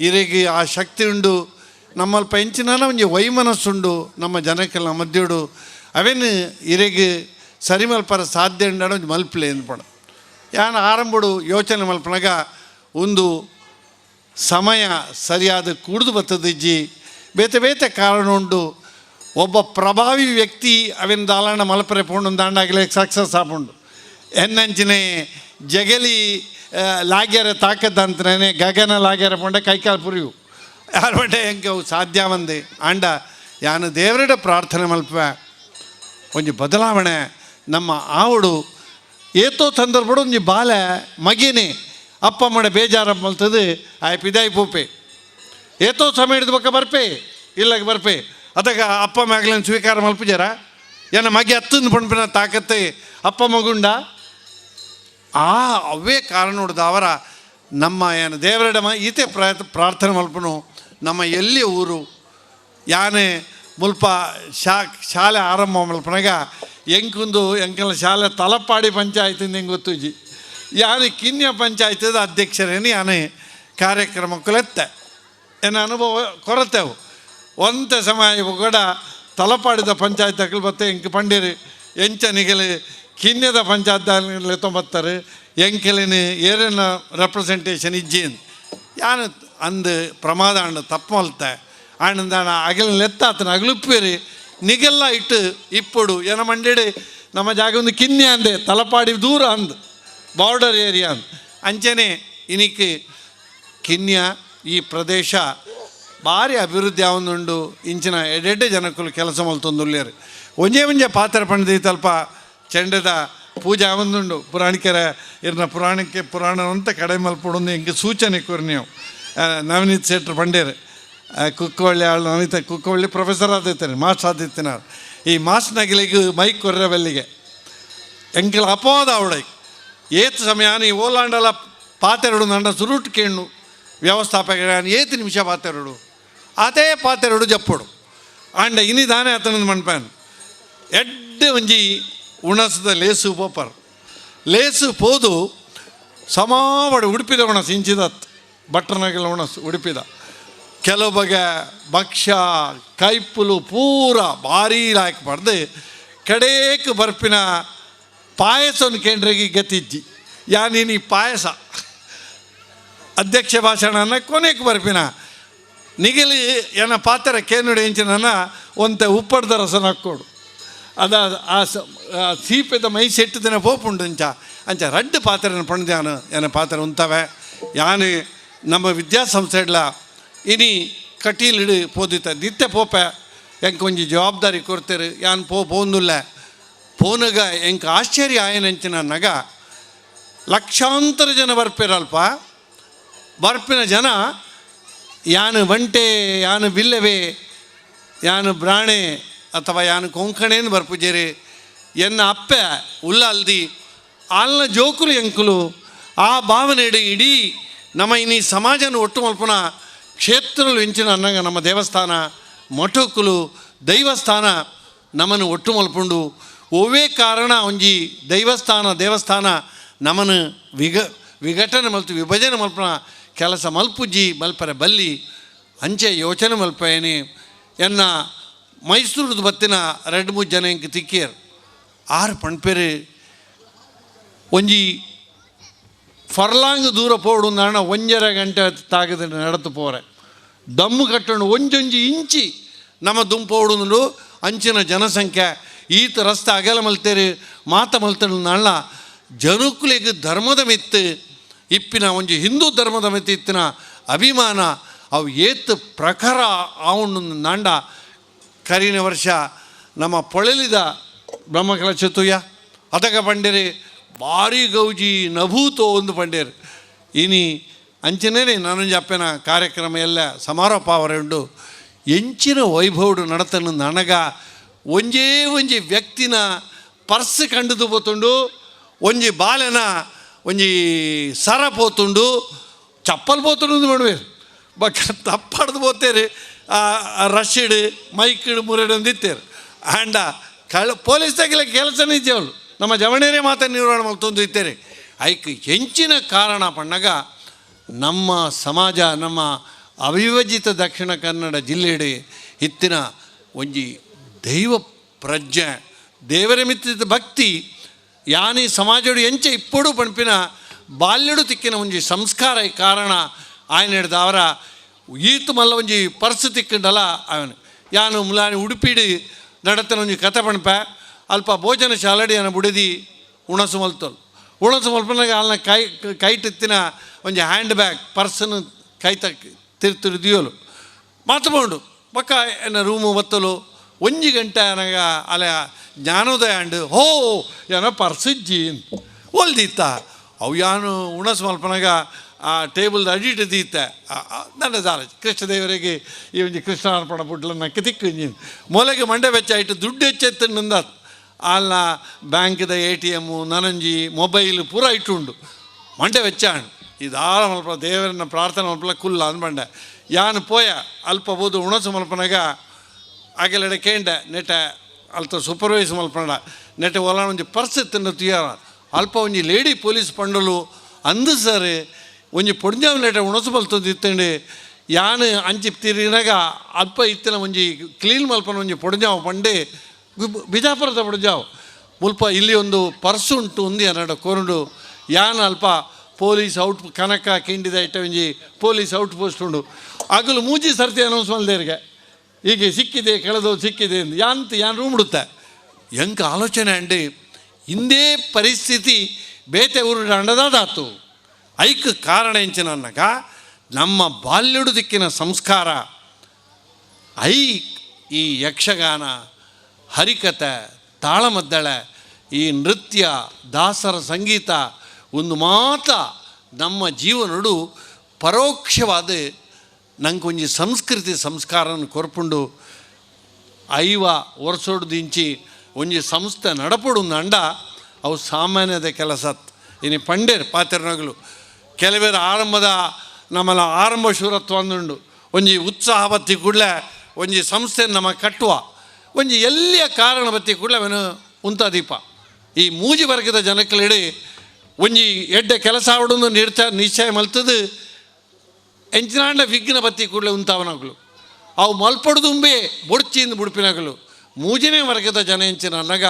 ಇರೆಗೆ ಆ ಶಕ್ತಿ ಉಂಡು. ನಮ್ಮಲ್ಪ ಎಂಚಿನ ಒಂಜಿ ವೈಮನಸ್ಸುಂಡು ನಮ್ಮ ಜನಕ್ಕೆಲ್ಲ ಮಧ್ಯುಡು ಅವೇನು ಇರೆಗ್ ಸರಿ ಮಲ್ಪರ ಸಾಧ್ಯ ಉಂಡಾಡ ಒಂಜಿ ಮಲ್ಪಲೆ ಅಂದ್ಪಣ. ಯಾನ್ ಆರಂಭಡು ಯೋಚನೆ ಮಲ್ಪನಾಗ ಒಂದು ಸಮಯ ಸರಿಯಾದ ಕೂಡ್ದು ಬತ್ತದಿಜ್ಜಿ, ಬೇತೆ ಬೇತೆ ಕಾರಣ ಉಂಡು. ಒಬ್ಬ ಪ್ರಭಾವಿ ವ್ಯಕ್ತಿ ಅವೇನು ದಾಲಾಂಡ ಮಲ್ಪರೆ ಪೋಂಡು ದಾಂಡಾಗಲೇ ಸಕ್ಸಸ್ ಆಪುಂಡು. ಎನ್ನಂಚಿನೆ ಜಗಲಿ ಲಾಗ್ಯರ ತಾಕದಂತನೇ ಗಗನ ಲಾಗ್ಯರ ಪೋಂಡೆ ಕೈಕಾಲು ಪುರಿಯು ಯಾರು ಪಂಡೆ ಹೆಂಗೆ ಅವು ಸಾಧ್ಯ ಬಂದೆ. ಆಂಡ ಯಾನು ದೇವರಡ ಪ್ರಾರ್ಥನೆ ಮಲ್ಪ ಒಂಜಿ ಬದಲಾವಣೆ ನಮ್ಮ ಆವಡು ಏತೋ ಸಂದರ್ಭಡು ಒಂಜಿ ಬಾಲೆ ಮಗಿನೇ ಅಪ್ಪ ಅಮ್ಮಡ ಬೇಜಾರ ಮಲ್ತದೆ ಆಯ್ ಪಿದಾಯಿ ಪೋಪೆ ಏತೋ ಸಮಯ ಹಿಡಿದು ಬಕ್ಕ ಬರ್ಪೆ ಇಲ್ಲಕ್ಕೆ ಬರ್ಪೆ ಅದಕ್ಕೆ ಅಪ್ಪ ಮ್ಯಾಗ್ಲನ್ ಸ್ವೀಕಾರ ಮಲ್ಪುಜಾರ ಏನ ಮಗಿ ಹತ್ತಂದು ಪಂಪಿನ ತಾಕತ್ತೆ ಅಪ್ಪ ಮಗುಂಡ ಆ ಅವೇ ಕಾರಣ ನೋಡ್ದ ಅವರ ನಮ್ಮ ಏನು ದೇವರಡ ಈತೆ ಪ್ರಾರ್ಥನೆ ಮಲ್ಪನು. ನಮ್ಮ ಎಲ್ಲಿ ಊರು ಯಾನೆ ಮುಲ್ಪ ಶಾಲೆ ಆರಂಭ ಮಲ್ಪನಾಗ ಎಂಕುಂದು ಎಂಕಲ ಶಾಲೆ ತಲಪಾಡಿ ಪಂಚಾಯತಿಂದ ಹೆಂಗೆ ಗೊತ್ತುಜಿ ಯಾನೆ ಕಿನ್ಯ ಪಂಚಾಯತದ ಅಧ್ಯಕ್ಷರೇನು ಯಾನೆ ಕಾರ್ಯಕ್ರಮಕ್ಕಲೆತ್ತೆ ಎನ್ನ ಅನುಭವ ಕೊರತೆವು. ಒಂತ ಸಮಯ ಕೂಡ ತಲಪಾಡಿದ ಪಂಚಾಯತ್ ಅಕ್ಕಲು ಬತ್ತೆ ಎಂಕ್ ಪಂಡೀರು ಎಂಚ ನಿಗಲಿ ಕಿನ್ಯದ ಪಂಚಾಯತ್ ತೊಂಬತ್ತಾರೆ ಎಂಕೆಲಿನ ಏರೇನ ರೆಪ್ರೆಸೆಂಟೇಷನ್ ಇಜ್ಜೇನು ಯಾನು ಅಂದು ಪ್ರಮಾದ ಅಣ್ಣ ತಪ್ಪು ಮಲ್ತೆ ಆನಂದಾಣ ಅಗಲ ಲೆತ್ತಾತನ ಅಗಲುಪ್ಪೇರಿ ನಿಗೆಲ್ಲ ಇಟ್ಟು ಇಪ್ಪಡು ಏನ ಮಂಡೇಡಿ ನಮ್ಮ ಜಾಗ ಒಂದು ಕಿನ್ಯ ಅಂದೆ ತಲಪಾಡಿ ದೂರ ಅಂದು ಬಾರ್ಡರ್ ಏರಿಯಾ ಅಂದ್ ಅಂಚನೆ ಇನಿಕ್ ಕಿನ್ಯ ಈ ಪ್ರದೇಶ ಭಾರಿ ಅಭಿವೃದ್ಧಿ ಆವೊಂದುಂಡು. ಇಂಚಿನ ಎಡೆಡ್ಡೆ ಜನಕ್ಕಲು ಕೆಲಸ ಮಲ್ತೊಂದುಲ್ಲೇರು ಒಂಜೇ ಒಂಜೆ ಪಾತ್ರ ಪಂಡಿತಲ್ಪ ಚೆಂಡದ ಪೂಜೆ ಆವೊಂದುಂಡು. ಪುರಾಣಿಕರ ಇರ್ನ ಪುರಾಣಕ್ಕೆ ಪುರಾಣ ಅಂತ ಕಡೆ ಮಲ್ಪಡೊಂದು ಹಿಂಗೆ ಸೂಚನೆ ಕೊರ್ ನೀವು ನವನೀತ್ ಶೆಟ್ರು ಪಂಡೇರು ಕುಕ್ಕವಳ್ಳಿ ಆಳು ನವನೀತ ಕುಕ್ಕವಳ್ಳಿ ಪ್ರೊಫೆಸರ್ ಆದಿತ್ತೇನೆ ಮಾಸ್ಟರ್ ಆದಿತ್ತಿನಾರು ಈ ಮಾಸ್ಟ್ನಗಿಲಿಗೆ ಮೈಕ್ ಕೊರ್ರ ಬೆಲ್ಲಿಗೆ ಎಂಕಲ ಅಪವಾದ ಅವಡೈ ಏತ್ ಸಮಯ ನೀ ಓಲಾಂಡಲ ಪಾತೆರಡು ನಂಡ ಸುರುಟ್ ಕೇಣ್ಣು ವ್ಯವಸ್ಥಾಪಕ ಏತ್ ನಿಮಿಷ ಪಾತೆರಡು ಅದೇ ಪಾತೆರಡು ಜಪ್ಪಡು ಆಂಡ ಇನಿ ದಾನೆ ಆತನದು ಮಣ್ಪಾನ್ ಎಡ್ಡೆ ಒಂಜಿ ಉಣಸದ ಲೇಸು ಪೋಪರ್ ಲೇಸು ಪೋದು ಸಮಾವಡು ಉಡುಪಿದ ಉಣಸು ಇಂಚಿದತ್ ಭಟ್ರನಗಲ ಉಣಸು ಉಡುಪಿದ ಕೆಲವು ಬಗೆ ಭಕ್ಷ್ಯ ಕೈಪುಲು ಪೂರ ಭಾರೀ ಲಾಯ್ಕ್ ಪಡ್ದು ಕಡೇಕ್ ಬರ್ಪಿನ ಪಾಯಸವನ್ನು ಕೇಂದ್ರಿಗೆ ಗತಿಜ್ಜಿ ಯಾನೀನಿ ಪಾಯಸ ಅಧ್ಯಕ್ಷ ಭಾಷಣನ ಕೊನೆಗೆ ಬರ್ಪಿನ ನಿಗಲಿ ಏನ ಪಾತ್ರ ಕೇನುಡಿ ಎಂಚಿನ ಒಂತೆ ಉಪ್ಪಡ್ದ ರಸನ ಹಾಕ್ಕೊಡು ಅದ ಆ ಸೀಪೆದ ಮೈ ಸೆಟ್ಟು ದಿನ ಪೋಪುಂಡು ಅಂಚ ಅಂಚ ರಡ್ಡು ಪಾತ್ರನ ಪಣದ್ಯಾನು ಏನ ಪಾತ್ರ ಉಂತವೆ ಯಾನು ನಮ್ಮ ವಿದ್ಯಾಸಂಸ್ಥೆಡ್ಲ ಇನಿ ಕಟೀಲಿಡು ಪೋದಿತ್ತ ದಿತ್ತೆ ಪೋಪೆ ಎಂಕ್ ಒಂಜಿ ಜವಾಬ್ದಾರಿ ಕೊಡ್ತೇರು ಯಾನ್ ಪೋ ಪೋಂದುಲ್ಲ ಪೋನಗ ಎಂಕ್ ಆಶ್ಚರ್ಯ ಆಯನಂಚಿನ ನಗ ಲಕ್ಷಾಂತರ ಜನ ಬರ್ಪಿರಲ್ಪ ಬರ್ಪಿನ ಜನ ಯಾನು ಬಂಟೆ ಯಾನು ಬಿಲ್ಲವೇ ಯಾನು ಬ್ರಾಣೆ ಅಥವಾ ಯಾನು ಕೊಂಕಣೇನು ಬರ್ಪುಜೇರಿ ಎನ್ನ ಅಪ್ಪೆ ಉಲ್ಲಲ್ದಿ ಆಲ್ನ ಜೋಕುಲು ಎಂಕುಲು ಆ ಭಾವನೆ ಇಡೀ ನಮ್ಮ ಇನಿ ಸಮಾಜನ ಒಟ್ಟು ಮಲ್ಪುನ ಕ್ಷೇತ್ರಲು ಇಂಚಿನ ಅನ್ನಂಗ ನಮ್ಮ ದೇವಸ್ಥಾನ ಮಠಕ್ಕುಲು ದೈವಸ್ಥಾನ ನಮ್ಮನ್ನು ಒಟ್ಟು ಮಲ್ಪುಂಡು. ಒವ್ವೇ ಕಾರಣ ಒಂಜಿ ದೈವಸ್ಥಾನ ದೇವಸ್ಥಾನ ನಮ್ಮನ್ನು ವಿಘಟನೆ ಮಲ್ತು ವಿಭಜನೆ ಮಲ್ಪುನ ಕೆಲಸ ಮಲ್ಪುಜ್ಜಿ ಮಲ್ಪರೆ ಬಲ್ಲಿ ಅಂಚೆ ಯೋಚನೆ ಮಲ್ಪೇನಿ ಎನ್ನ ಮೈಸೂರದ ಬತ್ತಿನ ರೆಡ್ ಮೂರು ಜನ ಇಂಕ್ ತಿಕ್ಕಿಯರ್ ಆರು ಪಣ್ಪೇರು ಒಂಜಿ ಫರ್ಲಾಂಗ್ ದೂರ ಪೋಡು ನಾಣ ಒಂಜರೆ ಗಂಟೆ ತಾಗದ ನಡತು ಪೋರೆ ದಮ್ಮು ಕಟ್ಟಣು ಒಂಜೊಂಜಿ ಇಂಚಿ ನಮ್ಮ ದುಂಪೋಡು ಅಂಚಿನ ಜನಸಂಖ್ಯೆ ಈತ ರಸ್ತೆ ಅಗಲ ಮಲ್ತೇರಿ ಮಾತ ಮಲ್ತೇರು ನಾಳ ಜನುಕುಲಿಗೆ ಧರ್ಮದ ಮಿತ್ತು ಇಪ್ಪಿನ ಒಂಜಿ ಹಿಂದೂ ಧರ್ಮದ ಮಿತ್ತು ಇತ್ತಿನ ಅಭಿಮಾನ ಅವು ಏತ್ ಪ್ರಖರ ಆವುಂಡು ನಾಂಡ ಕರಿನ ವರ್ಷ ನಮ್ಮ ಪೊಳಲಿದ ಬ್ರಹ್ಮಕಲ ಚತುಯ ಅದಕ ಪಂಡೇರಿ ಭಾರಿ ಗೌಜಿ ನಭೂತೋ ಒಂದು ಪಂಡೇರು ಇನಿ ಅಂಚನೇ ನಾನು ಜಪ್ಪೆನ ಕಾರ್ಯಕ್ರಮ ಎಲ್ಲ ಸಮಾರೋಪ ಅವರುಂಡು ಎಂಚಿನ ವೈಭವಡು ನಡತನು ನನಗ ಒಂಜೇ ಒಂಜಿ ವ್ಯಕ್ತಿನ ಪರ್ಸ್ ಕಂಡುದು ಪೋತುಂಡು ಒಂಜಿ ಬಾಲೆನ ಒಂಜಿ ಸರ ಪೋತುಂಡು ಚಪ್ಪಲ್ ಪೋತುಂಡು ಮಾಡುವೇರು ಬಟ್ ತಪ್ಪಾಡ್ದು ಪೋತೇರು ರಶೀಡ್ ಮೈಕ್ಡ್ ಮುರಡು ಅಂದಿತ್ತೇರು ಆಂಡ ಕಳ ಪೊಲೀಸ್ ತಗಿಲ ಕೆಲಸ ನಿಜವಳು ನಮ್ಮ ಜವಣೇರೇ ಮಾತ ನಿರ್ವಹಣೆ ಮಲ್ತೊಂದು ಇತ್ತೇರೆ ಐಕ್ ಹೆಂಚಿನ ಕಾರಣ ಪಣ್ಣಗ ನಮ್ಮ ಸಮಾಜ ನಮ್ಮ ಅವಿಭಜಿತ ದಕ್ಷಿಣ ಕನ್ನಡ ಜಿಲ್ಲೆಡೆ ಇತ್ತಿನ ಒಂಜಿ ದೈವ ಪ್ರಜ್ಞೆ ದೇವರ ಮಿತ್ತಿದ ಭಕ್ತಿ ಯಾನಿ ಸಮಾಜಡು ಎಂಚೆ ಇಪ್ಪಡು ಪಣ್ಪಿನ ಬಾಲ್ಯಡು ತಿಕ್ಕಿನ ಒಂಜಿ ಸಂಸ್ಕಾರ ಈ ಕಾರಣ ಆಯನ ಹಿಡ್ದ ಅವರ ಈತು ಮಲ್ಲ ಒಂಜಿ ಪರ್ಸು ತಿಕ್ಕಂಡಲ ಅವನು ಯಾನು ಮುಲಾನಿ ಉಡುಪಿಡಿ ನಡತನ ಒಂಜಿ ಕತೆ ಪಣ್ಪೆ ಅಲ್ಪ ಭೋಜನ ಶಾಲಡಿ ಅನ್ನ ಬುಡದಿ ಉಣಸು ಮಲ್ತೋಲು ಉಣಸು ಮಲ್ಪನಾಗ ಅಲ್ನ ಕೈ ಕೈಟಿತ್ತಿನ ಒಂಜಿ ಹ್ಯಾಂಡ್ ಬ್ಯಾಗ್ ಪರ್ಸನ್ ಕೈ ತಕ್ ತಿರ್ತಿರು ಮಾತು ಪಕ್ಕ ಎನ್ನ ರೂಮು ಬತ್ತಲು ಒಂಜಿ ಗಂಟೆ ಅನಗ ಅಲ್ಲ ಜ್ಞಾನೋದಯ ಅಂಡು ಹೋ ಏನೋ ಪರ್ಸಿಜ್ಜಿ ಒಲ್ದಿತ್ತ ಅವು ಯಾನು ಉಣಸು ಮಲ್ಪನಾಗ ಆ ಟೇಬಲ್ದ ಅಡಿಟ್ ದೀತ ನನ್ನ ದಾರ ಕೃಷ್ಣದೇವರಿಗೆ ಈ ಒಂಜಿ ಕೃಷ್ಣಾರ್ಪಣ ಪುಡ್ಲ ನಕ್ಕ ತಿಕ್ಕು ಮೊಲೆಗೆ ಮಂಡೆ ಬೆಚ್ಚ ಇಟ್ಟು ದುಡ್ಡು ಹೆಚ್ಚೆತ್ತಿಂದ ಅಲ್ಲ ಬ್ಯಾಂಕ್ದ A T M ನನಂಜಿ mobile ಪೂರ ಇಟ್ಟುಂಡು ಮಂಡೆ ವೆಚ್ಚಾಣ್ ಈ ದಾರ ಮಲ್ಪ ದೇವರನ್ನ ಪ್ರಾರ್ಥನೆ ಮಲ್ಪ ಕುಲ್ಲ ಅಂದ್ಬಂಡೆ ಯಾನು ಪೋಯ ಅಲ್ಪ ಬೋದು ಉಣಸು ಮಲ್ಪನಾಗ ಅಗಲೆಡೆ ಕೇಂಡ ನೆಟ ಅಲ್ತ ಸೂಪರ್ವೈಸ್ ಮಲ್ಪಂಡ ನೆಟ ಒಲ ಒಂಜಿ ಪರ್ಸ್ ತಿನ್ನ ತುಯಾರ ಅಲ್ಪ ಒಂಜಿ ಲೇಡಿ ಪೊಲೀಸ್ ಪಂಡಲು ಅಂದು ಸರ್ ಒಂಜಿ ಪೊಡ್ಂಜಾವ್ ನೆಟ ಉಣಸು ಮಲ್ತೊಂದು ಇತ್ತಂಡು ಯಾನು ಅಂಚಿ ತಿರಿನಾಗ ಅಲ್ಪ ಇತ್ತಿನ ಒಂಜಿ ಕ್ಲೀನ್ ಮಲ್ಪನ ಒಂಜಿ ಪೊಡ್ಂಜಾವ್ ಪಂಡೆ ಬಿಜಾಪುರದ ಪೊಡ್ಂಜಾವ್ ಮುಲ್ಪ ಇಲ್ಲಿ ಒಂದು ಪರ್ಸ್ ಉಂಟು ಒಂದು ಎನ್ನಡ ಕೊರುಂಡು ಯಾನ್ ಅಲ್ಪ ಪೊಲೀಸ್ ಔಟ್ ಕನಕ ಕಿಂಡಿದ ಇಟ್ಟ ಒಂಜಿ police out post ಉಂಡು ಆಗಲು ಮೂಜಿ ಸರ್ತಿ ಅನೌನ್ಸ್ ಮಲ್ದೇರಿಗೆ ಹೀಗೆ ಸಿಕ್ಕಿದೆ ಕಳೆದು ಸಿಕ್ಕಿದೆ ಎಂದು ಯಾಂತ ಯಾನ್ ರೂಮ್ ಉಡುತ್ತೆ ಎಂಕ ಆಲೋಚನೆ ಅಂಡಿ ಇಂದೇ ಪರಿಸ್ಥಿತಿ ಬೇತೆ ಊರು ಅಂಡದಾದಾತು ಐಕ್ ಕಾರಣ ಎಂಚಿನ ಅನ್ನಕ ನಮ್ಮ ಬಾಲ್ಯಡು ದಿಕ್ಕಿನ ಸಂಸ್ಕಾರ I ಈ ಯಕ್ಷಗಾನ ಹರಿಕತೆ ತಾಳಮದ್ದಳೆ ಈ ನೃತ್ಯ ದಾಸರ ಸಂಗೀತ ಒಂದು ಮಾತ ನಮ್ಮ ಜೀವನಡು ಪರೋಕ್ಷವಾದ ನಂಗೊಂಜಿ ಸಂಸ್ಕೃತಿ ಸಂಸ್ಕಾರನ ಕೊರ್ಪುಂಡು ಐವ ವರ್ಷೊಡ್ದಿಂಚಿ ಒಂಜಿ ಸಂಸ್ಥೆ ನಡಪಡು ಅಂಡ ಅವು ಸಾಮಾನ್ಯದ ಕೆಲಸ ಇನಿ ಪಂಡೇರ್ ಪಾತಿರ್ನಗಲು ಕೆಲವೇರು ಆರಂಭದ ನಮ್ಮಲ್ಲ ಆರಂಭ ಶೂರತ್ವ ಅಂದುಂಡು ಒಂಜಿ ಉತ್ಸಾಹ ಬತ್ತಿ ಕೂಡಲೇ ಒಂಜಿ ಸಂಸ್ಥೆ ನಮ್ಮ ಕಟ್ಟುವ ಒಂಜಿ ಎಲ್ಲಿಯ ಕಾರಣ ಬತ್ತಿ ಕೂಡಲೇ ಅವನು ಉಂತ ದೀಪ ಈ ಮೂಜಿ ವರ್ಗದ ಜನಕ್ಕಲಿಡಿ ಒಂಜಿ ಎಡ್ಡೆ ಕೆಲಸ ಆವಡೊಂದು ನಿರ್ಚ ನಿಶ್ಚಯ ಮಲ್ತದು ಎಂಚಿನಾಂಡ ವಿಘ್ನ ಬತ್ತಿ ಕೂಡಲೇ ಉಂತಾವನಗಳು ಅವು ಮಲ್ಪಡ್ದುಂಬೆ ಬೊಡ್ಚಿಂದ ಬುಡ್ಪಿನಗಳು ಮೂಜನೇ ವರ್ಗದ ಜನ ಎಂಚಿನ ಅನ್ನಗ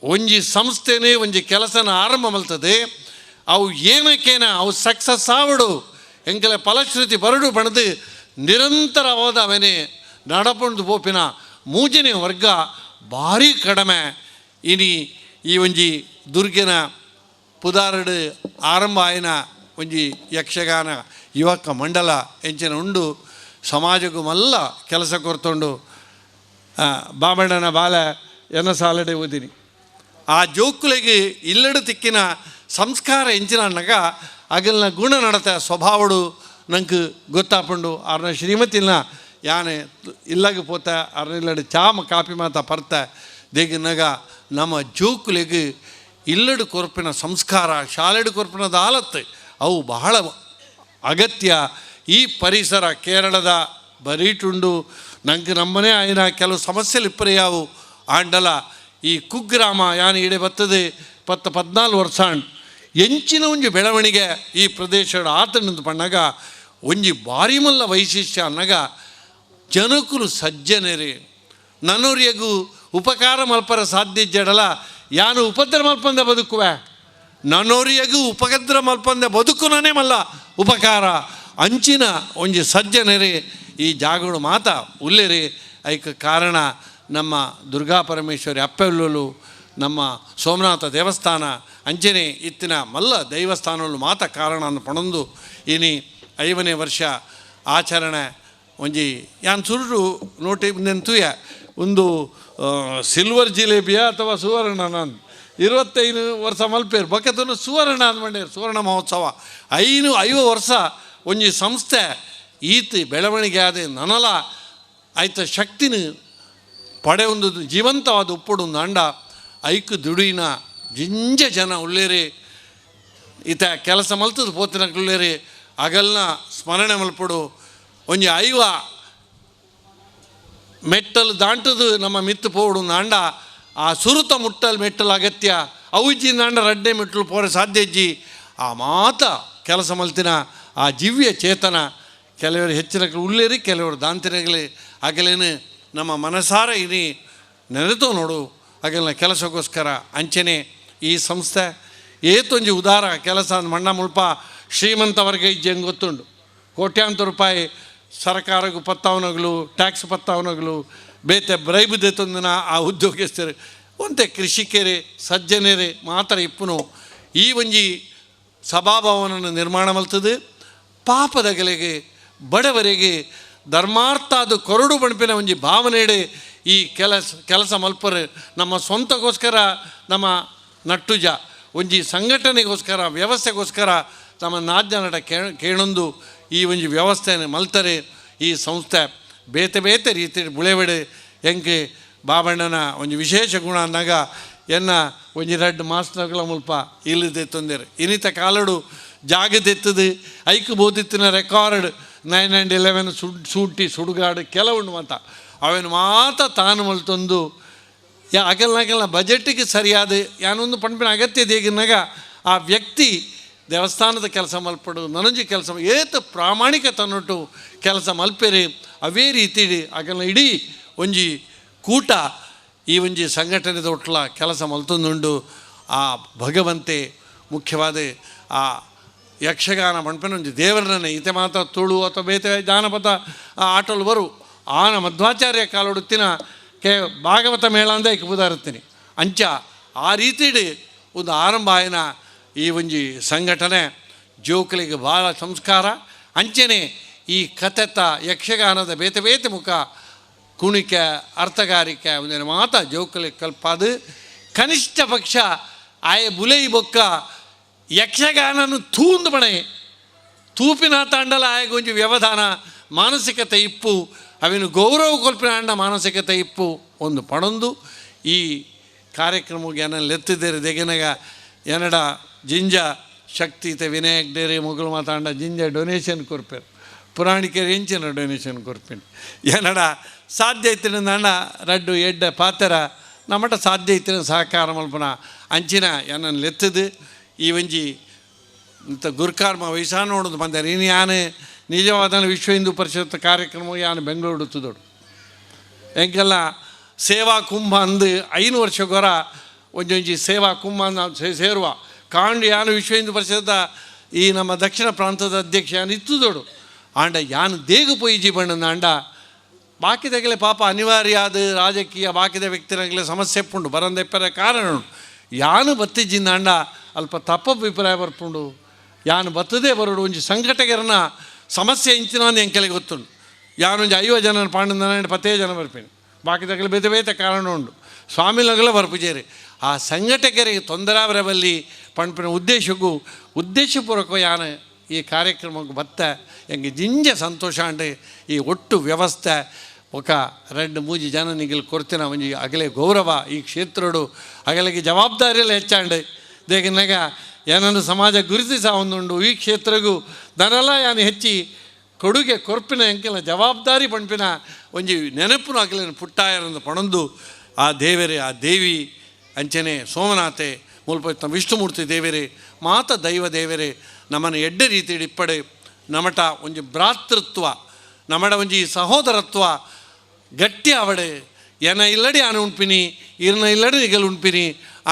ಒಂಜಿ ಸಂಸ್ಥೆನೇ ಒಂಜಿ ಕೆಲಸನ ಆರಂಭ ಮಲ್ತದೆ ಅವು ಏನಕ್ಕೇನ ಅವು ಸಕ್ಸಸ್ ಆವಡು ಎಂಕಲೆ ಫಲಶ್ರುತಿ ಬರಡು ಬಣದು ನಿರಂತರವಾದ ಅವನೇ ನಡಪೊಂದು ಪೋಪಿನ ಮೂಜನೇ ವರ್ಗ ಭಾರಿ ಕಡಿಮೆ. ಇನಿ ಈ ಒಂಜಿ ದುರ್ಗಿನ ಪುದಾರಡು ಆರಂಭ ಆಯಿನ ಒಂಜಿ ಯಕ್ಷಗಾನ ಯುವಕ ಮಂಡಲ ಎಂಚಿನ ಉಂಡು ಸಮಾಜಕ್ಕೂ ಮಲ್ಲ ಕೆಲಸ ಕೊರ್ತುಂಡು. ಬಾಮಣ್ಣನ ಬಾಲ ಎನ್ನ ಸಾಲಡೆ ಓದಿನಿ ಆ ಜೋಕುಲೆಗೆ ಇಲ್ಲಡು ತಿಕ್ಕಿನ ಸಂಸ್ಕಾರ ಎಂಚಿನ ಅನ್ನಗ ಅಗಲ್ನ ಗುಣ ನಡತೆ ಸ್ವಭಾವಡು ನಂಗೆ ಗೊತ್ತಾಪಂಡು. ಆರ್ನ ಶ್ರೀಮತಿನ ಯಾನೆ ಇಲ್ಲಾಗ ಪೋತ ಅರ್ನ ಇಲ್ಲಡು ಚಾಮ ಕಾಪಿ ಮಾತ ಪರ್ತ ದೇಗಿನಗ ನಮ್ಮ ಜೋಕುಲೆಗೆ ಇಲ್ಲಡು ಕೊರ್ಪಿನ ಸಂಸ್ಕಾರ ಶಾಲೆಡು ಕೊರ್ಪಿನ ದಾಲತ್ತು ಅವು ಬಹಳ ಅಗತ್ಯ. ಈ ಪರಿಸರ ಕೇರಳದ ಬರೀಟುಂಡು ನಂಗೆ ನಮ್ಮನೆ ಆಯ್ನ ಕೆಲವು ಸಮಸ್ಯೆలు ಇಪ್ಪರಿಯಾವು ಆಂಡಲ ಈ ಕುಗ್ರಾಮ ಯಾನು ಇಡೆ ಬರ್ತದೆ 10-14 ವರ್ಷ ಎಂಚಿನ ಒಂಜಿ ಬೆಳವಣಿಗೆ ಈ ಪ್ರದೇಶದ ಆತನಂದು ಪಣ್ಣಾಗ ಒಂಜಿ ಭಾರಿ ಮಲ್ಲ ವೈಶಿಷ್ಟ್ಯ ಅನ್ನಗ ಜನಕುಲು ಸಜ್ಜನರೇ ನನ್ನೋರಿಗೂ ಉಪಕಾರ ಮಲ್ಪರ ಸಾಧ್ಯ ಜಡಲ ಯಾನು ಉಪದ್ರ ಮಲ್ಪಂದೆ ಬದುಕುವೆ ನನ್ನೋರಿಯಗೂ ಉಪದ್ರ ಮಲ್ಪಂದೆ ಬದುಕುನೇ ಮಲ್ಲ ಉಪಕಾರ ಅಂಚಿನ ಒಂಜಿ ಸಜ್ಜನರೇ ಈ ಜಾಗಗಳು ಮಾತ ಉಲ್ಲೇರಿ. ಐಕ ಕಾರಣ ನಮ್ಮ ದುರ್ಗಾ ಪರಮೇಶ್ವರಿ ಅಪ್ಪೆಲ್ಲುಲು ನಮ್ಮ ಸೋಮನಾಥ ದೇವಸ್ಥಾನ ಅಂಚನೆ ಇತ್ತಿನ ಮಲ್ಲ ದೈವಸ್ಥಾನಗಳು ಮಾತ ಕಾರಣ ಅನ್ನು ಪಣೊಂದು ಇನಿ 5ನೇ ವರ್ಷ ಆಚರಣೆ ಒಂಜಿ ಯಾನ್ ಸುರುಟು ನೋಟಿ ನೆಂತುಯ ಒಂದು ಸಿಲ್ವರ್ ಜಿಲೇಬಿಯ ಅಥವಾ ಸುವರ್ಣ ನಾನು 25 ವರ್ಷ ಮಲ್ಪೇರು ಬೊಕ್ಕತನು ಸುವರ್ಣ ಅಂದ್ಮಂಡೇರು ಸುವರ್ಣ ಮಹೋತ್ಸವ 5 ವರ್ಷ ಒಂಜಿ ಸಂಸ್ಥೆ ಈತ ಬೆಳವಣಿಗೆ ಆದ ನನಲ ಆಯ್ತ ಶಕ್ತಿನ ಪಡೆ ಒಂದು ಜೀವಂತವಾದ ಉಪ್ಪುಡು ಅಂಡ ಐಕ್ ದುಡಿನ ಜಿಂಜ ಜನ ಉಳ್ಳೇರಿ ಈತ ಕೆಲಸ ಮಲ್ತದ ಪೋತಿನಕುಳ್ಳೇರಿ ಅಗಲ್ನ ಸ್ಮರಣೆ ಮಲ್ಪಡು ಒಂಜಿ 5 ಮೆಟ್ಟಲು ದಾಂಟದು ನಮ್ಮ ಮಿತ್ತು ಪೋಡು ಅಂಡ ಆ ಸುರುತ ಮುಟ್ಟಲ್ ಮೆಟ್ಟಲು ಅಗತ್ಯ ಅವುಜ್ಜಿ ನಾಂಡ ರಡ್ಡೆ ಮೆಟ್ಟಲು ಪೋರೆ ಸಾಧ್ಯ ಇಜ್ಜಿ ಆ ಮಾತ ಕೆಲಸ ಮಲ್ತಿನ ಆ ದಿವ್ಯ ಚೇತನ ಕೆಲವರು ಹೆಚ್ಚಿನ ಉಳ್ಳೇರಿ, ಕೆಲವರು ದಾಂತಿರಗಲಿ. ಆಗಲೇನು ನಮ್ಮ ಮನಸಾರ ಇನಿ ನೆನೆತು ನೋಡು ಅಗಲ್ನ ಕೆಲಸಕ್ಕೋಸ್ಕರ. ಅಂಚನೆ ಈ ಸಂಸ್ಥೆ ಏತೊಂಜಿ ಉದಾರ ಕೆಲಸ ಮಣ್ಣ ಮುಲ್ಪ ಶ್ರೀಮಂತ ವರ್ಗ ಇಜ್ಜೆ ಗೊತ್ತುಂಡು. ಕೋಟ್ಯಾಂತರ ರೂಪಾಯಿ ಸರ್ಕಾರಕ್ಕೂ ಪತ್ತಾವನಗಳು, ಟ್ಯಾಕ್ಸ್ ಪತ್ತಾವನಗಳು, ಬೇತೆ ಬ್ರೈಬ್ ದೇತೊಂದಿನ ಆ ಉದ್ಯೋಗಸ್ಥರು ಒಂತೆ ಕೃಷಿಕರೇ ಸಜ್ಜನರೇ ಮಾತ್ರ ಇಪ್ಪುನು ಈ ಒಂಜಿ ಸಭಾಭವನನ್ನು ನಿರ್ಮಾಣ ಮಲ್ತದೆ. ಪಾಪದಗಲಿಗೆ ಬಡವರಿಗೆ ಧರ್ಮಾರ್ಥಾದ ಕೊರಡು ಬಣಪಿನ ಒಂಜಿ ಭಾವನೆ ಈ ಕೆಲಸ ಮಲ್ಪರು. ನಮ್ಮ ಸ್ವಂತಕ್ಕೋಸ್ಕರ ನಮ್ಮ ನಟ್ಟುಜ ಒಂಜಿ ಸಂಘಟನೆಗೋಸ್ಕರ ವ್ಯವಸ್ಥೆಗೋಸ್ಕರ ನಮ್ಮ ನಾಜ್ಞ ಕೇಳೊಂದು ಈ ಒಂಜಿ ವ್ಯವಸ್ಥೆಯನ್ನು ಮಲ್ತರೆ. ಈ ಸಂಸ್ಥೆ ಬೇತೆ ಬೇತೆ ರೀತಿ ಬುಳೆವೆಡೆ ಎಂಕೆ ಬಾಬಣ್ಣನ ಒಂಜಿ ವಿಶೇಷ ಗುಣ ಅಂದಾಗ ಎನ್ನ ಒಂಜಿ ರಡ್ಡು ಮಾಸ್ನಗಳ ಮುಲ್ಪ ಇಲ್ಲದೆ ತೊಂದರೆ ಇನ್ನಿತ ಕಾಲಡು ಜಾಗದೆತ್ತದೆ ಐಕ್ ಬೋದಿತ್ತಿನ ರೆಕಾರ್ಡ್ 9 and 11 ಸೂಟಿ ಸುಡುಗಾಡು ಕೆಲವುಂಡು ಮಾತ ಅವೇನು ಮಾತ ತಾನು ಮಲ್ತೊಂದು ಯಾ ಅಗಲ್ನಗಲ್ನ ಬಜೆಟ್ಟಿಗೆ ಸರಿಯಾದ ಯಾನೊಂದು ಪಂಪಿನ ಅಗತ್ಯ ದೇಗಿನಾಗ ಆ ವ್ಯಕ್ತಿ ದೇವಸ್ಥಾನದ ಕೆಲಸ ಮಲ್ಪಡು ನನಂಜಿ ಕೆಲಸ ಏತ ಪ್ರಾಮಾಣಿಕ ತನ್ನೊಟ್ಟು ಕೆಲಸ ಮಲ್ಪೆರಿ. ಅವೇ ರೀತಿ ಅಗಲ್ನ ಇಡೀ ಒಂಜಿ ಕೂಟ ಈ ಒಂಜಿ ಸಂಘಟನೆದ ಒಟ್ಲ ಕೆಲಸ ಮಲ್ತೊಂದುಂಡು. ಆ ಭಗವಂತೆ ಮುಖ್ಯವಾದ ಆ ಯಕ್ಷಗಾನ ಮಣ್ಪೆನ ಒಂಜಿ ದೇವರನ್ನೇ ಈತೆ ಮಾತ್ರ ತುಳು ಅಥವಾ ಬೇತೆ ಜಾನಪದ ಆಟೋಲು ಬರು ಆನ ಮಧ್ವಾಚಾರ್ಯ ಕಾಲೊಡುತ್ತಿನ ಕೆ ಭಾಗವತ ಮೇಳ ಅಂದ ಇಕ್ಬುದಾರುತ್ತೀನಿ ಅಂಚ ಆ ರೀತಿಡಿ ಒಂದು ಆರಂಭ ಆಯನ ಈ ಒಂಜಿ ಸಂಘಟನೆ ಜೋಕಲಿಗೆ ಭಾಳ ಸಂಸ್ಕಾರ. ಅಂಚನೆ ಈ ಕಥೆತ ಯಕ್ಷಗಾನದ ಬೇತೆ ಬೇತೆ ಮುಖ ಕುಣಿಕೆ ಅರ್ಥಗಾರಿಕೆ ಒಂದೇನು ಮಾತ ಜೋಕಲಿಗೆ ಕಲ್ಪಾದು ಕನಿಷ್ಠ ಪಕ್ಷ ಆಯ ಬುಲೈ ಬೊಕ್ಕ ಯಕ್ಷಗಾನನು ತೂಂದು ಬಣೆ ತೂಪಿನ ತಾಂಡಲ ಆಯಗೊಂಜಿ ವ್ಯವಧಾನ ಮಾನಸಿಕತೆ ಇಪ್ಪು ಅವಿನ ಗೌರವ ಕೊಲ್ಪಿನ ಅಂಡ ಮಾನಸಿಕತೆ ಇಪ್ಪು ಒಂದು ಪಣೊಂದು ಈ ಕಾರ್ಯಕ್ರಮಕ್ಕೆ ಏನಲ್ಲಿ ಎತ್ತಿದ್ದೇರೆ ದೆಗೆನಗ ಎನ್ನಡ ಜಿಂಜ ಶಕ್ತಿ ಇತ್ತೆ ವಿನಾಯಕ್ ಡೇರೆ ಮುಗುಳು ಮಾತಾಂಡ ಜಿಂಜ ಡೊನೇಷನ್ ಕೊರ್ಪೇರು ಪುರಾಣಿಕರು ಎಂಚಿನ ಡೊನೇಷನ್ ಕೊರ್ಪಿನ ಎನ್ನಡ ಸಾಧ್ಯ ಇತ್ತಿನ ಅಣ್ಣ ರಡ್ಡು ಎಡ್ಡ ಪಾತೆರ ನಮ್ಮಟ ಸಾಧ್ಯ ಇತ್ತಿನ ಸಹಕಾರ ಮಲ್ಪನ ಅಂಚಿನ ಎನ್ನನ್ನು ಎತ್ತದು ಈ ಒಂಜಿ ಇಂಥ ಗುರ್ಕಾರ್ಮ ವಯಸ್ಸಾನ ನೋಡೋದು ಬಂದರೆ ಇನ್ನು ಯಾನು ನಿಜವಾದ ವಿಶ್ವ ಹಿಂದೂ ಪರಿಷತ್ ಕಾರ್ಯಕ್ರಮ ಯಾನು ಬೆಂಗಳೂರು ತುದೋಡು ಎಂಕೆಲ್ಲ ಸೇವಾ ಕುಂಭ ಅಂದು 5 ವರ್ಷಗೊರ ಒಂಜೊಂಜಿ ಸೇವಾ ಕುಂಭ ಅಂದು ಸೇರುವ ಕಾಂಡು ಯಾನು ವಿಶ್ವ ಹಿಂದೂ ಪರಿಷತ್ ಈ ನಮ್ಮ ದಕ್ಷಿಣ ಪ್ರಾಂತದ ಅಧ್ಯಕ್ಷ ಯಾನು ಇತ್ತುದೋಡು ಆಂಡ ಯಾನು ದೇಗು ಪೊಯ್ಜಿ ಬಣ್ಣದ ಅಂಡ ಬಾಕಿದಾಗಲೇ ಪಾಪ ಅನಿವಾರ್ಯ ಆದ ರಾಜಕೀಯ ಬಾಕಿದ ವ್ಯಕ್ತಿನಾಗಲೇ ಸಮಸ್ಯೆ ಪುಂಡು ಬರಂದೆಪ್ಪರ ಕಾರಣ ಯಾನು ಬತ್ತಿಜ್ಜಿಂದ ಅಂಡ ಅಲ್ಪ ತಪ್ಪ ಅಭಿಪ್ರಾಯ ಬರ್ಪುಂಡು ಯಾನು ಬತ್ತದೇ ಬರೋಡು ಒಂಜಿ ಸಂಘಟಕರನ್ನ ಸಮಸ್ಯೆ ಇಂಚಿನ ಎಂಕೆಲೆ ಗೊತ್ತುಂಡು ಯಾನೊಂಜಿ 50 ಜನ ಪಾಂಡಂದ 10 ಜನ ಬರ್ಪೇನೆ ಬಾಕಿದಾಗಲೇ ಬೇತೆ ಬೇತೆ ಕಾರಣ ಉಂಡು ಸ್ವಾಮಿನಗಲೇ ಬರ್ಪುಜೇರಿ ಆ ಸಂಘಟಕರಿಗೆ ತೊಂದರೆ ಬರಬಲ್ಲಿ ಪಣ್ಪಿನ ಉದ್ದೇಶಕ್ಕೂ ಉದ್ದೇಶಪೂರ್ವಕ ಯಾನು ಈ ಕಾರ್ಯಕ್ರಮಕ್ಕೆ ಬತ್ತ ಎಂಗೆ ಜಿಂಜ ಸಂತೋಷ ಅಂಡೆ ಈ ಒಟ್ಟು ವ್ಯವಸ್ಥೆ ఒక 2 3 ಜನ ನಿಗಲು ಕೊಡ್ತಿನ ಒಂಜಿ ಅಗಲೆ ಗೌರವ ಈ ಕ್ಷೇತ್ರಡು ಅಗಲಿಗೆ ಜವಾಬ್ದಾರಿಯೆಲ್ಲ ಹೆಚ್ಚಾಂಡೆ ದೇಗನಾಗ ಏನನ್ನು ಸಮಾಜ ಗುರುತಿಸ ಒಂದುಂಡು ಈ ಕ್ಷೇತ್ರಗೂ ದನಲ ಯಾನು ಹೆಚ್ಚಿ ಕೊಡುಗೆ ಕೊರ್ಪಿನ ಎಂಕೆಲ್ಲ ಜವಾಬ್ದಾರಿ ಪಣ್ಪಿನ ಒಂಜಿ ನೆನಪುನ ಅಗಲಿನ ಪುಟ್ಟಾಯರಂದು ಪಣೊಂದು ಆ ದೇವರೇ ಆ ದೇವಿ ಅಂಚನೆ ಸೋಮನಾಥೆ ಮೂಲ್ಪೈತ ವಿಷ್ಣುಮೂರ್ತಿ ದೇವರೇ ಮಾತ ದೈವ ದೇವರೇ ನಮ್ಮನ್ನು ಎಡ್ಡೆ ರೀತಿ ಇಪ್ಪಡೆ ನಮಟ ಒಂಜಿ ಭ್ರಾತೃತ್ವ ನಮಡ ಒಂಜಿ ಸಹೋದರತ್ವ ಗಟ್ಟಿ ಅವಡೆ ಎನ ಇಲ್ಲಡಿ ಆನು ಉಣ್ಪಿನಿ ಇರ್ನ ಇಲ್ಲಡಿ ನಿಗಲು ಉಣ್ಪಿನಿ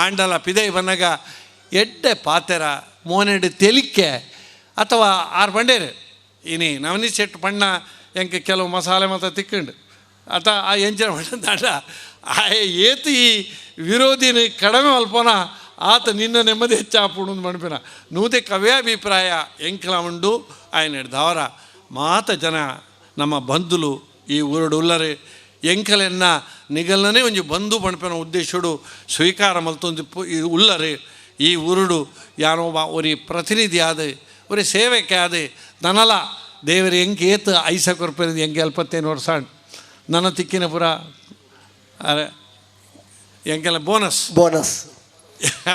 ಆಂಡಲ ಪಿದೈ ಬನ್ನಗ ಎಡ್ಡೆ ಪಾತೆರ ಮೋನೆಡ್ ತೆಲಿಕೆ ಅಥವಾ ಆರು ಬಂಡೇರು ಇನಿ ನವನಿ ಸೆಟ್ ಬಣ್ಣ ಎಂಕೆ ಕೆಲವು ಮಸಾಲೆ ಮಾತ್ರ ತಿಕ್ಕಂಡು ಅತ ಆ ಎಂಚಿನ ಬಣ್ಣ ಆ ಏತು ಈ ವಿರೋಧಿನ ಕಡಿಮೆ ಅಲ್ಪನ ಆತ ನಿನ್ನ ನೆಮ್ಮದಿ ಹೆಚ್ಚಾಪುಂಡು ಮಣ್ಪಿನ ನೂತೆ ಕವ್ಯಾಭಿಪ್ರಾಯ ಎಂಕಲ ಉಂಡು ఆయన ದಾವರ ಮಾತ ಜನ ನಮ್ಮ ಬಂಧುಲು ಈ ಊರುಡು ಉಲ್ಲರೆ ಎಂಕಲೆನ್ನ ನಿಗಲ್ನೇ ಒಂಜಿ ಬಂಧು ಪಣ್ಪಿನ ಉದ್ದೇಶಡು ಸ್ವೀಕಾರ ಮಲ್ತೊಂದು ಈ ಉಲ್ಲರೆ ಈ ಊರುಡು ಯಾನೋ ಒರಿ ಪ್ರತಿನಿಧಿ ಆದ ಒರಿ ಸೇವೆಕೆ ಆದ ನನಲ ದೇವರು ಎಂಕೆ ಏತು ಐಸ ಕೊರ್ಪೆನ ಎಂಕೆ ಅಲ್ಪತ್ತೇನು ವರ್ಷ ನನ್ನ ತಿಕ್ಕಿನ ಪುರ ಅರೆ ಎಂಕೆಲ್ಲ ಬೋನಸ್ ಬೋನಸ್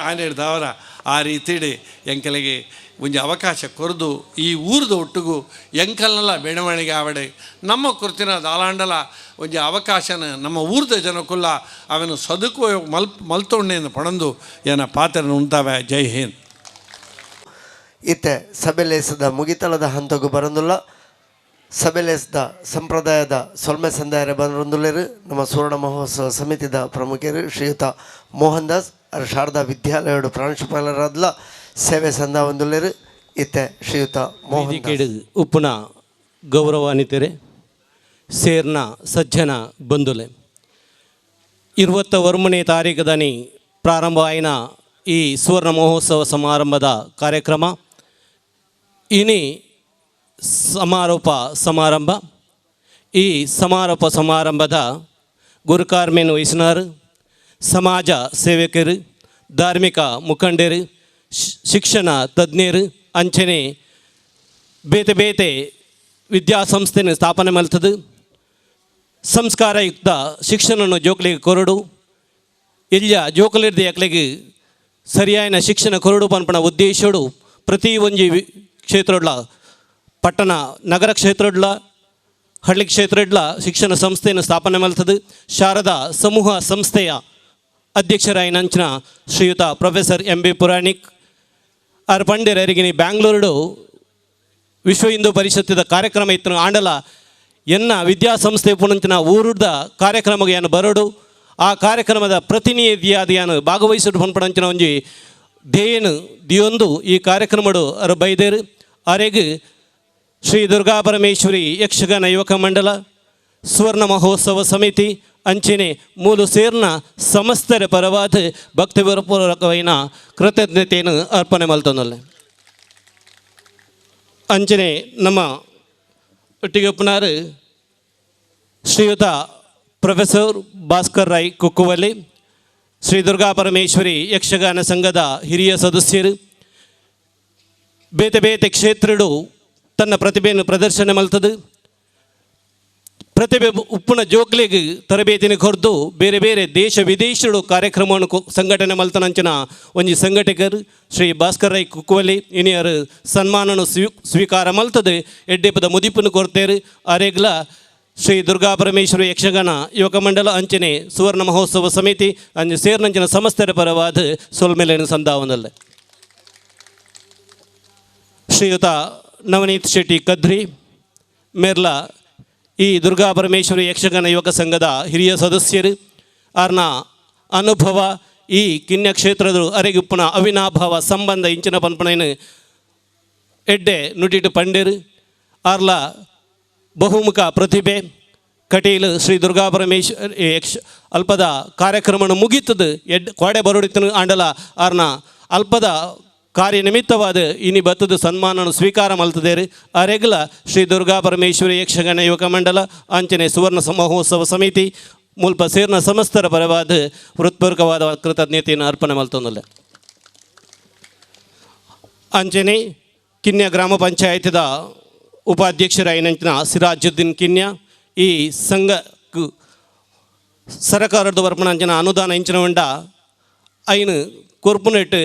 ಆನೇడు ದಾವರ ಆ ರೀತಿಡಿ ಎಂಕಲಿಗೆ ಒಂಜಿ ಅವಕಾಶ ಕೊರದು ಈ ಊರದ ಒಟ್ಟಿಗೂ ಎಂಕಲ್ನೆಲ್ಲ ಬೆಳವಣಿಗೆ ಆವಡೆ ನಮ್ಮ ಕುರ್ತಿನ ದಾಲಾಂಡಲ ಒಂಜಿ ಅವಕಾಶನ ನಮ್ಮ ಊರದ ಜನಕ್ಕುಲ್ಲ ಅವನು ಸದುಪಯೋಗ ಮಲ್ತೊಣ್ಣೆಯನ್ನು ಪಣಂದು ಏನ ಪಾತ್ರನ ಉಂಟಾವೆ. ಜೈ ಹಿಂದ್. ಇತ್ತೆ ಸಭೆಲೇಸದ ಮುಗಿತಳದ ಹಂತಕ್ಕೂ ಬರಂದುಲ್ಲ. ಸಭೆಲೇಸ್ದ ಸಂಪ್ರದಾಯದ ಸೊಲ್ಮೆ ಸಂದಾಯರ ಬಂದ್ರೊಂದುಲ್ಲೇರು ನಮ್ಮ ಸುವರ್ಣ ಮಹೋತ್ಸವ ಸಮಿತಿದ ಪ್ರಮುಖರು ಶ್ರೀಯುತ ಮೋಹನ್ ದಾಸ್ ಅರ್ ಶಾರದಾ ವಿದ್ಯಾಲಯಡು ಪ್ರಾಂಶುಪಾಲರಾದ್ಲ ಸೇವೆ ಸಂದಾವಂದುಲ್ಲೇರು. ಇತ್ತೆ ಶ್ರೀಯುತ ಮೋಹನ್ ವೇದಿಕೆಡ್ ಉಪ್ಪುನ ಗೌರವಾನ್ವಿತರೆ, ಸೇರ್ನ ಸಜ್ಜನ ಬಂಧುಲೆ, 29ನೇ ತಾರೀಕುದನಿ ಪ್ರಾರಂಭ ಆಯಿನ ಈ ಸುವರ್ಣ ಮಹೋತ್ಸವ ಸಮಾರಂಭದ ಕಾರ್ಯಕ್ರಮ ಇನಿ ಸಮಾರೋಪ ಸಮಾರಂಭ. ಈ ಸಮಾರೋಪ ಸಮಾರಂಭದ ಗುರುಕಾರ್ಮೇನ್ ವಹಿಸಿನಾರು ಸಮಾಜ ಸೇವಕರು, ಧಾರ್ಮಿಕ ಮುಖಂಡರು, ಶಿಕ್ಷಣ ತಜ್ಞರು, ಅಂಚನೆ ಬೇತೆ ಬೇತೆ ವಿದ್ಯಾಸಂಸ್ಥೆನ ಸ್ಥಾಪನೆ ಮಲ್ತದು ಸಂಸ್ಕಾರಯುಕ್ತ ಶಿಕ್ಷಣವನ್ನು ಜೋಕ್ಲಿಗೆ ಕೊರಡು, ಎಲ್ಯ ಜೋಕುಲಿರ್ದ ಅಕ್ಲೆಗ್ ಸರಿಯಾಯಿನ ಶಿಕ್ಷಣ ಕೊರಡು ಪನ್ಪಣ ಉದ್ದೇಶಡು ಪ್ರತಿ ಒಂಜಿ ಕ್ಷೇತ್ರಡ್ಲ, ಪಟ್ಟಣ ನಗರ ಕ್ಷೇತ್ರಡ್ಲ, ಹಳ್ಳಿ ಕ್ಷೇತ್ರಡ್ಲ ಶಿಕ್ಷಣ ಸಂಸ್ಥೆಯನ್ನು ಸ್ಥಾಪನೆ ಮಲ್ತದು. ಶಾರದಾ ಸಮೂಹ ಸಂಸ್ಥೆಯ ಅಧ್ಯಕ್ಷರಾಯಿನಂಚಿನ ಶ್ರೀಯುತ professor M B Puranik ಆರ್ ಪಂಡೆರ್ ಅರಿಗಿನಿ ಬ್ಯಾಂಗ್ಳೂರುಡು ವಿಶ್ವ ಹಿಂದೂ ಪರಿಷತ್ತಿದ ಕಾರ್ಯಕ್ರಮ ಇತ್ತು. ಆಂಡಲ ಎನ್ನ ವಿದ್ಯಾಸಂಸ್ಥೆ ಪುನಂಚಿನ ಊರುದ ಕಾರ್ಯಕ್ರಮಕ್ಕೆ ಏನು ಬರೋಡು, ಆ ಕಾರ್ಯಕ್ರಮದ ಪ್ರತಿನಿಧಿಯಾದ ಯಾನು ಭಾಗವಹಿಸಿಡು ಪನ್ಪಣಂಚಿನ ಒಂಜಿ ಧ್ಯೇಯನು ದಿಯೊಂದು ಈ ಕಾರ್ಯಕ್ರಮಡು ಅರು ಬೈದೇರು. ಅರೆಗ್ ಶ್ರೀ ದುರ್ಗಾ ಪರಮೇಶ್ವರಿ ಯಕ್ಷಗಾನ ಯುವಕ ಮಂಡಲ, ಸುವರ್ಣ ಮಹೋತ್ಸವ ಸಮಿತಿ ಅಂಚನೆ ಮೂಲು ಸೇರ್ನ ಸಮಸ್ತರ ಪರವಾದ ಭಕ್ತಿಪೂರ್ವಕವೈನ ಕೃತಜ್ಞತೆಯನ್ನು ಅರ್ಪಣೆ ಮಲ್ತೊಂದಲ್ಲೆ. ಅಂಚನೆ ನಮ್ಮ ಒಟ್ಟಿಗೆ ಶ್ರೀಯುತ ಪ್ರೊಫೆಸರ್ ಭಾಸ್ಕರ್ ರೈ ಕುಕ್ಕುವಲ್ಲಿ, ಶ್ರೀ ದುರ್ಗಾ ಪರಮೇಶ್ವರಿ ಯಕ್ಷಗಾನ ಸಂಘದ ಹಿರಿಯ ಸದಸ್ಯರು, ಬೇತೆ ಬೇತೆ ಕ್ಷೇತ್ರಡು ತನ್ನ ಪ್ರತಿಭೆಯನ್ನು ಪ್ರದರ್ಶನ ಮಲ್ತದು ಪ್ರತಿಭೆ ಉಪ್ಪುನ ಜೋಕ್ಲಿಗ್ ತರಬೇತಿನ ಕೊರ್ದು ಬೇರೆ ಬೇರೆ ದೇಶ ವಿದೇಶಡು ಕಾರ್ಯಕ್ರಮವನ್ನು ಸಂಘಟನೆ ಮಲ್ತನಂಚಿನ ಒಂಜಿ ಸಂಘಟಕರು ಶ್ರೀ ಭಾಸ್ಕರ್ ರೈ ಕುಕ್ಕುವಲ್ಲಿ ಇನಿಯರು ಸನ್ಮಾನನು ಸ್ವೀಕಾರ ಮಲ್ತದೆ ಎಡ್ಡೆಪದ ಮುದಿಪನ್ನು ಕೊರ್ತೇರು. ಅರೆಗ್ಲ ಶ್ರೀ ದುರ್ಗಾ ಪರಮೇಶ್ವರಿ ಯಕ್ಷಗಾನ ಯುವಕ ಮಂಡಲ ಅಂಚನೆ ಸುವರ್ಣ ಮಹೋತ್ಸವ ಸಮಿತಿ ಅಂಚೆ ಸೇರ್ನಂಚಿನ ಸಮಸ್ತರ ಪರವಾದ ಸೊಲ್ಮೆಲೇನು ಸಂದಾವನಲ್ಲೆ. ಶ್ರೀಯುತ ನವನೀತ್ ಶೆಟ್ಟಿ ಕದ್ರಿ ಮೇರ್ಲ ಈ ದುರ್ಗಾ ಪರಮೇಶ್ವರಿ ಯಕ್ಷಗಾನ ಯುವಕ ಸಂಘದ ಹಿರಿಯ ಸದಸ್ಯರು, ಆರ್ನ ಅನುಭವ ಈ ಕಿನ್ಯ ಕ್ಷೇತ್ರದ ಅರೆಗುಪ್ಪುನ ಅವಿನಾಭಾವ ಸಂಬಂಧ ಇಂಚಿನ ಪನ್ಪಣೆಯನ್ನು ಎಡ್ಡೆ ನುಟಿಟು ಪಂಡೇರು. ಆರ್ಲ ಬಹುಮುಖ ಪ್ರತಿಭೆ ಕಟೀಲು ಶ್ರೀ ದುರ್ಗಾ ಪರಮೇಶ್ವರಿ ಯಕ್ಷ ಅಲ್ಪದ ಕಾರ್ಯಕ್ರಮವನ್ನು ಮುಗೀತದು ಎಡ್ ಕೋಡೆ ಬರೋಡಿತನು ಆಂಡಲ ಆರ್ನ ಅಲ್ಪದ ಕಾರ್ಯನಿಮಿತ್ತವಾದ ಇನಿ ಬತ್ತದ ಸನ್ಮಾನವನ್ನು ಸ್ವೀಕಾರ ಮಲ್ತದೇರು. ಅರೆಗ್ಲ ಶ್ರೀ ದುರ್ಗಾ ಪರಮೇಶ್ವರಿ ಯಕ್ಷಗಾನ ಯುವಕ ಮಂಡಲ ಅಂಚನೆ ಸುವರ್ಣ ಮಹೋತ್ಸವ ಸಮಿತಿ ಮುಲ್ಪ ಸೇರ್ನ ಸಮಸ್ತರ ಪರವಾದ ಹೃತ್ಪೂರ್ವಕವಾದ ಕೃತಜ್ಞತೆಯನ್ನು ಅರ್ಪಣೆ ಮಲ್ತೊಂದಲ್ಲ. ಅಂಚನೆ ಕಿನ್ಯ ಗ್ರಾಮ ಪಂಚಾಯತಿದ ಉಪಾಧ್ಯಕ್ಷರಾಯಿನಂಚಿನ ಸಿರಾಜುದ್ದೀನ್ ಕಿನ್ಯ ಈ ಸಂಘ ಸರಕಾರದ ವರ್ಪಣಂಚಿನ ಅನುದಾನ ಇಂಚಿನ ಉಂಡ ಐನು ಕೊರ್ಪುನೆಟ್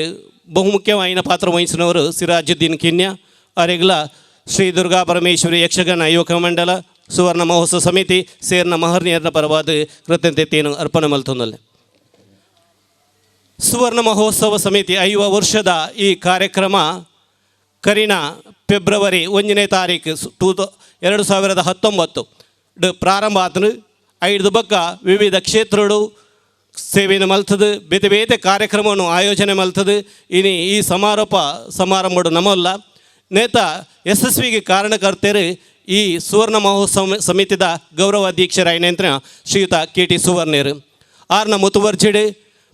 ಬಹುಮುಖ್ಯವಾಯಿನ ಪಾತ್ರ ವಹಿಸಿನವರು ಸಿರಾಜುದ್ದೀನ್ ಕಿನ್ಯ. ಅರೆಗ್ಲ ಶ್ರೀ ದುರ್ಗಾ ಪರಮೇಶ್ವರಿ ಯಕ್ಷಗಾನ ಯುವಕ ಮಂಡಲ ಸುವರ್ಣ ಮಹೋತ್ಸವ ಸಮಿತಿ ಸೇರ್ನ ಮಹರ್ನಿಯರ ಪರವಾದ ಕೃತಜ್ಞತೆಯನ್ನು ಅರ್ಪಣೆ ಮಲ್ತೊಂದಲ್ಲೆ. ಸುವರ್ಣ ಮಹೋತ್ಸವ ಸಮಿತಿ 50 ವರ್ಷದ ಈ ಕಾರ್ಯಕ್ರಮ ಕರಿನ ಫೆಬ್ರವರಿ 1ನೇ ತಾರೀಕು 2019 ಪ್ರಾರಂಭ ಆತನು. ಐದು ಬಕ್ಕ ವಿವಿಧ ಕ್ಷೇತ್ರಗಳು ಸೇವೆಯನ್ನು ಮಲ್ತದು ಬೇತೆ ಬೇತೆ ಕಾರ್ಯಕ್ರಮವನ್ನು ಆಯೋಜನೆ ಮಲ್ತದು. ಇನಿ ಈ ಸಮಾರೋಪ ಸಮಾರಂಭಡು ನಮ್ಮಲ್ಲ ನೇತ ಯಶಸ್ವಿಗೆ ಕಾರಣಕರ್ತರು ಈ ಸುವರ್ಣ ಮಹೋತ್ಸವ ಸಮಿತಿದ ಗೌರವ ಅಧ್ಯಕ್ಷರಾಯಿನಂತ್ರ ಶ್ರೀಯುತ ಕೆ ಟಿ ಸುವರ್ಣರು. ಆರ್ನ ಮುತುವರ್ಜಿಡು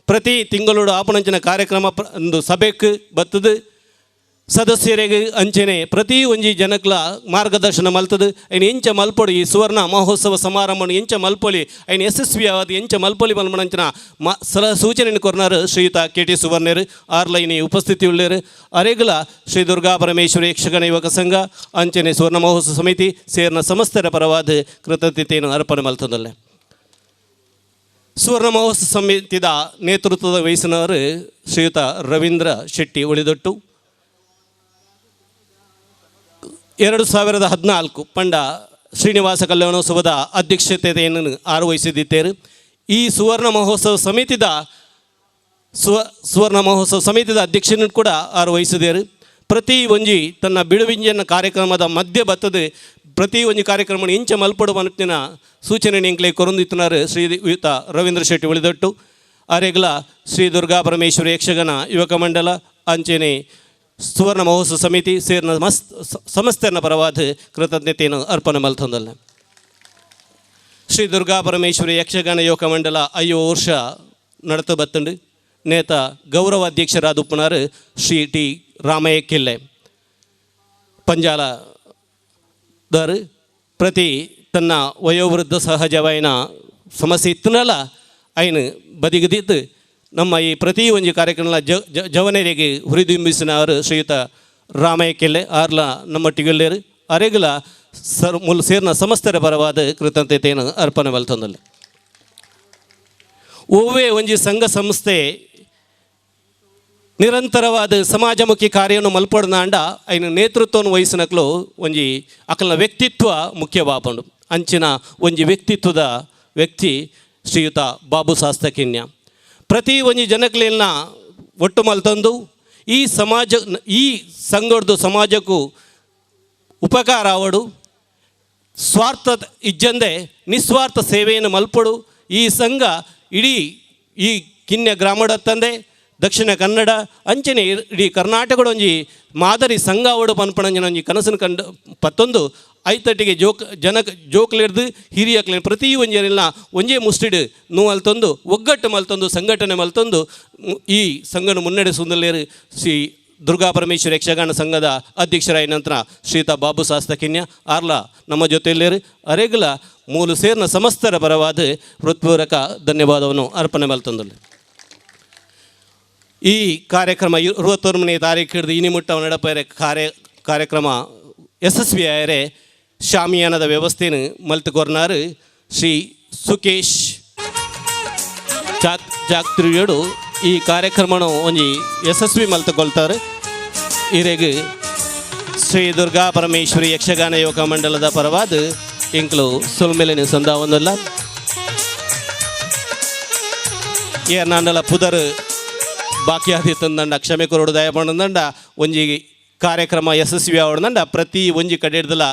ಪ್ರತಿ ತಿಂಗಳು ಆಪನಂಚಿನ ಕಾರ್ಯಕ್ರಮ ಒಂದು ಸಭೆಕ್ ಬತ್ತದು ಸದಸ್ಯರಿಗೆ ಅಂಚನೆ ಪ್ರತಿ ಒಂಜಿ ಜನಕ್ಲ ಮಾರ್ಗದರ್ಶನ ಮಲ್ತದು. ಐನ್ ಎಂಚ ಮಲ್ಪೊಡು ಈ ಸುವರ್ಣ ಮಹೋತ್ಸವ ಸಮಾರಂಭನು ಎಂಚ ಮಲ್ಪೊಲಿ, ಐನ್ ಯಶಸ್ವಿಯಾದ ಎಂಚ ಮಲ್ಪೊಲಿ ಮಲ್ಪಣಂಚಿನ ಸಲಹೆ ಸೂಚನೆ ಕೊರ್ನಾರು ಶ್ರೀಯುತ ಕೆ ಟಿ ಸುವರ್ಣರು. ಆರ್ಲೈನಿ ಉಪಸ್ಥಿತಿ ಉಳ್ಳೇರು. ಅರೆಗ್ಲ ಶ್ರೀ ದುರ್ಗಾ ಪರಮೇಶ್ವರಿ ಯಕ್ಷಗಾನ ಯುವಕ ಸಂಘ ಅಂಚನೆ ಸುವರ್ಣ ಮಹೋತ್ಸವ ಸಮಿತಿ ಸೇರ್ನ ಸಮಸ್ತರ ಪರವಾದ ಕೃತಜ್ಞತೆಯನ್ನು ಅರ್ಪಣೆ ಮಲ್ತದಲ್ಲೆ. ಸುವರ್ಣ ಮಹೋತ್ಸವ ಸಮಿತಿದ ನೇತೃತ್ವದ ವಹಿಸಿನವರು ಶ್ರೀಯುತ ರವೀಂದ್ರ ಶೆಟ್ಟಿ ಉಳಿದೊಟ್ಟು. 2014 ಪಂಡ ಶ್ರೀನಿವಾಸ ಕಲ್ಯಾಣೋತ್ಸವದ ಅಧ್ಯಕ್ಷತೆಯನ್ನು ಆರ್ವಹಿಸಿದ್ದೇರು. ಈ ಸುವರ್ಣ ಮಹೋತ್ಸವ ಸಮಿತಿದ ಸುವರ್ಣ ಮಹೋತ್ಸವ ಸಮಿತಿದ ಅಧ್ಯಕ್ಷನನ್ನು ಕೂಡ ಆರ್ವಹಿಸಿದ್ದೇರು. ಪ್ರತಿ ಒಂಜಿ ತನ್ನ ಬಿಡುವಿಂಜನ ಕಾರ್ಯಕ್ರಮದ ಮಧ್ಯ ಬತ್ತದು ಪ್ರತಿ ಒಂಜಿ ಕಾರ್ಯಕ್ರಮ ಇಂಚ ಮಲ್ಪಡು ಮನಪಿನ ಸೂಚನೆ ಎಂಕ್ಲೆ ಕೊರೊಂದಿತ್ತನಾರು ಶ್ರೀ ಯುತ ರವೀಂದ್ರ ಶೆಟ್ಟಿ ಉಳಿದೊಟ್ಟು. ಅರೆಗ್ಲ ಶ್ರೀ ದುರ್ಗಾ ಪರಮೇಶ್ವರಿ ಯಕ್ಷಗಾನ ಯುವಕ ಮಂಡಲ ಅಂಚೆನೆ ಸುವರ್ಣ ಮಹೋತ್ಸವ ಸಮಿತಿ ಸೇರ್ನ ಮಸ್ತ್ ಸಮಸ್ತನ ಪರವಾದ ಕೃತಜ್ಞತೆಯನ್ನು ಅರ್ಪಣೆ ಮಲ್ತೊಂದಲ್ಲ. ಶ್ರೀ ದುರ್ಗಾ ಪರಮೇಶ್ವರಿ ಯಕ್ಷಗಾನ ಯುವಕ ಮಂಡಲ 50 ವರ್ಷ ನಡತು ಬತ್ತಂಡು. ನೇತ ಗೌರವ ಅಧ್ಯಕ್ಷರಾದ ಉಪ್ಪನಾರು ಶ್ರೀ ಟಿ ರಾಮಯ್ಯ ಕಿಲ್ಲೆ ಪಂಜಾಲ ದಾರು. ಪ್ರತಿ ತನ್ನ ವಯೋವೃದ್ಧ ಸಹಜವಾಯಿನ ಸಮಸ್ಯೆ ಇತ್ತನಲ್ಲ ಐನು ಬದಿಗದಿತ್ತು ನಮ್ಮ ಈ ಪ್ರತಿ ಒಂಜಿ ಕಾರ್ಯಕ್ರಮ ಜವನರಿಗೆ ಹುರಿದುಂಬಿಸಿನವರು ಶ್ರೀಯುತ ರಾಮಯ್ಯ ಕೆಲ್ಲೆ ಆರ್ಲ ನಮ್ಮೊಟ್ಟಿಗೆಲ್ಲೇರು. ಅರೆಗಲ ಸರ್ ಮುಲ್ ಸೇರ್ನ ಸಮಸ್ತರ ಪರವಾದ ಕೃತಜ್ಞತೆಯನ್ನು ಅರ್ಪಣೆ ಮಲ್ತೊಂದಲ್ಲಿ. ಒವ್ವೇ ಒಂಜಿ ಸಂಘ ಸಂಸ್ಥೆ ನಿರಂತರವಾದ ಸಮಾಜಮುಖಿ ಕಾರ್ಯವನ್ನು ಮಲ್ಪಡ್ನಾಂಡ ಐನ ನೇತೃತ್ವವನ್ನು ವಹಿಸಿನಕ್ಲು ಒಂಜಿ ಅಕಲ್ನ ವ್ಯಕ್ತಿತ್ವ ಮುಖ್ಯವಾಪಂಡು. ಅಂಚಿನ ಒಂಜಿ ವ್ಯಕ್ತಿತ್ವದ ವ್ಯಕ್ತಿ ಶ್ರೀಯುತ ಬಾಬು ಶಾಸ್ತಕಿನ್ಯ. ಪ್ರತಿ ಒಂಜಿ ಜನಕ್ಲೆನ ಒಟ್ಟು ಮಲ್ತಂದು ಈ ಸಮಾಜ ಈ ಸಂಘಡ್ದು ಸಮಾಜಕ್ಕೂ ಉಪಕಾರ ಆವಡು, ಸ್ವಾರ್ಥ ಇಜ್ಜಂದೆ ನಿಸ್ವಾರ್ಥ ಸೇವೆಯನ್ನು ಮಲ್ಪಡು. ಈ ಸಂಘ ಇಡೀ ಈ ಕಿನ್ಯ ಗ್ರಾಮಡತ್ತಂದೆ ದಕ್ಷಿಣ ಕನ್ನಡ ಅಂಚನೆ ಇಡೀ ಕರ್ನಾಟಕದೊಂಜಿ ಮಾದರಿ ಸಂಘ ಅವಡು ಪನ್ಪಣಂಜಿನ ಒಂಜಿ ಕನಸನ್ನು ಕಂಡು ಪತ್ತೊಂದು ಐತಟ್ಟಿಗೆ ಜೋಕ್ ಜನಕ್ ಜೋಕ್ಲಿಡ್ದು ಹಿರಿಯಕ್ಲೆ ಪ್ರತಿ ಒಂಜೆಲ್ಲ ಒಂಜೇ ಮುಷ್ಟಿಡ್ ನೋವು ಒಗ್ಗಟ್ಟು ಮಲ್ತೊಂದು ಸಂಘಟನೆ ಮಲ್ತೊಂದು ಈ ಸಂಘನ ಮುನ್ನಡೆಸುವುದಲ್ಲೇರು ಶ್ರೀ ದುರ್ಗಾ ಪರಮೇಶ್ವರಿ ಯಕ್ಷಗಾನ ಸಂಘದ ಅಧ್ಯಕ್ಷರಾದ ನಂತರ ಶ್ರೀತಾ ಬಾಬು ಶಾಸ್ತಕಿನ್ಯ ಆರ್ಲ ನಮ್ಮ ಜೊತೆಯಲ್ಲೇರು. ಅರೆಗಲ ಮೂಲು ಸೇರ್ನ ಸಮಸ್ತರ ಪರವಾದ ಹೃತ್ಪೂರ್ವಕ ಧನ್ಯವಾದವನ್ನು ಅರ್ಪಣೆ ಮಲ್ತೊಂದಲ್ಲಿ. ಈ ಕಾರ್ಯಕ್ರಮ 21ನೇ ತಾರೀಕು ಹಿಡಿದು ಇನಿ ಮುಟ್ಟ ನಡಪರೆ ಕಾರ್ಯಕ್ರಮ ಯಶಸ್ವಿ ಆಯರೆ ಶಾಮಿಯಾನದ ವ್ಯವಸ್ಥೆಯನ್ನು ಮಲ್ತು ಕೊರ್ನಾರು ಶ್ರೀ ಸುಕೇಶ್ ಚಾಕ್ತ್ರಿಯಡು. ಈ ಕಾರ್ಯಕ್ರಮನು ಒಂಜಿ ಯಶಸ್ವಿ ಮಲ್ತುಕೊಳ್ತಾರೆ. ಇರೆಗ್ ಶ್ರೀ ದುರ್ಗಾ ಪರಮೇಶ್ವರಿ ಯಕ್ಷಗಾನ ಯುವಕ ಮಂಡಲದ ಪರವಾದ ಇಂಕ್ಲು ಸುಲ್ಮೆಲಿನ ಸಂದಾವೊಂದಲ್ಲ. ಏರ್ನಾಂಡಲ ಪುದರ್ ಬಾಕಿ ಆದಿತ್ತಂದಂಡ ಕ್ಷಮೆ ಕೊರಡು ದಯಪಂಡ. ಒಂಜಿ ಕಾರ್ಯಕ್ರಮ ಯಶಸ್ವಿ ಆವಡಂಡ ಪ್ರತಿ ಒಂಜಿ ಕಡೆ ಹಿಡ್ದಲ.